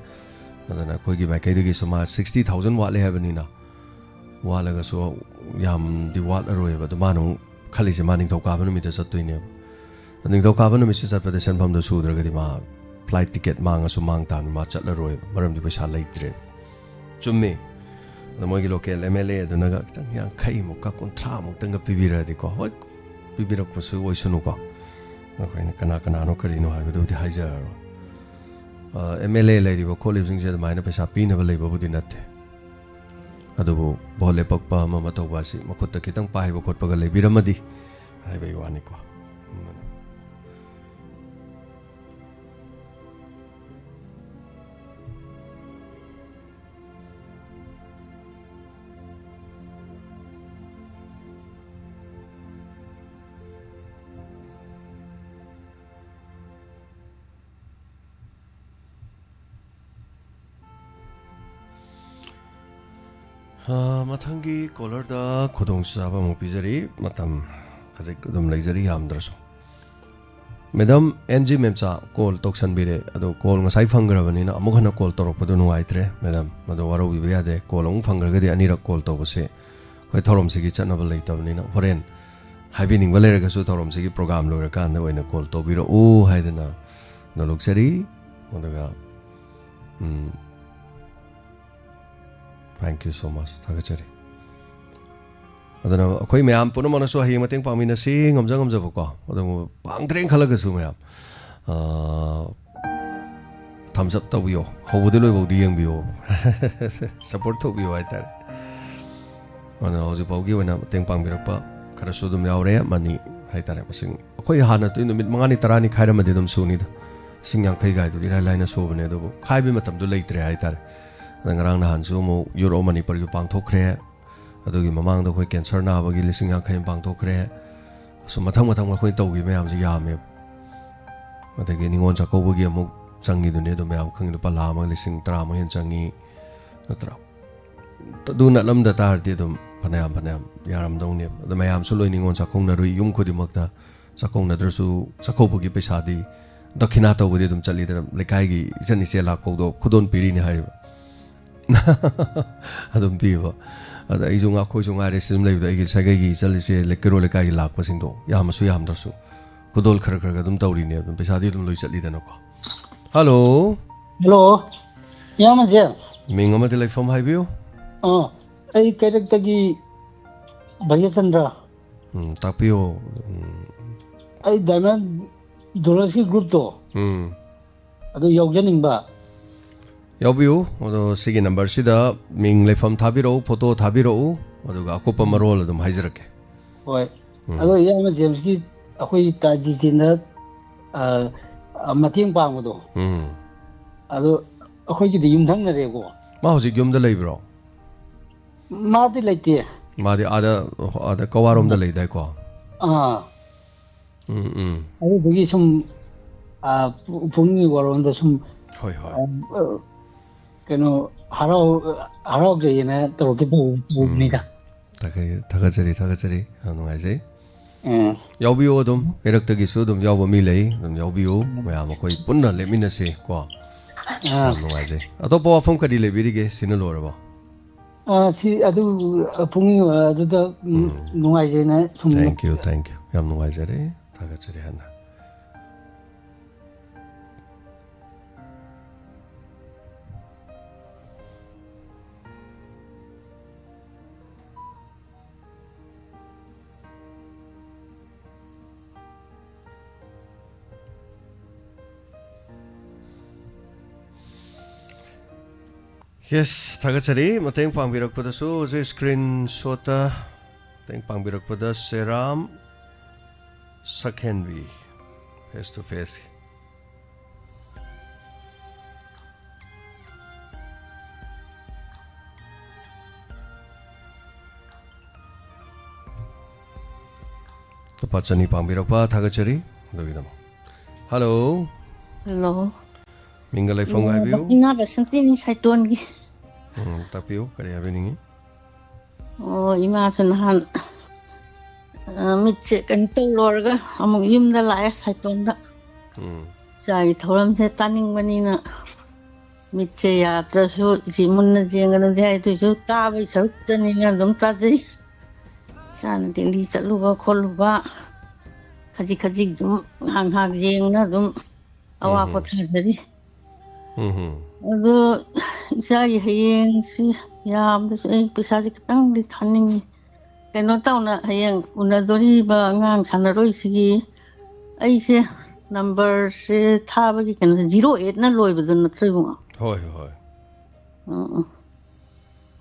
ꯑꯗꯨꯅ ꯑꯩꯈꯣꯏꯒꯤ ꯃꯥꯏꯀꯩꯗꯒꯤꯁꯨ ꯃꯥ sixty thousand ꯋꯥꯠꯂꯦ ꯍꯥꯏꯕꯅꯤꯅ, ꯋꯥꯠꯂꯒꯁꯨ ꯌꯥꯝꯗꯤ ꯋꯥꯠꯂꯔꯣꯏꯕ꯫ ꯑꯗꯣ ꯃꯥꯅ ꯑꯃꯨꯛ ꯈꯜꯂꯤꯁꯦ ꯃꯥ ꯅꯤꯡꯊꯧꯀꯥꯕ ꯅꯨꯃꯤꯠꯇ ꯆꯠꯇꯣꯏꯅꯦꯕ꯫ ꯅꯤꯡꯊꯧꯀꯥꯕ ꯅꯨꯃꯤꯠꯁꯤ ꯆꯠꯄꯗ ꯁꯦꯟꯐꯝꯗꯣ ꯁꯨꯗ꯭ꯔꯒꯗꯤ ꯃꯥ flight ticket ꯃꯥꯡꯉꯁꯨ ꯃꯥꯡ ꯇꯥꯕꯅꯤ, ꯃꯥ ꯆꯠꯂꯔꯣꯏꯕ, ꯃꯔꯝꯗꯤ ꯄꯩꯁꯥ ꯂꯩꯇ꯭ꯔꯦ꯫ ꯆꯨꯝꯃꯤ꯫ ꯑꯗꯣ ꯃꯣꯏꯒꯤ local M L A ꯑꯗꯨꯅꯒ ꯈꯤꯇꯪ ꯌꯥꯡꯈꯩꯃꯨꯛꯀ, ꯀꯨꯟꯊ꯭ꯔꯥꯃꯨꯛꯇꯪꯒ ꯄꯤꯕꯤꯔꯛꯑꯗꯤꯀꯣ, ꯍꯣꯏ, ꯄꯤꯕꯤꯔꯛꯄꯁꯨ ꯑꯣꯏꯁꯅꯨꯀꯣ꯫ ꯑꯩꯈꯣꯏꯅ ꯀꯅꯥ ꯀꯅꯥꯅꯣ ꯀꯔꯤꯅꯣ ꯍꯥꯏꯕꯗꯨꯕꯨꯗꯤ ꯍꯥꯏꯖꯔꯔꯣꯏ꯫ ꯑ, M L A ꯂꯩꯔꯤꯕ ꯈꯣꯠꯂꯤꯕꯁꯤꯡꯁꯦ ꯑꯗꯨꯃꯥꯏꯅ ꯄꯩꯁꯥ ꯄꯤꯅꯕ ꯂꯩꯕꯕꯨꯗꯤ ꯅꯠꯇꯦ꯫ ꯑꯗꯨꯕꯨ ꯚꯣꯠ ꯂꯦꯞꯄꯛꯄ ꯑꯃ ꯑꯃ ꯇꯧꯕ ꯑꯁꯤ ꯃꯈꯨꯠꯇ ꯈꯤꯇꯪ ꯄꯥꯏꯕ ꯈꯣꯠꯄꯒ ꯂꯩꯕꯤꯔꯝꯃꯗꯤ ꯍꯥꯏꯕꯒꯤ ꯋꯥꯅꯤꯀꯣ꯫ ꯑ, ꯃꯊꯪꯒꯤ caller ꯗ ꯈꯨꯗꯣꯡꯆꯥꯕ ꯑꯃꯨꯛ ꯄꯤꯖꯔꯤ꯫ ꯃꯇꯝ ꯈꯖꯤꯛ ꯑꯗꯨꯝ ꯂꯩꯖꯔꯤ, ꯌꯥꯝꯗ꯭ꯔꯁꯨ꯫ Madam N G ꯃꯦꯝꯆꯥ call ꯇꯧꯁꯟꯕꯤꯔꯦ, ꯑꯗꯣ call ꯉꯁꯥꯏ ꯐꯪꯈ꯭ꯔꯕꯅꯤꯅ ꯑꯃꯨꯛ ꯍꯟꯅ call ꯇꯧꯔꯛꯄꯗꯣ ꯅꯨꯡꯉꯥꯏꯇ꯭ꯔꯦ꯫ Madam, ꯃꯗꯨ ꯋꯥꯔꯧꯕꯤꯕ ꯌꯥꯗꯦ꯫ Call ꯑꯃꯨꯛ ꯐꯪꯈ꯭ꯔꯒꯗꯤ ꯑꯅꯤꯔꯛ call ꯇꯧꯕꯁꯦ ꯑꯩꯈꯣꯏ ꯊꯧꯔꯝꯁꯤꯒꯤ ꯆꯠꯅꯕ ꯂꯩꯇꯕꯅꯤꯅ, ꯍꯣꯔꯦꯟ ꯍꯥꯏꯕꯤꯅꯤꯡꯕ ꯂꯩꯔꯒꯁꯨ ꯊꯧꯔꯝꯁꯤꯒꯤ program ꯂꯣꯏꯔꯀꯥꯟꯗ ꯑꯣꯏꯅ call ꯇꯧꯕꯤꯔꯛꯎ ꯍꯥꯏꯗꯅ ꯅꯣꯂꯨꯛꯆꯔꯤ꯫ ꯑꯗꯨꯒ, ꯎꯝ, thank you so much, ꯊꯥꯒꯠꯆꯔꯤ꯫ ꯑꯗꯨꯅ ꯑꯩꯈꯣꯏ ꯃꯌꯥꯝ ꯄꯨꯝꯅꯃꯛꯅꯁꯨ ꯍꯌꯦꯡ ꯃꯇꯦꯡ ꯄꯥꯡꯃꯤꯟꯅꯁꯤ, ꯉꯝꯖ ꯉꯝꯖꯕꯀꯣ꯫ ꯑꯗꯨꯕꯨ ꯄꯥꯡꯗ꯭ꯔꯦꯅ ꯈꯜꯂꯒꯁꯨ ꯃꯌꯥꯝ, ꯑ, Thumbs up ꯇꯧꯕꯤꯌꯣ, ꯍꯧꯕꯗꯤ ꯂꯣꯏꯐꯥꯎꯗꯤ ꯌꯦꯡꯕꯤꯌꯣ꯫ Support ꯇꯧꯕꯤꯌꯣ ꯍꯥꯏꯇꯥꯔꯦ꯫ ꯑꯗꯣ ꯍꯧꯖꯤꯛꯐꯥꯎꯒꯤ ꯑꯣꯏꯅ ꯃꯇꯦꯡ ꯄꯥꯡꯕꯤꯔꯛꯄ ꯈꯔꯁꯨ ꯑꯗꯨꯝ ꯌꯥꯎꯔꯦ, ꯃꯅꯤ ꯍꯥꯏꯇꯥꯔꯦ꯫ ꯃꯁꯤꯡ ꯑꯩꯈꯣꯏ ꯍꯥꯟꯅ ꯇꯨꯏ ꯅꯨꯃꯤꯠ ꯃꯉꯥꯅꯤ ꯇꯔꯥꯅꯤ ꯈꯥꯏꯔꯝꯃꯗꯤ ꯑꯗꯨꯝ ꯁꯨꯅꯤꯗ꯫ ꯂꯤꯁꯤꯡ ꯌꯥꯡꯈꯩ ꯀꯥꯏꯗꯨꯗꯤ ꯏꯔꯥꯏ ꯂꯥꯏꯅ ꯁꯨꯕꯅꯦ, ꯑꯗꯨꯕꯨ ꯈꯥꯏꯕꯩ ꯃꯇꯝꯗꯣ ꯂꯩꯇ꯭ꯔꯦ ꯍꯥꯏꯇꯥꯔꯦ꯫ ꯑꯗ ꯉꯔꯥꯡ ꯅꯍꯥꯟꯁꯨ ꯑꯃꯨꯛ Youth of Manipurꯒꯤ ꯄꯥꯡꯊꯣꯛꯈ꯭ꯔꯦ꯫ ꯑꯗꯨꯒꯤ ꯃꯃꯥꯡꯗ ꯑꯩꯈꯣꯏ cancer ꯅꯥꯕꯒꯤ ꯂꯤꯁꯤꯡ ꯌꯥꯡꯈꯩ ꯑꯃ ꯄꯥꯡꯊꯣꯛꯈ꯭ꯔꯦ꯫ ꯑꯁꯨꯝ ꯃꯊꯪ ꯃꯊꯪ ꯑꯩꯈꯣꯏ ꯇꯧꯈꯤꯕ ꯃꯌꯥꯝꯁꯤ ꯌꯥꯝꯃꯦꯕ꯫ ꯑꯗꯒꯤ ꯅꯤꯉꯣꯜ ꯆꯥꯛꯀꯧꯕꯒꯤ ꯑꯃꯨꯛ ꯆꯪꯉꯤꯗꯨꯅꯤ, ꯑꯗꯨꯝ ꯃꯌꯥꯝ ꯈꯪꯉꯤꯗꯣ, ꯂꯨꯄꯥ ꯂꯥꯈ ꯑꯃꯒ ꯂꯤꯁꯤꯡ ꯇꯔꯥꯃꯨꯛ ꯍꯦꯟꯅ ꯆꯪꯉꯤ, ꯅꯠꯇ꯭ꯔꯥ? ꯑꯗꯨ ꯅꯠꯂꯝꯗ ꯇꯥꯔꯗꯤ ꯑꯗꯨꯝ ꯐꯅꯌꯥꯝ ꯐꯅꯌꯥꯝ ꯌꯥꯔꯝꯗꯧꯅꯦꯕ꯫ ꯑꯗꯣ ꯃꯌꯥꯝꯁꯨ ꯂꯣꯏ ꯅꯤꯉꯣꯜ ꯆꯥꯛꯀꯧꯅꯔꯨꯏ, ꯌꯨꯝ ꯈꯨꯗꯤꯡꯃꯛꯇ꯫ ꯆꯥꯛꯀꯧꯅꯗ꯭ꯔꯁꯨ ꯆꯥꯛꯀꯧꯕꯒꯤ ꯄꯩꯁꯥꯗꯤ, ꯗꯈꯤꯅꯥ ꯇꯧꯕꯗꯤ ꯑꯗꯨꯝ ꯆꯠꯂꯤꯗꯅ, ꯂꯩꯀꯥꯏꯒꯤ ꯏꯆꯟ ꯏꯆꯦ ꯂꯥꯛꯄꯧꯗꯣ ꯈꯨꯗꯣꯜ ꯄꯤꯔꯤꯅꯤ ꯍꯥꯏꯔꯤꯕ꯫ ꯑꯗꯨꯝ ꯄꯤꯕ꯫ ꯑꯗ ꯑꯩꯁꯨ ꯉꯥ-, ꯑꯩꯈꯣꯏꯁꯨ ꯉꯥꯏꯔꯦ ꯁꯤ ꯑꯗꯨꯝ ꯂꯩꯕꯗꯣ, ꯑꯩꯒꯤ ꯁꯥꯒꯩꯒꯤ ꯏꯆꯜ ꯏꯆꯦ ꯂꯩ-, ꯀꯩꯔꯣꯜ ꯂꯩꯀꯥꯏꯒꯤ ꯂꯥꯛꯄꯁꯤꯡꯗꯣ, ꯌꯥꯝꯃꯁꯨ ꯌꯥꯝꯗ꯭ꯔꯁꯨ, ꯈꯨꯗꯣꯜ ꯈꯔ ꯈꯔꯒ ꯑꯗꯨꯝ ꯇꯧꯔꯤꯅꯦ, ꯑꯗꯨꯝ ꯄꯩꯁꯥꯗꯤ ꯑꯗꯨꯝ ꯂꯣꯏ ꯆꯠꯂꯤꯗꯅꯀꯣ꯫ ꯍꯜꯂꯣ꯫ ꯍꯜꯂꯣ꯫ ꯏꯌꯥꯝꯕꯁꯦ꯫ ꯃꯤꯡ ꯑꯃꯗꯤ ꯂꯩꯐꯝ ꯍꯥꯏꯕꯤꯌꯨ꯫ ꯑꯥ, ꯑꯩ ꯀꯩꯔꯛꯇꯒꯤ ꯚꯩꯌꯆꯟꯗ꯭ꯔ꯫ ꯎꯝ, ꯇꯥꯛꯄꯤꯌꯣ꯫ ꯎꯝ꯫ ꯑꯩ Diamond Jewellersꯀꯤ groupꯇꯣ꯫ ꯎꯝ꯫ ꯑꯗꯨ ꯌꯥꯎꯖꯅꯤꯡꯕ꯫ ꯌꯥꯎꯕꯤꯌꯨ꯫ ꯑꯗꯣ ꯁꯤꯒꯤ numberꯁꯤꯗ ꯃꯤꯡ ꯂꯩꯐꯝ ꯊꯥꯕꯤꯔꯛꯎ, photo ꯊꯥꯕꯤꯔꯛꯎ, ꯑꯗꯨꯒ ꯑꯀꯨꯞꯄ ꯎꯝ꯫ ꯃꯔꯣꯜ ꯑꯗꯨꯝ ꯍꯥꯏꯖꯔꯛꯀꯦ꯫ ꯍꯣꯏ꯫ ꯎꯝ꯫ ꯑꯗꯣ ꯏꯌꯥꯝꯕ ꯖꯦꯝꯁꯀꯤ ꯑꯩꯈꯣꯏ ꯇꯥ ꯖꯤꯇꯦꯟꯗ, ꯑ, ꯑ, ꯃꯇꯦꯡ ꯄꯥꯡꯕꯗꯣ꯫ ꯎꯝ꯫ ꯑꯗꯣ ꯑꯩꯈꯣꯏꯒꯤꯗꯤ ꯌꯨꯝꯊꯪꯅꯔꯦꯀꯣ꯫ ꯃꯥ ꯍꯧꯖꯤꯛ ꯌꯨꯝꯗ ꯂꯩꯕ꯭ꯔꯣ? ꯃꯥꯗꯤ ꯂꯩꯇꯦ꯫ ꯃꯥꯗꯤ ꯑꯥꯗ, ꯑꯥꯗ ꯀꯋꯥꯔꯣꯝꯗ ꯎꯝ꯫ ꯂꯩꯗꯥꯏꯀꯣ? ꯑꯥ꯫ ꯎꯝ, ꯎꯝ꯫ ꯑꯗꯨꯗꯨꯒꯤ ꯁꯨꯝ, ꯑ, ꯄꯨ-, ꯄꯨꯛꯅꯤꯡꯒꯤ ꯋꯥꯔꯣꯜꯗ ꯁꯨꯝ, ꯍꯣꯏ, ꯍꯣꯏ꯫ ꯑ, ꯑ, ꯀꯩꯅꯣ, ꯍꯔꯥꯎ-, ꯍꯔꯥꯎꯖꯩꯌꯦꯅ ꯇꯧꯔꯛꯀꯦ ꯇꯧ-, ꯎꯝ꯫ ꯇꯧꯕꯅꯤꯗ꯫ ꯊꯥꯒꯠ-, ꯊꯥꯒꯠꯆꯔꯤ, ꯊꯥꯒꯠꯆꯔꯤ꯫ ꯌꯥꯝ ꯅꯨꯡꯉꯥꯏꯖꯩ꯫ ꯎꯝ꯫ ꯌꯥꯎꯕꯤꯌꯨ ꯑꯗꯨꯝ, ꯀꯩꯔꯛꯇꯒꯤꯁꯨ ꯑꯗꯨꯝ ꯌꯥꯎꯕ ꯃꯤ ꯂꯩ, ꯑꯗꯨꯝ ꯌꯥꯎꯕꯤꯌꯨ꯫ ꯎꯝ꯫ ꯃꯌꯥꯝ ꯑꯩꯈꯣꯏ ꯄꯨꯟꯅ ꯂꯦꯞꯃꯤꯟꯅꯁꯤ ꯀꯣ꯫ ꯑꯥ꯫ ꯌꯥꯝ ꯅꯨꯡꯉꯥꯏꯖꯩ꯫ ꯑꯇꯣꯞꯄ ꯋꯥꯐꯝ ꯀꯔꯤ ꯂꯩꯕꯤꯔꯤꯒꯦ? ꯁꯤꯅ ꯂꯣꯏꯔꯕꯣ? ꯑꯥ, ꯁꯤ ꯑꯗꯨ, ꯑ, ꯄꯨꯛꯅꯤꯡ ꯑꯗꯨꯗ, ꯎꯝ, ꯎꯝ꯫ ꯅꯨꯡꯉꯥꯏꯖꯩꯅ ꯁꯨꯝ Thank you, thank you꯫ ꯌꯥꯝ ꯅꯨꯡꯉꯥꯏꯖꯔꯦ꯫ ꯊꯥꯒꯠꯆꯔꯤ ꯍꯥꯟꯅ꯫ ꯌꯦꯁ, ꯊꯥꯒꯠꯆꯔꯤ ꯃꯇꯦꯡ ꯄꯥꯡꯕꯤꯔꯛꯄꯗꯁꯨ꯫ ꯍꯧꯖꯤꯛ ꯁ꯭ꯀ꯭ꯔꯤꯟ ꯁꯣꯠꯇ ꯃꯇꯦꯡ ꯄꯥꯡꯕꯤꯔꯛꯄꯗ ꯁꯦꯔꯥꯝ ꯁꯛꯍꯦꯟꯕꯤ, ꯐꯦꯁ ꯇꯨ ꯐꯦꯁ꯫ ꯂꯨꯄꯥ ꯆꯅꯤ ꯄꯥꯡꯕꯤꯔꯛꯄ ꯊꯥꯒꯠꯆꯔꯤ꯫ ꯑꯗꯨꯒꯤꯗꯃꯛ꯫ ꯍꯜꯂꯣ꯫ ꯍꯜꯂꯣ꯫ ꯃꯤꯡꯒ ꯂꯩꯐꯝꯒ ꯍꯥꯏꯕꯤꯌꯨ꯫ ꯕꯁꯤꯅꯥ ꯕꯁꯟꯇꯤꯅꯤ ꯁꯥꯏꯇꯣꯟꯒꯤ꯫ ꯎꯝ, ꯇꯥꯛꯄꯤꯌꯨ, ꯀꯔꯤ ꯍꯥꯏꯕꯤꯅꯤꯡꯉꯤ? ꯑꯣ, ꯏꯃꯥꯁꯨ ꯅꯍꯥꯟ, ꯑ, ꯃꯤꯠꯁꯦ ꯀꯩꯅꯣ ꯇꯧ ꯂꯣꯏꯔꯒ ꯑꯃꯨꯛ ꯌꯨꯝꯗ ꯂꯥꯛꯑꯦ ꯁꯥꯏꯇꯣꯟꯗ꯫ ꯎꯝ꯫ ꯏꯆꯥꯒꯤ ꯊꯧꯔꯝꯁꯦ ꯇꯥꯅꯤꯡꯕꯅꯤꯅ ꯃꯤꯠꯁꯦ ꯌꯥꯗ꯭ꯔꯁꯨ ꯏꯆꯦ ꯃꯨꯟꯅ ꯌꯦꯡꯒꯅꯨꯗꯤ ꯍꯥꯏ, ꯑꯗꯨꯏꯁꯨ ꯇꯥꯕꯒꯤ ꯁꯔꯨꯛꯇꯅꯤꯅ ꯑꯗꯨꯝ ꯇꯥꯖꯩ꯫ ꯏꯆꯥꯅ ꯗꯦꯜꯂꯤ ꯆꯠꯂꯨꯕ ꯈꯣꯠꯂꯨꯕ ꯈꯖꯤꯛ ꯈꯖꯤꯛ ꯑꯗꯨꯝ ꯉꯥꯏꯍꯥꯛ ꯉꯥꯏꯍꯥꯛ ꯌꯦꯡꯅ ꯑꯗꯨꯝ ꯑꯋꯥ ꯎꯝ꯫ ꯄꯣꯊꯥꯖꯔꯤ꯫ ꯎꯝ꯫ ꯑꯗꯣ ꯏꯆꯥꯒꯤ ꯍꯌꯦꯡꯁꯤ ꯌꯥꯝꯕꯗꯁꯨ ꯑꯩ ꯄꯩꯁꯥꯁꯦ ꯈꯤꯇꯪꯗꯤ ꯊꯥꯅꯤꯡꯉꯤ꯫ ꯀꯩꯅꯣ ꯇꯧꯅ ꯍꯌꯦꯡ ꯎꯅꯗꯣꯔꯤꯕ ꯑꯉꯥꯡ ꯁꯥꯟꯅꯔꯣꯏꯁꯤꯒꯤ ꯑꯩꯁꯦ ꯅꯝꯕꯔꯁꯦ ꯊꯥꯕꯒꯤ ꯀꯩꯅꯣꯁꯦ ꯖꯤꯔꯣ ꯑꯦꯠꯅ ꯂꯣꯏꯕꯗꯣ ꯅꯠꯇ꯭ꯔꯣ, ꯏꯕꯨꯡꯉꯣ? ꯍꯣꯏ, ꯍꯣꯏ꯫ ꯎꯝ, ꯎꯝ꯫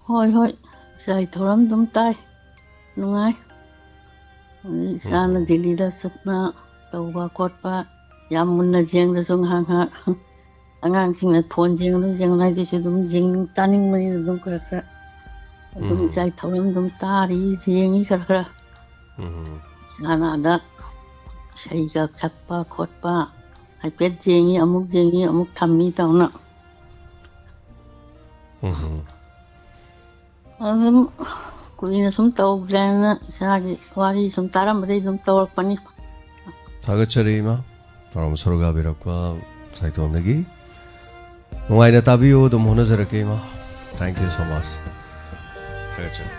ꯍꯣꯏ, ꯍꯣꯏ꯫ ꯏꯆꯥꯒꯤ ꯊꯧꯔꯝ ꯑꯗꯨꯝ ꯇꯥꯏ꯫ ꯅꯨꯡꯉꯥꯏ꯫ ꯑꯗꯩ ꯏꯆꯥꯅ ꯎꯝ꯫ ꯗꯦꯜꯂꯤꯗ ꯆꯠꯅ ꯇꯧꯕ ꯈꯣꯠꯄ ꯌꯥꯝ ꯃꯨꯟꯅ ꯌꯦꯡꯗ꯭ꯔꯁꯨ ꯉꯥꯏꯍꯥꯛ ꯉꯥꯏꯍꯥꯛ ꯑꯉꯥꯡꯁꯤꯡꯅ ꯐꯣꯟ ꯌꯦꯡꯉꯨ ꯌꯦꯡꯉꯨ ꯍꯥꯏꯗꯨꯁꯨ ꯑꯗꯨꯝ ꯌꯦꯡꯅꯤꯡ ꯇꯥꯅꯤꯡꯕꯅꯤꯅ ꯑꯗꯨꯝ ꯈꯔ ꯈꯔ ꯑꯗꯨꯝ ꯎꯝ꯫ ꯏꯆꯥꯒꯤ ꯊꯧꯔꯝ ꯑꯗꯨꯝ ꯇꯥꯔꯤ, ꯌꯦꯡꯉꯤ ꯈꯔ ꯈꯔ꯫ ꯎꯝ꯫ ꯏꯆꯥꯅ ꯑꯥꯗ ꯏꯁꯩꯒ ꯁꯛꯄ ꯈꯣꯠꯄ ꯍꯥꯏꯐꯦꯠ ꯌꯦꯡꯉꯤ, ꯑꯃꯨꯛ ꯌꯦꯡꯉꯤ, ꯑꯃꯨꯛ ꯊꯝꯃꯤ ꯇꯧꯅ꯫ ꯎꯝ꯫ ꯑꯗꯨꯝ ꯀꯨꯏꯅ ꯁꯨꯝ ꯇꯧꯗ꯭ꯔꯦꯅ ꯏꯆꯥꯒꯤ ꯋꯥꯔꯤ ꯁꯨꯝ ꯇꯥꯔꯝꯕꯗꯒꯤ ꯑꯗꯨꯝ ꯇꯧꯔꯛꯄꯅꯤ꯫ ꯊꯥꯒꯠꯆꯔꯤ, ꯏꯃꯥ꯫ ꯊꯧꯔꯝ ꯁꯔꯨꯛ ꯌꯥꯕꯤꯔꯛꯄ ꯁꯥꯏꯇꯣꯟꯗꯒꯤ꯫ ꯅꯨꯡꯉꯥꯏꯅ ꯇꯥꯕꯤꯌꯨ, ꯑꯗꯨꯝ ꯍꯣꯠꯅꯖꯔꯛꯀꯦ, ꯏꯃꯥ꯫ Thank you so much. ꯊꯥꯒꯠꯆꯔꯤ꯫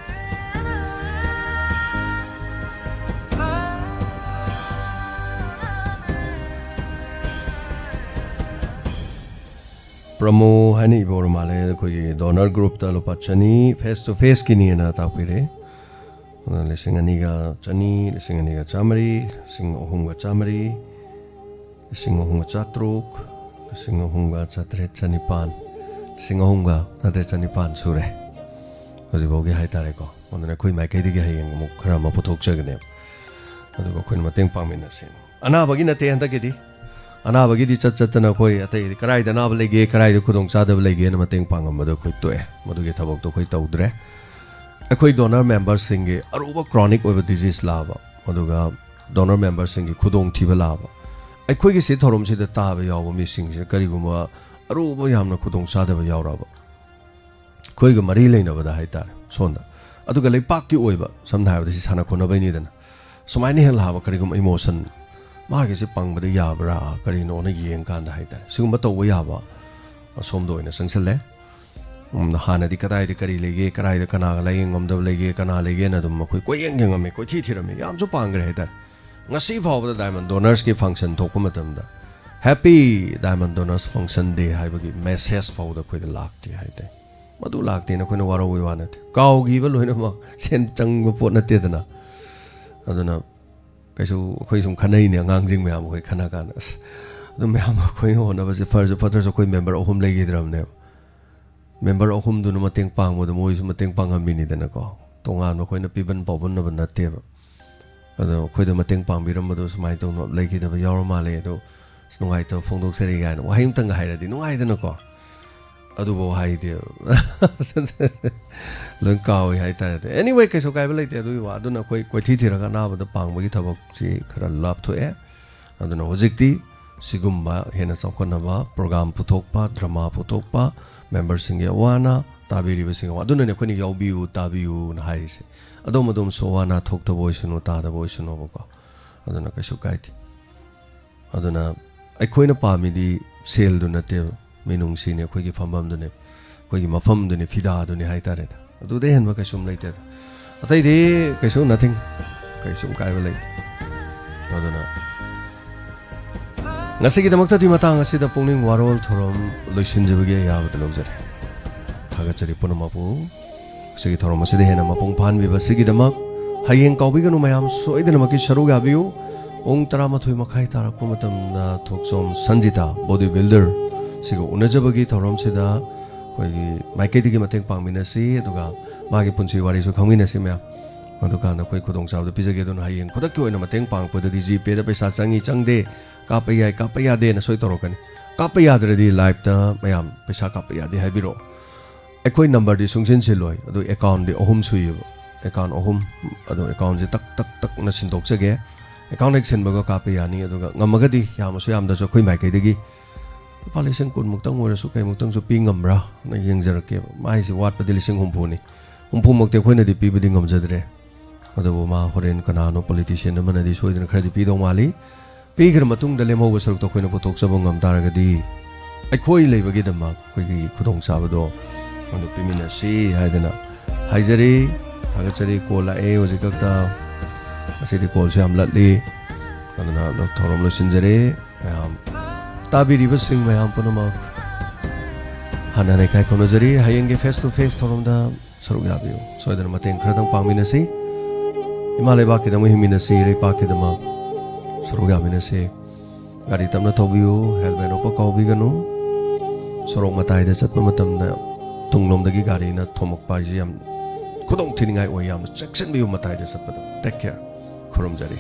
ꯄ꯭ꯔꯃꯣ ꯍꯥꯏꯅ ꯏꯕ ꯑꯣꯏꯔ ꯃꯥꯜꯂꯦ꯫ ꯑꯩꯈꯣꯏꯒꯤ ꯗꯣꯅꯔ ꯒ꯭ꯔꯨꯞꯇ ꯂꯨꯄꯥ ꯆꯅꯤ ꯐꯦꯁ ꯇꯨ ꯐꯦꯁꯀꯤꯅꯦꯅ ꯇꯥꯛꯄꯤꯔꯦ꯫ ꯑꯗꯨꯅ ꯂꯤꯁꯤꯡ ꯑꯅꯤꯒ ꯆꯅꯤ, ꯂꯤꯁꯤꯡ ꯑꯅꯤꯒ ꯆꯥꯝꯃꯔꯤ, ꯂꯤꯁꯤꯡ ꯑꯍꯨꯝꯒ ꯆꯥꯝꯃꯔꯤ, ꯂꯤꯁꯤꯡ ꯑꯍꯨꯝꯒ ꯆꯥꯇ꯭ꯔꯨꯛ, ꯂꯤꯁꯤꯡ ꯑꯍꯨꯝꯒ ꯆꯥꯇ꯭ꯔꯦꯠ ꯆꯅꯤꯄꯥꯟ꯫ ꯂꯤꯁꯤꯡ ꯑꯍꯨꯝꯒ ꯅꯠꯇ꯭ꯔꯦ ꯆꯅꯤꯄꯥꯟ ꯁꯨꯔꯦ ꯍꯧꯖꯤꯛꯐꯥꯎꯒꯤ ꯍꯥꯏꯇꯥꯔꯦꯀꯣ꯫ ꯑꯗꯨꯅ ꯑꯩꯈꯣꯏ ꯃꯥꯏꯀꯩꯗꯒꯤ ꯍꯌꯦꯡ ꯑꯃꯨꯛ ꯈꯔ ꯑꯃ ꯄꯨꯊꯣꯛꯆꯒꯅꯦꯕ꯫ ꯑꯗꯨꯒ ꯑꯩꯈꯣꯏꯅ ꯃꯇꯦꯡ ꯄꯥꯡꯃꯤꯟꯅꯁꯦ꯫ ꯑꯅꯥꯕꯒꯤ ꯅꯠꯇꯦ ꯍꯟꯗꯛꯀꯤꯗꯤ꯫ ꯑꯅꯥꯕꯒꯤꯗꯤ ꯆꯠ ꯆꯠꯇꯅ ꯑꯩꯈꯣꯏ ꯑꯇꯩꯗꯤ ꯀꯗꯥꯏꯗ ꯑꯅꯥꯕ ꯂꯩꯒꯦ, ꯀꯗꯥꯏꯗ ꯈꯨꯗꯣꯡꯆꯥꯗꯕ ꯂꯩꯒꯦꯅ ꯃꯇꯦꯡ ꯄꯥꯡꯉꯝꯕꯗꯣ ꯑꯩꯈꯣꯏ ꯇꯣꯛꯑꯦ꯫ ꯃꯗꯨꯒꯤ ꯊꯕꯛꯇꯣ ꯑꯩꯈꯣꯏ ꯇꯧꯗ꯭ꯔꯦ꯫ ꯑꯩꯈꯣꯏ ꯗꯣꯅꯔ ꯃꯦꯝꯕꯔꯁꯤꯡꯒꯤ ꯑꯔꯨꯕ ꯀ꯭ꯔꯣꯅꯤꯛ ꯑꯣꯏꯕ ꯗꯤꯖꯤꯖ ꯂꯥꯛꯑꯕ, ꯑꯗꯨꯒ ꯗꯣꯅꯔ ꯃꯦꯝꯕꯔꯁꯤꯡꯒꯤ ꯈꯨꯗꯣꯡꯊꯤꯕ ꯂꯥꯛꯑꯕ, ꯑꯩꯈꯣꯏꯒꯤ ꯁꯤ ꯊꯧꯔꯝꯁꯤꯗ ꯇꯥꯕ ꯌꯥꯎꯕ ꯃꯤꯁꯤꯡꯁꯤꯅ ꯀꯔꯤꯒꯨꯝꯕ ꯑꯔꯨꯕ ꯌꯥꯝꯅ ꯈꯨꯗꯣꯡꯆꯥꯗꯕ ꯌꯥꯎꯔꯛꯑꯕ, ꯑꯩꯈꯣꯏꯒ ꯃꯔꯤ ꯂꯩꯅꯕꯗ ꯍꯥꯏꯇꯥꯔꯦ, ꯁꯣꯝꯗ꯫ ꯑꯗꯨꯒ ꯂꯩꯄꯥꯛꯀꯤ ꯑꯣꯏꯕ, ꯁꯝꯅ ꯍꯥꯏꯔꯕꯗ ꯁꯤ ꯁꯥꯟꯅ ꯈꯣꯠꯅꯕꯩꯅꯤꯗꯅ, ꯁꯨꯃꯥꯏꯅ ꯍꯦꯛ ꯂꯥꯛꯑꯕ ꯀꯔꯤꯒꯨꯝꯕ ꯏꯃꯣꯁꯟ, ꯃꯥꯒꯤꯁꯦ ꯄꯪꯕꯗ ꯌꯥꯕ꯭ꯔꯥ ꯀꯔꯤꯅꯣꯅ ꯌꯦꯡꯀꯥꯟꯗ ꯍꯥꯏꯇꯥꯔꯦ, ꯁꯤꯒꯨꯝꯕ ꯇꯧꯕ ꯌꯥꯕ ꯑꯁꯣꯝꯗ ꯑꯣꯏꯅ ꯆꯪꯁꯜꯂꯦ꯫ ꯎꯝ, ꯍꯥꯟꯅꯗꯤ ꯀꯗꯥꯏꯗ ꯀꯔꯤ ꯂꯩꯒꯦ, ꯀꯗꯥꯏꯗ ꯀꯅꯥꯒ ꯂꯥꯏꯌꯦꯡ ꯉꯝꯗꯕ ꯂꯩꯒꯦ, ꯀꯅꯥ ꯂꯩꯒꯦꯅ ꯑꯗꯨꯝ ꯑꯩꯈꯣꯏ ꯀꯣꯏꯌꯦꯡ ꯌꯦꯡꯉꯝꯃꯤ, ꯀꯣꯏꯊꯤ ꯊꯤꯔꯝꯃꯤ, ꯌꯥꯝꯁꯨ ꯄꯥꯡꯈ꯭ꯔꯦ ꯍꯥꯏꯇꯥꯔꯦ꯫ ꯉꯁꯤ ꯐꯥꯎꯕꯗ ꯗꯥꯏꯃꯟ ꯗꯣꯅꯔꯁꯀꯤ ꯐꯪꯁꯟ ꯊꯣꯛꯄ ꯃꯇꯝꯗ "Happy Diamond Donors Function Day" ꯍꯥꯏꯕꯒꯤ ꯃꯦꯁꯦꯖ ꯐꯥꯎꯗ ꯑꯩꯈꯣꯏꯗ ꯂꯥꯛꯇꯦ ꯍꯥꯏꯇꯥꯔꯦ꯫ ꯃꯗꯨ ꯂꯥꯛꯇꯦꯅ ꯑꯩꯈꯣꯏꯅ ꯋꯥꯔꯧꯕꯒꯤ ꯋꯥ ꯅꯠꯇꯦ, ꯀꯥꯎꯈꯤꯕ ꯂꯣꯏꯅꯃꯛ ꯁꯦꯟ ꯆꯪꯕ ꯄꯣꯠ ꯅꯠꯇꯦꯗꯅ꯫ ꯑꯗꯨꯅ ꯀꯩꯁꯨ ꯑꯩꯈꯣꯏ ꯁꯨꯝ ꯈꯟꯅꯩꯅꯦ, ꯑꯉꯥꯡꯁꯤꯡ ꯃꯌꯥꯝ ꯑꯩꯈꯣꯏ ꯈꯟꯅ ꯀꯥꯟꯗ, ꯑꯁ, ꯑꯗꯨ ꯃꯌꯥꯝ ꯑꯩꯈꯣꯏꯅ ꯍꯣꯠꯅꯕꯁꯦ ꯐꯔꯁꯨ ꯐꯠꯇ꯭ꯔꯁꯨ ꯑꯩꯈꯣꯏ ꯃꯦꯝꯕꯔ ꯑꯍꯨꯝ ꯂꯩꯈꯤꯗ꯭ꯔꯕꯅꯦꯕ꯫ ꯃꯦꯝꯕꯔ ꯑꯍꯨꯝꯗꯨꯅ ꯃꯇꯦꯡ ꯄꯥꯡꯕꯗ ꯃꯣꯏꯁꯨ ꯃꯇꯦꯡ ꯄꯥꯡꯉꯝꯃꯤꯅꯤꯗꯅꯀꯣ꯫ ꯇꯣꯉꯥꯟꯕ ꯑꯩꯈꯣꯏꯅ ꯄꯤꯕꯟ ꯄꯥꯎꯕꯟꯅꯕ ꯅꯠꯇꯦꯕ꯫ ꯑꯗꯣ ꯑꯩꯈꯣꯏꯗ ꯃꯇꯦꯡ ꯄꯥꯡꯕꯤꯔꯝꯕꯗꯣ ꯁꯨꯃꯥꯏꯅ ꯇꯧꯅ ꯂꯩꯈꯤꯗꯕ ꯌꯥꯎꯔ ꯃꯥꯜꯂꯦ, ꯑꯗꯣ ꯑꯁ, ꯅꯨꯡꯉꯥꯏꯇꯕ ꯐꯣꯡꯗꯣꯛꯆꯔꯤ ꯀꯥꯏꯅ ꯋꯥꯍꯩ ꯑꯃꯇꯪꯒ ꯍꯥꯏꯔꯗꯤ ꯅꯨꯡꯉꯥꯏꯗꯅꯀꯣ꯫ ꯑꯗꯨꯐꯥꯎ ꯍꯥꯏꯗꯦꯕ꯫ ꯂꯣꯏ ꯀꯥꯎꯏ ꯍꯥꯏꯇꯥꯔꯦ꯫ Anyway, ꯀꯩꯁꯨ ꯀꯥꯏꯕ ꯂꯩꯇꯦ ꯑꯗꯨꯒꯤ ꯋꯥ꯫ ꯑꯗꯨꯅ ꯑꯩꯈꯣꯏ ꯀꯣꯏꯊꯤ ꯊꯤꯔꯒ ꯑꯅꯥꯕꯗ ꯄꯥꯡꯕꯒꯤ ꯊꯕꯛꯁꯤ ꯈꯔ ꯂꯥꯞꯊꯣꯛꯑꯦ꯫ ꯑꯗꯨꯅ ꯍꯧꯖꯤꯛꯇꯤ ꯁꯤꯒꯨꯝꯕ ꯍꯦꯟꯅ ꯆꯥꯎꯈꯠꯅꯕ ꯄ꯭ꯔꯣꯒ꯭ꯔꯥꯝ ꯄꯨꯊꯣꯛꯄ, ꯗ꯭ꯔꯃꯥ ꯄꯨꯊꯣꯛꯄ, ꯃꯦꯝꯕꯔꯁꯤꯡꯒꯤ ꯑꯋꯥ ꯑꯅꯥ, ꯇꯥꯕꯤꯔꯤꯕꯁꯤꯡꯒꯤ ꯑꯋꯥ-, ꯑꯗꯨꯅꯅꯦ ꯑꯩꯈꯣꯏꯅ "ꯌꯥꯎꯕꯤꯌꯨ, ꯇꯥꯕꯤꯌꯨꯅ" ꯍꯥꯏꯔꯤꯁꯦ꯫ ꯑꯗꯣꯝ ꯑꯗꯣꯝꯁꯨ ꯑꯋꯥ ꯑꯅꯥ ꯊꯣꯛꯇꯕ ꯑꯣꯏꯁꯅꯨ, ꯇꯥꯗꯕ ꯑꯣꯏꯁꯅꯣꯕꯀꯣ꯫ ꯑꯗꯨꯅ ꯀꯩꯁꯨ ꯀꯥꯏꯗꯦ꯫ ꯑꯗꯨꯅ ꯑꯩꯈꯣꯏꯅ ꯄꯥꯝꯃꯤꯗꯤ ꯁꯦꯜꯗꯨ ꯅꯠꯇꯦꯕ, ꯃꯤꯅꯨꯡꯁꯤꯅꯦ, ꯑꯩꯈꯣꯏꯒꯤ ꯐꯝꯐꯝꯗꯨꯅꯦ, ꯑꯩꯈꯣꯏꯒꯤ ꯃꯐꯝꯗꯨꯅꯦ, ꯐꯤꯗꯥꯗꯨꯅꯦ ꯍꯥꯏꯇꯥꯔꯦꯗ꯫ ꯑꯗꯨꯗꯩ ꯍꯦꯟꯕ ꯀꯩꯁꯨꯝ ꯂꯩꯇꯦꯗ꯫ ꯑꯇꯩꯗꯤ ꯀꯩꯁꯨ, nothing, ꯀꯩꯁꯨꯝ ꯀꯥꯏꯕ ꯂꯩꯇꯦ꯫ ꯑꯗꯨꯅ ꯉꯁꯤꯒꯤꯗꯃꯛꯇꯗꯤ ꯃꯇꯥꯡ ꯑꯁꯤꯗ ꯄꯨꯛꯅꯤꯡ ꯋꯥꯔꯣꯜ ꯊꯧꯔꯝ ꯂꯣꯏꯁꯤꯟꯖꯕꯒꯤ ꯑꯌꯥꯕꯗ ꯂꯧꯖꯔꯦ꯫ ꯊꯥꯒꯠꯆꯔꯤ ꯄꯨꯝꯅꯃꯛꯄꯨ꯫ ꯉꯁꯤꯒꯤ ꯊꯧꯔꯝ ꯑꯁꯤꯗ ꯍꯦꯟꯅ ꯃꯄꯨꯡ ꯐꯥꯍꯟꯕꯤꯕ ꯑꯁꯤꯒꯤꯗꯃꯛ ꯍꯌꯦꯡ ꯀꯥꯎꯕꯤꯒꯅꯨ ꯃꯌꯥꯝ, ꯁꯣꯏꯗꯅꯃꯛꯀꯤ ꯁꯔꯨꯛ ꯌꯥꯕꯤꯌꯨ꯫ ꯄꯨꯡ ꯇꯔꯥꯃꯥꯊꯣꯏ ꯃꯈꯥꯏ ꯇꯥꯔꯛꯄ ꯃꯇꯝꯗ ꯊꯣꯛꯆꯣꯝ ꯁꯟꯖꯤꯇꯥ, body builder, ꯁꯤꯒ ꯎꯅꯖꯕꯒꯤ ꯊꯧꯔꯝꯁꯤꯗ ꯑꯩꯈꯣꯏꯒꯤ ꯃꯥꯏꯀꯩꯗꯒꯤ ꯃꯇꯦꯡ ꯄꯥꯡꯃꯤꯟꯅꯁꯤ, ꯑꯗꯨꯒ ꯃꯥꯒꯤ ꯄꯨꯟꯁꯤ ꯋꯥꯔꯤꯁꯨ ꯈꯪꯃꯤꯟꯅꯁꯤ ꯃꯌꯥꯝ꯫ ꯑꯗꯨꯀꯥꯟꯗ ꯑꯩꯈꯣꯏ ꯈꯨꯗꯣꯡꯆꯥꯕꯗꯨ ꯄꯤꯖꯒꯦ꯫ ꯑꯗꯨꯅ ꯍꯌꯦꯡ ꯈꯨꯗꯛꯀꯤ ꯑꯣꯏꯅ ꯃꯇꯦꯡ ꯄꯥꯡꯉꯛꯄꯗꯗꯤ GPayꯗ ꯄꯩꯁꯥ ꯆꯪꯉꯤ ꯆꯪꯗꯦ, ꯀꯥꯞꯄ ꯌꯥꯏ ꯀꯥꯞꯄ ꯌꯥꯗꯦꯅ ꯁꯣꯏ ꯇꯧꯔꯛꯀꯅꯤ꯫ ꯀꯥꯞꯄ ꯌꯥꯗ꯭ꯔꯗꯤ liveꯇ ꯃꯌꯥꯝ ꯄꯩꯁꯥ ꯀꯥꯞꯄ ꯌꯥꯗꯦ ꯍꯥꯏꯕꯤꯔꯛꯑꯣ꯫ ꯑꯩꯈꯣꯏ numberꯗꯤ ꯁꯨꯡꯁꯤꯟ ꯁꯤꯜꯂꯣꯏ, ꯑꯗꯨ accountꯗꯤ ꯑꯍꯨꯝ ꯁꯨꯏꯌꯦꯕ꯫ Account ꯑꯍꯨꯝ, ꯑꯗꯣ accountꯁꯦ ꯇꯛ ꯇꯛ ꯇꯛꯅ ꯁꯤꯟꯗꯣꯛꯆꯒꯦ꯫ Account ꯍꯦꯛ ꯁꯤꯟꯕꯒ ꯀꯥꯞꯄ ꯌꯥꯅꯤ꯫ ꯑꯗꯨꯒ ꯉꯝꯃꯒꯗꯤ ꯌꯥꯝꯃꯁꯨ ꯌꯥꯝꯗ꯭ꯔꯁꯨ ꯑꯩꯈꯣꯏ ꯃꯥꯏꯀꯩꯗꯒꯤ ꯂꯨꯄꯥ ꯂꯤꯁꯤꯡ ꯀꯨꯟꯃꯨꯛꯇꯪ ꯑꯣꯏꯔꯁꯨ ꯀꯩꯃꯨꯛꯇꯪꯁꯨ ꯄꯤ ꯉꯝꯕ꯭ꯔꯥ ꯅ ꯌꯦꯡꯖꯔꯛꯀꯦꯕ꯫ ꯃꯥꯏꯁꯦ ꯋꯥꯠꯄꯗꯤ ꯂꯤꯁꯤꯡ ꯍꯨꯝꯐꯨꯅꯤ꯫ ꯍꯨꯝꯐꯨꯃꯛꯇꯤ ꯑꯩꯈꯣꯏꯅꯗꯤ ꯄꯤꯕꯗꯤ ꯉꯝꯖꯗ꯭ꯔꯦ꯫ ꯑꯗꯨꯕꯨ ꯃꯥ ꯍꯣꯔꯦꯟ ꯀꯅꯥꯅꯣ politician ꯑꯃꯅꯗꯤ ꯁꯣꯏꯗꯅ ꯈꯔꯗꯤ ꯄꯤꯗꯧ ꯃꯥꯜꯂꯤ꯫ ꯄꯤꯈ꯭ꯔ ꯃꯇꯨꯡꯗ ꯂꯦꯝꯍꯧꯕ ꯁꯔꯨꯛꯇꯣ ꯑꯩꯈꯣꯏꯅ ꯄꯨꯊꯣꯛꯆꯕ ꯉꯝ ꯇꯥꯔꯒꯗꯤ ꯑꯩꯈꯣꯏ ꯂꯩꯕꯒꯤꯗꯃꯛ ꯑꯩꯈꯣꯏꯒꯤ ꯈꯨꯗꯣꯡꯆꯥꯕꯗꯣ ꯑꯗꯨ ꯄꯤꯃꯤꯟꯅꯁꯤ ꯍꯥꯏꯗꯅ ꯍꯥꯏꯖꯔꯤ꯫ ꯊꯥꯒꯠꯆꯔꯤ꯫ Call ꯂꯥꯛꯑꯦ ꯍꯧꯖꯤꯛ ꯈꯛꯇ꯫ ꯉꯁꯤꯗꯤ callꯁꯨ ꯌꯥꯝ ꯂꯠꯂꯤ꯫ ꯑꯗꯨꯅ ꯊꯧꯔꯝ ꯂꯣꯏꯁꯤꯟꯖꯔꯦ꯫ ꯃꯌꯥꯝ ꯇꯥꯕꯤꯔꯤꯕꯁꯤꯡ ꯃꯌꯥꯝ ꯄꯨꯝꯅꯃꯛ ꯍꯟꯅ ꯍꯟꯅ ꯏꯀꯥꯏ ꯈꯨꯝꯅꯖꯔꯤ꯫ ꯍꯌꯦꯡꯒꯤ face to face ꯊꯧꯔꯝꯗ ꯁꯔꯨꯛ ꯌꯥꯕꯤꯌꯨ꯫ ꯁꯣꯏꯗꯅ ꯃꯇꯦꯡ ꯈꯔꯗꯪ ꯄꯥꯡꯃꯤꯟꯅꯁꯤ꯫ ꯏꯃꯥ ꯂꯩꯕꯥꯛꯀꯤꯗꯃꯛ ꯍꯤꯡꯃꯤꯟꯅꯁꯤ, ꯂꯩꯄꯥꯛꯀꯤꯗꯃꯛ ꯁꯔꯨꯛ ꯌꯥꯃꯤꯟꯅꯁꯤ꯫ ꯒꯥꯔꯤ ꯇꯞꯅ ꯊꯧꯕꯤꯌꯨ, helmet ꯎꯞꯄ ꯀꯥꯎꯕꯤꯒꯅꯨ꯫ ꯁꯣꯔꯣꯛ ꯃꯇꯥꯏꯗ ꯆꯠꯄ ꯃꯇꯝꯗ ꯇꯨꯡꯂꯣꯝꯗꯒꯤ ꯒꯥꯔꯤꯅ ꯊꯣꯝꯃꯛꯄ ꯍꯥꯏꯁꯤ ꯌꯥꯝ ꯈꯨꯗꯣꯡ ꯊꯤꯅꯤꯡꯉꯥꯏ ꯑꯣꯏ꯫ ꯌꯥꯝꯅ ꯆꯦꯛꯁꯤꯟꯕꯤꯌꯨ ꯃꯇꯥꯏꯗ ꯆꯠꯄꯗ꯫ Take care꯫ ꯈꯨꯔꯨꯝꯖꯔꯤ꯫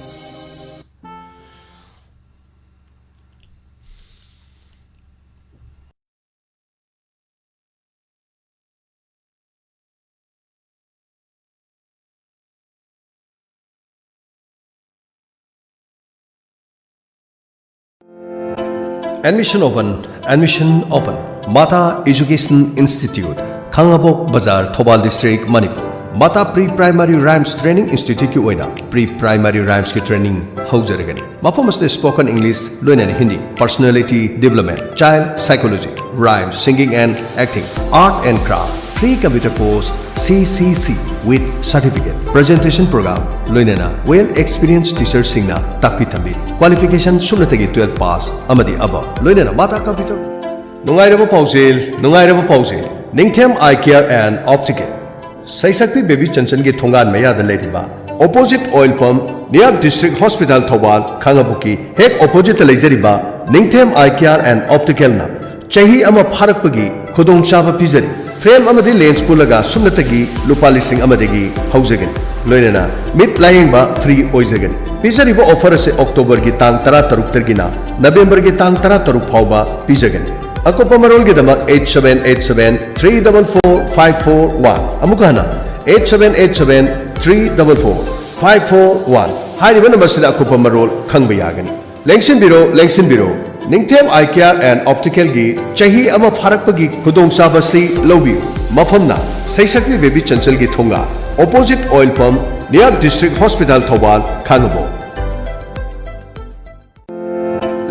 Admission open, admission open. Mata Education Institute, ꯈꯥꯉꯕꯣꯛ ꯕꯖꯥꯔ, Thoubal district, Manipur. Mata Pre Primary Rhymes Training Instituteꯀꯤ ꯑꯣꯏꯅ pre primary rhymesꯀꯤ training ꯍꯧꯖꯔꯒꯅꯤ꯫ ꯃꯐꯝ ꯑꯁꯤꯗ spoken English, ꯂꯣꯏꯅꯅ Hindi, personality development, child psychology, rhymes, singing and acting, art and craft, free computer course, CCC with certificate, presentation program, ꯂꯣꯏꯅꯅ well experienced teacherꯁꯤꯡꯅ ꯇꯥꯛꯄꯤ ꯇꯝꯕꯤꯔꯤ꯫ Qualification ꯁꯨꯞꯅꯇꯒꯤ twelve pass ꯑꯃꯗꯤ above, ꯂꯣꯏꯅꯅ Mata Computer꯫ ꯅꯨꯡꯉꯥꯏꯔꯕ ꯄꯥꯎꯖꯦꯜ, ꯅꯨꯡꯉꯥꯏꯔꯕ ꯄꯥꯎꯖꯦꯜ, Ningthem Eye Care and Optical꯫ ꯁꯩꯁꯛꯄꯤ ꯕꯦꯕꯤ ꯆꯟꯆꯟꯒꯤ ꯊꯣꯡꯒꯥꯟ ꯃꯌꯥꯗ ꯂꯩꯔꯤꯕ, opposite oil pump, near District Hospital Thoubal, ꯈꯥꯉꯕꯣꯛꯀꯤ ꯍꯦꯛ oppositeꯇ ꯂꯩꯖꯔꯤꯕ ꯅꯤꯡꯊꯦꯝ Eye Care and Opticalꯅ ꯆꯍꯤ ꯑꯃ ꯐꯥꯔꯛꯄꯒꯤ ꯈꯨꯗꯣꯡꯆꯥꯕ ꯄꯤꯖꯔꯤ꯫ ꯐ꯭ꯔꯦꯝ ꯑꯃꯗꯤ ꯂꯦꯟꯁ ꯄꯨꯜꯂꯒ ꯁꯨꯞꯅꯇꯒꯤ ꯂꯨꯄꯥ ꯂꯤꯁꯤꯡ ꯑꯃꯗꯒꯤ ꯍꯧꯖꯒꯅꯤ꯫ ꯂꯣꯏꯅꯅ ꯃꯤꯠ ꯂꯥꯌꯦꯡꯕ ꯐ꯭ꯔꯤ ꯑꯣꯏꯖꯒꯅꯤ꯫ ꯄꯤꯖꯔꯤꯕ ꯑꯣꯐꯔ ꯑꯁꯤ ꯑꯣꯛꯇꯣꯕꯔꯒꯤ ꯇꯥꯡ ꯇꯔꯥ ꯇꯔꯨꯛꯇꯒꯤꯅ ꯅꯕꯦꯝꯕꯔꯒꯤ ꯇꯥꯡ ꯇꯔꯥ ꯇꯔꯨꯛ ꯐꯥꯎꯕ ꯄꯤꯖꯒꯅꯤ꯫ ꯑꯀꯨꯞꯄ ꯃꯔꯣꯜꯒꯤꯗꯃꯛ eight seven eight seven three double four five four one, ꯑꯃꯨꯛꯀ ꯍꯟꯅ eight seven eight seven three double four five four one ꯍꯥꯏꯔꯤꯕ ꯅꯝꯕꯔꯁꯤꯗ ꯑꯀꯨꯞꯄ ꯃꯔꯣꯜ ꯈꯪꯕ ꯌꯥꯒꯅꯤ꯫ ꯂꯦꯡꯁꯤꯟꯕꯤꯔꯣ, ꯂꯦꯡꯁꯤꯟꯕꯤꯔꯣ꯫ ꯅꯤꯡꯊꯦꯝ Eye Care and Optical ꯒꯤ ꯆꯍꯤ ꯑꯃ ꯐꯥꯔꯛꯄꯒꯤ ꯈꯨꯗꯣꯡꯆꯥꯕ ꯑꯁꯤ ꯂꯧꯕꯤꯌꯨ꯫ ꯃꯐꯝꯅ ꯁꯩꯁꯛꯄꯤ ꯕꯦꯕꯤ ꯆꯟꯆꯜꯒꯤ ꯊꯣꯡꯒꯥꯜ, opposite oil pump, near District Hospital Thoubal, Khangabok.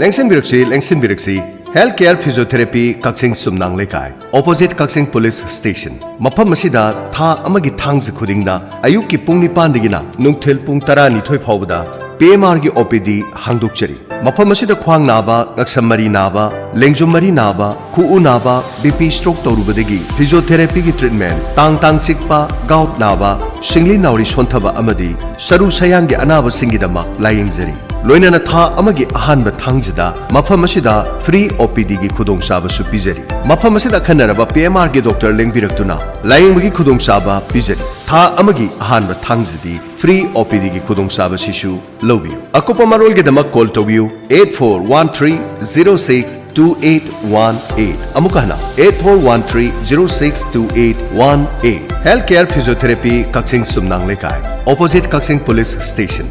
ꯂꯦꯡꯁꯤꯟꯕꯤꯔꯛꯁꯤ, ꯂꯦꯡꯁꯤꯟꯕꯤꯔꯛꯁꯤ꯫ Health Care Physiotherapy, ꯀꯛꯆꯤꯡ ꯁꯨꯝꯅꯥꯡ ꯂꯩꯀꯥꯏ, opposite ꯀꯛꯆꯤꯡ Police Station꯫ ꯃꯐꯝ ꯑꯁꯤꯗ ꯊꯥ ꯑꯃꯒꯤ ꯊꯥꯡꯖ ꯈꯨꯗꯤꯡꯗ ꯑꯌꯨꯛꯀꯤ ꯄꯨꯡ ꯅꯤꯄꯥꯟꯗꯒꯤꯅ ꯅꯨꯡꯊꯤꯜ ꯄꯨꯡ ꯇꯔꯥꯅꯤꯊꯣꯏ ꯐꯥꯎꯕꯗ P M R ꯒꯤ O P D ꯍꯥꯡꯗꯣꯛꯆꯔꯤ꯫ ꯃꯐꯝ ꯑꯁꯤꯗ ꯈ꯭ꯋꯥꯡ ꯅꯥꯕ, ꯉꯛꯁꯝ ꯃꯔꯤ ꯅꯥꯕ, ꯂꯦꯡꯖꯨꯝ ꯃꯔꯤ ꯅꯥꯕ, ꯈꯨꯎ ꯅꯥꯕ, B P stroke ꯇꯧꯔꯨꯕꯗꯒꯤ physiotherapy ꯒꯤ treatment, ꯇꯥꯡ ꯇꯥꯡ ꯆꯤꯛꯄ, gout ꯅꯥꯕ, ꯁꯤꯡꯂꯤ ꯅꯥꯎꯔꯤ ꯁꯣꯟꯊꯕ ꯑꯃꯗꯤ ꯁꯔꯨ ꯁꯌꯥꯡꯒꯤ ꯑꯅꯥꯕꯁꯤꯡꯒꯤꯗꯃꯛ ꯂꯥꯌꯦꯡꯖꯔꯤ꯫ ꯂꯣꯏꯅꯅ ꯊꯥ ꯑꯃꯒꯤ ꯑꯍꯥꯟꯕ ꯊꯥꯡꯖꯗ ꯃꯐꯝ ꯑꯁꯤꯗ free O P D ꯒꯤ ꯈꯨꯗꯣꯡꯆꯥꯕꯁꯨ ꯄꯤꯖꯔꯤ꯫ ꯃꯐꯝ ꯑꯁꯤꯗ ꯑꯈꯟꯅꯔꯕ P M R ꯒꯤ doctor ꯂꯦꯡꯕꯤꯔꯛꯇꯨꯅ ꯂꯥꯌꯦꯡꯕꯒꯤ ꯈꯨꯗꯣꯡꯆꯥꯕ ꯄꯤꯖꯔꯤ꯫ ꯊꯥ ꯑꯃꯒꯤ ꯑꯍꯥꯟꯕ ꯊꯥꯡꯖꯗꯤ free O P D ꯒꯤ ꯈꯨꯗꯣꯡꯆꯥꯕꯁꯤꯁꯨ ꯂꯧꯕꯤꯌꯨ꯫ ꯑꯀꯨꯞꯄ ꯃꯔꯣꯜꯒꯤꯗꯃꯛ call ꯇꯧꯕꯤꯌꯨ eight four one three zero six two eight one eight꯫ ꯑꯃꯨꯛꯀ ꯍꯟꯅ eight four one three zero six two eight one eight꯫ Health Care Physiotherapy, Kakching ꯁꯨꯝꯅꯥꯡ ꯂꯩꯀꯥꯏ, opposite ꯀꯛꯆꯤꯡ Police Station꯫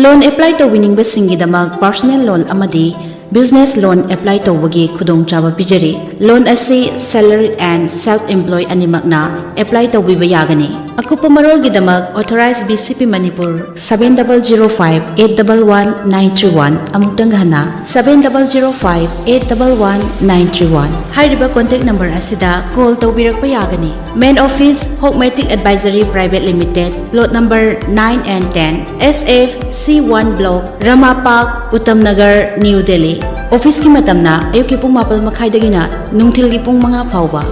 Loan apply ꯇꯧꯕꯤꯅꯤꯡꯕꯁꯤꯡꯒꯤꯗꯃꯛ personal loan ꯑꯃꯗꯤ business loan apply ꯇꯧꯕꯒꯤ ꯈꯨꯗꯣꯡꯆꯥꯕ ꯄꯤꯖꯔꯤ꯫ Loan ꯑꯁꯤ salaried and self employed ꯑꯅꯤꯃꯛꯅ apply ꯇꯧꯕꯤꯕ ꯌꯥꯒꯅꯤ꯫ ꯑꯀꯨꯞꯄ ꯃꯔꯣꯜꯒꯤꯗꯃꯛ authorized B C P Manipur seven double zero five eight double one nine three one, ꯑꯃꯨꯛꯇꯪꯒ ꯍꯟꯅ seven double zero five eight double one nine three one ꯍꯥꯏꯔꯤꯕ contact number ꯑꯁꯤꯗ call ꯇꯧꯕꯤꯔꯛꯄ ꯌꯥꯒꯅꯤ꯫ Main office, Hokmatic Advisory Private Limited, plot number nine and ten, S F C one block, Rama Park, Uttam Nagar, New Delhi꯫ Office ꯀꯤ ꯃꯇꯝꯅ ꯑꯌꯨꯛꯀꯤ ꯄꯨꯡ ꯃꯥꯄꯜ ꯃꯈꯥꯏꯗꯒꯤꯅ ꯅꯨꯡꯊꯤꯜꯒꯤ ꯄꯨꯡ ꯃꯉꯥ ꯐꯥꯎꯕ꯫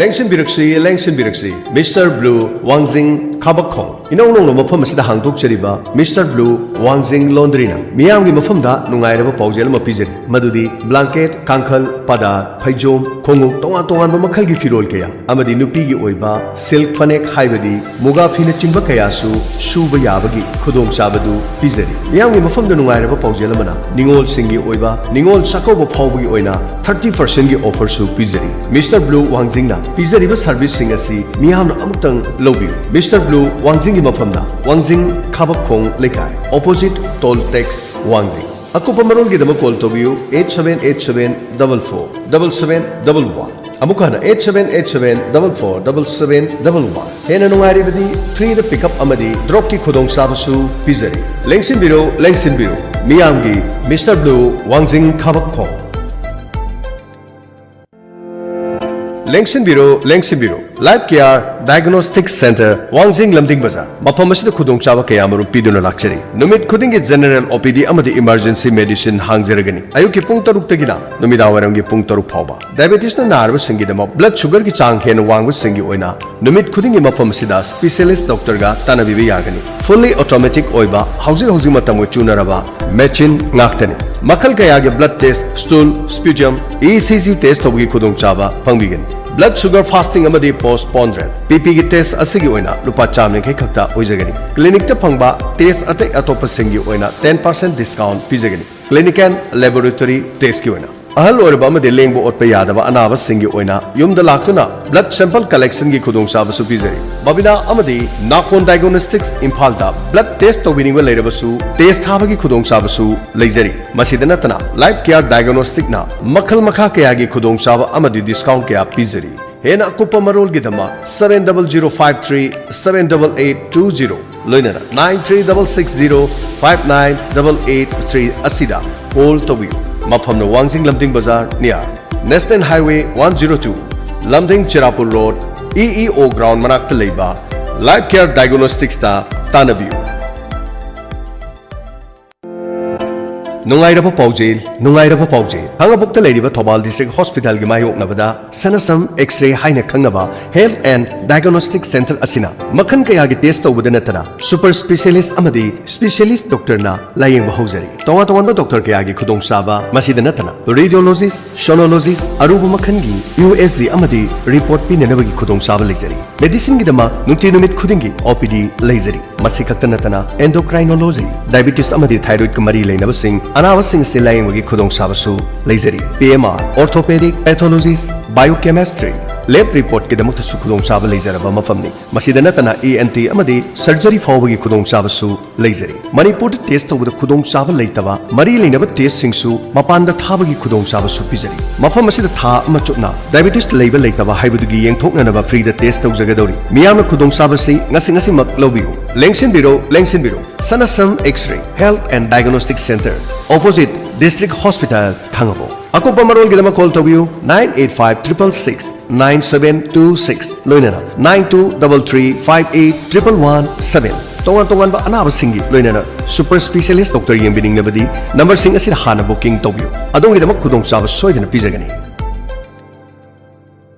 ꯂꯦꯡꯁꯤꯟꯕꯤꯔꯛꯁꯤ, ꯂꯦꯡꯁꯤꯟꯕꯤꯔꯛꯁꯤ꯫ Mister Blue, ꯋꯥꯡꯖꯤꯡ, ꯊꯕꯛꯈꯣꯡ ꯏꯅꯧ ꯅꯧꯅ ꯃꯐꯝ ꯑꯁꯤꯗ ꯍꯥꯡꯗꯣꯛꯆꯔꯤꯕ ꯃꯤꯁꯇꯔ ꯕ꯭ꯂꯨ ꯋꯥꯡꯖꯤꯡ ꯂꯣꯟꯗ꯭ꯔꯤꯅ ꯃꯤꯌꯥꯝꯒꯤ ꯃꯐꯝꯗ ꯅꯨꯡꯉꯥꯏꯔꯕ ꯄꯥꯎꯖꯦꯜ ꯑꯃ ꯄꯤꯖꯔꯤ, ꯃꯗꯨꯗꯤ ꯕ꯭ꯂꯥꯡꯀꯦꯠ, ꯀꯥꯡꯈꯜ, ꯄꯥꯗꯥ, ꯐꯩꯖꯣꯝ, ꯈꯣꯡꯎꯞ, ꯇꯣꯉꯥꯟ ꯇꯣꯉꯥꯟꯕ ꯃꯈꯜꯒꯤ ꯐꯤꯔꯣꯜ ꯀꯌꯥ ꯑꯃꯗꯤ ꯅꯨꯄꯤꯒꯤ ꯑꯣꯏꯕ ꯁꯤꯜꯛ ꯐꯅꯦꯛ ꯍꯥꯏꯕꯗꯤ ꯃꯨꯒꯥ ꯐꯤꯅꯆꯤꯡꯕ ꯀꯌꯥꯁꯨ ꯁꯨꯕ ꯌꯥꯕꯒꯤ ꯈꯨꯗꯣꯡꯆꯥꯕꯗꯨ ꯄꯤꯖꯔꯤ꯫ ꯃꯤꯌꯥꯝꯒꯤ ꯃꯐꯝꯗ ꯅꯨꯡꯉꯥꯏꯔꯕ ꯄꯥꯎꯖꯦꯜ ꯑꯃꯅ, ꯅꯤꯉꯣꯜꯁꯤꯡꯒꯤ ꯑꯣꯏꯕ ꯅꯤꯉꯣꯜ ꯆꯥꯛꯀꯧꯕ ꯐꯥꯎꯕꯒꯤ ꯑꯣꯏꯅ ꯊꯥꯔꯇꯤ ꯄꯥꯔꯁꯦꯟꯒꯤ ꯑꯣꯐꯔꯁꯨ ꯄꯤꯖꯔꯤ꯫ ꯃꯤꯁꯇꯔ ꯕ꯭ꯂꯨ ꯋꯥꯡꯖꯤꯡꯅ ꯄꯤꯖꯔꯤꯕ ꯁꯔꯚꯤꯁꯁꯤꯡ ꯑꯁꯤ ꯃꯤꯌꯥꯝꯅ ꯑꯃꯨꯛꯇꯪ ꯂꯧꯕꯤꯌꯨ꯫ ꯃꯤꯁꯇꯔ ꯕ꯭ꯂꯨ ꯋꯥꯡꯖꯤꯡꯒꯤ ꯃꯐꯝꯗ ꯋꯥꯡꯖꯤꯡ ꯈꯥꯕꯛꯈꯣꯡ ꯂꯩꯀꯥꯏ, ꯑꯣꯄꯣꯖꯤꯠ ꯇꯣꯜ ꯇꯦꯛꯁ, ꯋꯥꯡꯖꯤꯡ꯫ ꯑꯀꯨꯞꯄ ꯃꯔꯣꯜꯒꯤꯗꯃꯛ ꯀꯣꯜ ꯇꯧꯕꯤꯌꯨ eight seven eight seven double four double seven double one꯫ ꯑꯃꯨꯛ ꯍꯟꯅ eight seven eight seven double four double seven double one꯫ ꯍꯦꯟꯅ ꯅꯨꯡꯉꯥꯏꯔꯕꯗꯤ ꯐ꯭ꯔꯤꯗ ꯄꯤꯛꯑꯞ ꯑꯃꯗꯤ ꯗ꯭ꯔꯣꯞꯀꯤ ꯈꯨꯗꯣꯡꯆꯥꯕꯁꯨ ꯄꯤꯖꯔꯤ꯫ ꯂꯦꯡꯁꯤꯟꯕꯤꯔꯣ, ꯂꯦꯡꯁꯤꯟꯕꯤꯔꯣ, ꯃꯤꯌꯥꯝꯒꯤ ꯃꯤꯁꯇꯔ ꯕ꯭ꯂꯨ, ꯋꯥꯡꯖꯤꯡ ꯈꯥꯕꯛꯈꯣꯡ꯫ ꯂꯦꯡꯁꯤꯟꯕꯤꯔꯣ, ꯂꯦꯡꯁꯤꯟꯕꯤꯔꯣ, ꯂꯥꯏꯐ ꯀꯦꯌꯔ ꯗꯥꯏꯒꯅꯣꯁꯇꯤꯛ ꯁꯦꯟꯇꯔ, ꯋꯥꯡꯖꯤꯡ ꯂꯝꯗꯤꯡ ꯕꯖꯥꯔ꯫ ꯃꯐꯝ ꯑꯁꯤꯗ ꯈꯨꯗꯣꯡꯆꯥꯕ ꯀꯌꯥꯃꯔꯨꯝ ꯄꯤꯗꯨꯅ ꯂꯥꯛꯆꯔꯤ꯫ ꯅꯨꯃꯤꯠ ꯈꯨꯗꯤꯡꯒꯤ ꯖꯦꯅꯔꯦꯜ ꯑꯣ ꯄꯤ ꯗꯤ ꯑꯃꯗꯤ ꯏꯃꯔꯖꯦꯟꯁꯤ ꯃꯦꯗꯤꯁꯤꯟ ꯍꯥꯡꯖꯔꯒꯅꯤ, ꯑꯌꯨꯛꯀꯤ ꯄꯨꯡ ꯇꯔꯨꯛꯇꯒꯤꯅ ꯅꯨꯃꯤꯗꯥꯡꯋꯥꯏꯔꯝꯒꯤ ꯄꯨꯡ ꯇꯔꯨꯛ ꯐꯥꯎꯕ꯫ ꯗꯥꯏꯕꯦꯇꯤꯁꯅ ꯅꯥꯔꯕꯁꯤꯡꯒꯤꯗꯃꯛ ꯕ꯭ꯂꯗ ꯁꯨꯒꯔꯒꯤ ꯆꯥꯡ ꯍꯦꯟꯅ ꯋꯥꯡꯕꯁꯤꯡꯒꯤ ꯑꯣꯏꯅ ꯅꯨꯃꯤꯠ ꯈꯨꯗꯤꯡꯒꯤ ꯃꯐꯝ ꯑꯁꯤꯗ ꯁ꯭ꯄꯦꯁꯤꯌꯦꯂꯤꯁ ꯗꯣꯛꯇꯔꯒ ꯇꯥꯟꯅꯕꯤꯕ ꯌꯥꯒꯅꯤ꯫ ꯐꯨꯜꯂꯤ ꯑꯣꯇꯣꯃꯦꯇꯤꯛ ꯑꯣꯏꯕ, ꯍꯧꯖꯤꯛ ꯍꯧꯖꯤꯛ ꯃꯇꯝꯒ ꯆꯨꯅꯔꯕ ꯃꯦꯆꯤꯟ ꯉꯥꯛꯇꯅꯤ꯫ ꯃꯈꯜ ꯀꯌꯥꯒꯤ blood test, stool, ꯁ꯭ꯄ꯭ꯌꯨꯖꯝ, E C G test ꯇꯧꯕꯒꯤ ꯈꯨꯗꯣꯡꯆꯥꯕ ꯐꯪꯕꯤꯒꯅꯤ꯫ ꯕ꯭ꯂꯗ ꯁꯨꯒꯔ ꯐꯥꯁꯇꯤꯡ ꯑꯃꯗꯤ ꯄꯣꯁꯄꯣꯟ ꯔꯦꯠ, ꯄꯤ ꯄꯤꯒꯤ ꯇꯦꯁ ꯑꯁꯤꯒꯤ ꯑꯣꯏꯅ ꯂꯨꯄꯥ ꯆꯥꯝ ꯌꯥꯡꯈꯩ ꯈꯛꯇ ꯑꯣꯏꯖꯒꯅꯤ꯫ ꯀ꯭ꯂꯤꯅꯤꯛꯇ ꯐꯪꯕ ꯇꯦꯁ ꯑꯇꯩ ꯑꯇꯣꯞꯄꯁꯤꯡꯒꯤ ꯑꯣꯏꯅ ꯇꯦꯟ ꯄꯥꯔꯁꯦꯟ ꯗꯤꯁꯀꯥꯎꯟ ꯄꯤꯖꯒꯅꯤ꯫ ꯀ꯭ꯂꯤꯅꯤꯀꯦꯜ ꯂꯦꯕꯣꯔꯦꯇꯣꯔꯤ ꯇꯦꯁꯀꯤ ꯑꯣꯏꯅ ꯑꯍꯜ ꯑꯣꯏꯔꯕ ꯑꯃꯗꯤ ꯂꯦꯡꯕ ꯑꯣꯠꯄ ꯌꯥꯗꯕ ꯑꯅꯥꯕꯁꯤꯡꯒꯤ ꯑꯣꯏꯅ ꯌꯨꯝꯗ ꯂꯥꯛꯇꯨꯅ ꯕ꯭ꯂꯗ ꯁꯦꯝꯄꯜ ꯀꯂꯦꯛꯁꯟꯒꯤ ꯈꯨꯗꯣꯡꯆꯥꯕꯁꯨ ꯄꯤꯖꯔꯤ꯫ ꯕꯕꯤꯅꯥ ꯑꯃꯗꯤ ꯅꯥꯀꯣꯟ ꯗꯥꯏꯒꯅꯣꯁꯇꯤꯛꯁ ꯏꯝꯐꯥꯜꯗ ꯕ꯭ꯂꯗ ꯇꯦꯁ ꯇꯧꯕꯤꯅꯤꯡꯕ ꯂꯩꯔꯕꯁꯨ ꯇꯦꯁ ꯊꯥꯕꯒꯤ ꯈꯨꯗꯣꯡꯆꯥꯕꯁꯨ ꯂꯩꯖꯔꯤ꯫ ꯃꯁꯤꯗ ꯅꯠꯇꯅ ꯂꯥꯏꯐ ꯀꯦꯌꯔ ꯗꯥꯏꯒꯅꯣꯁꯇꯤꯛꯅ ꯃꯈꯜ ꯃꯈꯥ ꯀꯌꯥꯒꯤ ꯈꯨꯗꯣꯡꯆꯥꯕ ꯑꯃꯗꯤ ꯗꯤꯁꯀꯥꯎꯟ ꯀꯌꯥ ꯄꯤꯖꯔꯤ꯫ ꯍꯦꯟꯅ ꯑꯀꯨꯞꯄ ꯃꯔꯣꯜꯒꯤꯗꯃꯛ seven double zero five three seven double eight two zero, ꯂꯣꯏꯅꯅ nine three double six zero five nine double eight three ꯑꯁꯤꯗ ꯀꯣꯜ ꯇꯧꯕꯤꯌꯨ꯫ ꯃꯐꯝꯅ ꯋꯥꯡꯖꯤꯡ ꯂꯝꯗꯤꯡ ꯕꯖꯥꯔ near National Highway one zero two, ꯂꯝꯗꯤꯡ ꯆꯤꯔꯥꯄꯨꯔ ꯔꯣꯗ, ꯏ ꯏ ꯑꯣ ꯒ꯭ꯔꯥꯎꯟ ꯃꯅꯥꯛꯇ ꯂꯩꯕ ꯂꯥꯏꯐ ꯀꯦꯌꯔ ꯗꯥꯏꯒꯅꯣꯁꯇꯤꯛꯁꯇ ꯇꯥꯟꯅꯕꯤꯌꯨ꯫ ꯅꯨꯡꯉꯥꯏꯔꯕ ꯄꯥꯎꯖꯦꯜ, ꯅꯨꯡꯉꯥꯏꯔꯕ ꯄꯥꯎꯖꯦꯜ꯫ ꯈꯥꯡꯉꯕꯣꯛꯇ ꯂꯩꯔꯤꯕ ꯊꯧꯕꯥꯜ ꯗꯤꯁꯇ꯭ꯔꯤꯛ ꯍꯣꯁꯄꯤꯇꯥꯜꯒꯤ ꯃꯥꯌꯣꯛꯅꯕꯗ ꯁꯅꯁꯝ ꯑꯦꯛꯁꯔꯦ ꯍꯥꯏꯅ ꯈꯪꯅꯕ ꯍꯦꯜꯊ ꯑꯦꯟ ꯗꯥꯏꯒꯅꯣꯁꯇꯤꯛ ꯁꯦꯟꯇꯔ ꯑꯁꯤꯅ ꯃꯈꯜ ꯀꯌꯥꯒꯤ ꯇꯦꯁ ꯇꯧꯕꯗ ꯅꯠꯇꯅ ꯁꯨꯄꯔ ꯁ꯭ꯄꯦꯁꯤꯌꯦꯂꯤꯁ ꯑꯃꯗꯤ ꯁ꯭ꯄꯦꯁꯤꯌꯦꯂꯤꯁ ꯗꯣꯛꯇꯔꯅ ꯂꯥꯌꯦꯡꯕ ꯍꯧꯖꯔꯤ꯫ ꯇꯣꯉꯥꯟ ꯇꯣꯉꯥꯟꯕ ꯗꯣꯛꯇꯔ ꯀꯌꯥꯒꯤ ꯈꯨꯗꯣꯡꯆꯥꯕ, ꯃꯁꯤꯗ ꯅꯠꯇꯅ ꯔꯦꯗꯤꯑꯣꯂꯣꯖꯤꯁ, ꯁꯣꯅꯣꯂꯣꯖꯤꯁ, ꯑꯔꯨꯕ ꯃꯈꯜꯒꯤ ꯌꯨ ꯑꯦꯁ ꯖꯤ ꯑꯃꯗꯤ ꯔꯤꯄꯣꯔꯠ ꯄꯤꯅꯅꯕꯒꯤ ꯈꯨꯗꯣꯡꯆꯥꯕ ꯂꯩꯖꯔꯤ꯫ ꯃꯦꯗꯤꯁꯤꯟꯒꯤꯗꯃꯛ ꯅꯨꯡꯇꯤ ꯅꯨꯃꯤꯠ ꯈꯨꯗꯤꯡꯒꯤ ꯑꯣ ꯄꯤ ꯗꯤ ꯂꯩꯖꯔꯤ꯫ ꯃꯁꯤ ꯈꯛꯇ ꯅꯠꯇꯅ ꯑꯦꯟꯗꯣꯀ꯭ꯔꯥꯏꯅꯣꯂꯣꯖꯤ, ꯗꯥꯏꯕꯤꯇꯤꯁ ꯑꯃꯗꯤ ꯊꯥꯏꯔꯣꯏꯗꯀ ꯃꯔꯤ ꯂꯩꯅꯕꯁꯤꯡ, ꯑꯅꯥꯕꯁꯤꯡ ꯑꯁꯤ ꯂꯥꯌꯦꯡꯕꯒꯤ ꯈꯨꯗꯣꯡꯆꯥꯕꯁꯨ ꯂꯩꯖꯔꯤ꯫ ꯄꯤ ꯑꯦꯝ ꯑꯥꯔ, ꯑꯣꯔꯊꯣꯄꯦꯗꯤꯛ, ꯄꯦꯊꯣꯂꯣꯖꯤꯁ, ꯕꯥꯏꯑꯣꯀꯦꯃꯤꯁꯇ꯭ꯔꯤ, ꯂꯦꯕ ꯔꯤꯄꯣꯔꯠꯀꯤꯗꯃꯛꯇꯁꯨ ꯈꯨꯗꯣꯡꯆꯥꯕ ꯂꯩꯖꯔꯕ ꯃꯐꯝꯅꯤ꯫ ꯃꯁꯤꯗ ꯅꯠꯇꯅ ꯏ ꯑꯦꯟ ꯇꯤ ꯑꯃꯗꯤ ꯁꯔꯖꯔꯤ ꯐꯥꯎꯕꯒꯤ ꯈꯨꯗꯣꯡꯆꯥꯕꯁꯨ ꯂꯩꯖꯔꯤ꯫ ꯃꯅꯤꯄꯨꯔꯗ ꯇꯦꯁ ꯇꯧꯕꯗ ꯈꯨꯗꯣꯡꯆꯥꯕ ꯂꯩꯇꯕ ꯃꯔꯤ ꯂꯩꯅꯕ ꯇꯦꯁꯁꯤꯡꯁꯨ ꯃꯄꯥꯟꯗ ꯊꯥꯕꯒꯤ ꯈꯨꯗꯣꯡꯆꯥꯕꯁꯨ ꯄꯤꯖꯔꯤ꯫ ꯃꯐꯝ ꯑꯁꯤꯗ ꯊꯥ ꯑꯃ ꯆꯨꯞꯅ ꯗꯥꯏꯕꯤꯇꯤꯁ ꯂꯩꯕ ꯂꯩꯇꯕ ꯍꯥꯏꯕꯗꯨꯒꯤ ꯌꯦꯡꯊꯣꯛꯅꯅꯕ ꯐ꯭ꯔꯤꯗ ꯇꯦꯁ ꯇꯧꯖꯒꯗꯧꯔꯤ꯫ ꯃꯤꯌꯥꯝꯅ ꯈꯨꯗꯣꯡꯆꯥꯕꯁꯤ ꯉꯁꯤ ꯉꯁꯤꯃꯛ ꯂꯧꯕꯤꯌꯨ꯫ ꯂꯦꯡꯁꯤꯟꯕꯤꯔꯣ, ꯂꯦꯡꯁꯤꯟꯕꯤꯔꯣ꯫ Sanasam X-ray health and diagnostic centre, opposite district hospital, Khangabok. ꯑꯀꯨꯞꯄ ꯃꯔꯣꯜꯒꯤꯗꯃꯛ ꯀꯣꯜ ꯇꯧꯕꯤꯌꯨ, nine eight five triple six nine seven two six ꯂꯣꯏꯅꯅ nine two double three five eight triple one seven꯫ ꯇꯣꯉꯥꯟ ꯇꯣꯉꯥꯟꯕ ꯑꯅꯥꯕꯁꯤꯡꯒꯤ ꯂꯣꯏꯅꯅ ꯁꯨꯄꯔ ꯁ꯭ꯄꯦꯁꯤꯌꯦꯂꯤꯁ ꯗꯣꯛꯇꯔ ꯌꯦꯡꯕꯤꯅꯤꯡꯂꯕꯗꯤ ꯅꯝꯕꯔꯁꯤꯡ ꯑꯁꯤꯗ ꯍꯥꯟꯅ ꯕꯨꯀꯤꯡ ꯇꯧꯕꯤꯌꯨ꯫ ꯑꯗꯣꯝꯒꯤꯗꯃꯛ ꯈꯨꯗꯣꯡꯆꯥꯕ ꯁꯣꯏꯗꯅ ꯄꯤꯖꯒꯅꯤ꯫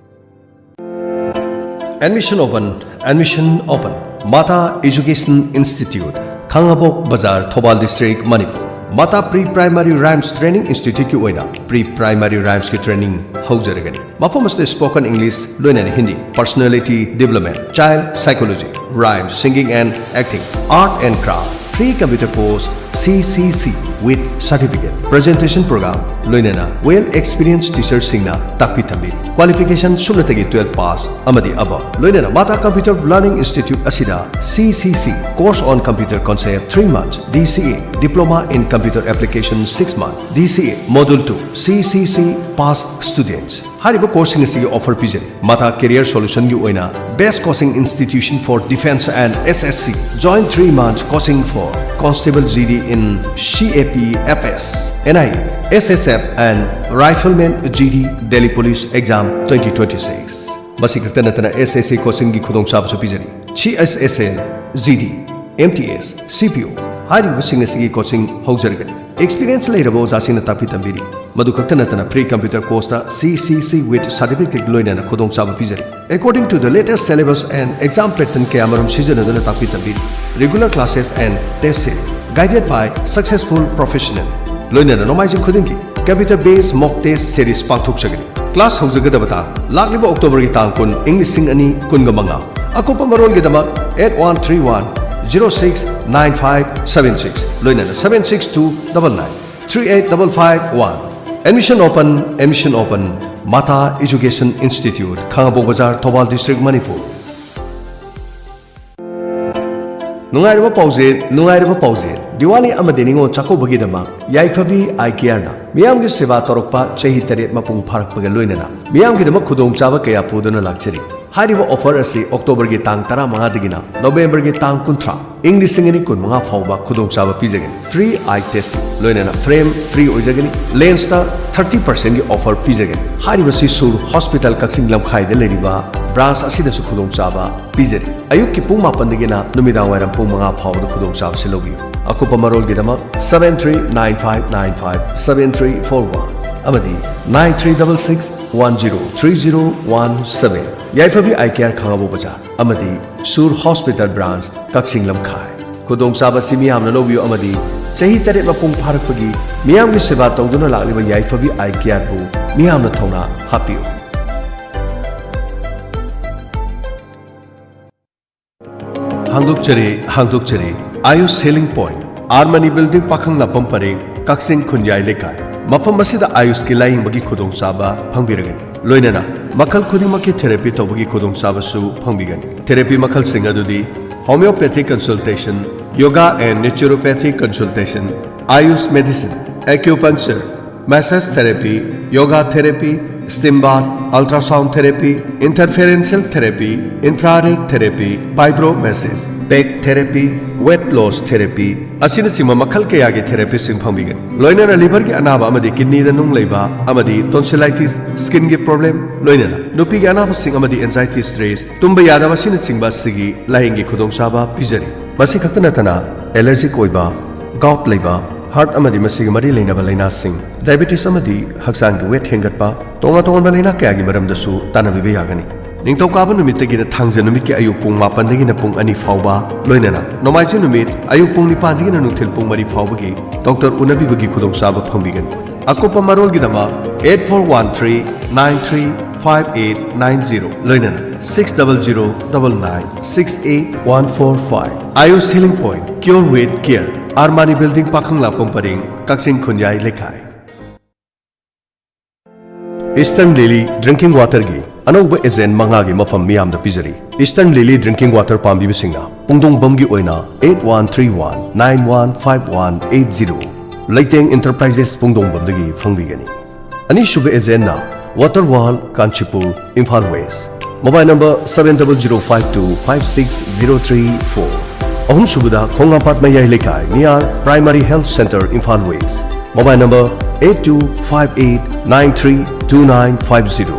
Admission open, admission open. Mata Education Institute, Khangabok Bazar, Thoubal district, Manipur. ꯃꯥꯇꯥ ꯄ꯭ꯔꯤ ꯄ꯭ꯔꯥꯏꯃꯥꯔꯤ ꯔꯥꯏꯝꯁ ꯇ꯭ꯔꯦꯅꯤꯡ ꯏꯟꯁꯇꯤꯇ꯭ꯌꯨꯠꯀꯤ ꯑꯣꯏꯅ ꯄ꯭ꯔꯤ ꯄ꯭ꯔꯥꯏꯃꯥꯔꯤ ꯔꯥꯏꯝꯁꯀꯤ ꯇ꯭ꯔꯦꯅꯤꯡ ꯍꯧꯖꯔꯒꯅꯤ꯫ ꯃꯐꯝ ꯑꯁꯤꯗ ꯁ꯭ꯄꯣꯀꯟ ꯏꯪꯂꯤꯁ, ꯂꯣꯏꯅꯅ Hindi, personality development, child psychology, rhymes, singing and acting, art and craft, free computer course, C C C with certificate, presentation program, ꯂꯣꯏꯅꯅ well experience ꯇꯤꯆꯔꯁꯤꯡꯅ ꯇꯥꯛꯄꯤ ꯇꯝꯕꯤꯔꯤ꯫ ꯀ꯭ꯋꯥꯂꯤꯐꯤꯀꯦꯁꯟ ꯁꯨꯞꯅꯇꯒꯤ twelve ꯄꯥꯁ ꯑꯃꯗꯤ ꯑꯕꯞ꯫ ꯂꯣꯏꯅꯅ ꯃꯥꯇꯥ ꯀꯝꯄ꯭ꯌꯨꯇꯔ ꯂꯔꯅꯤꯡ ꯏꯟꯁꯇꯤꯇ꯭ꯌꯨꯠ ꯑꯁꯤꯗ ꯁꯤ ꯁꯤ ꯁꯤ, Course on Computer Concept three months, ꯗꯤ ꯁꯤ ꯑꯦ, Diploma in Computer Application six months, ꯗꯤ ꯁꯤ ꯑꯦ, Module two, ꯁꯤ ꯁꯤ ꯁꯤ pass students꯫ ꯍꯥꯏꯔꯤꯕ ꯀꯣꯔꯁꯁꯤꯡ ꯑꯁꯤꯒꯤ ꯑꯣꯐꯔ ꯄꯤꯖꯔꯤ꯫ ꯃꯥꯇꯥ ꯀꯦꯔꯤꯌꯔ ꯁꯣꯂꯨꯁꯟꯒꯤ ꯑꯣꯏꯅ Best Coaching Institution for Defence and S S C, Joint three months coaching for Constable G D in C A P F S, N I A, S S F and Rifleman G D, Delhi Police Exam twenty twenty-six꯫ ꯃꯁꯤ ꯈꯛꯇ ꯅꯠꯇꯅ S S C coachingꯒꯤ ꯈꯨꯗꯣꯡꯆꯥꯕꯁꯨ ꯄꯤꯖꯔꯤ꯫ C S S L, G D, M T S, C P O, ꯍꯥꯏꯔꯤꯕꯁꯤꯡ ꯑꯁꯤꯒꯤ coaching ꯍꯧꯖꯔꯒꯅꯤ꯫ Experience ꯂꯩꯔꯕ ꯑꯣꯖꯥꯁꯤꯡꯅ ꯇꯥꯛꯄꯤ ꯇꯝꯕꯤꯔꯤ꯫ ꯃꯗꯨ ꯈꯛꯇ ꯅꯠꯇꯅ, ꯐ꯭ꯔꯤ ꯀꯝꯄ꯭ꯌꯨꯇꯔ ꯀꯣꯔꯁꯇ ꯁꯤ ꯁꯤ ꯁꯤ ꯋꯤꯠ ꯁꯥꯔꯇꯤꯐꯤꯀꯦꯠ ꯂꯣꯏꯅꯅ ꯈꯨꯗꯣꯡꯆꯥꯕ ꯄꯤꯖꯔꯤ꯫ According to the latest syllabus and exam pattern ꯀꯌꯥ ꯃꯔꯨꯝ ꯁꯤꯖꯤꯟꯅꯗꯨꯅ ꯇꯥꯛꯄꯤ ꯇꯝꯕꯤꯔꯤ꯫ Regular classes and test series guided by successful professional꯫ ꯂꯣꯏꯅꯅ ꯅꯣꯡꯃꯥꯏꯖꯤꯡ ꯈꯨꯗꯤꯡꯒꯤ computer based mock test series ꯄꯥꯡꯊꯣꯛꯆꯒꯅꯤ꯫ ꯀ꯭ꯂꯥꯁ ꯍꯧꯖꯒꯗꯕ ꯇꯥꯡ, ꯂꯥꯛꯂꯤꯕ ꯑꯣꯛꯇꯣꯕꯔꯒꯤ ꯇꯥꯡ ꯀꯨꯟ, ꯏꯪ ꯂꯤꯁꯤꯡ ꯑꯅꯤ ꯀꯨꯟꯒ ꯃꯉꯥ꯫ ꯑꯀꯨꯞꯄ ꯃꯔꯣꯜꯒꯤꯗꯃꯛ eight one three one zero six nine five seven six, ꯂꯣꯏꯅꯅ seven six two double nine three eight double five one꯫ Admission open, admission open꯫ Mata Education Institute, ꯈꯥꯉꯕꯣꯛ ꯕꯖꯥꯔ, ꯊꯧꯕꯥꯜ ꯗꯤꯁꯇ꯭ꯔꯤꯛ, ꯃꯅꯤꯄꯨꯔ꯫ ꯅꯨꯡꯉꯥꯏꯔꯕ ꯄꯥꯎꯖꯦꯜ, ꯅꯨꯡꯉꯥꯏꯔꯕ ꯄꯥꯎꯖꯦꯜ꯫ ꯗꯤꯋꯥꯂꯤ ꯑꯃꯗꯤ ꯅꯤꯉꯣꯜ ꯆꯥꯛꯀꯧꯕꯒꯤꯗꯃꯛ ꯌꯥꯏꯐꯕꯤ ꯑꯥꯏ ꯀꯤꯌꯔꯅ ꯃꯤꯌꯥꯝꯒꯤ ꯁꯦꯕꯥ ꯇꯧꯔꯛꯄ ꯆꯍꯤ ꯇꯔꯦꯠ ꯃꯄꯨꯡ ꯐꯥꯔꯛꯄꯒ ꯂꯣꯏꯅꯅ ꯃꯤꯌꯥꯝꯒꯤꯗꯃꯛ ꯈꯨꯗꯣꯡꯆꯥꯕ ꯀꯌꯥ ꯄꯨꯗꯨꯅ ꯂꯥꯛꯆꯔꯤ꯫ ꯍꯥꯏꯔꯤꯕ ꯑꯣꯐꯔ ꯑꯁꯤ ꯑꯣꯛꯇꯣꯕꯔꯒꯤ ꯇꯥꯡ ꯇꯔꯥꯃꯉꯥꯗꯒꯤꯅ ꯅꯣꯕꯦꯝꯕꯔꯒꯤ ꯇꯥꯡ ꯀꯨꯟꯊ꯭ꯔꯥ, ꯏꯪ ꯂꯤꯁꯤꯡ ꯑꯅꯤ ꯀꯨꯟꯃꯉꯥ ꯐꯥꯎꯕ ꯈꯨꯗꯣꯡꯆꯥꯕ ꯄꯤꯖꯒꯅꯤ꯫ Free eye testing, ꯂꯣꯏꯅꯅ frame free ꯑꯣꯏꯖꯒꯅꯤ꯫ Lensꯇ thirty percentꯀꯤ offer ꯄꯤꯖꯒꯅꯤ꯫ ꯍꯥꯏꯔꯤꯕꯁꯤ ꯁꯨꯔ ꯍꯣꯁꯄꯤꯇꯥꯜ ꯀꯛꯆꯤꯡ ꯂꯝꯈꯥꯏꯗ ꯂꯩꯔꯤꯕ branch ꯑꯁꯤꯗꯁꯨ ꯈꯨꯗꯣꯡꯆꯥꯕ ꯄꯤꯖꯔꯤ꯫ ꯑꯌꯨꯛꯀꯤ ꯄꯨꯡ ꯃꯥꯄꯟꯗꯒꯤꯅ ꯅꯨꯃꯤꯗꯥꯡ ꯋꯥꯏꯔꯝ ꯄꯨꯡ ꯃꯉꯥ ꯐꯥꯎꯕꯗ ꯈꯨꯗꯣꯡꯆꯥꯕꯁꯤ ꯂꯧꯕꯤꯌꯨ꯫ ꯑꯀꯨꯞꯄ ꯃꯔꯣꯜꯒꯤꯗꯃꯛ seven three nine five nine five seven three four one ꯑꯃꯗꯤ nine three double six one zero three zero one seven꯫ ꯌꯥꯏꯐꯕꯤ ꯑꯥꯏ ꯀꯤꯌꯔ, ꯈꯥꯉꯕꯣꯛ ꯕꯖꯥꯔ ꯑꯃꯗꯤ ꯁꯨꯔ ꯍꯣꯁꯄꯤꯇꯥꯜ ꯕ꯭ꯔꯥꯟꯆ, ꯀꯛꯆꯤꯡ ꯂꯝꯈꯥꯏ꯫ ꯈꯨꯗꯣꯡꯆꯥꯕ ꯑꯁꯤ ꯃꯤꯌꯥꯝꯅ ꯂꯧꯕꯤꯌꯨ ꯑꯃꯗꯤ ꯆꯍꯤ ꯇꯔꯦꯠ ꯃꯄꯨꯡ ꯐꯥꯔꯛꯄꯒꯤ ꯃꯤꯌꯥꯝꯒꯤ ꯁꯦꯕꯥ ꯇꯧꯗꯨꯅ ꯂꯥꯛꯂꯤꯕ ꯌꯥꯏꯐꯕꯤ ꯑꯥꯏ ꯀꯤꯌꯔꯕꯨ ꯃꯤꯌꯥꯝꯅ ꯊꯧꯅꯥ ꯍꯥꯞꯄꯤꯌꯨ꯫ ꯍꯥꯡꯗꯣꯛꯆꯔꯤ, ꯍꯥꯡꯗꯣꯛꯆꯔꯤ꯫ Ayush Healing Point, R Mani Building, ꯄꯥꯈꯪ ꯂꯥꯛꯄꯝ ꯄꯔꯦꯡ, ꯀꯛꯆꯤꯡ ꯈꯨꯟꯌꯥꯏ ꯂꯩꯀꯥꯏ꯫ ꯃꯐꯝ ꯑꯁꯤꯗ ꯑꯥꯌꯨꯁꯀꯤ ꯂꯥꯌꯦꯡꯕꯒꯤ ꯈꯨꯗꯣꯡꯆꯥꯕ ꯐꯪꯕꯤꯔꯒꯅꯤ꯫ ꯂꯣꯏꯅꯅ ꯃꯈꯜ ꯈꯨꯗꯤꯡꯃꯛꯀꯤ therapy ꯇꯧꯕꯒꯤ ꯈꯨꯗꯣꯡꯆꯥꯕꯁꯨ ꯐꯪꯕꯤꯒꯅꯤ꯫ Therapy ꯃꯈꯜꯁꯤꯡ ꯑꯗꯨꯗꯤ homeopathic consultation, yoga and naturopathic consultation, Ayush medicine, acupuncture, massage therapy, yoga therapy, steam bath, ultrasound therapy, interferential therapy, infrared therapy, fibro massage, back therapy, weight loss therapy ꯑꯁꯤꯅꯆꯤꯡꯕ ꯃꯈꯜ ꯀꯌꯥꯒꯤ therapyꯁꯤꯡ ꯐꯪꯕꯤꯒꯅꯤ꯫ ꯂꯣꯏꯅꯅ liverꯒꯤ ꯑꯅꯥꯕ ꯑꯃꯗꯤ kidneyꯗ ꯅꯨꯡ ꯂꯩꯕ ꯑꯃꯗꯤ tonsillitis, skinꯒꯤ problem, ꯂꯣꯏꯅꯅ ꯅꯨꯄꯤꯒꯤ ꯑꯅꯥꯕꯁꯤꯡ ꯑꯃꯗꯤ anxiety, stress, ꯇꯨꯝꯕ ꯌꯥꯗꯕ ꯑꯁꯤꯅꯆꯤꯡꯕ ꯑꯁꯤꯒꯤ ꯂꯥꯌꯦꯡꯒꯤ ꯈꯨꯗꯣꯡꯆꯥꯕ ꯄꯤꯖꯔꯤ꯫ ꯃꯁꯤ ꯈꯛꯇ ꯅꯠꯇꯅ ꯑꯦꯂꯔꯖꯤꯛ ꯑꯣꯏꯕ, ꯒꯥꯎꯠ ꯂꯩꯕ, ꯍꯥꯔꯠ ꯑꯃꯗꯤ ꯃꯁꯤꯒ ꯃꯔꯤ ꯂꯩꯅꯕ ꯂꯥꯏꯅꯥꯁꯤꯡ, ꯗꯥꯏꯕꯦꯇꯤꯁ ꯑꯃꯗꯤ ꯍꯛꯆꯥꯡꯒꯤ ꯋꯦꯠ ꯍꯦꯟꯒꯠꯄ, ꯇꯣꯉꯥꯟ ꯇꯣꯉꯥꯟꯕ ꯂꯥꯏꯅꯥ ꯀꯌꯥꯒꯤ ꯃꯔꯝꯗꯁꯨ ꯇꯥꯟꯅꯕꯤꯕ ꯌꯥꯒꯅꯤ꯫ ꯅꯤꯡꯊꯧꯀꯥꯕ ꯅꯨꯃꯤꯠꯇꯒꯤꯅ ꯊꯥꯡꯖ ꯅꯨꯃꯤꯠꯀꯤ ꯑꯌꯨꯛ ꯄꯨꯡ ꯃꯥꯄꯟꯗꯒꯤꯅ ꯄꯨꯡ ꯑꯅꯤ ꯐꯥꯎꯕ, ꯂꯣꯏꯅꯅ ꯅꯣꯡꯃꯥꯏꯖꯤꯡ ꯅꯨꯃꯤꯠ ꯑꯌꯨꯛ ꯄꯨꯡ ꯅꯤꯄꯥꯟꯗꯒꯤꯅ ꯅꯨꯡꯊꯤꯜ ꯄꯨꯡ ꯃꯔꯤ ꯐꯥꯎꯕꯒꯤ ꯗꯣꯛꯇꯔ ꯎꯅꯕꯤꯕꯒꯤ ꯈꯨꯗꯣꯡꯆꯥꯕ ꯐꯪꯕꯤꯒꯅꯤ꯫ ꯑꯀꯨꯞꯄ ꯃꯔꯣꯜꯒꯤꯗꯃꯛ eight four one three nine three five eight nine zero, ꯂꯣꯏꯅꯅ six double zero double nine six eight one four five꯫ Ayush Healing Point, Cure with Care, Armani building, ꯄꯥꯈꯪꯂꯥꯛꯄꯝ ꯄꯔꯦꯡ, ꯀꯛꯆꯤꯡ ꯈꯨꯟꯌꯥꯏ ꯂꯩꯀꯥꯏ꯫ ꯏꯁꯇꯔꯟ ꯂꯤꯂꯤ ꯗ꯭ꯔꯤꯡꯀꯤꯡ ꯋꯥꯇꯔꯒꯤ ꯑꯅꯧꯕ agent ꯃꯉꯥꯒꯤ ꯃꯐꯝ ꯃꯤꯌꯥꯝꯗ ꯄꯤꯖꯔꯤ꯫ Eastern ꯂꯤꯂꯤ drinking water ꯄꯥꯝꯕꯤꯕꯁꯤꯡꯅ ꯄꯨꯡꯗꯣꯡꯕꯝꯒꯤ ꯑꯣꯏꯅ eight one three one nine one five one eight zero, Leiteng enterprises ꯄꯨꯡꯗꯣꯡꯕꯝꯗꯒꯤ ꯐꯪꯕꯤꯒꯅꯤ꯫ ꯑꯅꯤꯁꯨꯕ ꯑꯦꯖꯦꯟꯅ ꯋꯥꯇꯔ ꯋꯥꯔꯜ, Kanchipur, Imphal west, mobile number seven double zero five two five six zero three four꯫ ꯑꯍꯨꯝꯁꯨꯕꯗ ꯈꯣꯡꯉꯥꯝꯄꯥꯠ ꯃꯌꯥꯏ ꯂꯩꯀꯥꯏ, near primary health centre, Imphal west, mobile number eight two five eight nine three two nine five zero꯫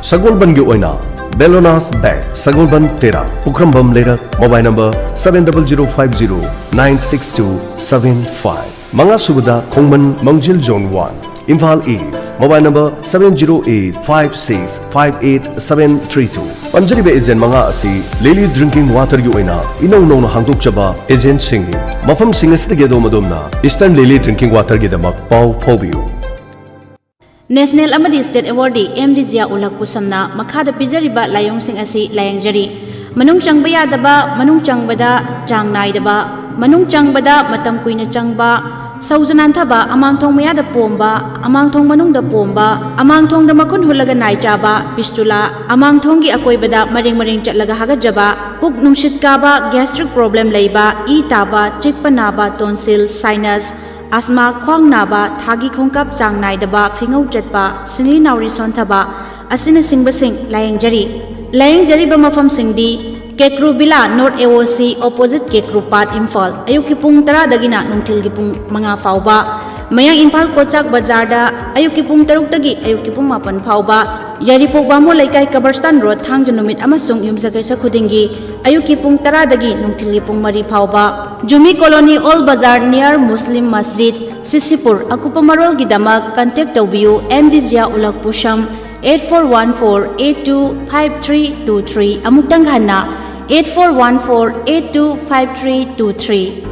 ꯁꯒꯣꯜꯕꯟꯒꯤ ꯑꯣꯏꯅ ꯕꯦꯂꯣꯅꯥꯁ ꯕꯦꯛ, ꯁꯒꯣꯜꯕꯟ ꯇꯦꯔꯥ, ꯄꯨꯈ꯭ꯔꯝꯕꯝ ꯂꯩꯔꯛ, mobile number seven double zero five zero nine six two seven five꯫ ꯃꯉꯥꯁꯨꯕꯗ Khongman Mangjil zone one, Imphal east, mobile number seven zero eight five six five eight seven three two꯫ ꯄꯟꯖꯔꯤꯕ agent ꯃꯉꯥ ꯑꯁꯤ ꯂꯤꯂꯤ drinking ꯋꯥꯇꯔꯒꯤ ꯑꯣꯏꯅ ꯏꯅꯧ ꯅꯧꯅ ꯍꯥꯡꯗꯣꯛꯆꯕ ꯑꯦꯖꯦꯟꯁꯤꯡꯅꯤ꯫ ꯃꯐꯝꯁꯤꯡ ꯑꯁꯤꯗꯒꯤ ꯑꯗꯣꯝ ꯑꯗꯣꯝꯅ ꯏꯁꯇꯔꯟ ꯂꯤꯂꯤ ꯗ꯭ꯔꯤꯡꯀꯤꯡ ꯋꯥꯇꯔꯒꯤꯗꯃꯛ ꯄꯥꯎ ꯐꯥꯎꯕꯤꯌꯨ꯫ National ꯑꯃꯗꯤ state awardee M D Zia ꯎꯜ ꯍꯛꯄꯨ ꯁꯝꯅ ꯃꯈꯥꯗ ꯄꯤꯖꯔꯤꯕ ꯂꯥꯏꯑꯣꯡꯁꯤꯡ ꯑꯁꯤ ꯂꯥꯌꯦꯡꯖꯔꯤ꯫ ꯃꯅꯨꯡ ꯆꯪꯕ ꯌꯥꯗꯕ, ꯃꯅꯨꯡ ꯆꯪꯕꯗ ꯆꯥꯡ ꯅꯥꯏꯗꯕ, ꯃꯅꯨꯡ ꯆꯪꯕꯗ ꯃꯇꯝ ꯀꯨꯏꯅ ꯆꯪꯕ, ꯁꯧꯖ ꯅꯥꯟꯊꯕ, ꯑꯃꯥꯡꯊꯣꯡ ꯃꯌꯥꯗ ꯄꯣꯝꯕ, ꯑꯃꯥꯡꯊꯣꯡ ꯃꯅꯨꯡꯗ ꯄꯣꯝꯕ, ꯑꯃꯥꯡꯊꯣꯡꯗ ꯃꯈꯨꯟ ꯍꯨꯠꯂꯒ ꯅꯥꯏ ꯆꯥꯕ, fistula, ꯑꯃꯥꯡꯊꯣꯡꯒꯤ ꯑꯀꯣꯏꯕꯗ ꯃꯔꯦꯡ ꯃꯔꯦꯡ ꯆꯠꯂꯒ ꯍꯥꯒꯠꯆꯕ, ꯄꯨꯛ ꯅꯨꯡꯁꯤꯠ ꯀꯥꯕ, gastric problem ꯂꯩꯕ, ꯏ ꯇꯥꯕ, ꯆꯤꯛꯄ ꯅꯥꯕ, tonsil, sinus, asthma, ꯈ꯭ꯋꯥꯡ ꯅꯥꯕ, ꯊꯥꯒꯤ ꯈꯣꯡꯀꯥꯞ ꯆꯥꯡ ꯅꯥꯏꯗꯕ, ꯐꯤꯉꯧ ꯆꯠꯄ, ꯁꯤꯡꯂꯤ ꯅꯥꯎꯔꯤ ꯁꯣꯟꯊꯕ ꯑꯁꯤꯅꯆꯤꯡꯕꯁꯤꯡ ꯂꯥꯌꯦꯡꯖꯔꯤ꯫ ꯂꯥꯌꯦꯡꯖꯔꯤꯕ ꯃꯐꯝꯁꯤꯡꯗꯤ ꯀꯦꯀ꯭ꯔꯨ ꯕꯤꯂꯥ, North A O C, opposite ꯀꯦꯀ꯭ꯔꯨ ꯄꯥꯠ, ꯏꯝꯐꯥꯜ, ꯑꯌꯨꯛꯀꯤ ꯄꯨꯡ ꯇꯔꯥꯗꯒꯤꯅ ꯅꯨꯡꯊꯤꯜꯒꯤ ꯄꯨꯡ ꯃꯉꯥ ꯐꯥꯎꯕ꯫ ꯃꯌꯥꯡ ꯏꯝꯐꯥꯜ ꯀꯣꯆꯥꯛ ꯕꯖꯥꯔꯗ ꯑꯌꯨꯛꯀꯤ ꯄꯨꯡ ꯇꯔꯨꯛꯇꯒꯤ ꯑꯌꯨꯛꯀꯤ ꯄꯨꯡ ꯃꯥꯄꯟ ꯐꯥꯎꯕ꯫ ꯌꯥꯏꯔꯤꯄꯣꯛ ꯕꯥꯃꯣꯟ ꯂꯩꯀꯥꯏ, ꯀꯕꯔꯁꯇꯥꯟ ꯔꯣꯗ, ꯊꯥꯡꯖ ꯅꯨꯃꯤꯠ ꯑꯃꯁꯨꯡ ꯌꯨꯝꯁꯀꯩꯁ ꯈꯨꯗꯤꯡꯒꯤ ꯑꯌꯨꯛꯀꯤ ꯄꯨꯡ ꯇꯔꯥꯗꯒꯤ ꯅꯨꯡꯊꯤꯜꯒꯤ ꯄꯨꯡ ꯃꯔꯤ ꯐꯥꯎꯕ꯫ ꯖꯨꯃꯤ colony, old Bazar, near Muslim ꯃꯁꯖꯤꯗ, ꯁꯤꯁꯤꯄꯨꯔ꯫ ꯑꯀꯨꯞꯄ ꯃꯔꯣꯜꯒꯤꯗꯃꯛ contact ꯇꯧꯕꯤꯌꯨ M D Ziya Ul Hussam, eight four one four eight two five three two three꯫ ꯑꯃꯨꯛꯇꯪ ꯍꯟꯅ, eight four one four eight two five three two three꯫